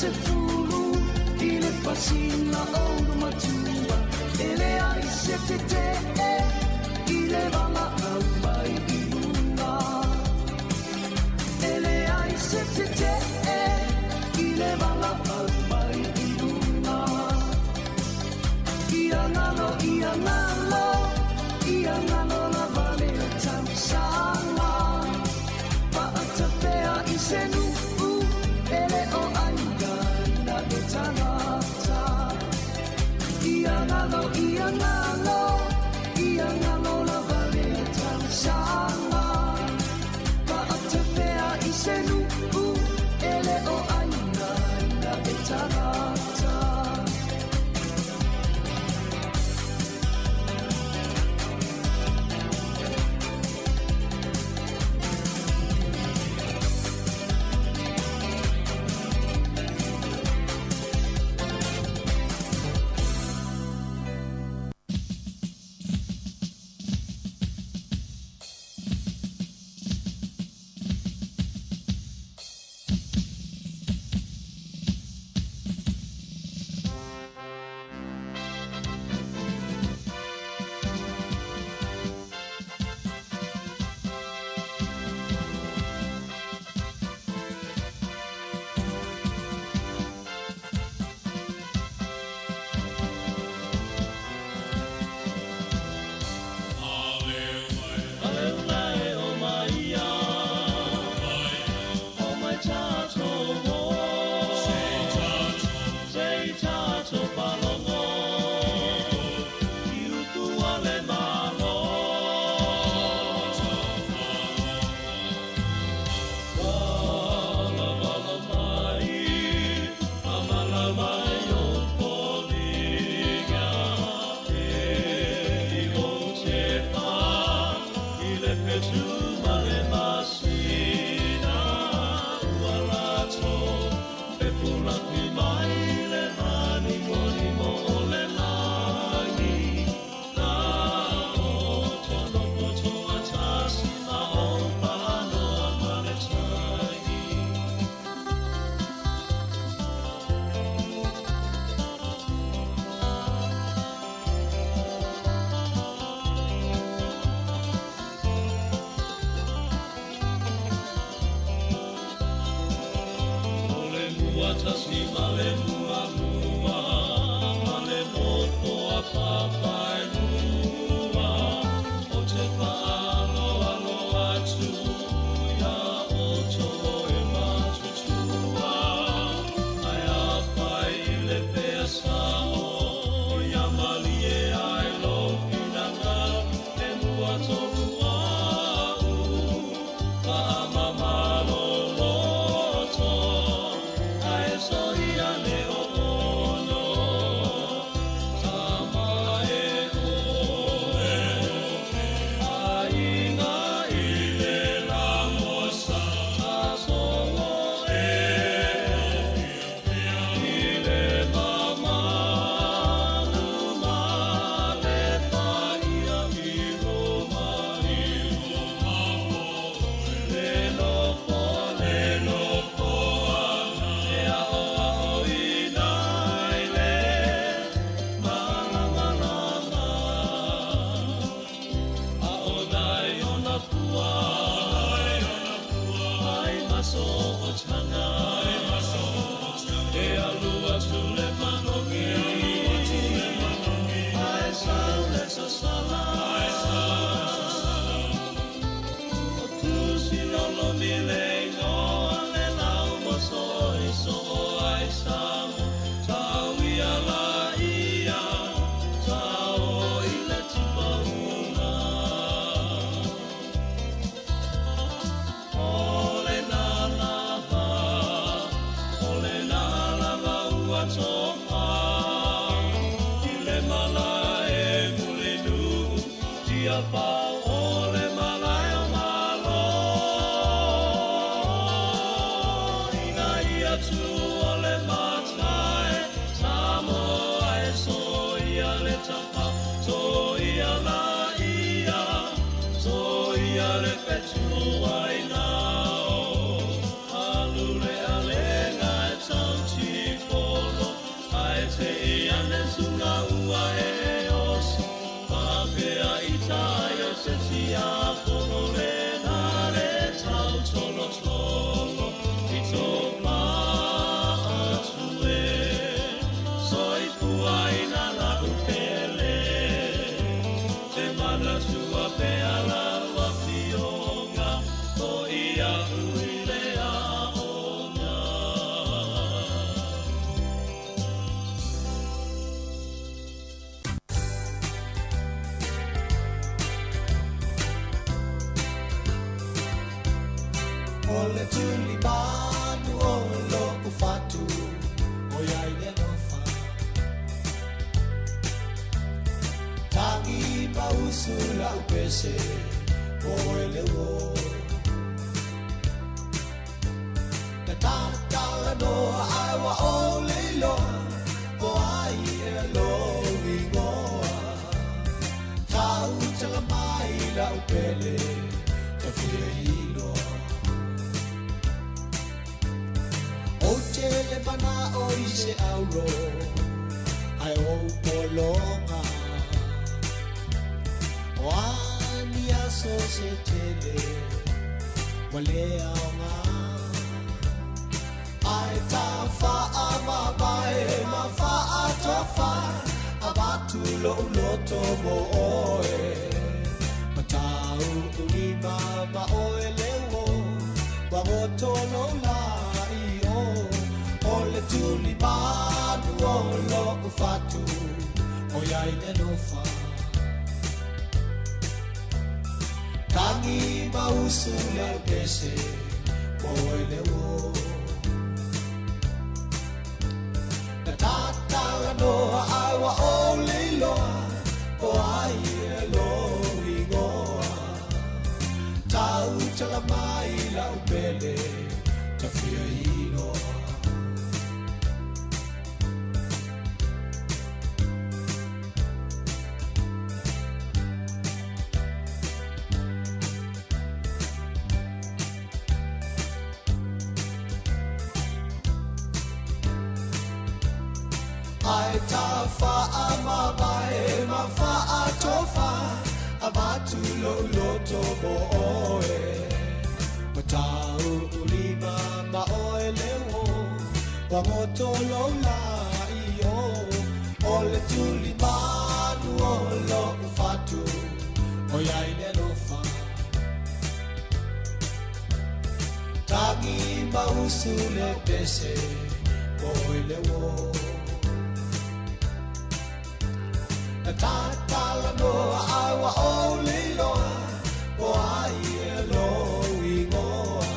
se fulu i le pasina o le matua e leai se tetee i le valaau mai i luga e leai se tetee i le valaau mai i luga ia galo ia galo ia galo lava le tausaga paatafea i se nuu e le o aiga na le tagata ia galo ia galo ia galo lava le tausaga paatafea i se nuu e le o aiga na le tagata. Alule alenga e tauti. le tuli manu o lo'u fatu o iai le alofa. Tagi ma usu la'u pese po oe le uō. Na tatalanoa ae ua ou le iloa po ai ea lou igoa. Tau tala mai la'u pele ta fia iloa. Ou te le mana'o i se auro ae ou pologa. O a ni aso se tele ua le aoga. Ae tafaamavae ma faatofa avatu lo'u loto mo oe. Ma tau'ulima ma oe le uō ua goto lou la'i o. O le tulimanu o lo'u fatu o iai le alofa. Tagi ma usu lau pese po oe le uō. Na tatalanoa ae ua ou le iloa po ai ea lou igoa. Tau tala mai la'u pele ta fia iloa. Ae tafaamavae ma faatofa avatu lo'u loto mo oe. Ma tau'ulima ma oe le uō ua goto lou la'i o. O le tulimanu o lo'u fatu o iai le alofa. Tagi ma usu le pese po oe le uō. Na tatalanoa ae ua ou le iloa po ai ea lou igoa.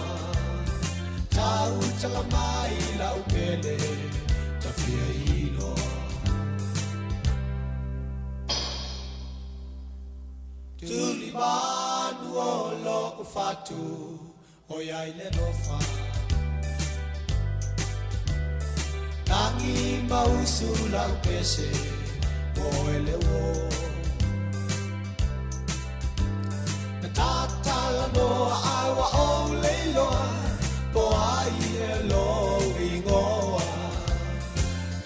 Tau tala mai la'u pele ta fia iloa. Tulimanu o lo'u fatu o iai le alofa. Tagi ma usu la'u pese po oe le uō. Na tatalanoa ae ua ou le iloa po ai ea lou igoa.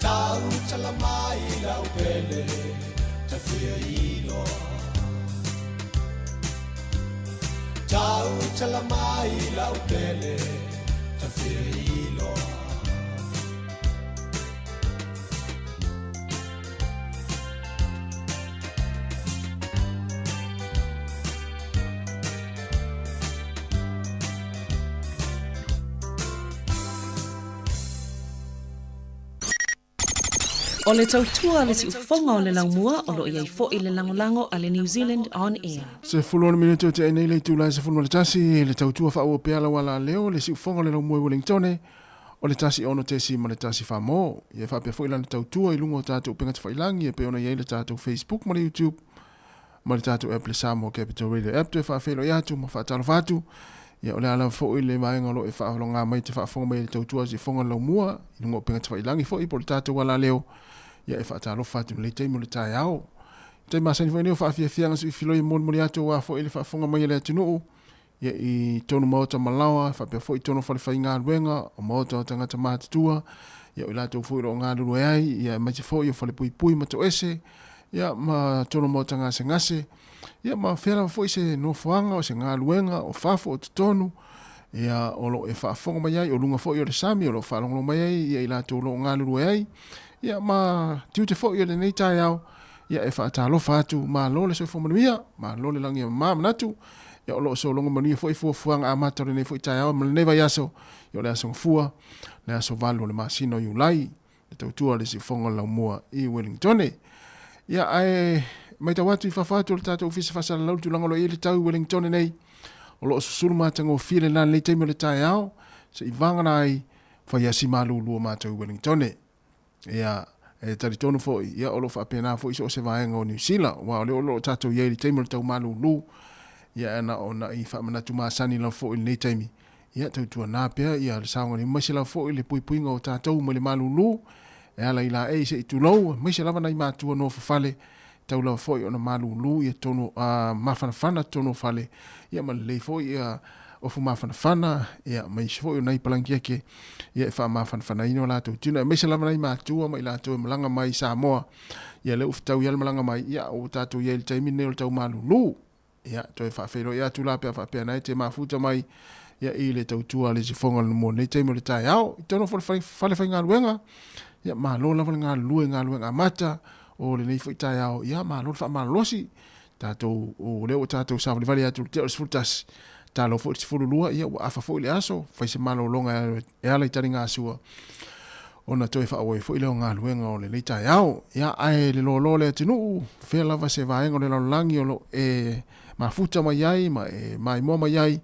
Tau tala mai la'u pele ta fia iloa. Tau tala mai la'u pele ta fia iloa. O le tautua le siufoga o le laumua o loo iai fo'i le lagolago a le New Zealand On Air. 16 minute o te ai nei le itula e 11 le tautua faaauau pea lau ala leo le siufoga o le laumua i Wellingtone o le 1 6.1 famo. Ia faapea foi lana tautua i luga o tatou upega tafailagi e pei ona i ai le tatou Facebook ma le YouTube ma le tatou app le Samoa Capital Radio app toe faafeiloai atu ma faatalofa atu. Ia o le a lava foi le vaega o lo o e faalogologo mai te faafofoga mai i le tautua a siufoga o le laumua i luga o upega tafailagi foi po o le tatou ala leo. Ia e faatalofa atu i lenei taimi o le taeao. Taimi masani foi nei o faafiafiaga suifiloi e molimoli atu aua foi le faafofoga mai a le atunuu ia i tonu maota malaoa faapea foi tonu o fale faigaluega o maota o tagata matutua ia o i latou foi o lo o galulue ai ia aemaise foi o fale puipui ma toese ia ma tonu maota gasegase ia ma fea lava foi se nofoaga o se galuega o fafo o totonu ia o lo o e faafofoga mai ai o luga foi o le sami o lo o faalogologo mai ai ia i latou o lo o galulue ai ia ma tiute foi o lenei taeao ia e faatalofa atu malo le soifua manuia malo le lagi e mama manatu ia o lo o sologa manuia foi fuafuaga amata o lenei foi taeao ma lenei vaiaso ia o le aso Gafua le aso 8 o le masina o Iulai le tautua le siufoga o le laumua i Wellingtone. Ia ae matau atu i fafo atu o le tatou ofisa faasalalau le tulaga o lo o i ai le tau i Wellingtone nei. o loo susulu matagofie lena lenei taimi o le taeao se'i vagana ai fai asi malūlū o matou i Wellingtone. Ia, e talitonu foi, ia, o lo o faapena foi so o se vaega o Niu Sila, aua o lea o lo o tatou i ai i le taimi o le tau malūlū, ia, e na o nai faamanatu masani lava foi i lenei taimi, ia, tautuana pea ia le saogalemu aemaise lava foi le puipuiga o tatou mai le malūlū, e ala i laei se i tulou, aemaise lava nai matua nofo fale, tau lava foi ona malūlū ia totonu, a, mafanafana totonu o fale, ia ma lelei foi ia ofu mafanafana, ia ma isi foi o nai palangieke, ia e faamafanafanaina o latou tino, aemaise lava nai matua ma i latou e malaga mai i Samoa, ia lea ua fetaui lava le malaga mai, ia ua tatou i ai i le taimi lenei o le tau malūlū. Ia, toe faafeiloai atu la pe a faapea na e te mafuta mai ia i le tautua a le sifoga o le mo nei taimi o le taeao. I tonu foi le fale faigaluega, ia malo lava le galulue i galuega amata o lenei foi taeao, ia malo le faamalolosi. Tatou, o lea ua tatou savalivali atu i le tea o le 11, talo foi i le 12, ia ua afa foi le aso, fai se malologa e ala i taligasua ona toe faaauau foi lea o galuega o lenei taeao. Ia, ae le loaloa o le atunuu, fea lava se vaega o le lalolagi o lo o e mafuta mai ai ma e maimoa mai ai,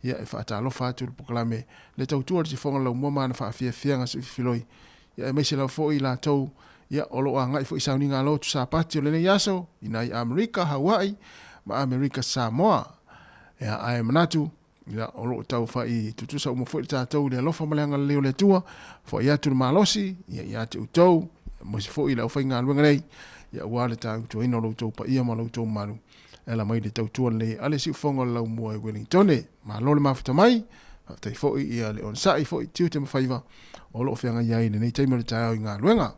ia e faatalofa atu le polokalame le tautua le sifoga laumua ma ana faafiafiaga suifiloi, ia aemaise lava foi i latou ia o lo o agai foi i sauniga lotu Sapati o lenei aso i nai Amerika, Hawaii ma Amerika Samoa. Ia, ae manatu Ia, o lo o tau fai tutusa uma foi le tatou i le alofa ma le agalelei o le Atua, foai atu le malosi, ia ia te outou, aemaise foi le aufaigaluega nei, ia aua le tautuaina o lo outou paia ma lo outou mamalu, e ala mai le tautua lenei a le Siufofoga o le Laumua i Wellingtone. Malo le mafuta mai, faafetai foi ia le onosai foi tiute ma faiva o lo o feagai ai i lenei taimi o le taeao i galuega.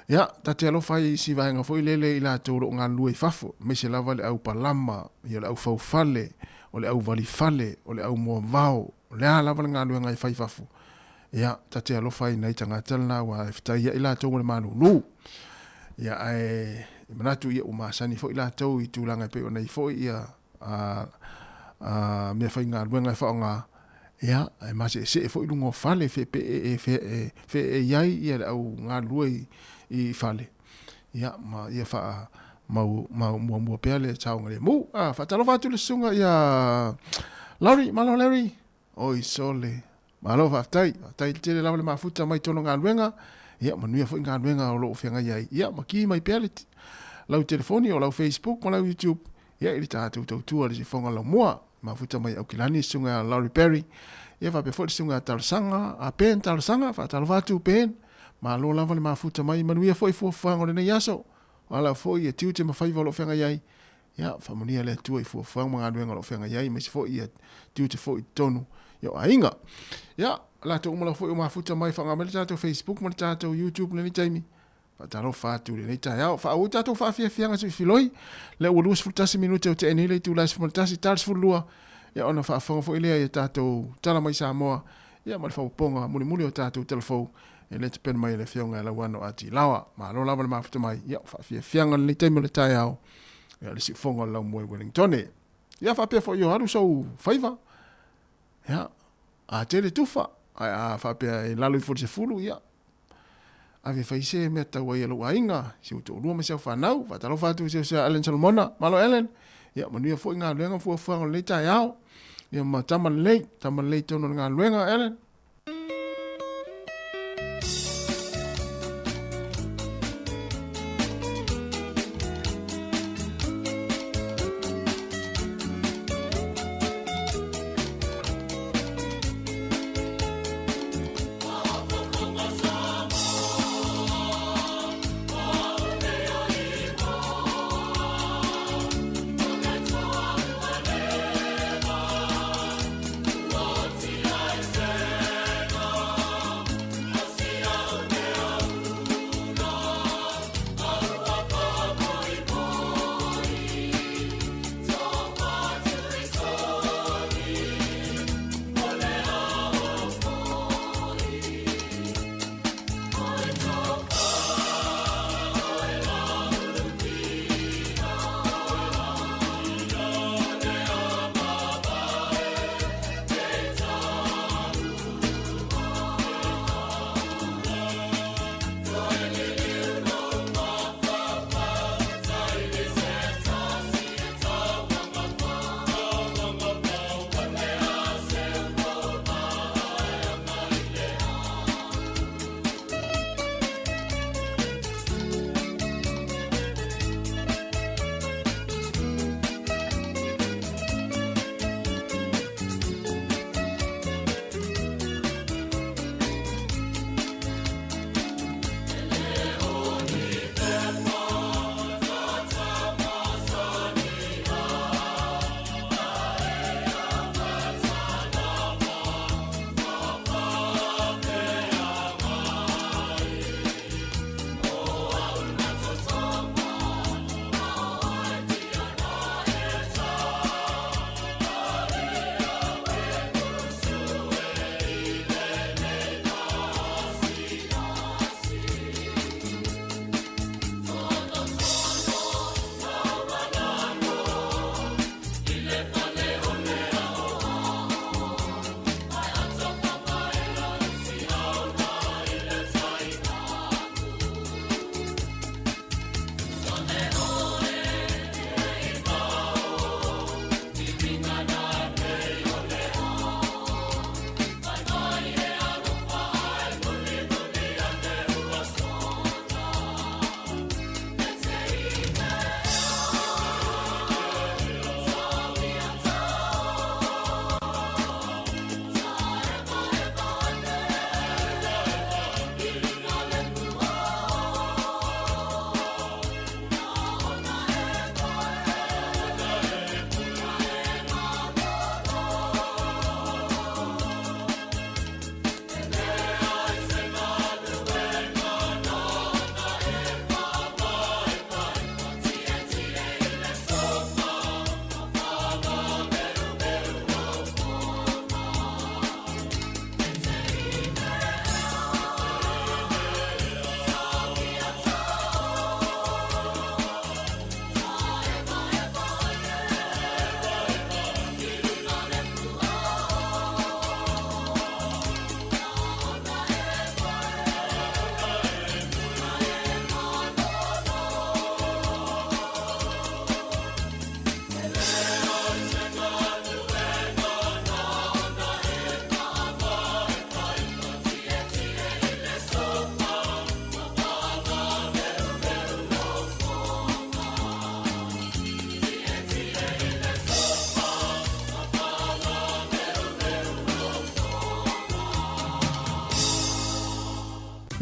Ia, ta te alofa ai i isi vaega foi lele i latou o lo o galulue i fafo, aemaise lava le au palama, ia o le au faufale, o le au valifale, o le au moavao, o le a lava le galuega e fai i fafo. Ia, ta te alofa ai i nai tagata lena aua e fetaiai latou ma le malūlū. Ia, ae manatu ia ua masani foi latou i tulaga e pei ona i ai foi ia a, a mea faigaluega e faaaoga, ia, e maseesee foi luga o fale, feepee, e, fe, e, feeei ai ia le au galulue i, i fale, ia, ma ia faa mau, mau muamua pea le saogalemu. Ah, faatalofa atu le susuga ia Larry, malo Larry, oi sole, malo faafetai, faafetai tele lava le mafuta mai tonu galuega, ia manuia foi galuega o lo o feagai ai, ia ma ki mai pea le lau telefoni o lau Facebook ma lau YouTube, Ia i le tatou tautua i le sifoga laumua, mafuta mai Aukilani le susuga ia Laurie Berry, ia faapea foi le susuga ia Talosaga, a Ben Talosaga, faatalofa atu Ben, malo lava le mafuta mai, manuia foi fuafuaga o lenei aso, o ala foi ia tiute ma faiva o lo o feagai ai, ia faamanuia le Atua i fuafuaga ma galuega o lo o feagai ai, aemaise foi ia tiute foi i totonu ia o aiga. Ia, latou uma lava foi o mafuta mai, faaaoga mai le tatou Facebook ma le tatou YouTube i lenei taimi, Faatalofa atu i lenei taeao. Faaauau tatou faafiafiaga se i filoi. Lea ua 21 minute o tea nei le itula e 11, tala 12, ia ona faafofoga foi lea i a tatou tala mai Samoa, ia ma le faaopoopoga mulimuli o tatou tala fou e le tapena mai e le Afioga ia Lauano A. T. Laoa. Malo lava le mafuta mai, ia o faafiafiaga lenei taimi o le taeao, ia le siufofoga o le laumua i Wellingtone. Ia faapea foi o alu sou faiva, ia, a tele tufa, ae a faapea e lalo ifo i le 10, ia, Ave fai se mea tau ai a lou aiga, si ou toalua ma si au fanau. Faatalofa atu i si au Ellen Solomona. Malo Ellen. Ia, manuia foi galuega ma fuafuaga o lenei taeao. Ia, ma tama lelei, tama lelei tonu o le galuega, Ellen.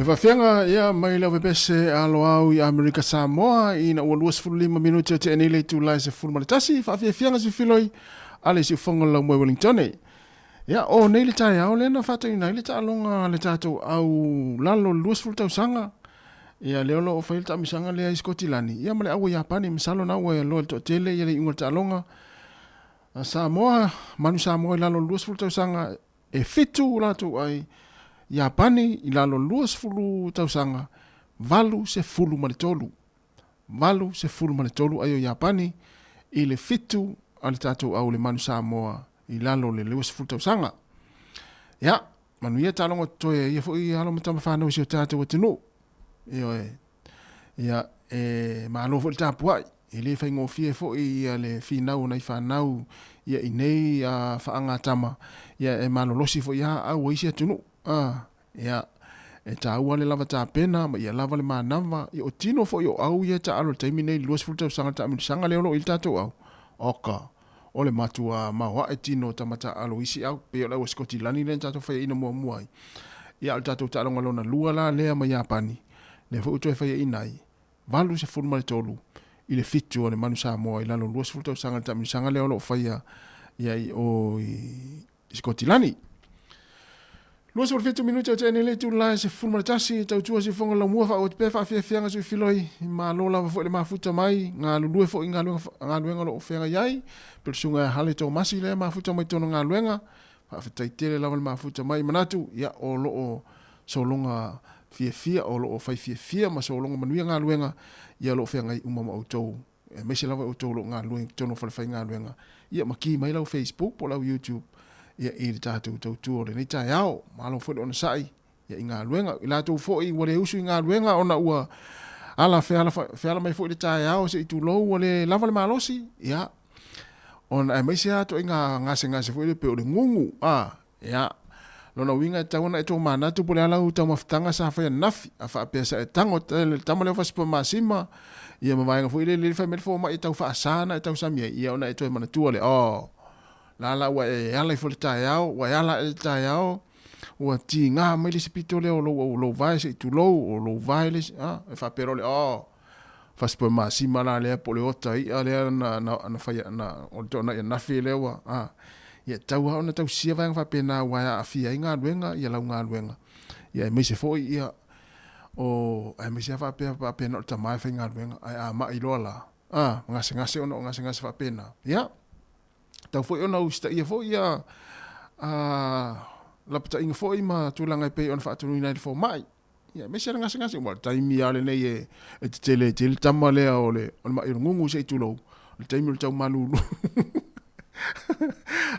Le faafiaga ia mai le avepese alo au i Amerika Samoa ina ua 25 minute o tea nei le itula e 11 faafiafiaga sifiloi a le siufogo o le laumua i Wellingtone. Ia o nei le taeao lea na faatauina ai le taaloga a le tatou au lalo le 20 tausaga. Ia lea o lo o fai le taamisaga lea i Sikotilani ia ma le au a Iapani masalo na ua loa le toatele ia le iuga o le taaloga a Samoa, manu Samoa i lalo o le 20 tausaga e fitu latou ai Iapani i lalo 20 tausaga 83. 83 ai o Iapani i le fitu a le tatou au le manu Samoa i lalo le 20 tausaga. Ia, manuia taaloga totoe a ia foi alo ma tama fanau i si o tatou atunuu. Ioe. Ia, e malo foi le tapuai. E le faigofie foi ia le finau o nai fanau ia i nei faagatama, ia e malolosi foi lava au o isi atunuu. A, ia, e taua le lava tapena ma ia lava le manava, ia o tino foi o au ia e taalo i le taimi nei i le 20 tausaga le taamilosaga lea o lo o i le tatou au. Oka, o le matua maoae tino o tama taaalo i isi au, pei o le au a Sikotilani lea na tatou faiaina muamua ai. Ia, a o le tatou taaloga lona lua la lea ma Iapani, lea foi ua toe faiaina ai, 83 i le fitu o le Manu Samoa i lalo o le 20 tausaga i le taamilosaga lea o lo o faia ia i o i Sikotilani. 27 minute o tea nei le itula e 11, tautua siufoga laumua faaauau pea faafiafiaga suifiloi, malo lava foi le mafuta mai, galulue foi i galuega, galuega o lo o feagai ai, pei o le susuga ia Hale Tomasi lea e mafuta mai tona galuega, faafetai tele lava le mafuta mai, manatu, ia o lo o sologa fiafia, o lo o fai fiafia ma sologa manuia galuega, ia o lo o feagai uma ma outou, aemaise lava outou o lo o galulue i totonu o falefaigaluega, ia ma ki mai lau Facebook po o lau YouTube ia i le tatou tautua o lenei taeao. Malo foi le onosai ia i galuega. I latou foi ua le usu i galuega ona ua ala feala, feala mai foi le taeao se i tulou ua le lava le malosi, ia ona aemaise lava ituaiga gasegase foi lea pei o le gugu, a, ia, lona uiga e tatau ona e tomanatu po o le a lau taumafataga sa fai ananafi, a faapea sa e tago le tama lea o Fasipoe Masima, ia ma vaega foi lele fai mai le fomai e tau faasa na e tausami ai, ia ona e toe manatua lea, oh, la la ua e ala ifo i le taeao, ua e ala ae i le taeao, ua tiga mai le isi pito lea o lou, lou vae se i tulou, o lou vae le isi, a, e faapea loa le, oh, Fasipoe Masima la lea po o le ota i'a lea na, na, na fai, na, o le toanai ananafi lea ua, a, ia tatau lava ona tausia vaega faapena aua e aafia ai galuega, ia lau galuega. Ia aemaise foi ia o, aemaise lava faapea, faapea na o le tama e faigaluega, ae a ma'i loa la, a, gasegase ona o gasegase faapena. Ia, tatau foi ona usitaia foi ia, a, lapataiga foi ma tulaga e pei ona faatonuina ai le fomai. Ia, aemaise le gasegase, aua o le taimi lava lenei e, e tetele ai tele tama lea o le, o le ma'i o le gugu se i tulou, o le taimi o le tau malulu.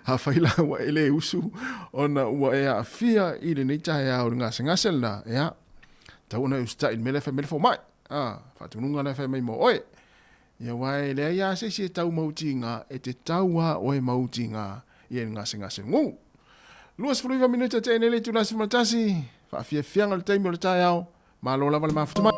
Afai la ua e le usu ona ua e aafia i lenei taeao i le gasegase lena, ia, tatau ona e usitai i le mea lea e fai mai le fomai, a, faatonuga la e fai mai mo oe. Ia, aua e leai lava se isi e tau mau tiga, e te tau lava oe mau tiga ia i le gasegase o le gugu. 29 minute tea nei le itula 11, faafiafiaga o le taimi o le taeao, malo lava le mafuta mai.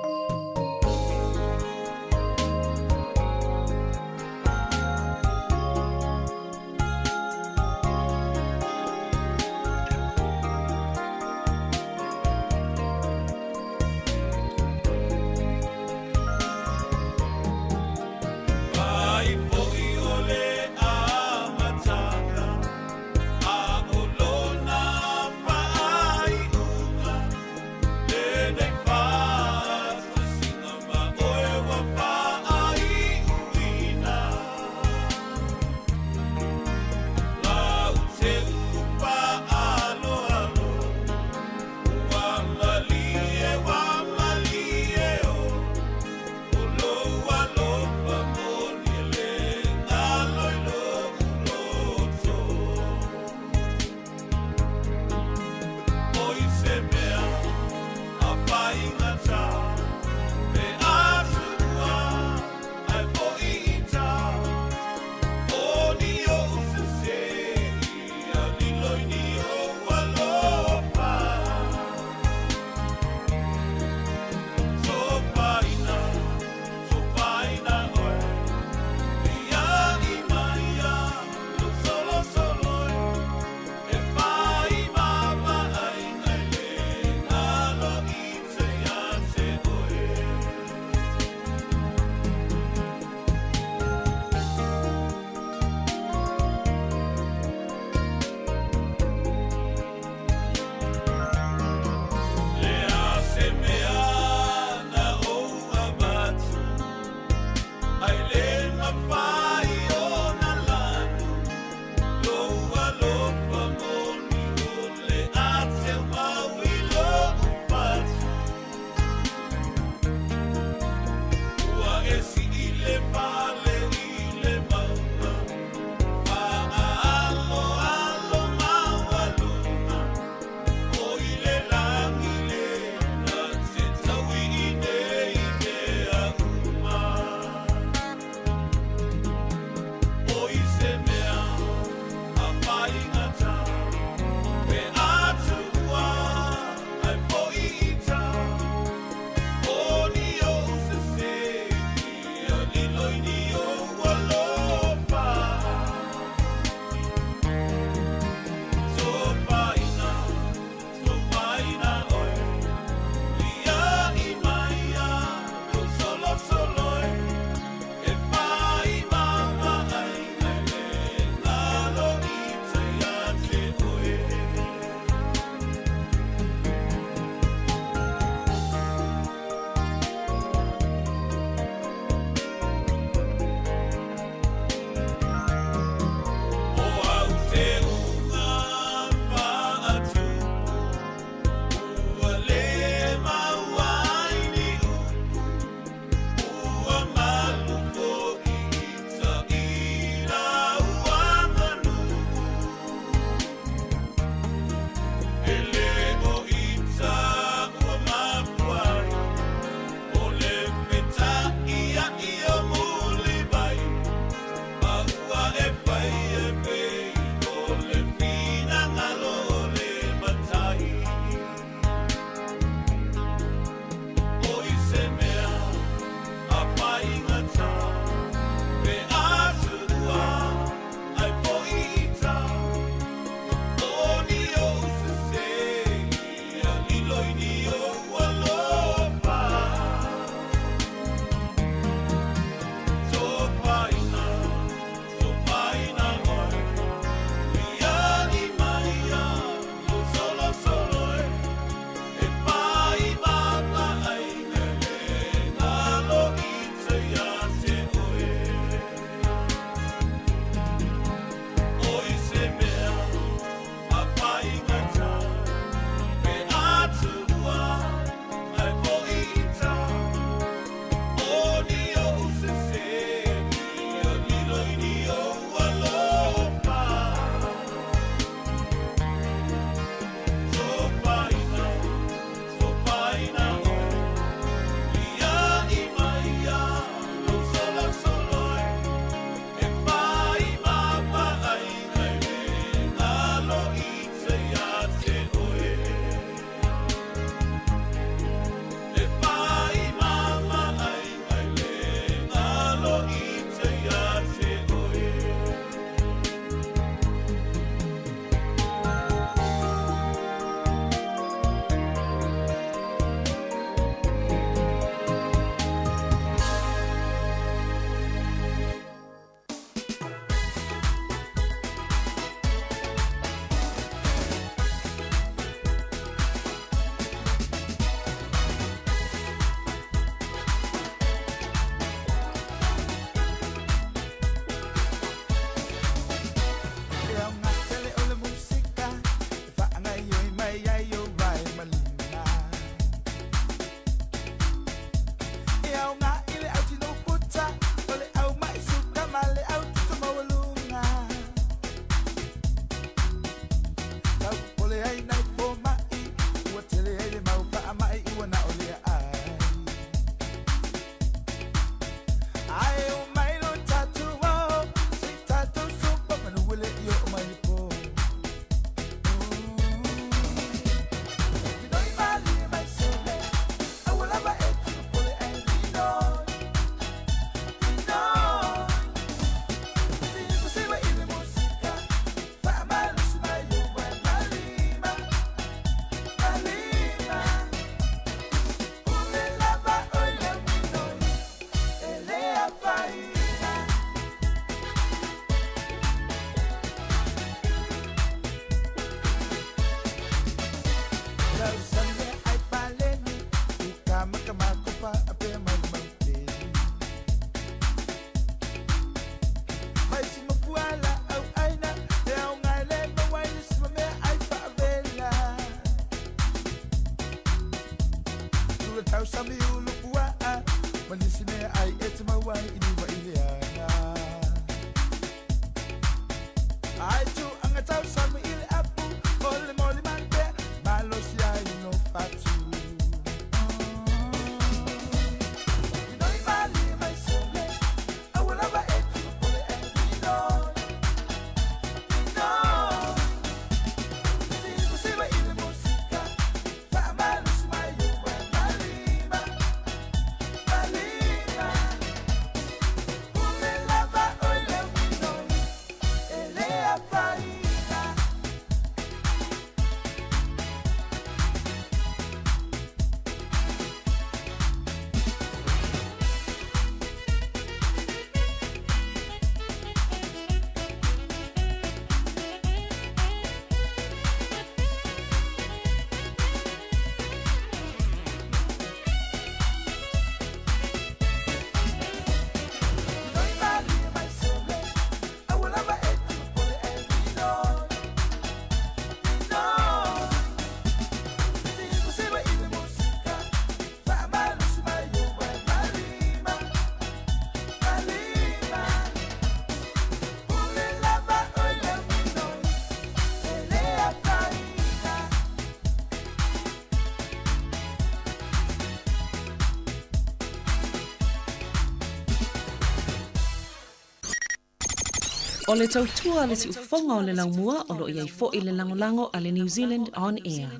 O le tautua a le siufofoga o le laumua o lo o i ai foi le lagolago a le New Zealand On Air.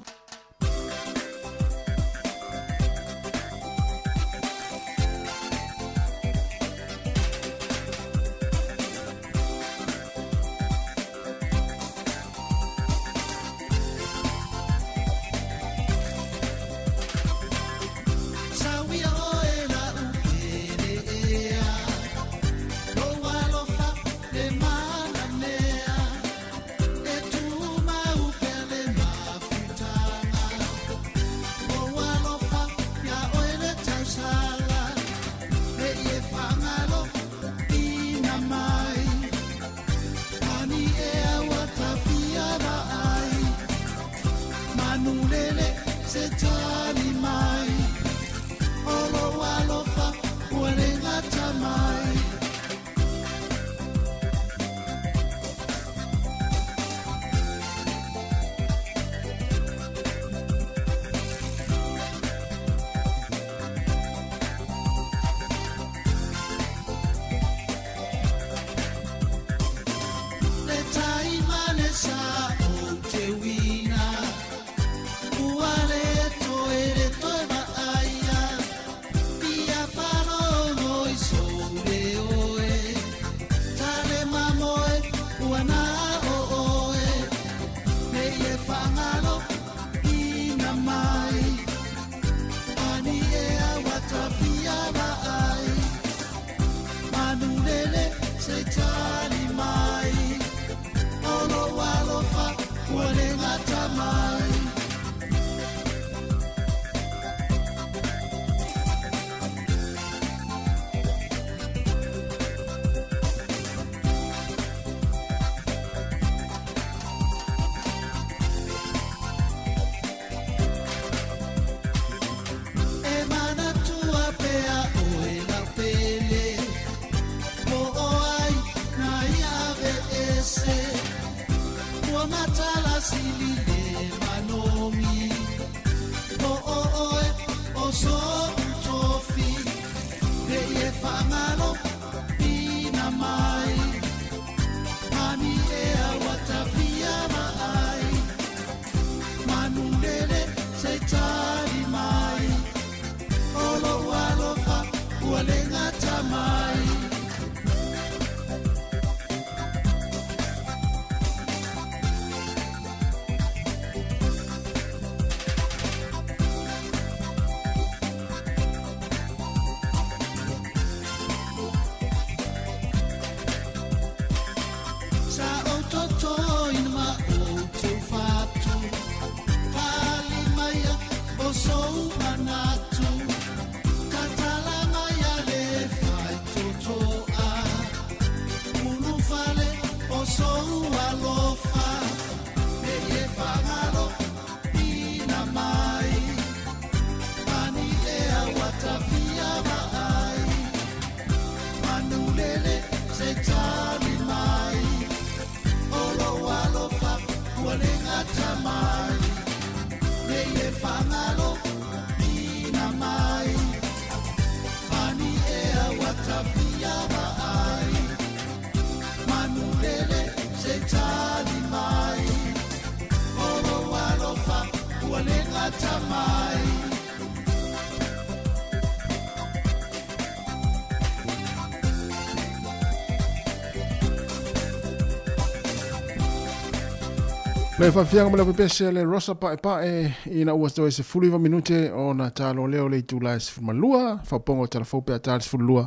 Le faafiaga ma le pepese le Rosa Paepae ina ua toe 19 minute ona talo lea o le itula e 12 faapopoga o talafou pe a ta le 12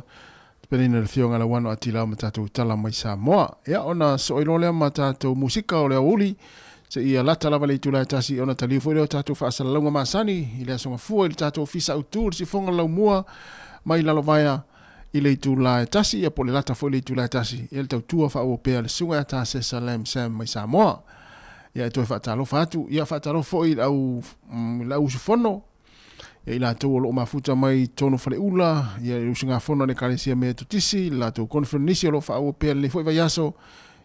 tapenaina le afioga Lauano Atila ma tatou tala mai Samoa. Ia ona soo iloa lea ma tatou musika o le aoauli seia lata lava le itula e tasi ona taliu foi lea o tatou faasalalauga masani i le aso Gafua i le tatou ofisa autu le sifoga laumua mai Lalovaea i le itula e tasi ia po o le lata foi i le itula e tasi ia le tautua faaauau pea le susuga ia Tasesa Lam Sam mai Samoa. Ia e toe faatalofa atu, ia faatalofa foi i le au, i le au usufono ia i latou o lo o mafuta mai i totonu o faleula, ia i le usugafono a le Ekalesia Metotisi, le latou conference nisi o lo o faaauau pea lenei foi vaiaso,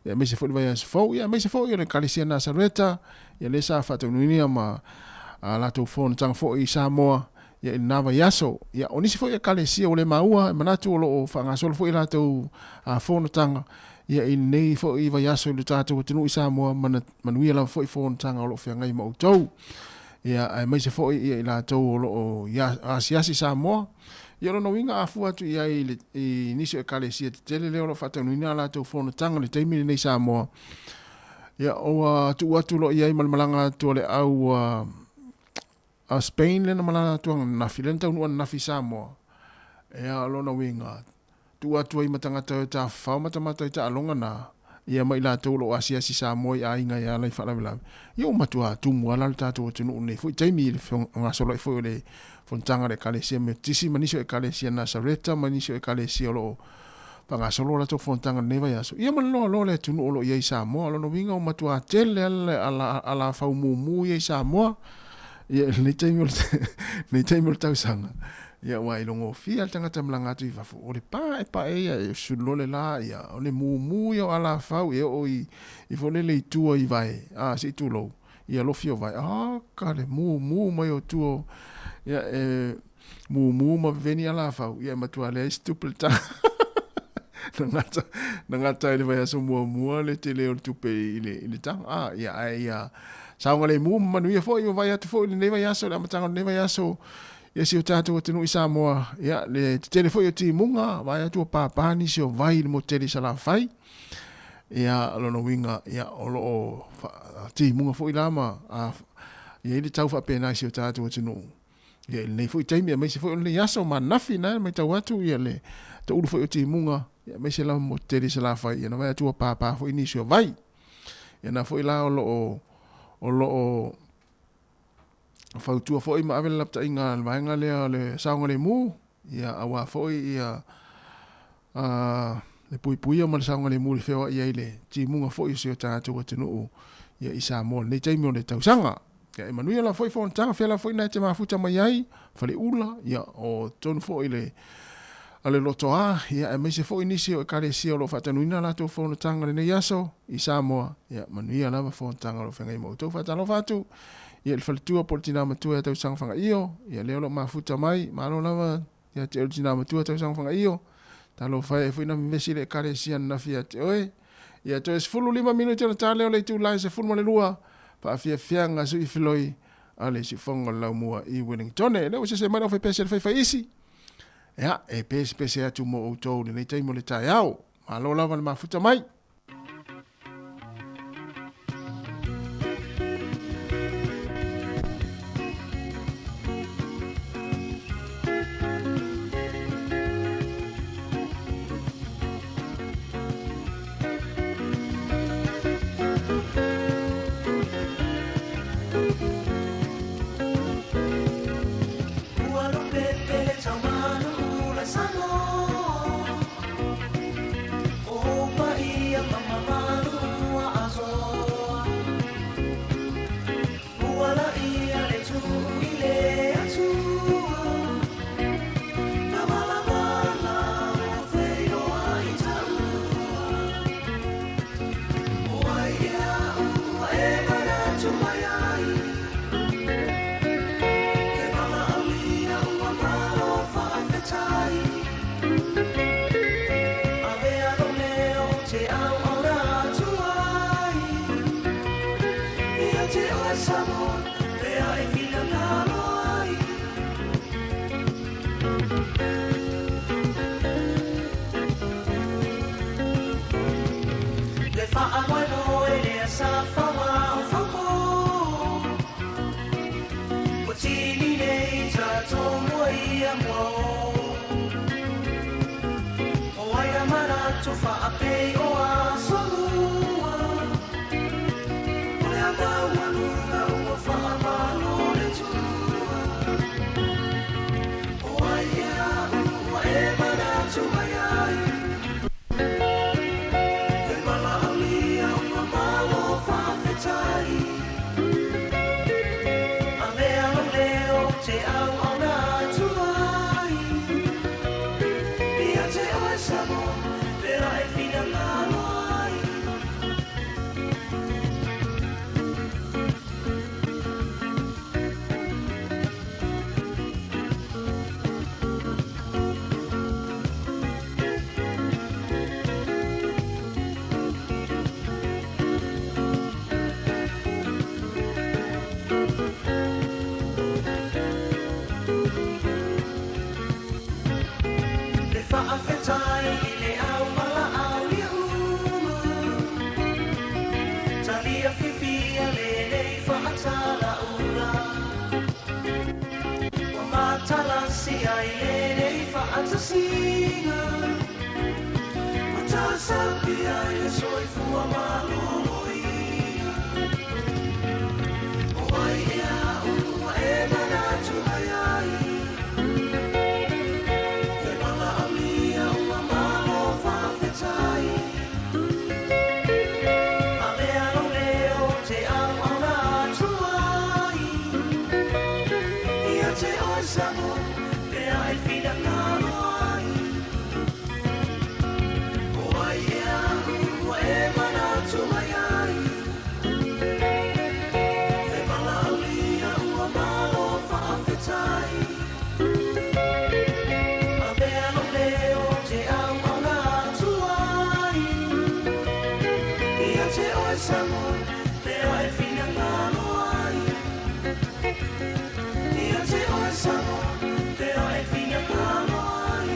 ia aemaise foi le vaiaso fou, ia aemaise foi o le Ekalesia Nasareta, ia lea sa faataunuinia ma a latou fonotaga foi i Samoa, ia i lena vaiaso. Ia o nisi foi Ekalesia ua le maua, e manatu o lo o faagasolo foi a latou fonotaga, Ia i lenei foi vaiaso i lo tatou atunuu i Samoa, manuia lava foi fonotaga o lo o feagai ma outou. Ia, aemaise foi ia i latou o lo o asiasi i Samoa. Ia o lona uiga a fua atu i ai i, le, i nisi o ekalesia tetele lea o lo o faataunuina a latou fonotaga i le taimi lenei i Samoa. Ia, ua tuu atu loa i ai ma le malaga atu a le au a Spain lea na malaga atu ananafi, lea na taunuu ananafi i Samoa. Ia, o lona uiga, tuu atu ai ma tagata e tafafao matamata i taaloga na, ia ma i latou o lo o asiasi i Samoa i aiga e ala i faalavelave. Ia ua matua tumu lava la le tatou atunuu i lenei foi taimi i le fegasoloai foi o le fonotaga a le Ekalesia Metotisi ma nisi o Ekalesia Nasareta ma nisi o Ekalesia o lo o faagasolo a latou fonotaga i lenei vaiaso. Ia ma le loaloa o le atunuu o lo o i ai i Samoa. O lona uiga ua matua tele lava le alafau mumu ia i Samoa ia i lenei taimi o le, lenei taimi o le tausaga. Ia aua e logofia le tagata e malaga atu i fafo, o le paepae ia e sulu loa le la, ia, o le mumu ia o alafau e oo i, i foi lele i tua i vae, a, se i tulou, ia lofi o vae, a, ka le mumu mai o tua, ia, e mumu ma veveni alafau, ia e matua leai se tupe le taga. Na gata, na gata ai le vaiaso muamua le tele o le tupe i le, i le taga. A, ia, ae ia, saogalemu ma manuia foi, ua vaai atu foi i lenei vaiaso, le amataga o lenei vaiaso, Ia si o tatou atunuu i Samoa, ia, le tetele foi o timuga, vaai atu ua pāpā nisi o vai i le motu tele i Salafai. Ia, o lona uiga, ia, o lo o timuga foi la ma a, i ai le tau faapena i si o tatou atunuu. Ia, i lenei foi taimi, aemaise foi o lenei aso ma ananafi, na matau atu, ia, le toulu foi o timuga, ia, aemaise lava motu tele i Salafai, ia, na vaai atu ua pāpā foi nisi o vai. Ia, na foi la o lo o, o lo o fautua foi ma ave le lapataiga a le vaega lea o le saogalemu, ia aua foi ia le puipuia ma le saogalemu i le feoai ai le timuga foi o si o tatou atunuu ia i Samoa i lenei taimi o le tausaga. Ia e manuia lava foi fonotaga, fea lava foi na e te mafuta mai ai, Faleula, ia o totonu foi le a le Lotoa, ia aemaise foi nisi o ekalesia o lo o faatanuina a latou fonotaga i lenei aso i Samoa, ia manuia lava fonotaga o lo o feagai ma outou. Faatalofa atu ia i le faletua po o le tina matua ia Tausaga Fagaio, ia lea o lo o mafuta mai, malo lava ia te oe le tina matua Tausaga Fagaio, talofa e foi na vevesi le ekalesia ananafi ia te oe. Ia toe 15 minute ona ta lea o le itula e 12, faafiafiaga sui filoi a le siufofoga o le laumua i Wellingtone. Lea ua sese mai le aufaipese a le faifaiisi. Ia, e pesepese atu mo outou i lenei taimi o le taeao. Malo lava le mafuta mai. mai i le au valaau ia uma. Talia fiafia lenei faatalauga. Ua matalasi ai lenei faatasiga. Ua tasapi ai le soifua maloloina. O ai ea ua e manatu mai ai. Le valaaulia ua malo faafetai. Avea lou leo te auauna atu ai. Ia te oe Samoa, lea e finagalo ai. O ai ea ua e manatu mai ai. Le valaaulia ua malo faafetai. Avea lou leo te auauna atu ai. Ia te oe Samoa, lea e finagalo ai. Ia te oe Samoa, lea e finagalo ai.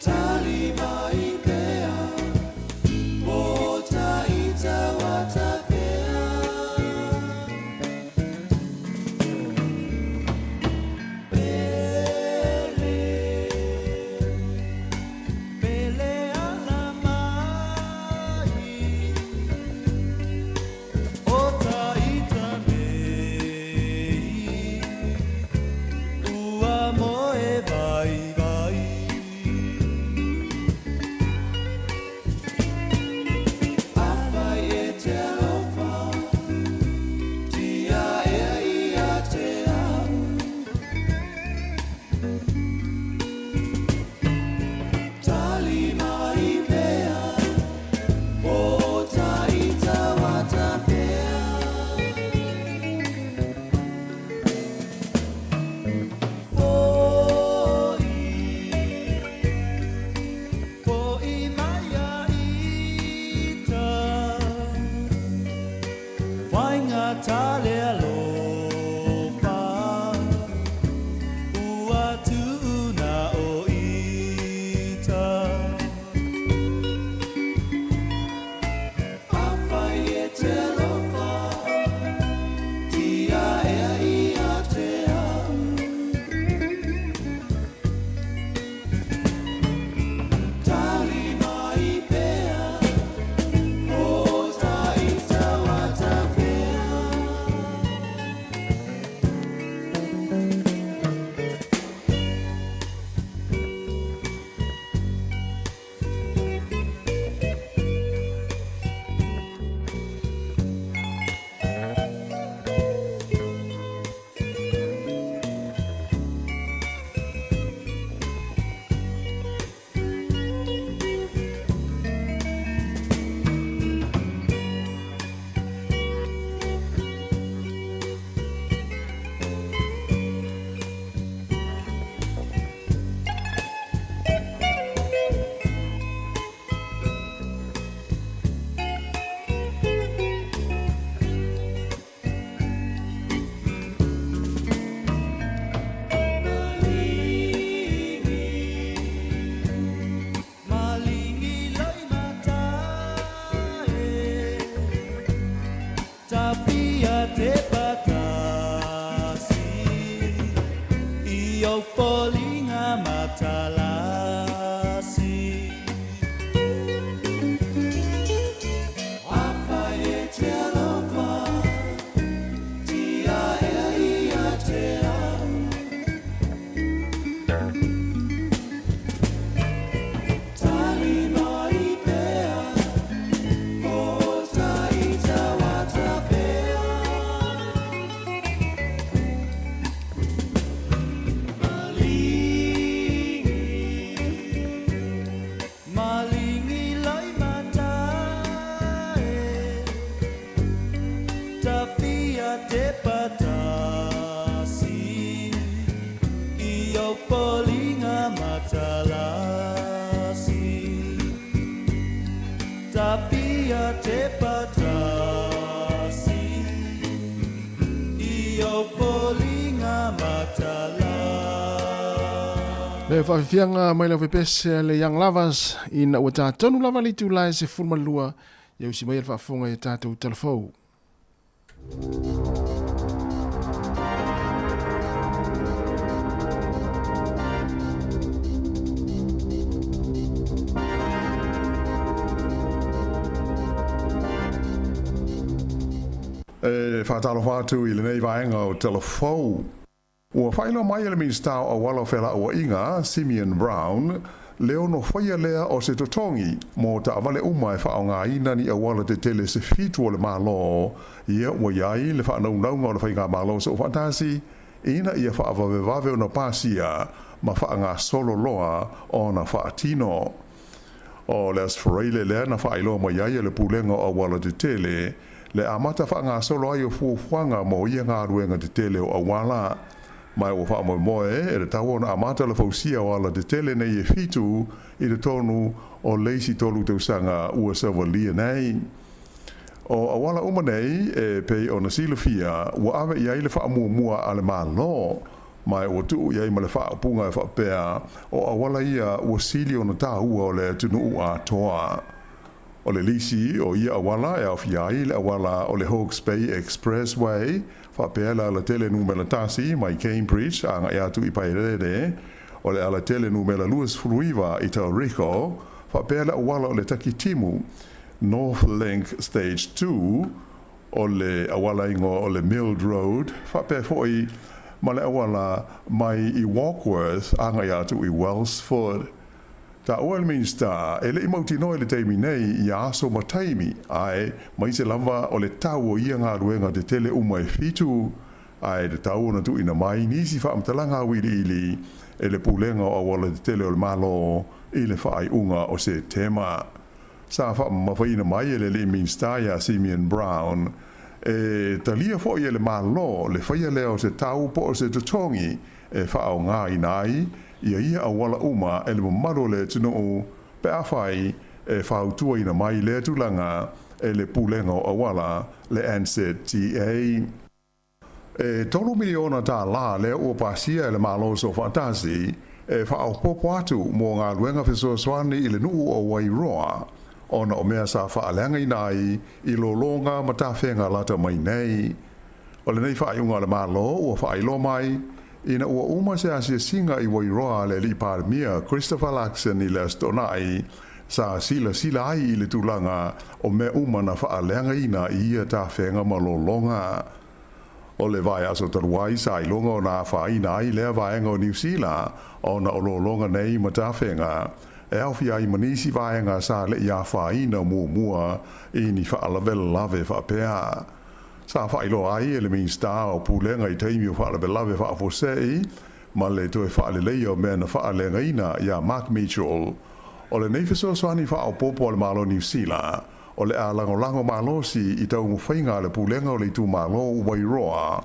Tali ia te patasi I o foliga matala. Le faafiafiaga mai lau fepese le Young Lovers ina ua tatonu lava le itula e 12 ia usi mai le faafofoga i tatou talafou. E faatalofa atu i lenei vaega o Talafou. Ua faailoa mai e le Minisita o Auala o Felauaiga, Simeon Brown, le ono faia lea o se totogi mo taavale uma e faaaogaina ni auala tetele se fitu o le Malo, ia ua i ai le faanaunauga o le Faigamalo Soofaatasi ina ia faavavevave ona pasia ma faagasolo loa ona faatino. O le Aso Faraile lea na faailoa mai ai e le Pulega o Auala Tetele le amata faagasolo ai o fuafuaga mo ia galuega tetele o auala. Ma ua faamoemoe e tatau ona amata le fausia o ala tetele nei e fitu i totonu o le isi 3 tausaga ua savalia nei. O auala uma nei e pei ona silafia ua ave i ai le faamuamua a le Malo, ma ua tuu i ai ma le faaupuga e faapea o auala ia ua sili ona taua o le atunuu atoa. O le lisi o ia auala e aofia ai le auala o le Hawke's Bay Expressway, faapea le alatele numera 1 mai Cambridge agai atu i Paerere, o le alatele numera 29 i Tauriko, faapea le auala o le Takitimu North Link Stage 2, o le auala igoa o le Milled Road, faapea foi ma le auala mai i Warkworth agai atu i Wellsford. Taua e le Minisita, e le i mautinoa i le taimi nei ia aso ma taimi, ae mai se lava o le tau o ia galuega tetele uma e fitu, ae tatau ona tuuina mai nisi faamatalaga auiliili e le Pulega o Auala Tetele o le Malo i le faaiuga o Setema. Sa faamamafaina mai e le alii Minisita ia Simeon Brown, e talia foi e le Malo le faia lea o se tau po o se totogi e faaaogaina ai ia ia auala uma e le mamalu o le atunuu pe afai e fautuaina mai lea tulaga e le Pulega o Auala, le NZTA. E $3 miliona lea ua pasia e le Malo Soofaatasi e faaopoopo atu mo galuega fesoasoani i le nuu o Wairoa ona o mea sa faaleagaina ai i lologa ma tafega lata mai nei. O lenei faaiuga a le Malo ua faailoa mai ina ua uma se asiasiga i Wairoa a le alii Palemia Christopher Luxon i le Aso Toonai sa silasila ai i le tulaga o mea uma na faaleagaina i ia tafega ma lologa. O le vaiaso talu ai sa iloga ona afaina ai lea vaega o Niu Sila ona o lologa nei ma tafega e aofia ai ma nisi vaega sa le'i afaina muamua i ni faalavelave faapea. Sa faailoa ai e le Minisita o Pulega i taimi o faalavelave faafuasei ma le toe faaleleia o mea na faaleagaina iā Mark Mitchell. O lenei fesoasoani faaopoopo a le Malo o Niu Sila o le a lagolago malosi i taumafaiga a le Pulega o le Itumalo o Wairoa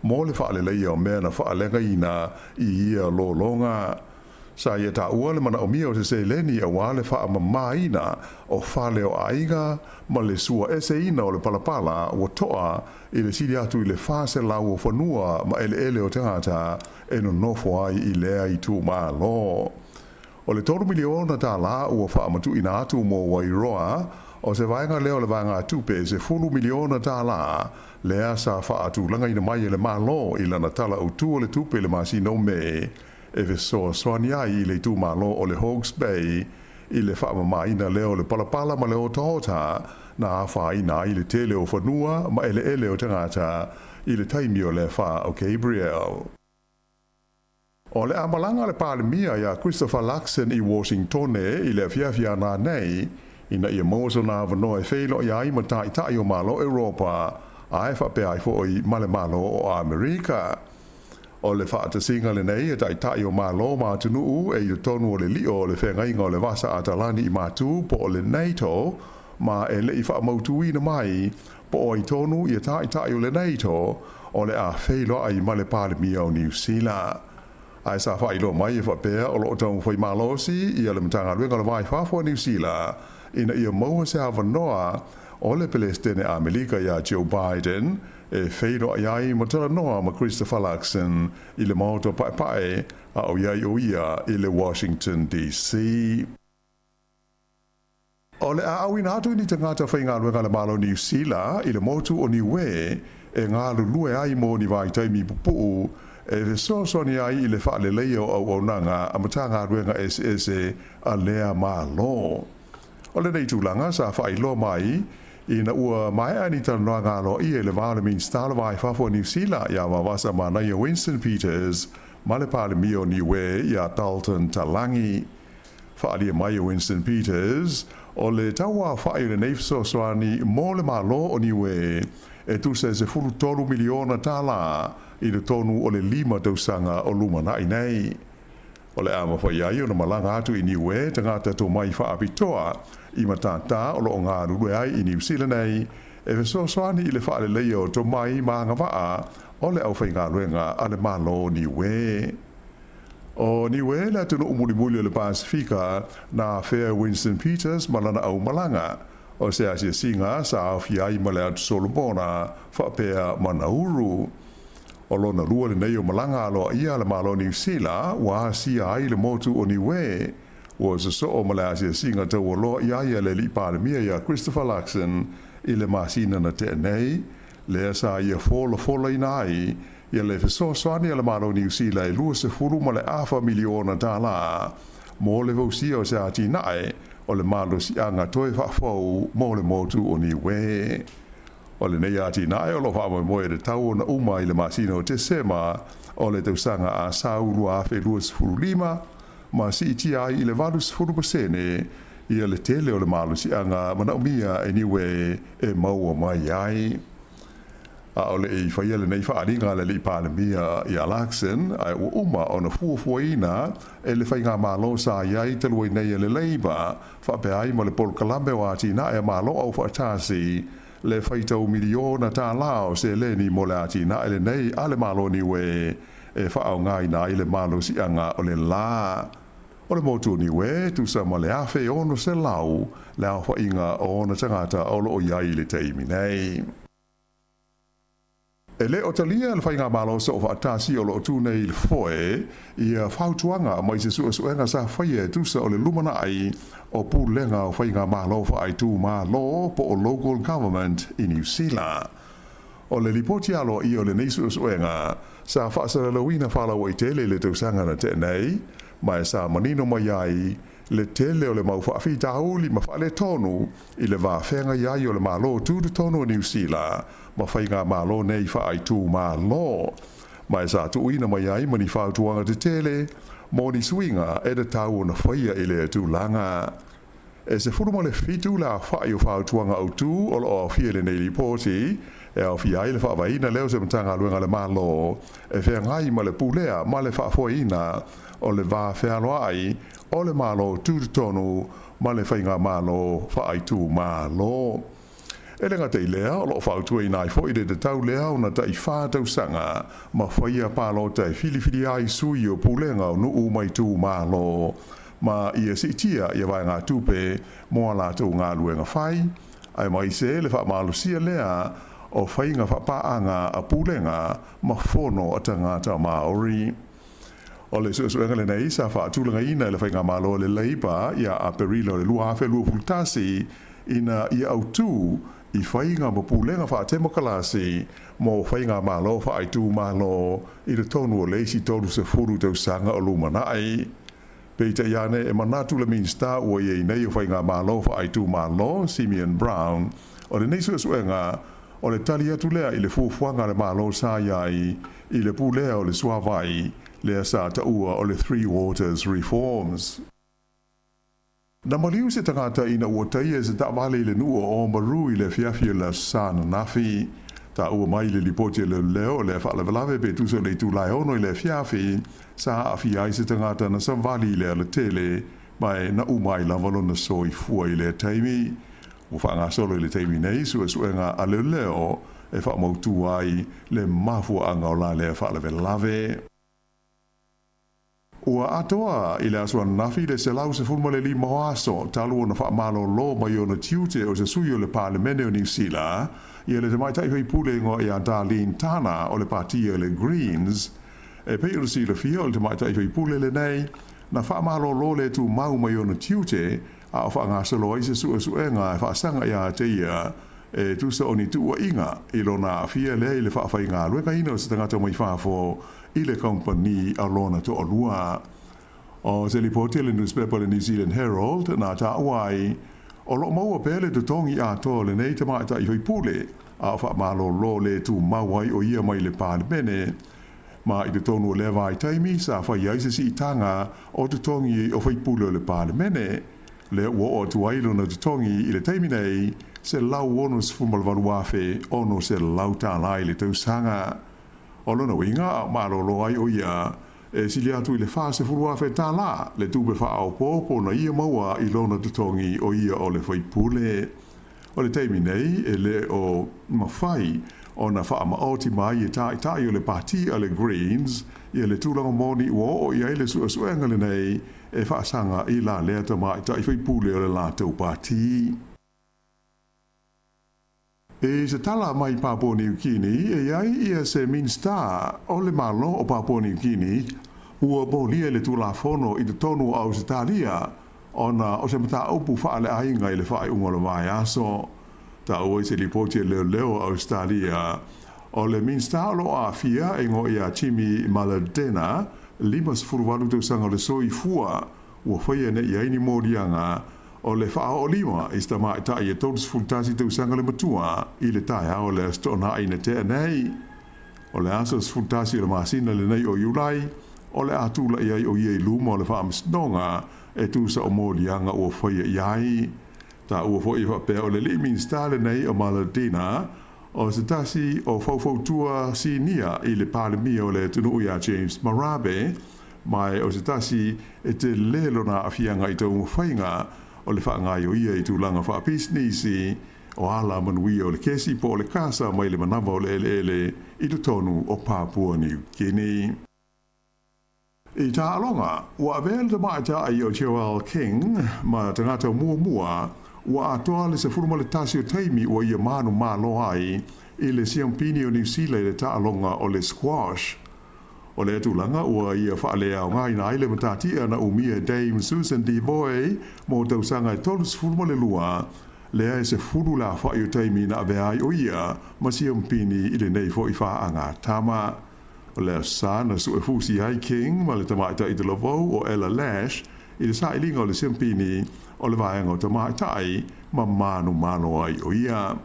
mo le faaleleia o mea na faaleagaina i ia lologa. Sa ia taua le manaomia o se seleni auā le faamamāina o fale o aiga ma le suaeseina o le palapala ua toa i le sili atu i le 400 o fanua ma eleele o tagata e nonofo ai i lea itumalo. O le $3 miliona ua faamatuuina atu mo Wairoa, o se vaega lea o le vaegatupe e $10 miliona lea sa faatulagaina mai e le Malo i lana Tala Autū o le Tupe i le masina o Me e fesoasoani ai i le itumalo o le Hawke's Bay i le faamamāina lea o le palapala ma le otaota na afaina ai le tele o fanua ma eleele o tagata i le taimi o le afa o Gabrielle. O le a malaga le Palemia ia Christopher Luxon i Washingtone i le afiafi a nanei ina ia maua sona avanoa e feiloai ai ma taitai o Malo Europa ae faapea ai foi ma le Malo o Amerika. O le faatasiga lenei e taitai o Malo ma atunuu e i totonu o le lio o le Feagaiga o le Vasa Atalani i Matu po o le NATO, ma e le'i faamautuina mai po o ai tonu ia taitai o le NATO o le a feiloai ma le Palemia o Niu Sila. Ae sa faailoa mai e faapea o loo taumafai malosi ia le Matagaluega o le Va i Fafo a Niu Sila ina ia maua se avanoa o le Pelestene Amelika iā Joe Biden e feiloai ai ma talanoa ma Christopher Luxon i le Maota Paepae a o i ai o ia i le Washington DC. O le a auina atu i ni tagata faigaluega a le Malo o Niu Sila i le motu o Niue e galulue ai mo ni vaitaimi pupuu e fesoasoani ai i le faaleleia o auaunaga a Matagaluega eseese a lea Malo. O lenei tulaga sa faailoa mai ina ua maea ni talanoaga aloaia i le va o le Minisita o le Va i Fafo o Niu Sila iā Vavasa Manaia Winston Peters ma le Palemia o Niue iā Dalton Talangi. Faaalia mai e Winston Peters, o le tauaofa'i o lenei fesoasoani mo le Malo o Niue e tusa e $13 miliona tālā i totonu o le 5 tausaga o lumana'i nei. O le a mafai ai ona malaga atu i Niue tagata tomai faapitoa i matātā o lo o galulue ai i Niu Sila nei e fesoasoani i le faaleleia o tomai ma agavaa o le aufaigaluega a le Malo o Niue. O Niue le atunuu mulimuli o le Pasefika na afea e Winston Peters ma lana aumalaga. O se asiasiga sa aofia ai ma le Atu Solomona faapea ma Nauru. O lona lua lenei o malaga aloaia a le Malo o Niu Sila ua asia ai le motu o Niue. Ua sosoo ma le asiasiga taualoa i a ia le Alii Palemia iā Christopher Luxon i le masina na tea nei, lea sa ia folafolaina ai ia le fesoasoani a le Malo o Niu Sila e $24 miliona tālā mo le fausia o se atinae o le malosiaga toe faafou mo le motu o Niue. O lenei atinae o lo o faamoemoe e tatau ona uma i le masina o Tesema o le tausaga a sau 2025 ma siitia ai i le 80% ia le tele o le malosiaga manaomia e Niue e maua mai ai. A o le i faia lenei faaaliga a le Alii Palemia ia Luxon, ae ua uma ona fuafuaina e le faigamalo sa i ai talu ai nei a le Labour, faapea ai ma le polokalame o atinae a Malo Aufaatasi, le faitau miliona tālā o seleni mo le atinae lenei a le Malo Niue e faaaogaina ai le malosiaga o le la. O le motu o Niue, tusa ma le 1,600 le aofaiga o ona tagata o lo o i ai i le taimi nei. E le o talia le Faigamalo Soofaatasi o lo o tu nei i le foe ia fautuaga mai se suesuega sa faia e tusa o le lumanai o pulega o faigamalo faaitumalo po o local government i Niu Sila. O le lipoti aloaia o lenei suesuega sa faasalalauina faalauaitele i le tausaga na tea nei, ma e sa manino mai ai le tele o le mau faafitauli ma faaletonu i le va feagai ai o le Malo Tutotonu o Niu Sila ma faigamalo nei faaitumalo, ma e sa tuuina mai ai ma ni fautuaga tetele mo ni suiga e tatau ona faia i lea tulaga. E 17 le aofai o fautuaga autu o lo o aofia i lenei lipoti, e aofia ai le faavaeina lea o se Matagaluega a le Malo e feagai ma le pulea ma le faafoeina o le va fealoai o le Malo Tutotonu ma le Faigamalo Faaitumalo. E le gata i lea, o lo o fautuaina ai foi le tatau lea ona tai fa tausaga ma faia palota e filifili ai sui o pulega o nuu ma itumalo ma ia siitia ia vaegatupe mo a latou galuega fai, aemaise le faamalosia lea o faiga faapaaga a pulega ma fono a tagata Maori. O le suesuega lenei sa faatulagaina e le Faigamalo a le Labour ia Aperila o le 2021 ina ia autu i faiga ma pulega faatemokalasi mo faigamalo faaitumalo i totonu o le isi 30 tausaga o lumanai. Peitai ane e manatu le Minisita ua i ai nei o Faigamalo Faaitumalo, Simeon Brown, o lenei suesuega o le tali atu lea i le fuafuaga a le Malo sa i ai i le pulea o le suavai lea sa taua o le Three Waters Reforms. Na maliu se tagata ina ua taia e se taavale i le nuu o Oamaru i le afiafi o le Aso Sa ananafi. Taua mai i le lipoti a leoleo o lea faalavelave pe tusa o le itula e 6 i le afiafi, sa aafia ai se tagata na savali i le alatele ma e na uma ai lava lona soifua i lea taimi. Ua faagasolo i le taimi nei suesuega a leoleo e faamautu ai le mafuaaga o la lea faalavelave. Ua atoa i le aso ananafi le 115 o aso talu ona faamalōlō mai ona tiute o se sui o le Palemene o Niu Sila, ia le tamaitai faipule igoa ia Darlene Tana o le Patia le Greens. E pei ona silafia o le tamaitai faipule lenei, na faamalōlō le tumau mai ona tiute a o faagasolo ai se suesuega e faasaga ia te ia e tusa o ni tuuaiga i lona aafia lea i le faafaigaluegaina o se tagata mai fafo i le kamupani a lona toalua. O se lipoti a le nusipepa le New Zealand Herald na taua ai, o lo o maua pea le totogi atoa o lenei tamaitai faipule, a o faamalōlō le tumau ai o ia mai le Palemene. Ma i totonu o lea vaitaimi sa fai ai se siitaga o totogi o faipule o le Palemene, lea ua oo atu ai lona totogi i le taimi nei, $168,600 tālā i le tausaga. O lona uiga, a o malōlō ai o ia, e sili atu i le $40,000 tālā le tupe faaopoopo na ia maua i lona totogi o ia o le faipule. O le taimi nei, e le o mafai ona faamaoti mai e taitai o le Pati a le Greens ia le tulaga moni ua oo i ai le suesuega lenei e faasaga i la lea tamaitai faipule o le latou pati. I se tala mai Papua Niu Kini, e i ai ia se Minisita o le Malo o Papua Niu Kini ua molia i le Tulafono i totonu o Ausetalia ona o se mataupu faaleaiga i le faaiuga o le vaiaso. Taua i se lipoti a leoleo o Ausetalia, o le Minisita o lo o aafia e igoa ia Jimmy Maladena, 58 tausaga o le soifua, ua faia nei i ai ni moliaga o le faaoolima i se tamaitai e 31 tausaga le matua i le taeao o le Aso Toonai na tea nei. O le aso 11 o le masina lenei o Iulai, o le a tula'i ai o ia i luma o le Faamasinoga e tusa o moliaga ua faia i ai. Taua foi e faapea o le alii Minisita lenei o Maladina, o se tasi o faufautua sinia i le Palemia o le atunuu ia James Marape, ma o se tasi e tele lona aafiaga i taumafaiga o le faagaoioia i tulaga faapisinisi o ala manuia o le kesi po o le kasa mai le manava o le eleele i totonu o Papua New Guinea. I taaloga, ua avea le tamaitai o Joelle King ma tagata muamua ua atoa le 11 o taimi ua ia manumalo ai i le Siampini o Niu Sila i le taaloga o le squash. O lea tulaga ua ia faaleaogaina ai le matatia na umia e Dame Susan Devoy mo tausaga e 32, lea e 10 le afa'i o taimi na avea ai o ia ma siampini i lenei fo'i faagatama. O le Aso Sa na suefusi ai King ma le tamaitai talavou o Ella Lash i le sailiga o le siampini o le vaega o tamaitai ma manumalo ai o ia.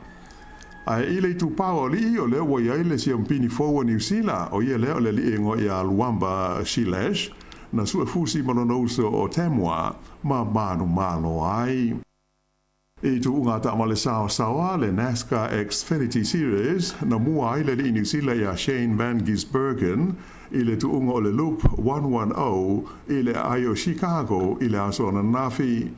Ae i le itupa o alii, o lea ua i ai le siampini fou a Niu Sila, o ia lea o le alii e igoa ia Luamba Shilesh, na suefusi ma lona uso o Tamwa ma manumalo ai. I tuuga taavale saosaoa le NASCAR Xfinity Series, na mua ai le alii Niu Sila ia Shane Van Gisbergen i le tuuga o le Loop 110 i le aai o Chicago i le aso ananafi.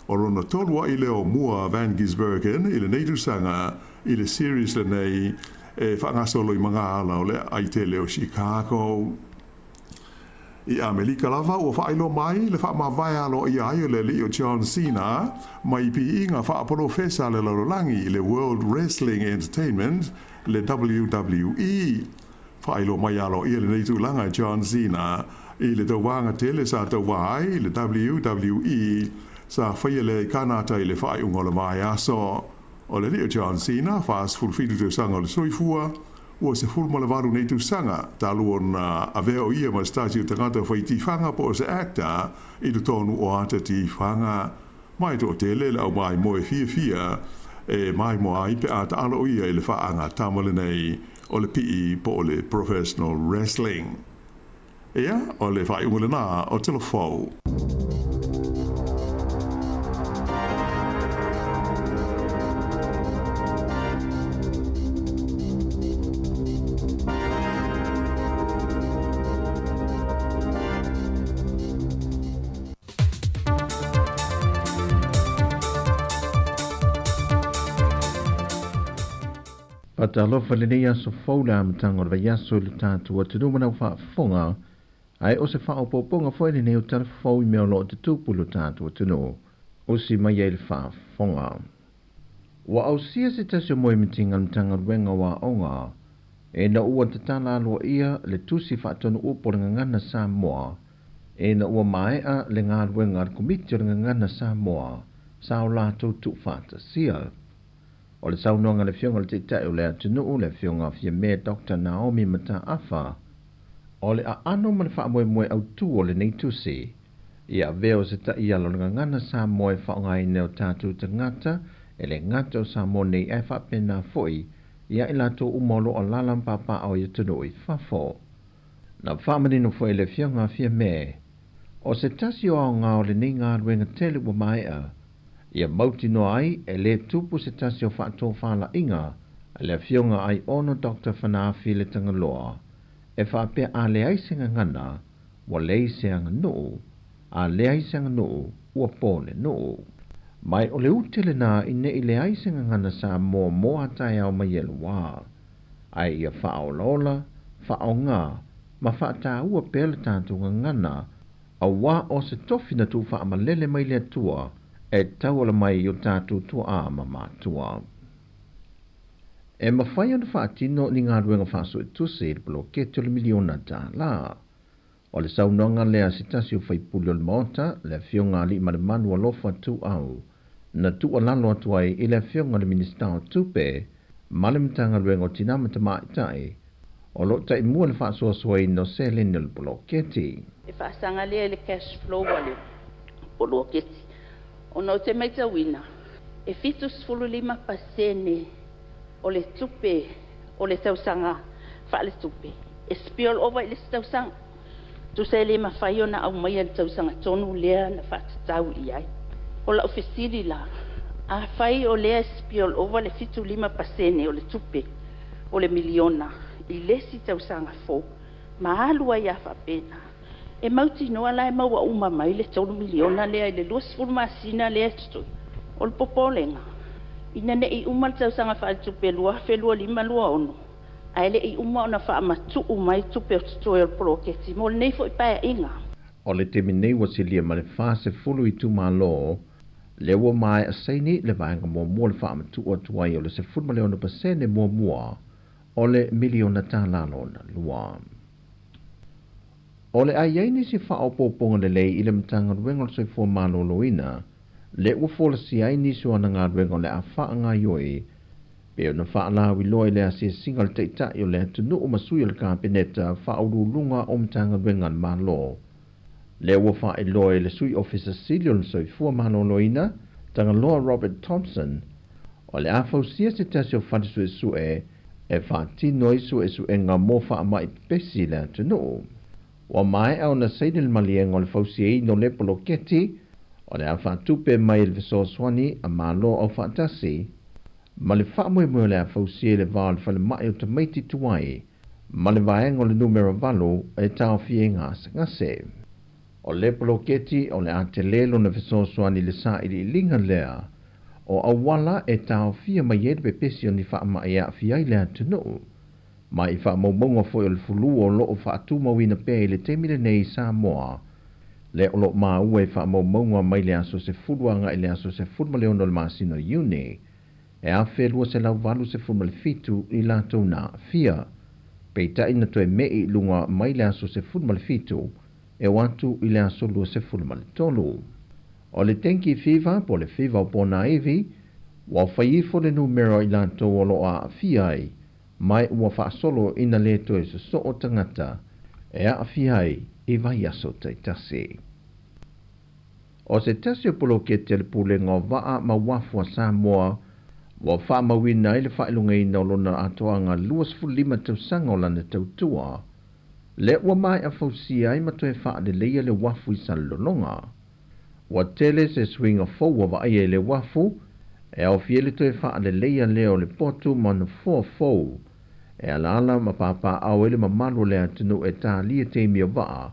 O lona tolu a'i lea o mua Van Gisbergen i lenei tausaga i le series lenei e faagasolo i magaala o le aai tele o Chicago. I Amelika lava ua faailoa mai le faamavae aloaia ai o le alii o John Cena mai piiga faapolofesa a le lalolagi i le World Wrestling Entertainment, le WWE. Faailoa mai aloaia lenei tulaga e John Cena i le tauvaga tele sa tauva ai le WWE sa faia lea i Kanata i le faaiuga o le vaiaso. O le alii o John Cena, 47 tausaga o le soifua, ua 18 nei tausaga talu ona avea o ia ma se tasi o tagata fai tifaga po o se actor i totonu o ata tifaga. Ma e toatele le au maimoe fiafia e maimoa ai pe a taalo o ia i le faagatama lenei o le pii po o le professional wrestling. Ia, o le faaiuga lenā o Telefou. Faatalofa i lenei aso fou le amataga o le vaiaso i le tatou atunuu ma lau faafofoga. Ae o se faaopoopoga foi lenei o tala fou i mea o loo tutupu i lo tatou atunuu, usi mai ai le faafofoga. Ua ausia se tasi o moemitiga a le Matagaluega o Aoga ina ua tatala aloaia le tusi faatonu upu o le Gagana Samoa ina ua maea le galuega a le Komiti o le Gagana Samoa sa o latou tuufaatasia. O le saunoaga a le Afioga i le Taitai o le atunuu, le Afioga Fiame Dr. Naomi Mataafa, o le aano ma le faamoemoe autū o lenei tusi, ia avea o se taiala o le Gagana Samoa e faaaogaina e o tatou tagata e le gata o Samoa nei ae faapena foi ia i latou uma o lo o alaala ma papaaao i atunuu i fafo. Na faamanino foi e le Afioga Fiame, o se tasi o aoga o lenei galuega tele ua maea, ia mautinoa ai e lē tupu se tasi o faatofalaiga a le Afioga Aiono Dr. Fanaafi le Tagaloa e faapea a leai se gagana ua leai se aganuu, a leai se aganuu ua po le nuu. Mai o le ute lenā ina ne i leai se gagana Samoa mo a taeao mai e luā, ae ia faaolaola, faaaogā ma faataua pea le tatou gagana auā o se tofi na tuufaamalele mai le Atua e tauala mai i o tatou tuaa ma matua. E mafai ona faatino ni galuega faasuetusi i le poloketi o le miliona tālā. O le saunoaga lea a se tasi o faipule o le Maota, le Afioga Aliimalemanu Alofa Tuuau, na tuualalo atu ai i le Afioga i le Minisita o Tupe ma le Matagaluega o Tina ma Tamaitai, o lo o taimua le faasoasoaina o seleni o le poloketi. E faasaga lea i le cash flow a le poloketi ona ou te matauina e 75% o le tupe o le tausaga faaletupe e spill over i le isi tausaga. Tusa e le mafai ona aumaia i le tausaga tonu lea na faatatau i ai. O lau fesili la, afai o lea e spill over le 75% o le tupe o le miliona i le isi tausaga fou ma alu ai lava faapena, e mautinoa la e maua uma mai le $3 miliona lea i le 20 masina lea e totoe? O le popolega, ina ne i uma le tausaga faaletupe 2025/2026 ae le i uma ona faamatuu mai tupe o totoe o le poloketi mo lenei foi paeaiga. O le taimi nei ua silia ma le 40 itumalo lea ua maea saini le vaega muamua o le faamatuu atu ai o le 16% muamua o le miliona tālā lona lua. O le a i ai nisi faaopoopoga lelei i le Matagaluega o le Soifua Maloloina, lea ua folasia ai nisi o ana galuega o le a faagaoioi pei ona faalauiloa i le asiasiga a le Taitai o le atunuu ma sui o le Kapeneta faauluuluga o Matagaluega a le Malo. Lea ua faailoa e le Sui Ofisa Sili o le Soifua Maloloina, Tagaloa Robert Thompson, o le a fausia se tasi o fale suesue e faatino ai suesuega mo faamai pepesi i le atunuu. Ua maea ona saini le maliega o le fausiaina o le poloketi o le a faatupe mai e le fesoasoani a Malo Aufaatasi ma le faamoemoe o le a fausia i le va o le falemai o tamaiti tuai ma le vaega o le numera 8 e taofia ai gasegase. O le poloketi o le a tele lona fesoasoani i le sailiiliga lea o auala e taofia mai ai le pepesi o ni faamai e aafia ai le atunuu. Ma i faamaumauga foi o le fulu o lo o faatumauina pea i le taimi lenei i Samoa, lea o lo o maua i faamaumauga mai le aso 10 agai i le aso 16 o le masina o Iuni e 1287 i latou na aafia. Peitai na toe me'i i luga mai le aso 17 e o atu i le aso 23. O le dengue fever po o le fiva o ponaivi, ua fai ifo le numera o i latou o lo o aafia ai, mai ua faasolo ina le toe sosoo tagata e aafia ai i vaiaso taitasi. O se tasi o poloketi a le Pulega o Vaa ma Uafu a Samoa ua faamauina ai le faailogaina o lona atoaga 25 tausaga o lana tautua, lea ua maea fausia ai ma toe faaleleia le uafu i Salelologa. Ua tele se suiga fou ua vaaia i le uafu, e aofia ai le toe faaleleia lea o le potu ma nofoa fou e alaala ma papaaao ai le mamalu o le atunuu e talia taimi o vaa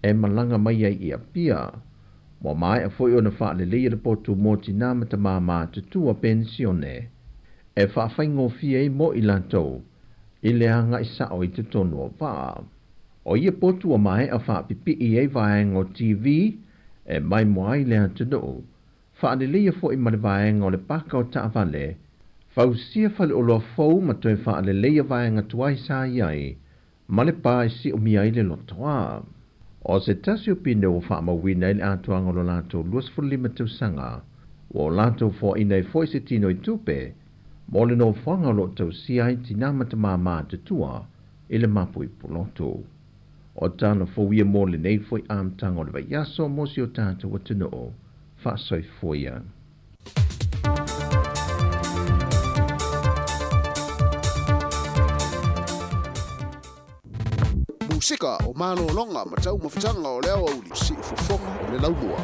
e malaga mai ai i Apia. Ua maea foi ona faaleleia le potu mo tinā ma tamā matutua penisione e faafaigofie ai mo i latou i le agai sao i totonu o vaa. O ia potu ua maea faapipii ai vaega o TV e maimoa ai le atunuu, faaleleia foi ma le vaega o le paka o taavale, fausia faleoloa fou ma toe faaleleia vaega tuai sa i ai ma le pa e siomia ai le lotoa. O se tasi o pine ua faamauina ai le atoaga o lo latou 25 tausaga, ua o latou foaina ai foi se tino i tupe mo le nofoaga o lo o tausia ai tinā ma tamā matutua i le mapu i Pulotu. O tala fou ia mo lenei foi amataga o le vaiaso mo si o tatou atunuu. Faasoifua ia. Musika o malologa ma taumafataga o le aoauli, siufofoga o le laumua.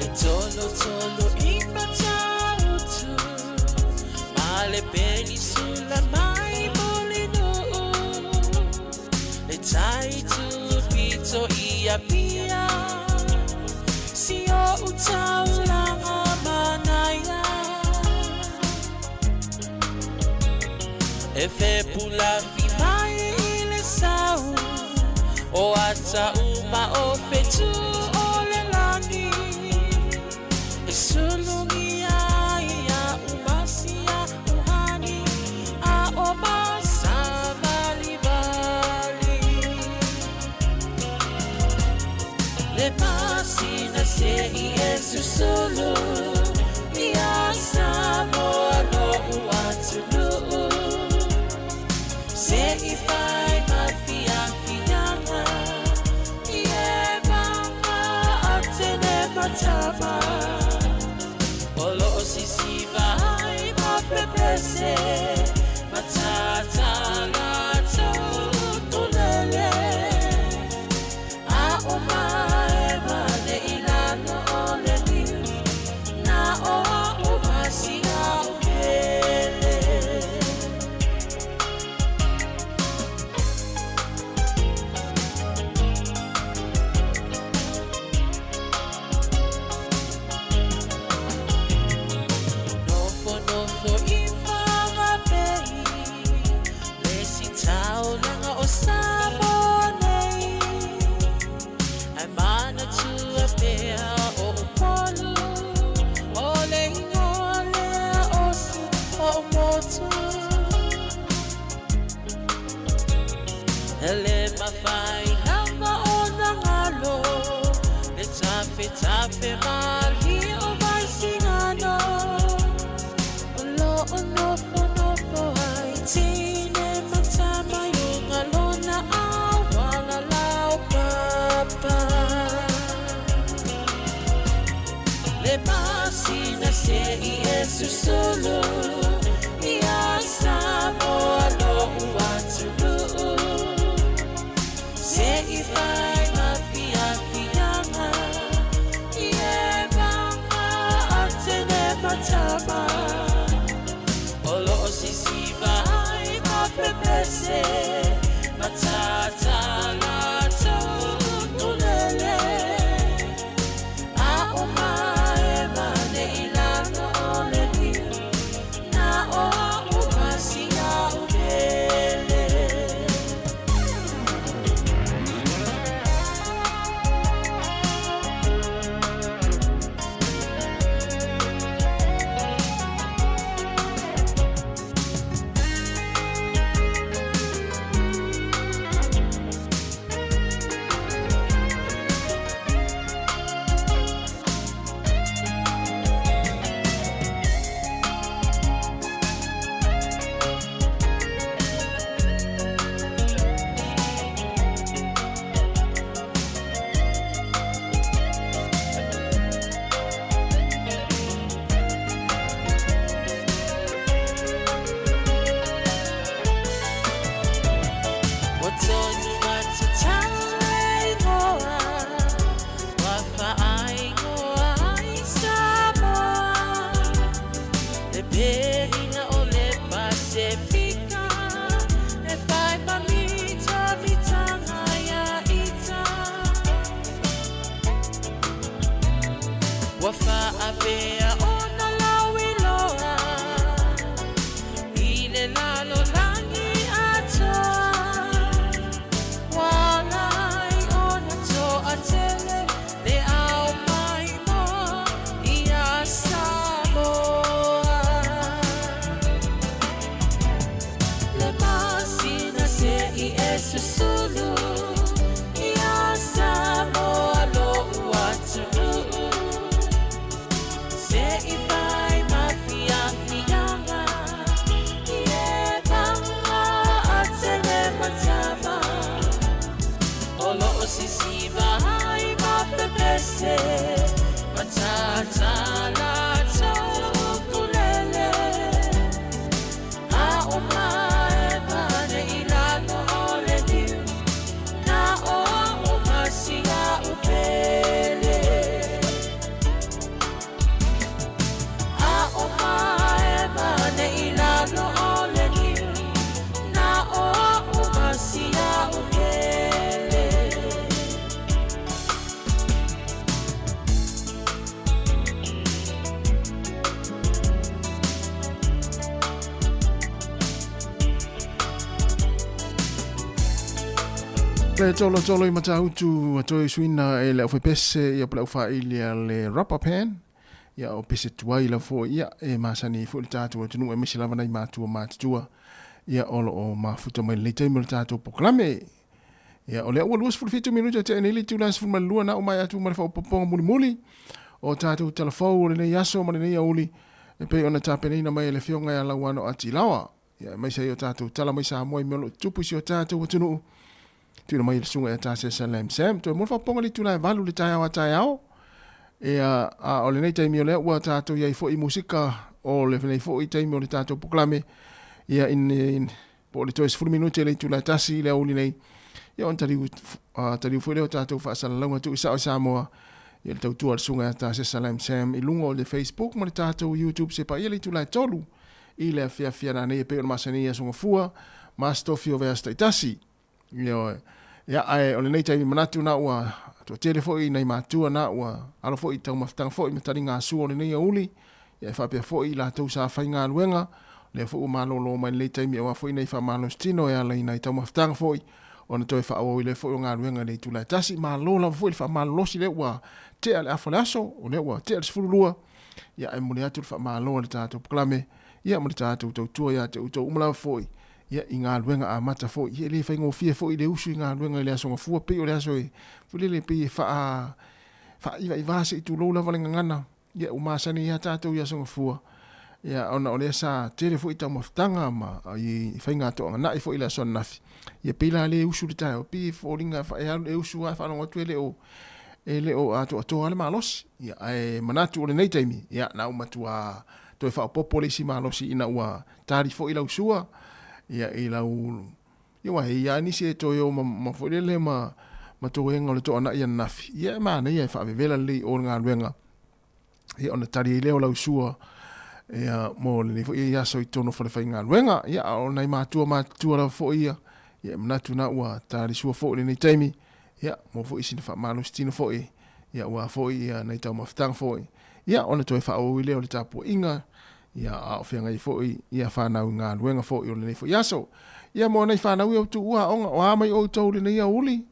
E tolotolo i Matautu ma le penisula mai Mulinuu le tai tupito i Apia si o'u taulaga manaia e fepulafi mai i le sau o ata uma o fetu o le lagi e sulugia ia umasia uhani a o masavalivali le masina se'i e susulu ia Samoa lo'u atunuu se'i fai ma fiafiaga i e vaga atene matama o lo'o sisiva ai ma pepese matatala tulele a o mae vale i lalo o le liu na o a'u masia o pele. Nofonofo i Fagapei le sitaulaga o Samoa nei ae manatua pea o Upolu o le igoa lea o si o'u motu. E le mafai lava ona galo le tafetafe malie o Vaisigano o lo'o nofonofo ai teine ma tama i luga lona auala laupapa. Le masina se'i e susulu ia Samoa lo'u atunuu se'i fai ma fiafiaga i e vaga atene matama o lo'o sisiva ai ma pepese matatala tulele a o mae vale i lalo o le liu na o a'u masia o pele. Le tolotolo i Matautu a toe suina e le aufaipese ia po le aufaaili a le rubber pan ia o pese tuai lava foi ia e masani ai foi le tatou atunuu aemaise lava nai matua matutua ia o lo o mafuta mai lenei taimi o le tatou polokalame. Ia o lea ua 27 minute e tea nei le itula e 12 na uma ai atu ma le faaopoopoga mulimuli o tatou talafou o lenei aso ma lenei aoauli e pei ona tapenaina mai e le Afioga ia Lauano Atilaoa. Ia aemaise ai o tatou tala mai Samoa i mea o lo o tutupu i si o tatou atunuu. Tuuina mai e le Susuga ia Tasesa Lam Sam. Toe mo le faaopoopoga i le itula e 8 i le taeao a taeao. Ia, a o lenei taimi o lea ua tatou i ai foi i musika o lenei foi taimi o le tatou polokalame. Ia, in, po o le toe 10 minute i le itula e 1 i le aoauli nei, ia ona taliu, taliu foi lea o tatou faasalalauga tuu i sao i Samoa, ia le tautua a le Susuga ia Tasesa Lam Sam i luga o le Facebook ma le tatou YouTube se paia i le itula e 3 i le afiafi a nanei e pei ona masani i Aso Gafua ma Aso Tofi o vaiaso taitasi. Ioe. Ia, ae o lenei taimi manatu na ua toatele foi nai matua na ua alo foi i taumafataga foi ma taligasua o lenei aoauli, ia e faapea foi i latou sa faigaluega, lea foi ua malolo mai lenei taimi aua foi nei faamalositino e ala i nai taumafataga foi ona toe faaauau lea foi o galuega i le itula e tasi. Malo lava foi le faamalolosi lea ua tea le afa o le aso, o lea ua tea le 12, ia ae momoli atu le faamalo a le tatou polokalame, ia ma le tatou tautua ia te outou uma lava foi, ia i galuega amata foi. Ia e le faigofie foi le usu i galuega i le Aso Gafua, pei o le aso e foi lele pei e faa faaivaivā se i tulou lava le gagana. Ia ua masani ai lava tatou i Aso Gafua, ia ona o lea sa tele foi taumafataga ma i faiga toagana'i foi i le aso ananafi. Ia pei la le usu i le taeao, pei e foliga e alu e usu lava e faalogo atu e le o e le o atoatoa le malosi. Ia ae manatu o lenei taimi, ia na ua matua toe faaopoopo le isi malosi ina ua tali foi lau sua ia i lau ia aua e i ai lava nisi e toe o ma, ma foi lele ma ma toega o le toanai ananafi. Ia e manaia e faavevela lelei i o le galuega ia ona tali ai lea o lau sua ia mo lenei foi aso i totonu o falefaigaluega. Ia a o nai matua matutua lava foi ia, ia e manatu na ua tali sua foi i lenei taimi, ia mo foi sina faamalositino foi, ia aua foi ia nai taumafataga foi, ia ona toe faaauau ai lea o le tapuaiga, ia a o feagai foi ia fanau i galuega foi o lenei foi aso. Ia mo nai fanau ia ua tuua aoga, o a mai outou i lenei aoauli,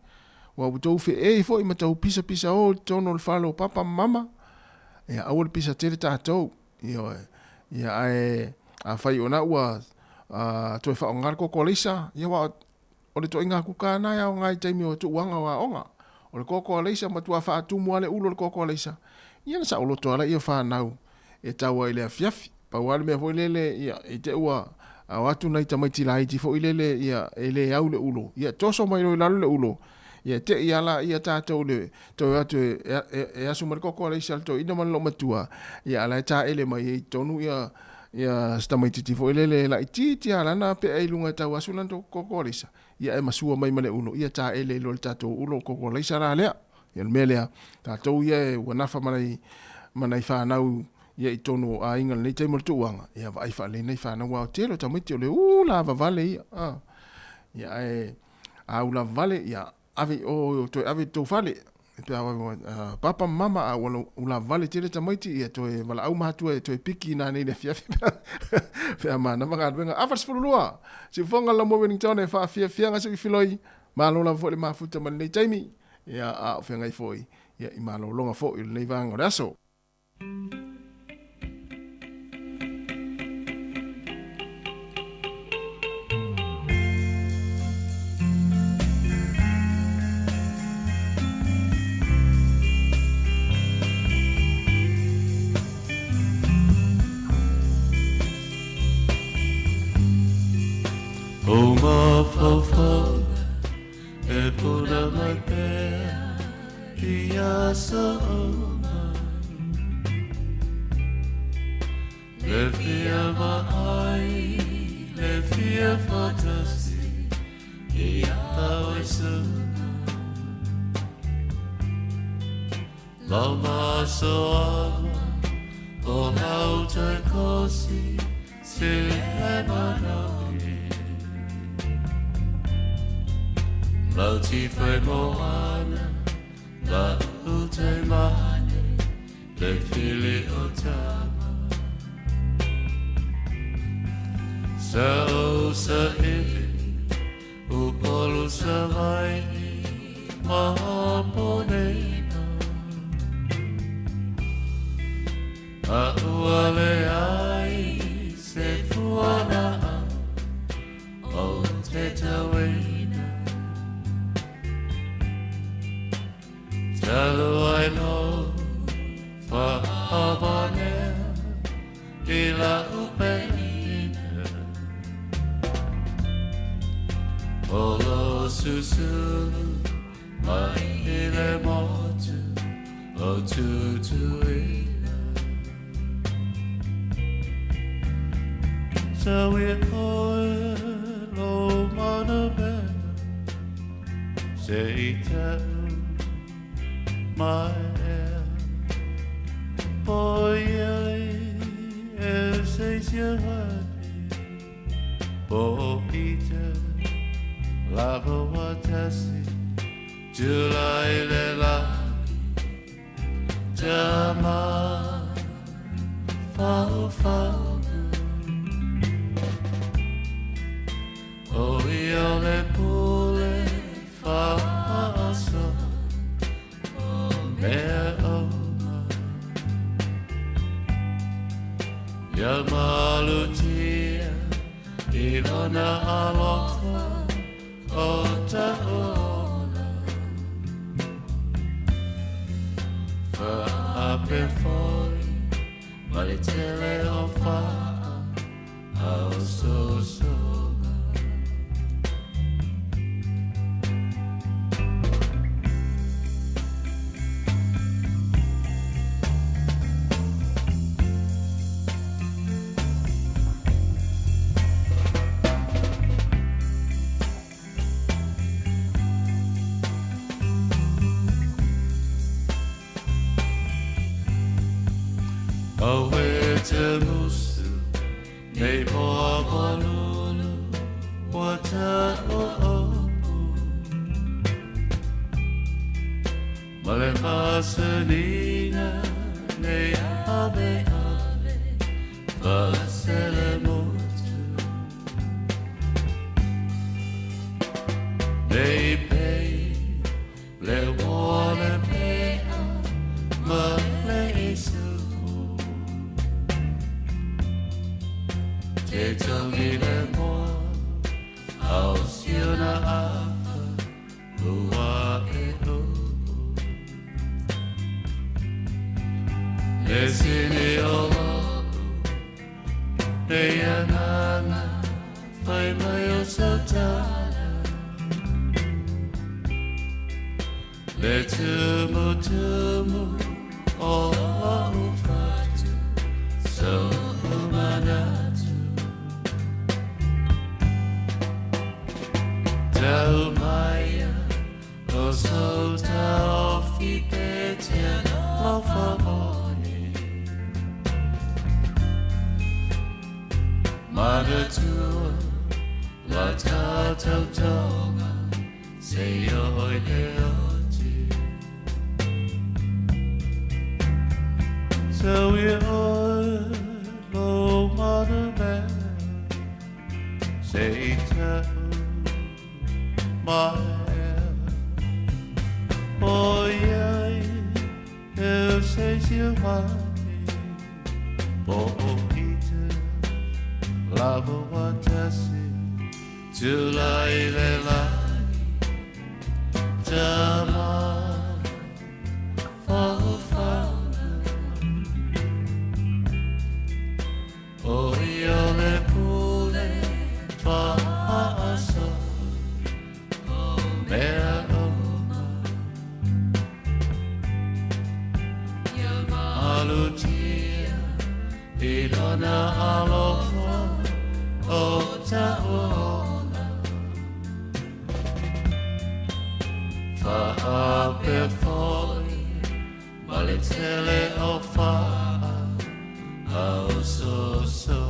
Ua outou feei foi ma tau pisapisa o i totonu o le fale o papa ma mama, ia aua le pisa tele tatou. Ioe. Ia ae afai o na ua toe faaaoga le koko alaisa, ia aua o le ituaiga kuka lena e aoga i taimi o tuuaga o aoga. O le koko alaisa matua faatumu lava le ulu o le koko alaisa, ia na saoloto lava laia o fanau e tau ai i le afiafi. Pau lava le mea foi lele, ia, i te i ua o atu nai tamaiti laiti foi lele, ia, e le au le ulo, ia, toso mai loa i lalo le ulo, ia, te i lava laia tatou le toe o atu e, e, e asu mai le koko a le aisa a le toeaina ma le loomatua, ia, a o la e taele mai ai i totonu ia, ia, si tamaitiiti foi lele laitiiti lava lana pea i luga e tau asu lana koko alaisa, ia, ae masua mai ma le ulo, ia taele ai loa i le tatou ulo koko alaisa la lea. Ia, o le mea lea, tatou ia e ua nafa ma nai, ma nai fanau ia i totonu o aiga i lenei taimi o le tuuaga, ia vaai faalelei nai fanau aua o tele o tamaiti o le ula vavale ia. A. Ia ae a ula vavale, ia ave i o, toe ave i tou fale. E pei a papa ma mama a ua ula vavale tele tamaiti, ia toe valaau matua e toe piki ina nei le afiafi pe a manava galuega. Afa 12, Siufoga Laumua Wellington e faafiafiaga se filoi, malo lava foi le mafuta ma lenei taimi. Ia a o feagai foi ia i malologa foi o lenei vaega o le aso. O mafaufauga e puna mai pea i aso uma. Le fia vaai, le fia faatasi ia oe suka. Lau masoaga o lau tai kosi se le manaoe. Lau tifai moana, lau tai mane, le fili o tama. Sa o sa ili, u polu sa vai. Ma ponina A ua leai se fualaau Ou te tauina Talu ai lou faavanea I la'u peina O lou susulu mai i le motu o Tutuila Tauia oe lou manamea Se i ta'u mai ea Po iai e se isi Po o ite lava ua tasi Tulai i le lagi Tama faofaoga O ia o le pule faasoa o mea uma Ia malutia i lona alofa o ta'u ola Faape foi ma le tele o faa aososoga. Auē te musu nei moa malulu ua ta'u opu Ma le masaniga nei ave ave faaselemotu Nei pei le uo le pe'a ma le isupu Te togi le moa a o si ona afa ua e upu Le sini o lo'u nei agaga fai mai o sau tala Le tumutumu o lo'u fatu so'u manatu Tau maia o sou taofi pe te alofa moni Manatua la tatou toga seia oo i le oti Tauia oe lou manamea Se i ta'u mai ea ʻOiai e se isi ake Po o ite lava ua tasi Tulai i le lagi Tama faofaoga ʻO ia o le pule faasoa o mea uma Ia malutia i lona alofa o ta'u ola Faape foi ma le tele o faa aososoga.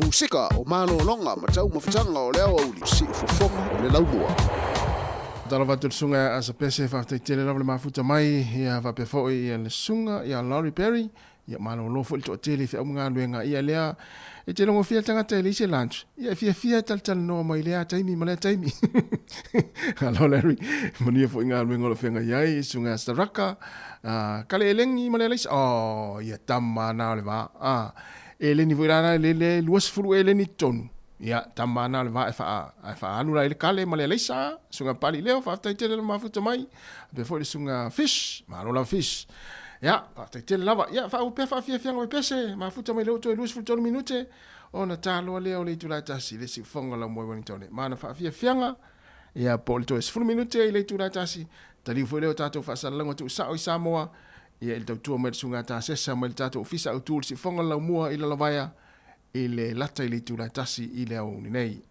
Musika o malologa ma taumafataga o le aoauli, siufofoga o le laumua. Talofa atu i le susuga ia Asa Pese, faafetai tele lava le mafuta mai, ia faapea foi le susuga ia Laurie Berry. Ia malolo foi le toatele i feau ma galuega, ia lea e te logofia le tagata e leai se lunch, ia e fiafia e talatalanoa mai lea taimi ma lea taimi. Alo Larry, manuia foi galuega o lo o feagai ai, susuga ia Staraka, kale eleni ma le alaisa, oh, ia tama na o le va. Ah, eleni foi la le le 20 eleni i totonu. Ia, tama na o le va e faa, e faaalu la i le kale ma le alaisa, susuga Pali Leo, faafetai tele le mafuta mai. Faapea foi le susuga Fish, malo lava Fish. Ia, faafetai tele lava. Ia, faauu pea faafiafiaga mai pea se mafuta mai le ou toe 23 minute ona taloa lea o le itula e tasi i le siufoga o lau moe Wellington. Ma na faafiafiaga, ia, po o le toe 10 minute i le itula e tasi, taliu foi lea o tatou faasalalauga tuusao i Samoa, ia, i le tautua mai le susuga Tasesa mai le tatou ofisa autu o le siufoga o le laumua i Lalovaea i le lata i le itula e tasi i le aoauli nei.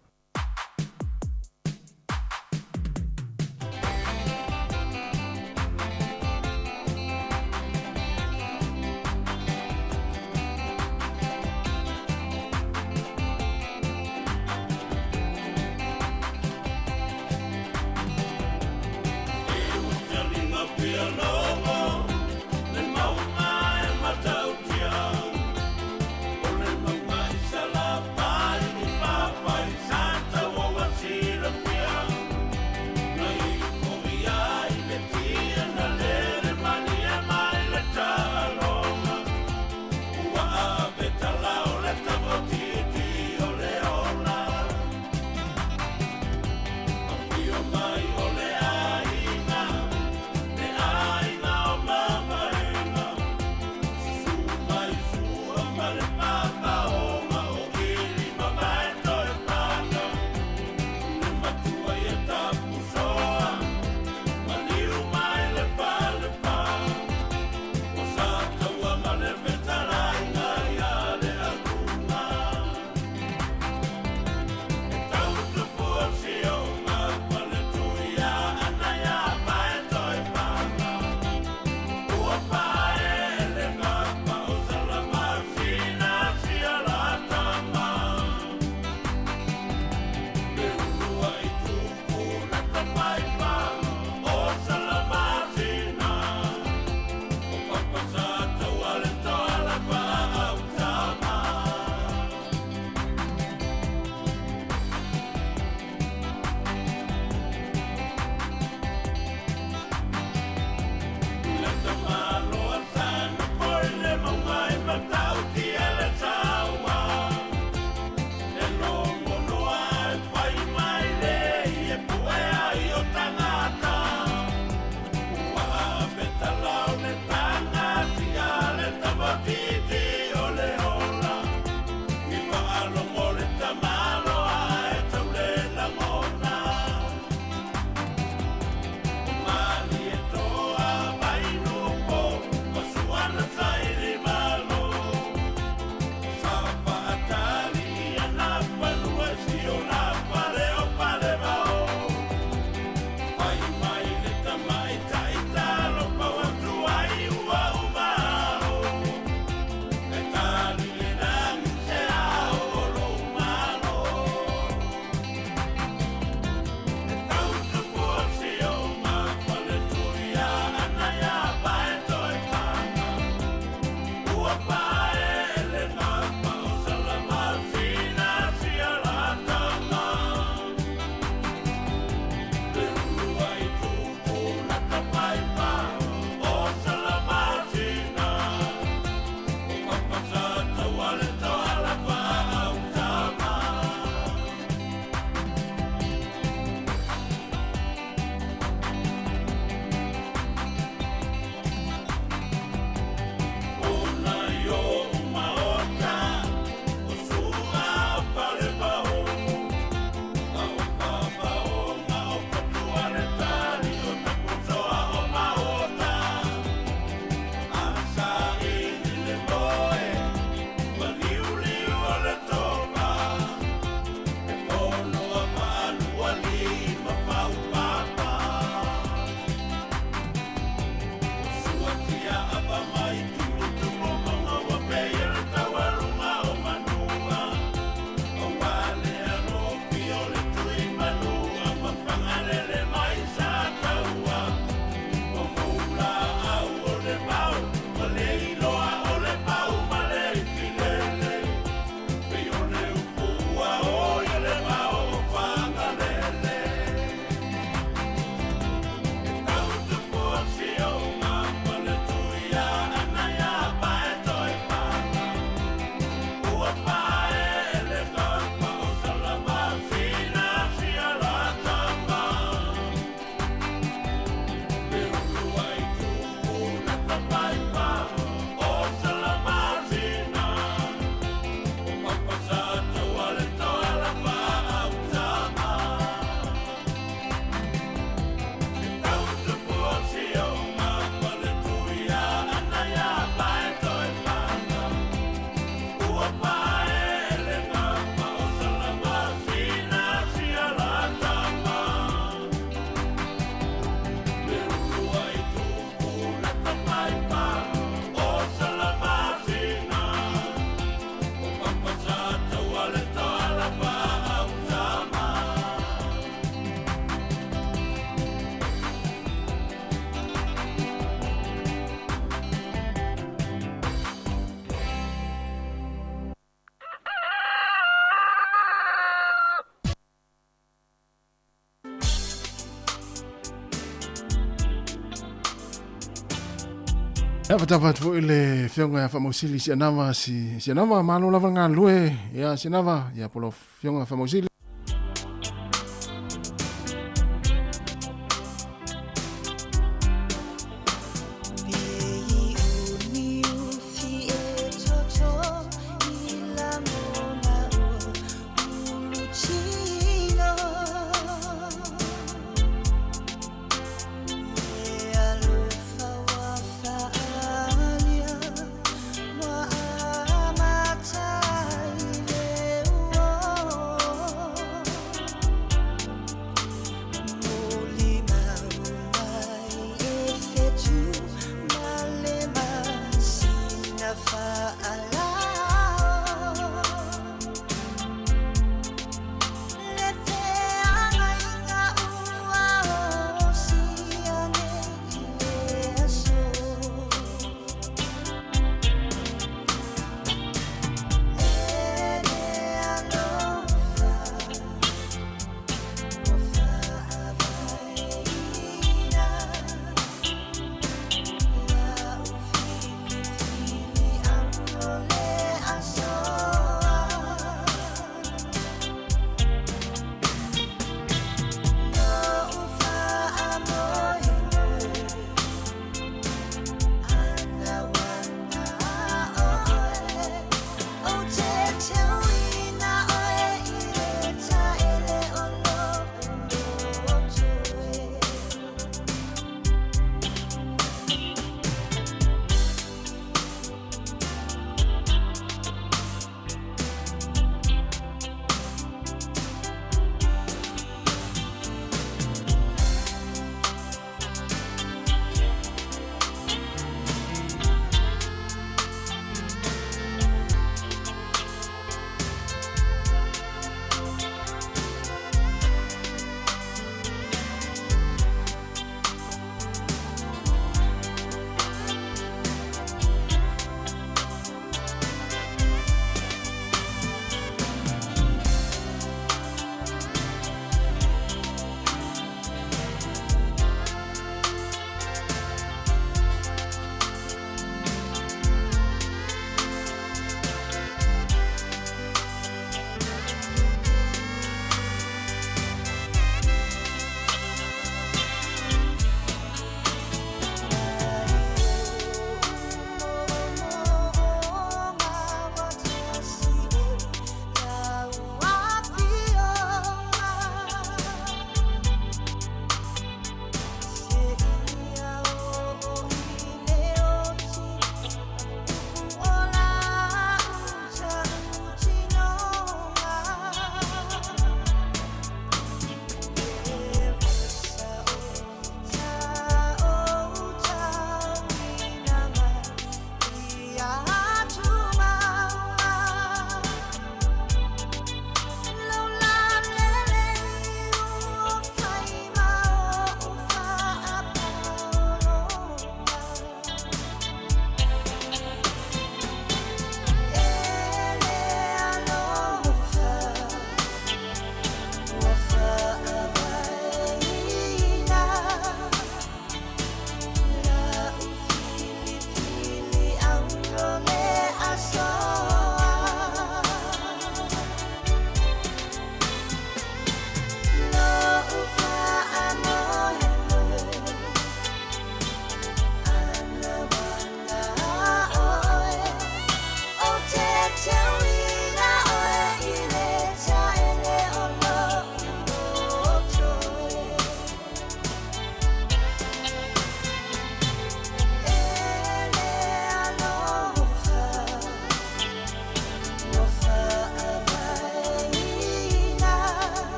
Ia faatalofa atu foi i le Afioga ia Faamausili Sianava si Sianava malo lava le galulue ia Sianava ia po o lau Afioga Faamausili.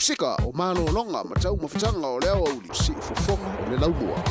Pasefika o malologa ma taumafataga o le aoauli siufofoga o le laumua.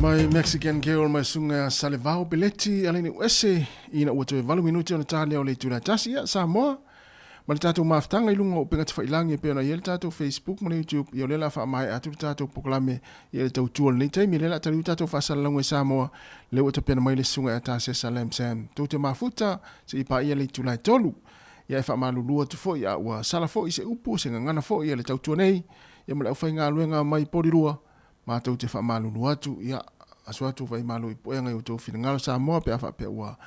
My Mexican Girl mai suga Salevao Peleti aleni uese ina ua toe 8 minuti ona tā lea o le itula e tasi. Ia, Samoa, ma le tatou mafutaga i luga o upega tafailagi e pei ona i ai le tatou Facebook ma le YouTube, ia o lea o le a faamaea atu le tatou polokalame ia le tautua o lenei taimi. O lea o le a taliu tatou faasalalauga i Samoa, lea ua tapena mai le susuga ia Tasesa Lam Sam. Tou te mafuta se i paia le itula e 3. Ia e faamalulu atu foi a ua sala foi se upu, se gagana foi a le tautua nei, ia ma le aufaigaluega mai Polirua, matou te faamalulu atu, ia, aso atu vai malo i puega i outou finagalo Samoa pe a faapea ua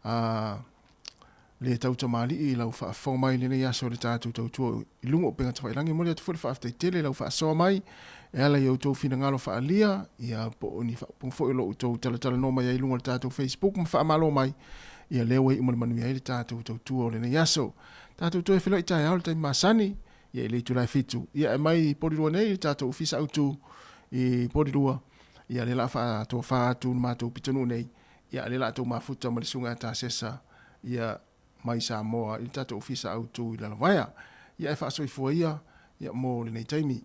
a, le tautamalii i lau faafofoga mai i lenei aso i le tatou tautua i luga o upega tafailagi. E momoli atu foi le faafetai tele i lau faasoa mai e ala i outou finagalo faaalia, ia po o ni faaupuga foi o lo o outou talatalanoa mai ai i luga o le tatou Facebook ma faamalo mai, ia lea ua iu ma le manuia ai le tatou tautua o lenei aso. Tatou toe feiloai taeao i le taimi masani. Ia i le itula e 7. Ia e mai i Porirua nei i le tatou ofisa autu i Porirua. Ia lea la faatofa atu le matou pitonuu nei. Ia lea la tou mafuta ma le susuga ia Tasesa ia mai Samoa i le tatou ofisa autu i Lalovaea. Ia e faasoifua ia ia mo lenei taimi.